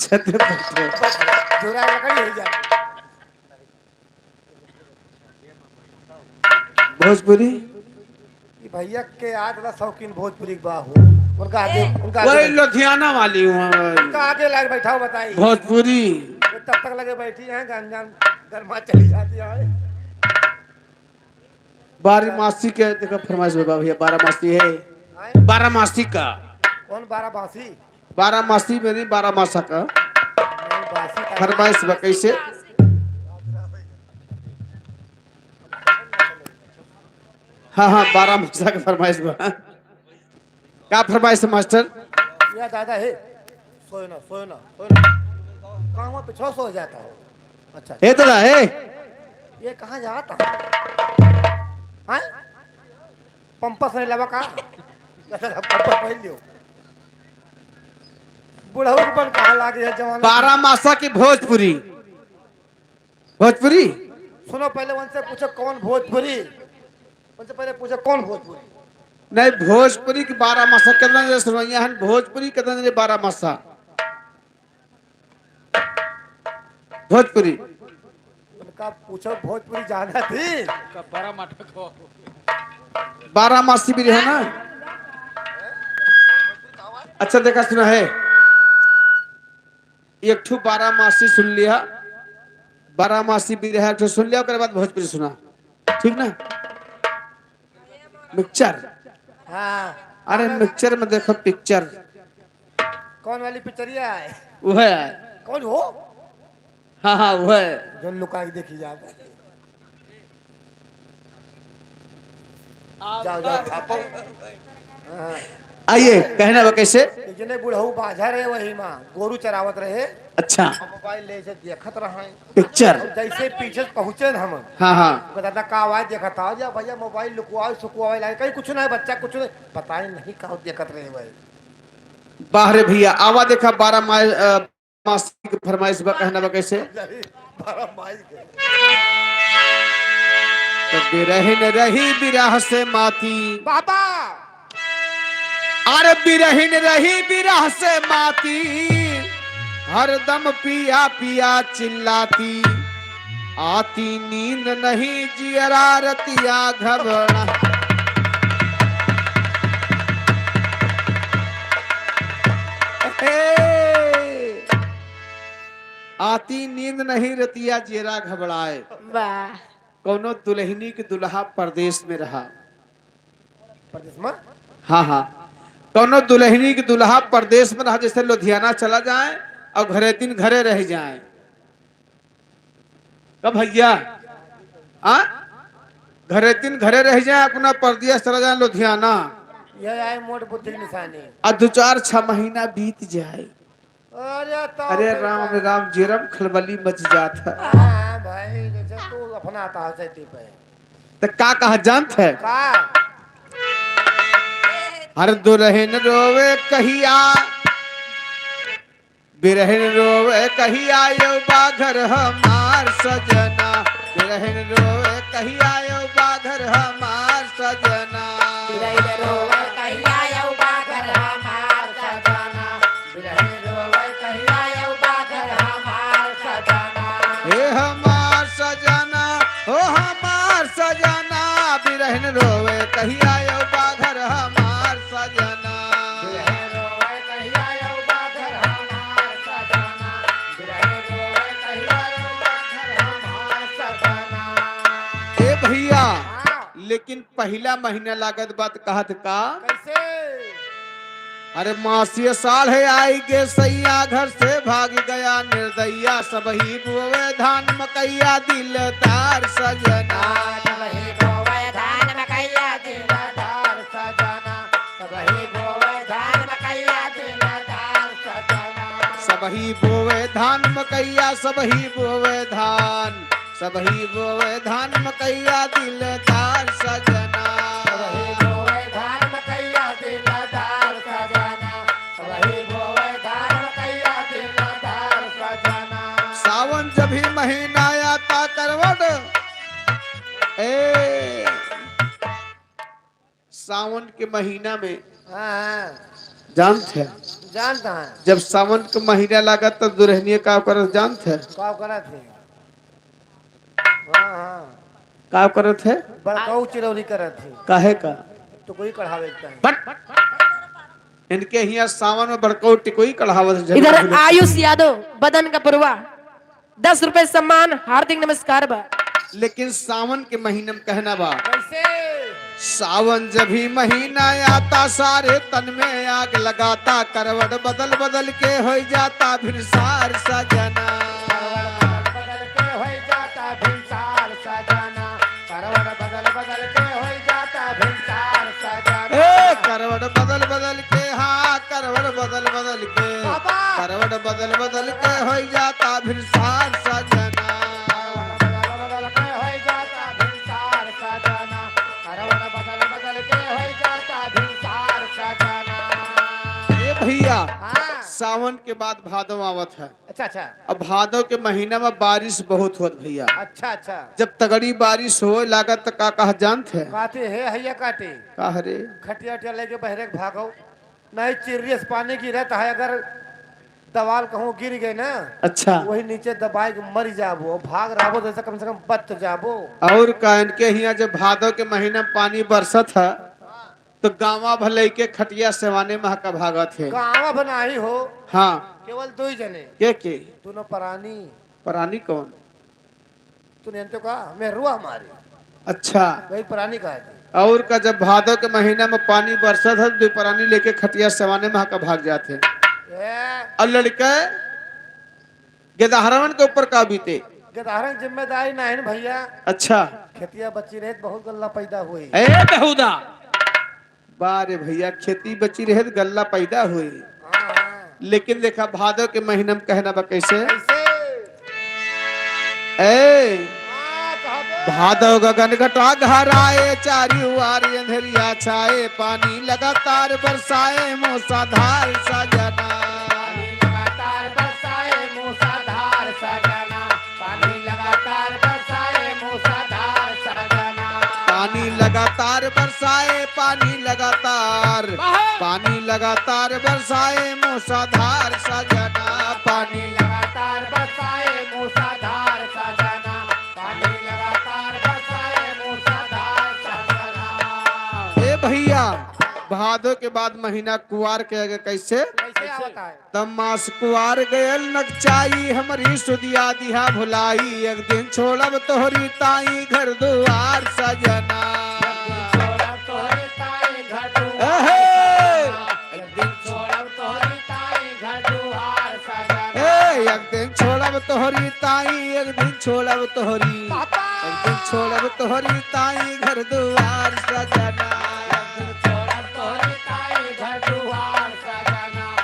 छते बैठो। जोरा लकड़ी हो जाए। भोजपुरी? ई भइया के आज ला शौकीन भोजपुरी के बा हो। उनका आगे, उनका आगे वही बैठ-, लुधियाना वाली हूँ, हाँ, वही। उनका आगे लाग बैठाओ, बताई। भोजपुरी। वो तब तक लगे बैठी हैं, गंजान गरमा चली जाती है। बारहमासी के देखा फरमाइश बा भइया, बारहमासी है। आए? बारहमासी का। कौन बारहमासी? बारहमासी में नहीं, बारहमासा का। नहीं, बासी का। फरमाइश बा कैसे? हाँ, हाँ, बारह मासा के फरमाइश बा। का फरमाइश है मास्टर? या दादा हे, सोए ना, सोए ना, सोए ना। कहाँ वहाँ पिछवा सो जाता हो? अच्छा। हे दादा, हे। ये कहाँ जाता है? हैं? पंपस नहीं लबा का? दादा, पंपस पहन लियो। बुढ़ऊ के बन कहाँ लागे है जवान? बारह मासा की भोजपुरी। भोजपुरी? सुनो, पहले उनसे पूछो कौन भोजपुरी? उनसे पहले पूछो कौन भोजपुरी? नहीं, भोजपुरी के बारह मासा कितना जने सुनवइया हन, भोजपुरी कितना जने बारह मासा? भोजपुरी। उनका पूछो भोजपुरी जाना थी? का बारह माठा को? बारह मासी भी रहे ना। अच्छा, देखा सुना है, एक ठो बारह मासी सुन लिया, बारह मासी भी रहे, एक ठो सुन लिया, ओकरे बाद भोजपुरी सुना, ठीक ना? मिक्सचर। हाँ। अरे, मिक्सचर में देखो पिक्चर। कौन वाली पिक्चरिया है? वह है। कौन हो? हाँ, हाँ, वह है। जो लुका के देखी जाता है। जाओ, जाओ, छापो। हाँ। आइए, कहना बा कैसे? एक जने बुढ़ऊ बाझा रहे, वही माँ गोरू चरावत रहे। अच्छा। और मोबाइल ले से देखत रहे। पिक्चर। और जैसे पीछे से पहुँचे न हम। हाँ, हाँ। ओकर दादा का आवाज देखत आओ, जा भैया मोबाइल लुकवाओ, सुकवाओ, लाए कहीं कुछ नहीं बच्चा, कुछ नहीं। पता ही नहीं का देखत रहे भाई। बाहरे भैया, आवा देखा बारह माइल, अ, मासी के फरमाइश बा, कहना बा कैसे? बारह माइल के। तो बिरहिन रही बिरह से माती। बाबा। अरे बिरहिन रही बिरह से माती, हरदम पिया पिया चिल्लाती, आती नींद नहीं जियरा रतिया घबरा। हे, आती नींद नहीं रतिया जियरा घबराए। वाह। कौनो दुल्हनी के दुल्हा परदेश में रहा। परदेश में? हाँ, हाँ। कौनो दुल्हनी के दुल्हा परदेश में रहा, जैसे लुधियाना चला जाए और घरे तीन घरे रह जाए। कब भैया? हाँ? घरे तीन घरे रह जाए, अपना परदेश चला जाए लुधियाना। यह आए मोट बुद्धि की निशानी। और दो चार छह महीना बीत जाए। अरे तो अरे फिर राम, का? राम, जेरम खलबली मच जात है। हाँ भाई, जैसे तू अपना आता है सैती पे। तो का कहा जानत है? का? हर दुल्हन रोवे कहिया, बिरहिन रोवे कहिया यो बाघर हमार सजना, बिरहिन रोवे कहिया यो बाघर हमार सजना। बिरहिन रोवे कहिया यो बाघर हमार सजना। बिरहिन रोवे कहिया यो बाघर हमार सजना। हे हमार सजना, हो हमार सजना, बिरहिन रोवे कहिया यो बाघर हमार सजना। बिरहिन रोवे कहिया यो बाघर हमार सजना। बिरहिन रोवे कहिया यो बाघर हमार सजना। ए भैया, हाँ। लेकिन पहिला महीना लागत बात कहत का? कैसे? अरे मासिया साढ़ आई गे सैया घर से भाग गया निर्दयिया, सबही बोवे धान मकैया दिलदार सजना। सबही बोवे धान मकैया दिलदार सजना, सबही बोवे धान मकैया दिलदार सजना। सबही बोवे धान मकैया, सबही बोवे धान। सबही बोवे धान मकैया दिलदार सजना। सबही बोवे धान मकैया दिलदार सजना। सबही बोवे धान मकैया दिलदार सजना। सावन जब ही महीना आता करवट, ए, सावन के महीना में हाँ, हाँ। जानत है? जानत है। जब सावन के महीना लागत तो दुल्हनिया का करत जानत है? का करत है? हाँ, हाँ। का करत है? बड़काऊ चिरौरी करत है। काहे का? तो कोई कढ़ावे के चाही। बट इनके हिया सावन में बड़काऊ टिकोई कढ़ावत है। इधर आयुष यादव, बदन का पुरवा। दस रुपए सम्मान, हार्दिक नमस्कार बा। लेकिन सावन के महीना में कहना बा। कैसे? सावन जब ही महीना आता, सारे तन में आग लगाता, करवट बदल बदल के होई जाता भिनसार सजना। करवट बदल बदल के होई जाता भिनसार सजना। करवट बदल बदल के होई जाता बदल बदल के, हाँ, करवट बदल बदल के, बाबा। करवट बदल बदल के होई जाता भिनसार सजना। करवट बदल बदल के होई जाता भिनसार सजना। करवट बदल बदल के होई जाता भिनसार सजना। ए भैया, हाँ। सावन के बाद भादो आवत है। अच्छा, अच्छा। अब भादो के महीना में बारिश बहुत होत भैया। अच्छा, अच्छा। जब तगड़ी बारिश होए लागत त का कहा जानत है? काटे हे हैया काटे। का रे? खटिया उटिया लेके बहरे के भागो। नहीं, चिर्रियस पानी गिरत है, अगर दवाल कहूँ गिर गए ना, अच्छा। वही नीचे दबाई के मर जाबो, भाग रहबो, जैसे कम से कम बच जाबो। और का, इनके हियाँ जब भादो के महीना में पानी बरसत है, तो गाँवा भर लइके खटिया सेवाने महका भागत है। गाँवा भर नाही हो। हाँ। केवल दो ही जने। के के? दोनों परानी। परानी कौन? तू नहीं तो का? मेहरुआ हमारी। अच्छा। वही परानी कहा थी। और का, जब भादो के महीना में पानी बरसत है, दो परानी लेके खटिया सेवाने महका भाग जात है। ए। और लड़के गेदहरवन के ऊपर का बीते? गेदहरन जिम्मेदारी नाही न भैया। अच्छा। खेतिया बची रहे त बहुत गल्ला पैदा हुई। ए बहुदा। बा रे भैया, खेती बची रहे त गल्ला पैदा हुई। हाँ, हाँ। लेकिन देखा, भादो के महीना में कहना बा कैसे? कैसे? ए, हाँ, कहा बे। भादो गगन घटा घराए, चारी ओर अंधेरिया छाए, पानी लगातार बरसाए, मूसलाधार सजना। पानी लगातार बरसाए, मूसलाधार सजना। पानी लगातार बरसाए, मूसलाधार सजना। पानी लगातार बरसाए, पानी लगातार, वाह! पानी लगातार बरसाए, मूसलाधार सजना। पानी लगातार बरसाए, मूसलाधार सजना। पानी लगातार बरसाए, मूसलाधार सजना। ए भैया, भादो के बाद महीना कुआर के आगे कैसे? कैसे आवत है? त मास कुआर गयल नकचाई, हमरी सुदिया दिहा भुलाई, एक दिन छोड़ब तोहरी ताई घर दुआर सजना। एक दिन छोड़ब तोहरी ताई घर दुआर एहे! सजना। एक दिन छोड़ब तोहरी ताई घर दुआर सजना। ए, एक दिन छोड़ब तोहरी ताई, एक दिन छोड़ब तोहरी, पापा! एक दिन छोड़ब तोहरी ताई घर दुआर सजना। एक दिन छोड़ब तोहरी ताई घर दुआर सजना।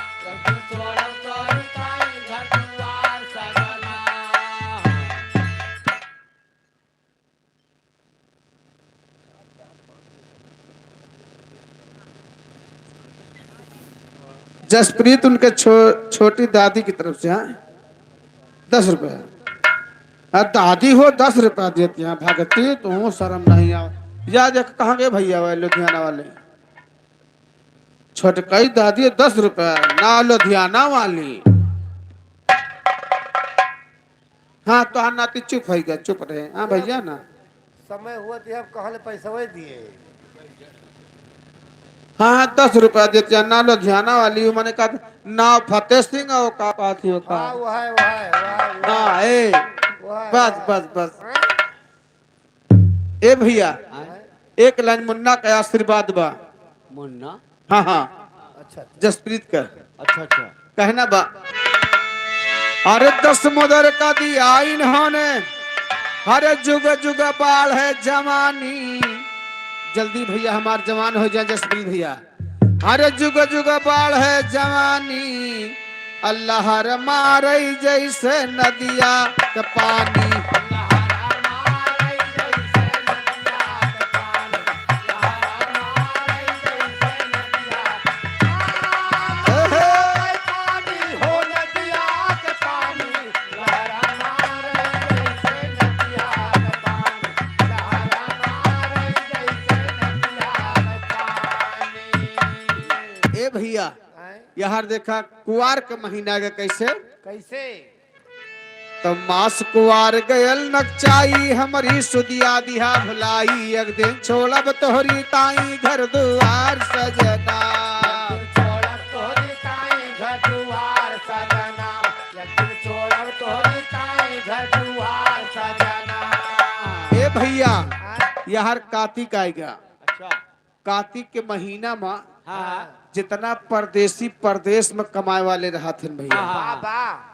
जसप्रीत उनके छो-, छोटी दादी की तरफ से, हाँ, दस रुपया। आ, दादी हो, दस रुपया देती हैं, भगती, तू शर्म नहीं आवे। या देख, कहाँ गए भैया वाले, लुधियाना वाले? छोटकई दादी दस रुपया ना, लुधियाना वाली। हाँ, तोहार नाती चुप होइ गया, चुप रहे। हाँ भैया ना। समय हुआ तो अब कहले पैसवे दिए। हाँ, हाँ, दस रुपया देते हैं ना, लुधियाना वाली, उ मने का ना फतेह सिंह हो का बात हो का। हाँ, वह है, वह है, वह है, वह है। हाँ, ए, वह है, बस, वह है। बस, बस। हाँ? ए भैया, हाँ? एक लाइन मुन्ना का आशीर्वाद बा। मुन्ना? हाँ, हाँ। अच्छा, अच्छा। जसप्रीत का। अच्छा, अच्छा। कहना बा, अरे दस मुदर का दिया इन्होंने, हर जुग जुग बाढ़ है जवानी। जल्दी भैया हमार जवान हो जाए जसप्रीत भैया। हर जुग जुग बाढ़ है जवानी, अल्लाह रे मारई जैसे नदिया के पानी। ए भैया, आय? यार देखा, कुआर के महीना के कैसे? कैसे? त मास कुआर गयल नकचाई, हमरी सुदिया दिहा भुलाई, एक दिन छोड़ब तोहरी ताई घर दुआर सजना। एक दिन छोड़ब तोहरी ताई घर दुआर सजना, एक दिन छोड़ब तोहरी ताई घर दुआर सजना। ए भैया, हाँ? यार कातिक आइगा। अच्छा। कातिक के महीना मा हाँ। जितना परदेसी परदेस मा कमाए वाले रहत हन भैया, हाँ, हाँ। बाबा।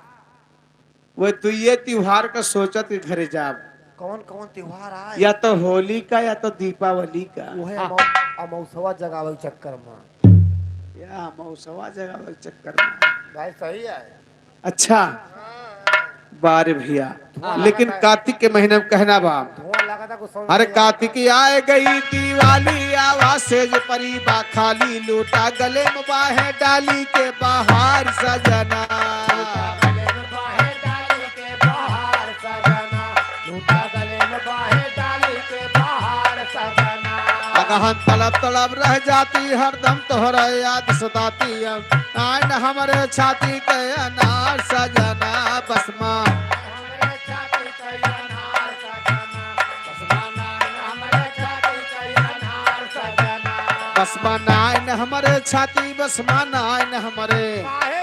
वे दुइये त्योहार का सोचत के घरे जाब। कौन कौन त्योहार आए? या तो होली का या तो दीपावली का। उहे हाँ। अमौ-, अमौसवा जगावे के चक्कर मा। या मौसवा जगावे के चक्कर में। भाई सही है। अच्छा, बारे भैया, धुआं लेकिन लगता है। कार्तिक के महीना में कहना बा। धुआं लगता कुछ समझ अरे नहीं आता। कार्तिक आए गई दिवाली, आवा सेज परी बा खाली, लूटा गले में बाहे डाली के बहार सजना। अगहन तड़प तड़प रह जाती, हरदम तोहरा याद सताती। आइन हमरे छाती के अनार सजना, बसमा। बसमा नाइन हमरे छाती, बसमा नाइन हमरे,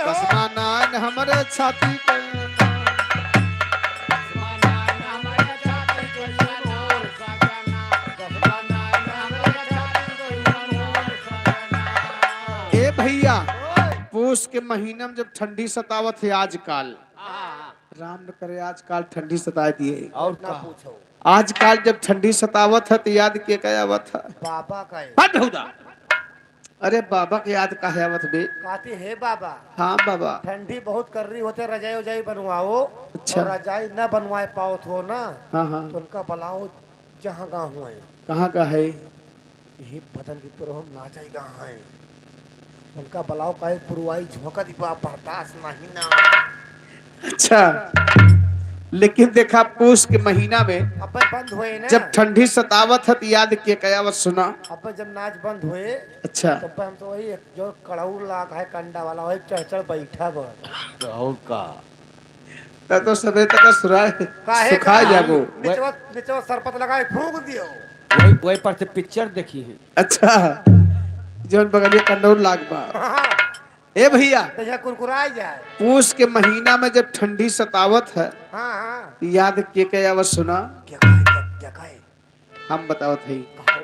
बसमा नाइन हमरे छाती के। ए भैया, पूस के महीना में जब ठंडी सतावत है आजकल, राम न करे आजकल ठंडी सताए दिए। और ना का? पूछो। आजकल जब ठंडी सतावत है तो याद के का आवत है? बाबा का है। हट हुदा। अरे बाबा के याद काहे आवत बे? कहती है बाबा। हाँ बाबा। ठंडी बहुत कर रही होते, रजाई उजाई बनवाओ। अच्छा। और रजाई न बनवाए पावत हो ना, हाँ, हाँ। तो उनका बुलाओ जहाँ गाँव हुए। कहाँ का है? यही बदन की तरह हम ना जाएगा हैं। उनका बुलाओ काहे पुरवाई झोंका दी बा, बर्दाश्त नहीं ना। अच्छा, लेकिन देखा पूस के महीना में अब्बे बंद हुए ना। जब ठंडी सतावत है तो याद के कयावत सुना। अब्बे जब नाच बंद हुए अच्छा। तो अब्बे हम तो वही एक जो कड़ौर लाग है कंडा वाला वही चढ़ चढ़ बैठा बा। और का? तब तो सबे तक सुराय काहे सुखा का? जाबो। निचवा, निचवा सरपत लगाए फूंक दियो। वही, वही पर से पिक्चर देखी है। अच्छा, जौन बगलिया कंडौर लाग बा। हाँ। ए भैया, तो यहाँ कुरकुराई जाए। पूस के महीना में जब ठंडी सतावत है, हाँ, हाँ। याद के के आवत सुना। क्या कहे, क्या, क्या कहे? हम बतावत हई। कहो।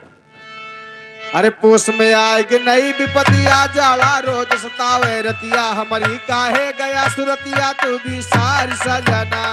अरे पूस में आए के नई विपतिया, जाला रोज सतावे रतिया, हमरी काहे गया सुरतिया तू बिसार सजना।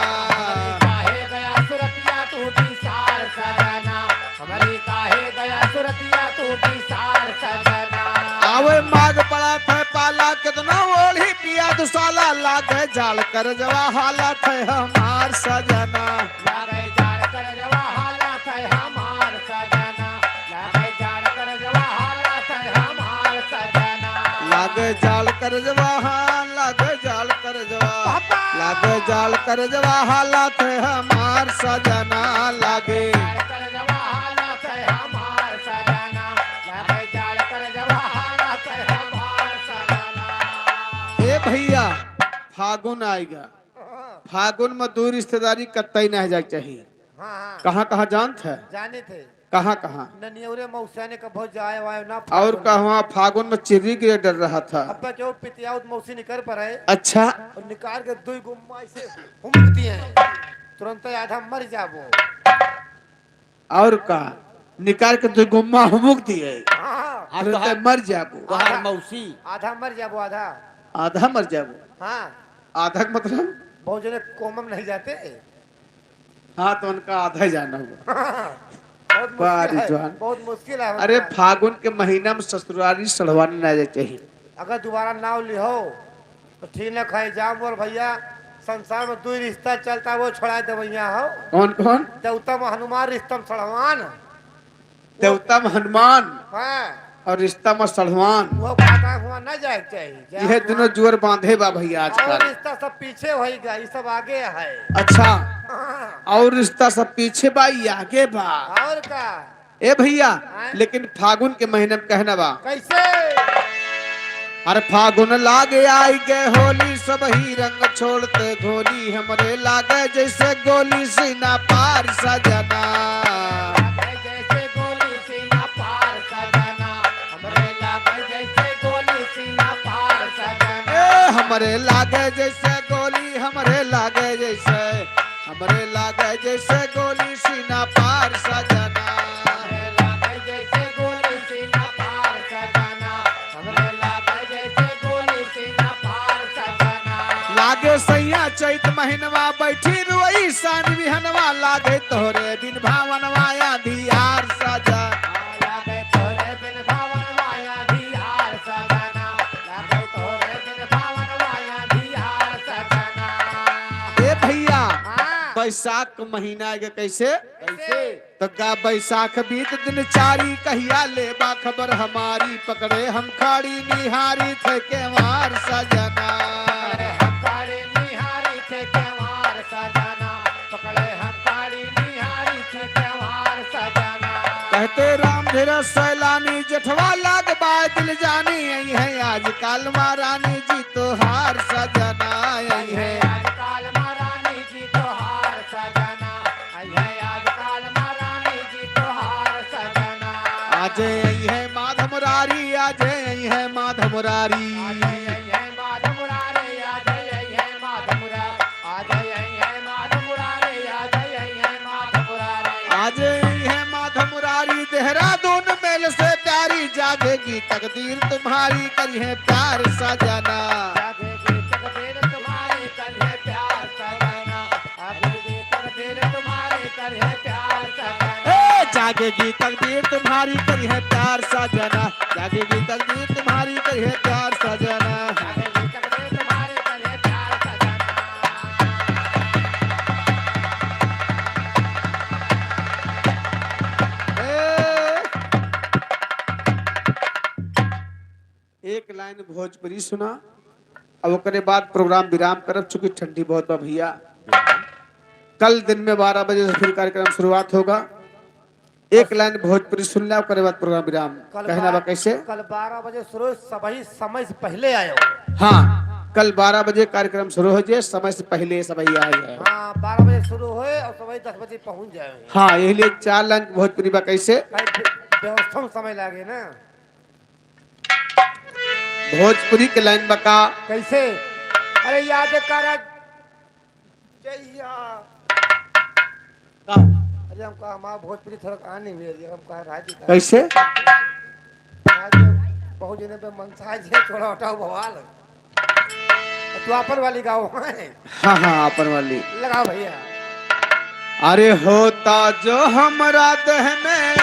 काहे गया सुरतिया तू बिसार सजना। हमरी काहे गया सुरतिया तू बिसार सजना। आवे माघ पड़त है पाला, केतना ओढ़ी पिया दुसाला, लागे जाड़ करजवा हालत है हमार सजना। लागे जाड़ करजवा हालत है हमार सजना। लागे जाड़ करजवा हालत है हमार सजना। लागे जाड़ करजवा, हाँ, लागे जाड़ करजवा। पापा। लागे जाड़ करजवा हालत है हमार सजना, लागे। ए भैया, फागुन आएगा। फागुन में दूर रिश्तेदारी कतई ना जाए चाहिए। हाँ, हाँ। कहाँ, कहाँ जानत है? जाने थे। कहाँ, कहाँ? ननियौरे मौसा ने कभो जाए वाए ना और फागुन में। कहवा फागुन में चिर्री गिरे डर रहा था। अब्बे जो पितियाउत मौसी निकर पर है। अच्छा। और निकाल के दुई गुम्मा ऐसे हुमुक दिए। तुरंत आधा मर जाबो। और का? निकाल के दुई गुम्मा हुमुक दिए। हाँ। हाँ, तुरंत तोहार, मर जाबो। तोहार आधा, मौसी। आधा मर जाबो, आधा। आधा मर जाबो? हाँ। आधा के मतलब? बहुत जने कोमा में नहीं जाते। हाँ, तो उनका आधा ही जाना हुआ। बहुत मुश्किल बारी है, जवान। बहुत मुश्किल है अरे, उनका। फागुन के महीना में ससुरारी सड़वानी ना जाए चाहिए। अगर दोबारा नाव लिहो, तो ठीक न खाए। जाओ मोर भैया, संसार में दुई रिश्ता चलता, वो छोड़ा देवैया हो। कौन, कौन? देवता में हनुमान, रिश्ता में सड़वान। देवता में हनुमान हाँ। और रिश्ता में सड़वान। वो खाता हुआ ना जाए के चाहिए। जाए यह हुआ। दोनों जुअर बांधे बा भैया आजकल। और रिश्ता सब पीछे होइगा, ये सब आगे है। अच्छा। हाँ। और रिश्ता सब पीछे बा, ये आगे बा। और का? ए भैया, हाँ? लेकिन फागुन के महीने में कहना बा। कैसे? हर फागुन लागे आई के होली, सब ही रंग छोड़ते घोली, हमरे लागे जैसे गोली सीना पार सजना। लागे जैसे गोली सीना पार सजना, हमरे लागे जैसे गोली सीना पार सजना। ए, हमरे लागे जैसे गोली, हमरे लागे जैसे, हमरे लागे जैसे गोली सीना पार सजना। हमरे लागे जैसे गोली सीना पार सजना। हमरे लागे जैसे गोली सीना पार सजना। लागे सैया चैत महीनवा बैठी रोई सान बिहनवा, लागे तोहरे बिन भावनवा अंधियार सजना। लागे तोहरे बिन भावनवा अंधियार सजना। बैसाख महीना आएगा। कैसे? कैसे? तो गा बैसाख बीत दिन चारी, कहिया लेबा खबर हमारी, पकड़े हम खाड़ी निहारी थे केवार सजना। पकड़े हम खाड़ी निहारी थे केवार सजना, पकड़े हम खाड़ी निहारी थे केवार सजना। कहते राम धीरज सैलानी, जेठवा लाग बाय दिल जानी, आई है आजकल महारानी जी तोहार सजना, आई है आजकल महारानी जी तोहार सजना, आई है आजकल महारानी जी तोहार सजना। आज आई है माधव मुरारी, आज आई है माधव मुरारी। आज आई है माधव मुरारी, आज आई है माधव मुरारी, आज आई है माधव मुरारी, आज आई है माधव मुरारी। आज आई है माधव मुरारी, देहरादून मेल से प्यारी, जागेगी तकदीर तुम्हारी, करिहे प्यार सजना। जागेगी तकदीर तुम्हारी, करिहे प्यार सजना। जागेगी तकदीर तुम्हारी, करिहे प्यार सजना। ए, जागेगी तकदीर तुम्हारी, करिहे प्यार सजना। जागेगी तकदीर तुम्हारी, करिहे प्यार सजना। जागेगी तकदीर तुम्हारी, करिहे प्यार सजना। ए, एक लाइन भोजपुरी सुना, अब ओकरे बाद प्रोग्राम विराम करब, चूंकि ठंडी बहुत बा भैया। कल दिन में बारह बजे से फिर कार्यक्रम शुरुआत होगा। एक लाइन भोजपुरी सुन ले, ओकरे बाद प्रोग्राम विराम। कल कहना बा बा-, कैसे? कल बारह बजे शुरू, सबही समय से पहले आयो। हाँ, कल बारह बजे कार्यक्रम शुरू हो जाए, समय से पहले सबही आए हैं। हाँ, बारह बजे शुरू होए और सबही दस बजे पहुँच जाए। हाँ, यही लिए चार लाइन भोजपुरी बा कैसे? भाई, व्य-, व्यवस्था में समय लागे ना। भोजपुरी के लाइन बा का? कैसे? अरे याद कर जइया। का? अरे हम कहा, हमार भोजपुरी थोड़ा कहाँ नहीं मिले, हम कहा, राजी का। कैसे? आज बहुत जने पे मनसाज है, छोड़ा हटाओ बवाल। तू आपन वाली गाओ। हाँ, हाँ, आपन वाली। लगाओ भैया। अरे होता जो हमरा देह में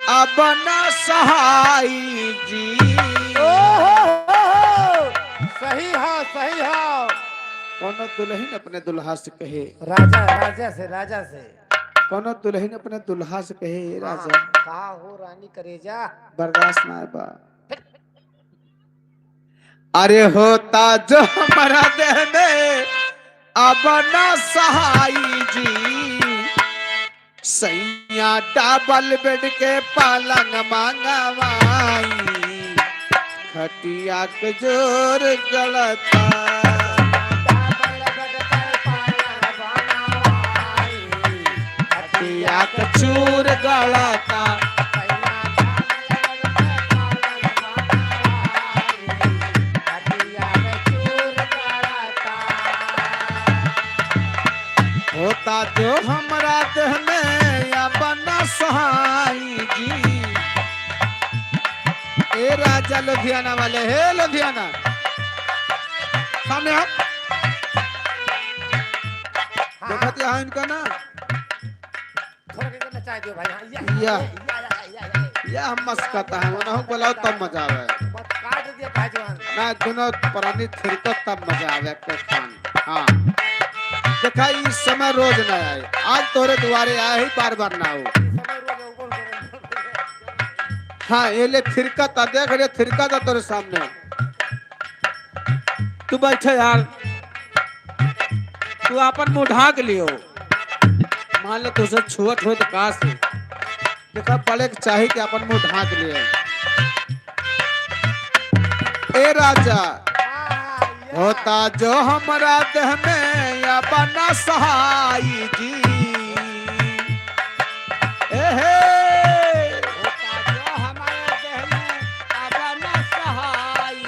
अब न सहाई जी। ओ हो हो हो। सही हा, सही हा। कौनो दुलहिन अपने दुलहा से कहे। राजा, राजा से, राजा से। कौनो दुलहिन अपने दुलहा से कहे, "ए हाँ, राजा।" का हो रानी करेजा? बर्दाश्त ना बा। अरे होता जो हमरा देह में अब न सहाई जी। सैया डबल बेड के पलंग मंगवाई, खटिया के जोर गलता। खटिया के चूर गलता। होता जो हमरा देह में अब न सहाई जी। ए राजा लुधियाना वाले, हे लुधियाना, सामने आओ। देखत यहाँ इनका ना। थोड़ा के नचा दियो भाई, हाँ, या, या। या, या, या, या, या। या हम मस्कत है, उन्हों बोलाओ तब मजा आवे। बस काट दिया भाई जवान। ना, दोनों प्राणी थिरकत तब मजा आवे, के खान। हाँ। देखा, ई समय रोज ना आए। आज तोरे दुआरे आए ही, बार बार ना हो। ई समय रोज आए, बोल, बोल, बोल, बोल। हाँ, ये ले थिरकत, देख रे, थिरकत तोरे सामने। तू बैठे यार, तू आपन मुँह ढाँक लियो। मान ले तुझसे छुअत हो तो का से? देखा, बड़े के चाही कि आपन मुँह ढाँक लियो। ए राजा, होता जो हमरा देह में अब न सहाई जी। ए हे। होता जो हमरा देह में अब न सहाई जी।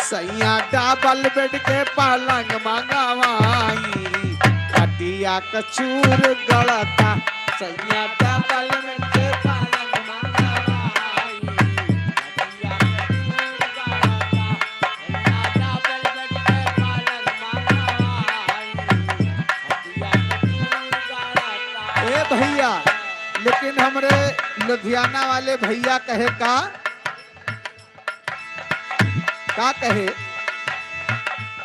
सैया डबल बेड के पलंग मंगवाई, खटिया के चूर गलता। सैया डबल बेड के पलंग मंगवाई, खटिया के चूर गलता। सैया डबल बेड के पलंग मंगवाई, खटिया के चूर गलता। ए भैया, लेकिन हमरे लुधियाना वाले भैया कहे का, का कहे?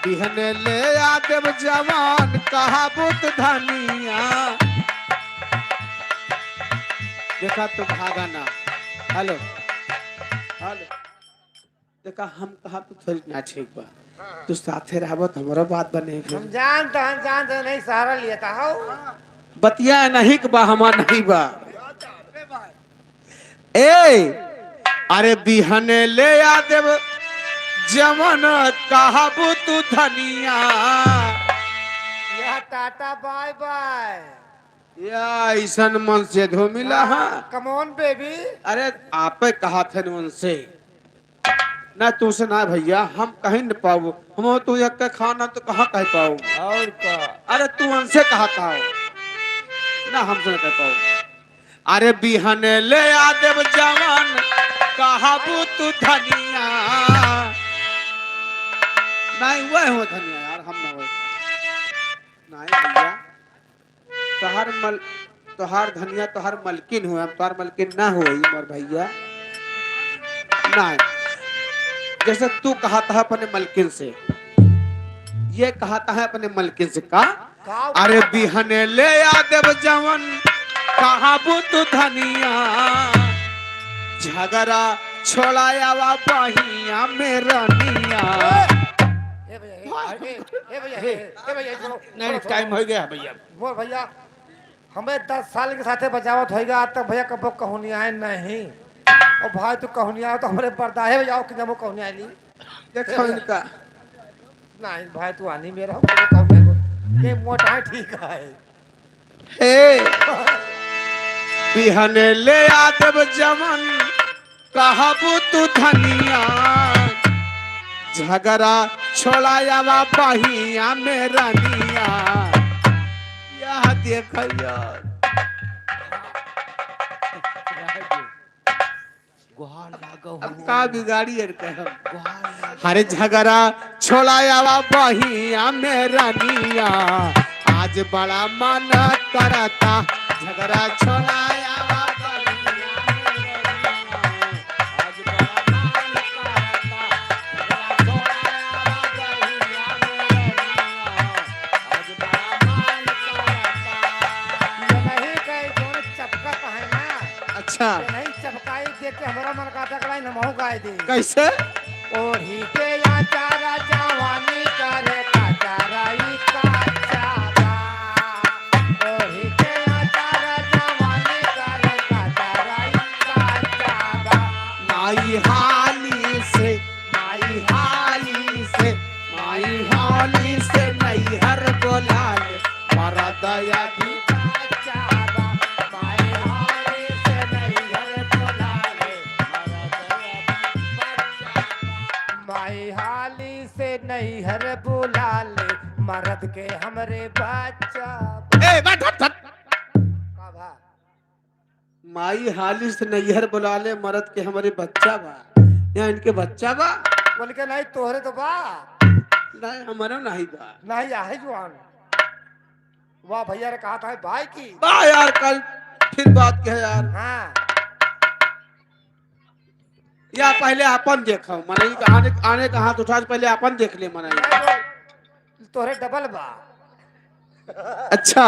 बिहने ले आ देब जवान, कहा बुत धनिया। देखा तू भागा ना। Hello, hello. देखा, हम कहा तू थोड़ी ना ठीक बा। तू साथे रहबो तो हमरो बात बने फिर। हम जानत हन, जानत हन, नहीं सहारा लिया था हो। बतिया नहीं के बा, हमार नहीं बा। ए, अरे बिहने ले आ देब जवन कहबू तू धनिया। या टाटा बाय बाय। या ऐसन मन से धो मिला, हाँ, हाँ। Come on baby। अरे आपे कहा थे उनसे। ना तू से ना भैया, हम कहीं न पाऊ। हम तू एक के खाना तो कहाँ कह पाऊ? और का? अरे तू उनसे कहा था। ना हमसे ना कह पाऊ। अरे बिहने ले आ देब जवन कहबू तू धनिया। नहीं वह हो धनिया यार, हम ना हो। नहीं भैया, तोहार मल-, तोहार धनिया तोहार मलकिन हो, हम तोहार मलकिन ना होई मोर भैया। नहीं, जैसे तू कहत है अपने मलकिन से, ये कहत है अपने मलकिन से का? का? अरे बिहने ले आ देब जवन कहबू तू धनिया, झगड़ा छोड़ायावा बहिया में रनिया। ए भैया, ए, ए, ए भैया, ए, ए भैया, सुनो, नहीं, सुनो, सुनो। Time हो गया भैया। बोल भैया, हमें दस साल के साथे बजावत होइगा, आज तक भैया कबो कहूँ नहीं आए नहीं। और भाई तू कहूँ नहीं आए तो हमरे बर्दाहे हो जाओ कि जब वो कहूँ नहीं आए नहीं। देखो इनका। नहीं भाई तू आनी मेरा हो, कहूँ नहीं आए। ये मोटा है, ठीक है। हे, बिहने ले आ देब जवन कहबू तू धनिया, झगड़ा छोड़ायावा बहिया में रनिया। यह देख यार। गोहार लागो अब हो। का बिगाड़ी यार कहब? गोहार लागो। हरे झगड़ा छोड़ायावा बहिया में रनिया, आज बड़ा मन करता, झगड़ा छोड़ायावा बहिया में रनिया। आज बड़ा मन करता, झगड़ा छोड़ायावा बहिया में रनिया। आज बड़ा मन करता। ये नहीं कहे जोन चपकत है ना। अच्छा। ये नहीं चपकाई देख के हमारा मन कहता कि भाई नमहू गाय दे। कैसे? ओढ़ी के आचारा जवानी करे कचराई कचरा। ओढ़ी के आचारा जवानी करे कचराई कचरा। माई हाली से, माई हाली से, माई हाली से नैहर बोला ले, मरद अभी बच्चा बा। माई हाली से नैहर बोला ले, मरद अभी बच्चा बा। माई हाली से नैहर बोला ले, मरद के हमरे बच्चा बा। ए, बैठ, हट, हट। का भा? माई हाली से नैहर बोला ले, मरद के हमरे बच्चा बा। यहाँ इनके बच्चा बा? बोल के नहीं, तोहरे तो बा। नहीं, हमारा नहीं बा। नहीं, आहे जुआन। वाह भैया रे, कहा था भाई की। बा यार, कल फिर बात कहे यार। हाँ। या पहले अपन देखो, मनई का आने, आने का हाथ उठा, पहले अपन देख ले मनई। तोहरे double बा। अच्छा,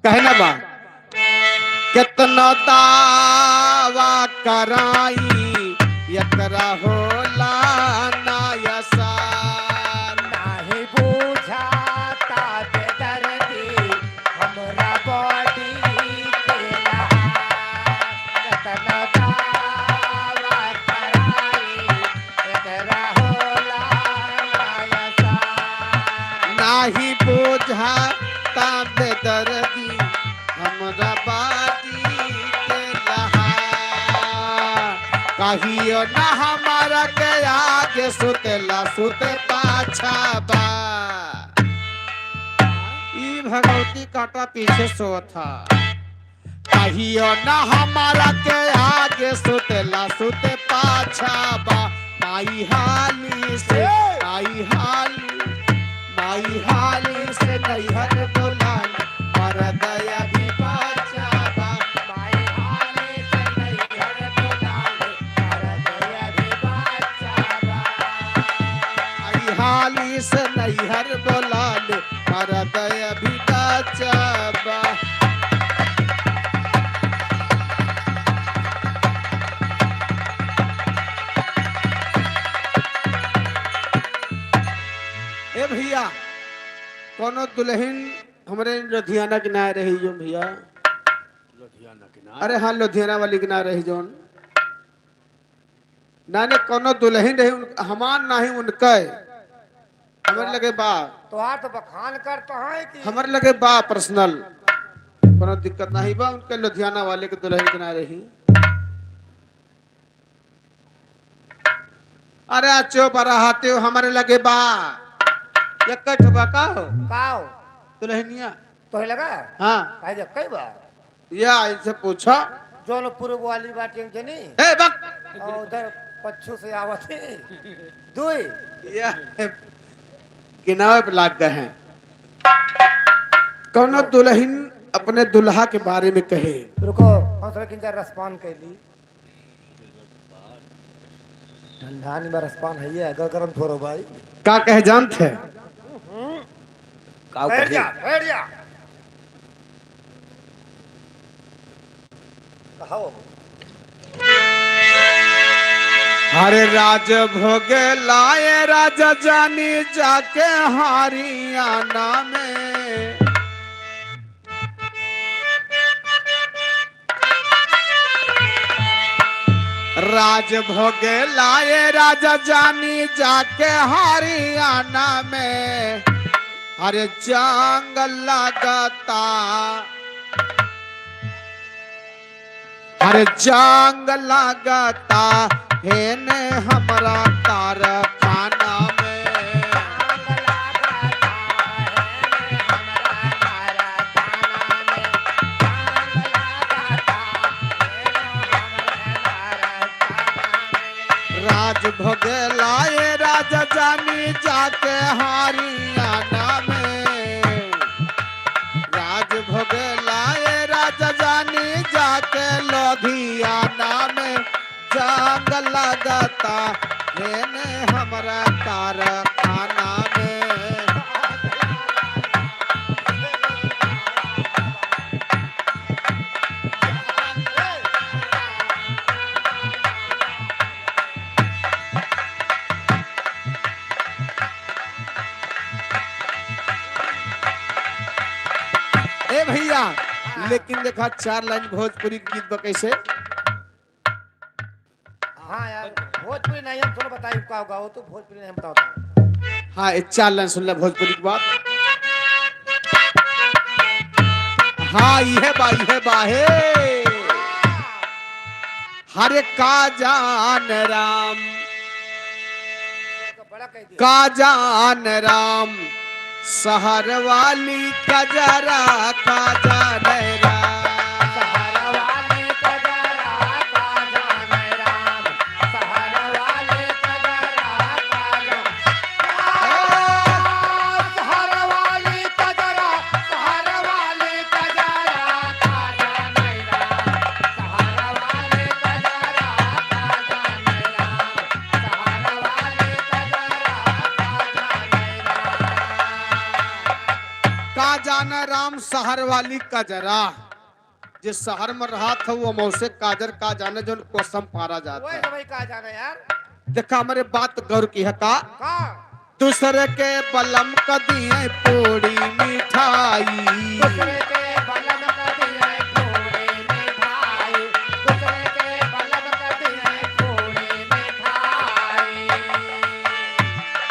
कहना बा, कितना दावा कराई, एकरा होला ना असर। नाही बुझाता बेदर्दी, हमरा body के लहार। केतना दावा कराई, एकरा होला ना असर। नाही बुझाता बेदर्दी, हमरा body के लहार। कहियो ना हमारा के आगे सुतेला, सुते पाछा बा। ई भगवती काटा पीछे सोत ह। कहियो ना हमारा के आगे सुतेला, सुते पाछा बा। माई हाली से, ए! माई हाली, माई हाली से नैहर बोला ले, मरद अभी बच्चा बा। माई हाली से नैहर बोला ले, मरद अभी बच्चा बा। माई हाली कौनो दुलहिन हमरे लुधियाना के ना रही जो भइया। लुधियाना के ना? अरे हाँ, लुधियाना वाली के ना रही जौन। ना, ना, कौनो दुलहिन रही, उन-, हमार नाही, उनके। हमरे लगे बा। तोहार तो बखान करत है कि हमरे लगे बा personal। कौनो दिक्कत नाही बा, उनके लुधियाना वाले के दुलहिन के ना रही। अरे चुप रहा, तेउ हमरे लगे बा। एक्कै ठो बा का हो? का हो? दुलहिनिया। तोहे लगा? हाँ। काहे जब कई बा? या इनसे पूछो। जौन पूरब वाली बाटे जनी। ए, बक। और उधर पच्छू से आवत है। दुई। या गिनावे पे लाग गए हैं। कौनो दुलहिन अपने दुलहा के बारे में कहे। रुको, हम सब किंजा respond कर ली। ठंडा नहीं बा, respond है ये, अगर गरम थोड़ो भाई। का कहे जानत है? का बैठ कहे? जा, बैठ जा। कहो। अरे राज भोग लाए राजा जानी जाके हरियाना में। राज भोग लाए राजा जानी जाके हरियाना में। अरे जंग लगता, अरे जंग लगता हेने हमरा कारखाना में। राज भोग लाए राजा जानी जाके हरियाना में। राज भोग लाए राजा जानी जाके लुधियाना में। जंग लगता हेने हमरा कारखाना में। ए भइया, लेकिन देखा, चार लाइन भोजपुरी के गीत बा, कैसे? हाँ यार, भोजपुरी नहीं, हम थोड़ा बताई का होगा, वो तो भोजपुरी नहीं, हम बताओ। हाँ, ये चार लाइन सुन ले भोजपुरी के बाद। हाँ, इहे बा, इहे बा, हे। हरे का जान राम, बड़ा कह दिया। का जान राम, शहर वाली कजरा, का जान राम। शहर वाली कजरा, का जान राम। शहर वाली कजरा, का जान। शहर वाली कजरा, शहर वाली कजरा, का जान राम। शहर वाली कजरा, का जान राम। का जाने राम शहर वाली कजरा, जे शहर में रहत हउ, वो मौसे काजर का जाने, जौन कोसम पारा जात है। का जाने यार। देखा, हमरे बात गौर किहा का? का? दूसरे के बलम क दिए पूड़ी मिठाई। दूसरे के बलम क दिए पूड़ी मिठाई। दूसरे के बलम क दिए पूड़ी मिठाई।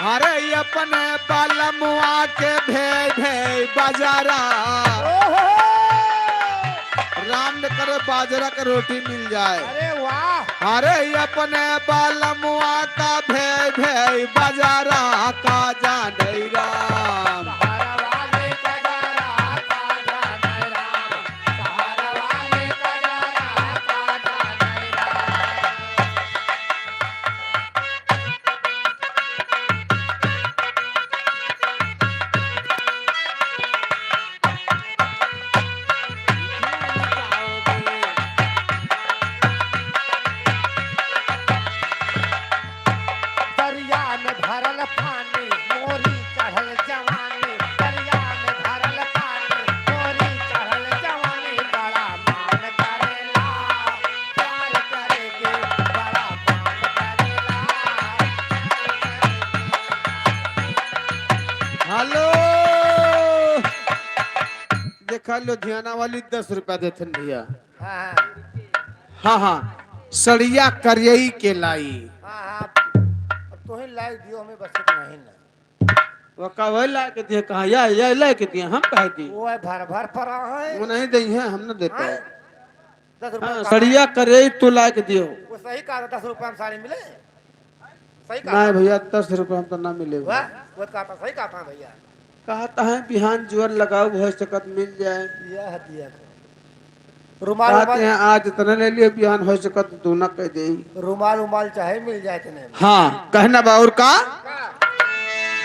अरे, अपने बलमुआ के भेज भेज बाजारा। ओहो! राम न करे बाजरा के रोटी मिल जाए। अरे वाह! अरे, अपने बलमुआ का भेज भेज बाजारा, का जाने राम। दरिया में भरल पानी, मोरी चढ़ल जवानी। देखा, लुधियाना वाली दस रुपया देथन भइया। हाँ, हाँ। हाँ, हाँ, सड़िया करियई के लाई। हाँ, हाँ। अब तोही लाई दियो, हमें बस इतना ही ना। वो का वही ला के दिए, कहाँ या, या ला के दिए, हम कहे दी। वो है भर भर परा है। वो नहीं दे है, हम न देते। हाँ? दस रुपया हाँ, का सड़िया करियई तू ला के दियो। वो सही कहा था, दस रुपया में साड़ी मिले। सही कहा नहीं था। भइया, दस रुपया हम तो ना मिले। वाह, वो कहा था, सही कहा था भइया। कहत हैं बिहान जुअर लगाउब, होइ सकत मिल जाए। यह दिया। रुमाल, कहत रुमाल। हैं आज इतना ले लियो, बिहान होइ सकत दूना कह देई। रुमाल, रुमाल चाहे मिल जाए इतने में। हाँ, कहना बा और का?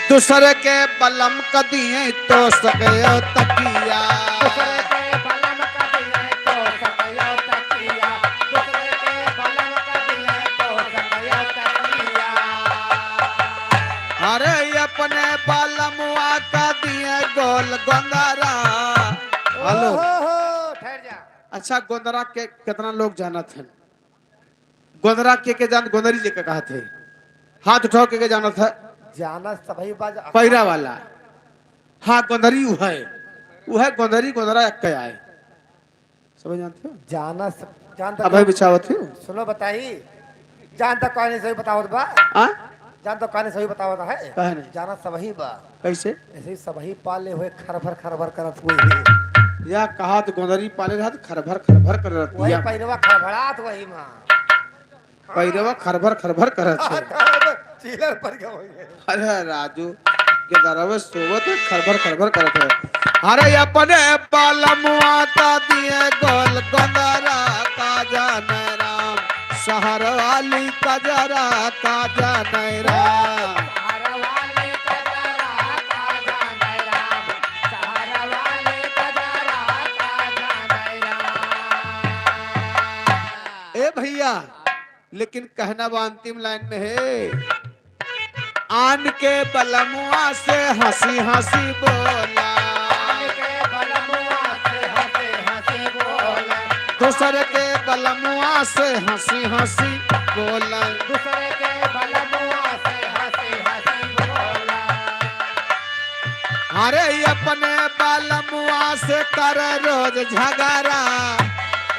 दूसरे के बलम क दिए तो सके तकिया। दूसरे के बलम क दिए तो सके तकिया। दूसरे के बलम क दिए तो सके तकिया। अरे अपने बलमुआ क दिए गोल गोंदरा। हेलो। ओहो हो, ठहर जा। अच्छा, गोंदरा के कितना लोग जानत हैं? गोंदरा के के जानत, गोंदरी जेके कहत है? हाथ उठाओ, के के जानत है? जानत सभई बा। पहिरा वाला। हाँ, गोंदरी उ है। उ है गोंदरी, गोंदरा एक के आए। सब जानते हो? जानत सब, जानत अभय बिछावत हो? सुनो बताई, जानत कहानी सही बतावत बा। हाँ? जानत कहानी सही बतावत है। काहे नहीं? जानत सबही बा। कैसे? ऐसे ही सबही पाले हुए खरभर खरभर करत हुए। या कहा तो गोंदरी पाले रहत खरभर खरभर करत वही या। पैरवा खरभड़ात वही माँ। पैरवा खरभर खरभर करत है। चीलर पर गए होंगे। अरे राजू, के दरवे सोवत है, खरभर खरभर करत है। अरे अपने बालमुआ का दिए गोल गोंदरा का जाने राम, शहर वाली कजरा का जाने राम। ए भइया, लेकिन कहना बा अंतिम लाइन में है, आन के बलमुआ से हँसी हँसी बोला। आन के बलमुआ से हँसी हँसी बोला। दूसर के बलमुआ से हँसी हँसी बोला। दूसर के बलमुआ से हँसी हँसी बोला। अरे अपने बलमुआ से कर रोज झगड़ा।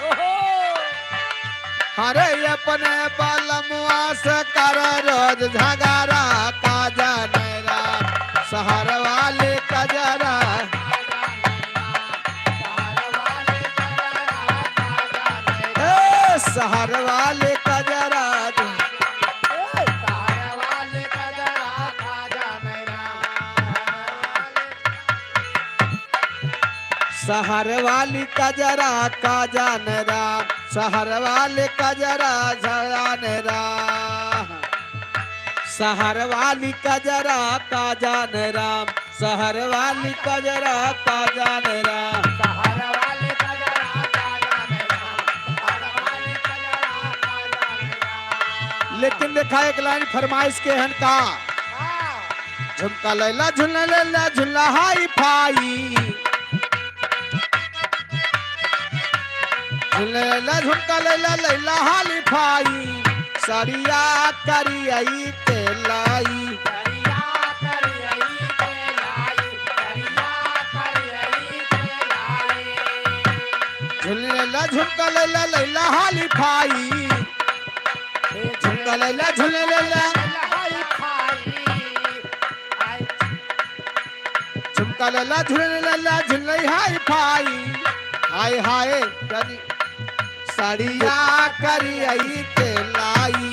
ओहो। अरे अपने बलमुआ से कर रोज झगड़ा, का जाने राम शहर वाली कजरा। ए, शहर वाली कजरा। शहर वाली कजरा का जाने राम, शहर वाली कजरा जाने राम। शहर वाली कजरा का जाने राम, शहर वाली कजरा का जाने राम। लेकिन देखा, एक लाइन फरमाइश के हन का? झुमका लैला, झुमका लैला, झुमका लैला, झुमका हाई फाई। झुमका लैला, झुमका लैला, लैला हाली फाई। सड़िया करियई के लाई। सड़िया करियई के लाई, सड़िया करियई के लाई। झुमका लैला, झुमका लैला, लैला हाली फाई। झुमका लैला, झुमका लैला। झुमका लैला, झुमका लैला, झुमका हाय फाई। हाय हाय, करी सड़िया करियई के लाई।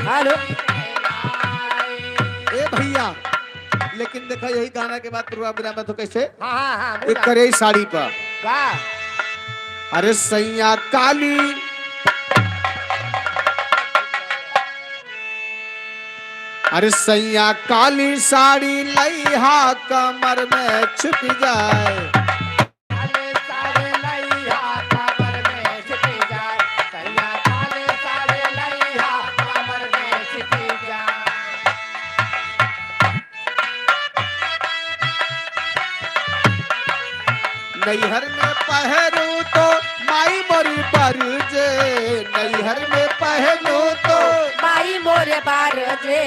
हेलो। ए भइया, लेकिन देखा, यही गाना के बाद प्रोग्राम विराम तो कैसे? हाँ, हाँ, हाँ, एक बोला। करे साड़ी पर। का? अरे सैया काली, अरे सैया काली साड़ी लइहा कमर में छुपि जाए। नैहर में पहरू तो माई मोरी बारू जे, नैहर में पहरू तो माई मोरे बारू जे,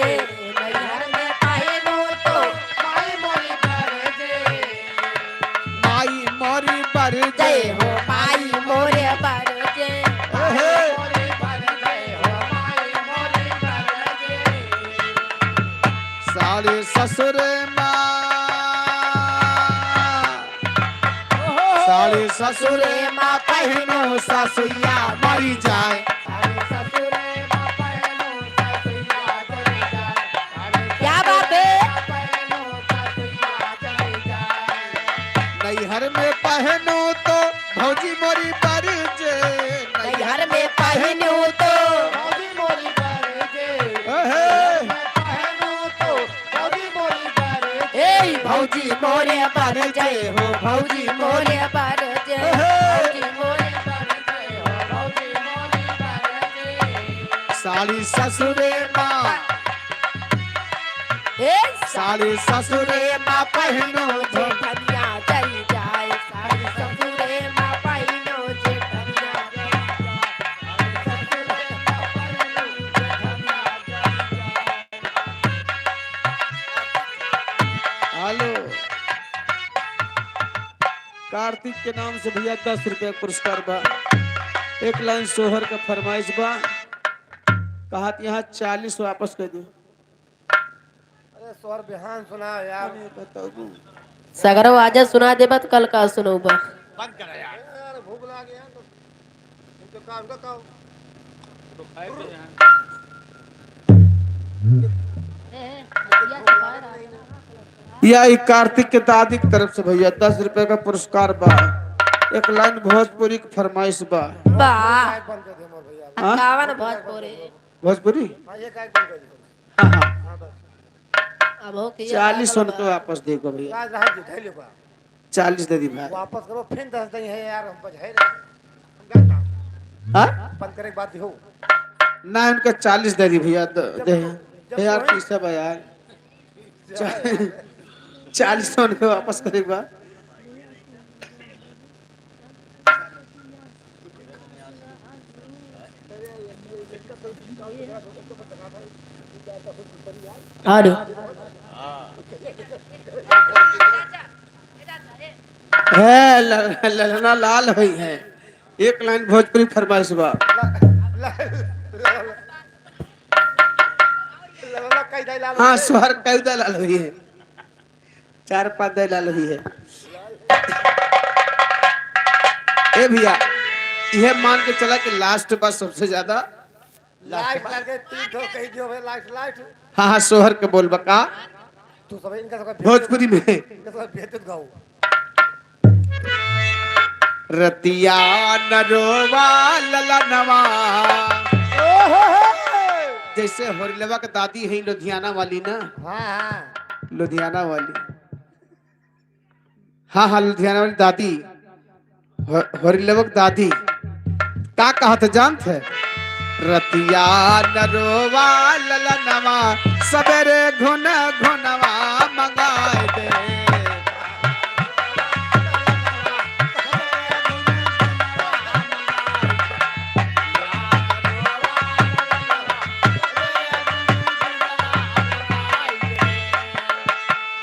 नैहर में पहरू तो माई जय हो माई मोरे बरजे। हे। साड़ी ससुरे मा, साड़ी ससुरे मा पहिनो ससुइया मरी जाए। क्या बात है? नैहर में पहनू तो भौजी मोरी बरजे। नैहर में पहनू तो भौजी मोरी बरजे। ओहे। नैहर में पहनू तो भौजी मोरी बरजे। ए भौजी मोरे बरजे हो, भौजी मोरे बरजे। ओहे। भौजी मोरे बरजे हो, भौजी मोरे बरजे। साड़ी ससुरे मा ए साड़ी ससुरे मा पहिनो जेठनिया चली जाए, साड़ी ससुरे मा पहिनो जेठनिया चली जाए, साड़ी ससुरे मा पहिनो जेठनिया चली जाए। हेलो, कार्तिक के नाम से भैया दस रुपया पुरस्कार बा। एक लाइन सोहर का फरमाइश बा, कहत यहाँ चालीस वापस कर दो। अरे सर, बिहान सुनाओ यार। अरे बताओ तू। सगरो आजा सुना देबा त कल का सुनौबा। बंद करा यार। अरे भूख लाग गया तो। इनके काम का काम। या ई कार्तिक के दादी की तरफ से भैया दस रुपए का पुरस्कार बा। एक लाइन भोजपुरी की फरमाइश बा। बा। हाँ? कावन भोजपुरी। भोजपुरी? हाँ, ये का एक बंद कर दो। हाँ, हाँ। हाँ, बस। अब हो के चालीस उनके वापस दे दो भैया। राज, राज जी, धैर्य बा। चालीस दे दी भाई। वापस करो, फिर दस दे है यार, हम बजाए रहे। हम गलत हैं। हाँ? बंद करे के बाद हो। ना, उनका चालीस दे दी भैया, द-, जब दे। तो, जब ए यार, तो पैसा बा यार। चा-, चालीस उनके वापस करे के बाद। हेलो। हे ल-, ललना लाल होई है। एक लाइन भोजपुरी फरमाइश बा। ल-, ल-, ल-, ललना कई दाई लाल हाँ, होई है। सोहर कई दाई लाल होई है। चार पाँच दे लाल हुई है। ए भैया, यह मान के चला कि लास्ट बा सबसे ज्यादा। लास्ट लास्ट बा। करके तीन ठो कही दियो भाई, लास्ट, लास्ट। हाँ, हाँ, सोहर के बोल बा का? तू सब इनका सबका भेज भोजपुरी में। इनका सबका भेज दे गाओ। रतिया न रोवा ललनवा। ओहो हो। जैसे होरिलवा के दादी है लुधियाना वाली ना। हाँ, हाँ। लुधियाना वाली। हाँ, हाँ, लुधियाना वाली दादी। हो-, होरिलवा के दादी। का कहत जानत है? रतिया न रोवा ललनवा, सबेरे घुन घुनवा मंगाए दे।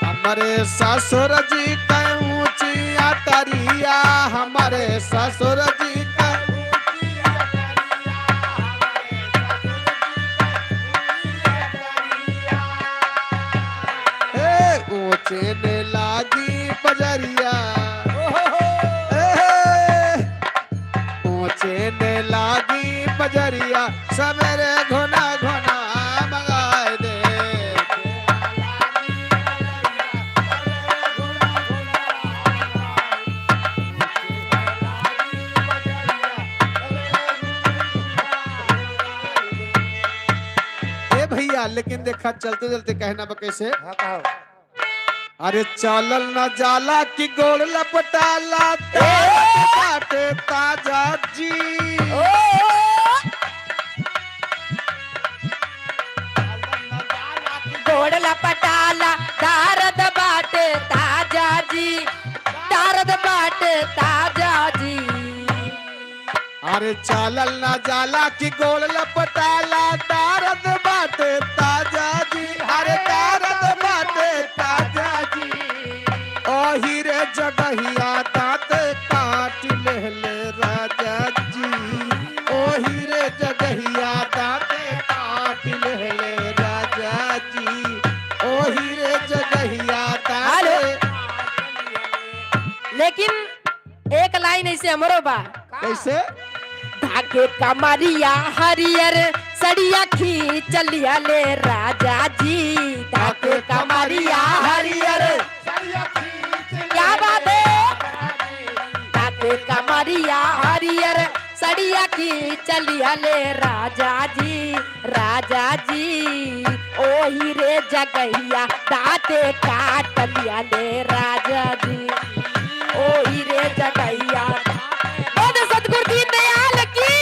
हमरे ससुर जी के ऊंची अटरिया, हमरे ससुर जी के ऊंची अटरिया, हमरे ससुर जी के ऊंची अटरिया। हे ऊंचे ने लागी बजरिया, ओहो हो। हे, हे। ऊंचे ने लागी बजरिया, सबेरे घुना घुना मंगाए दे। ए भैया, लेकिन देखा, चलते चलते कहना बा कैसे? हाँ, कहो। अरे चलल न जाला कि गोड़ लपटाला, ताजा बाटे ताजा जी। ओ। गोड़ लपटाला, दर्द बाटे ताजा जी, दर्द बाटे ताजा जी। अरे चलल ना जाला कि गोड़ लपटाला, दर्द बाटे ताजा जी, अरे दर्द बाटे ताजा जी। ओही रे जगहिया दाँत कान लेकिन एक लाइन ऐसे हमरो बा। कैसे? धाके कमरिया हरियर सड़िया खींच लिया ले राजा जी। धाके कमरिया हरियर। क्या बात है? धाके कमरिया हरियर सड़िया खींच लिया ले राजा जी। राजा जी, ओही रे जगहिया दाँते काट लिया ले राजा जी, ओही रे जगहिया। बोल सतगुरु दीनदयाल की।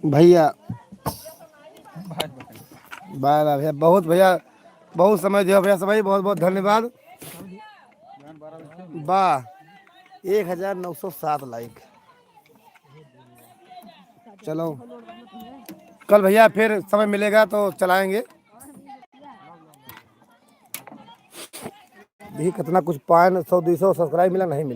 भैया, बाय बाय भैया, बहुत भैया, बहुत समय दिया भैया, सभी बहुत बहुत धन्यवाद। वाह, एक हजार नौ सौ सात लाइक। चलो, कल भैया फिर समय मिलेगा तो चलाएंगे। देखिए कितना कुछ, पाँच सौ, दो सौ सब्सक्राइब मिला, नहीं मिला।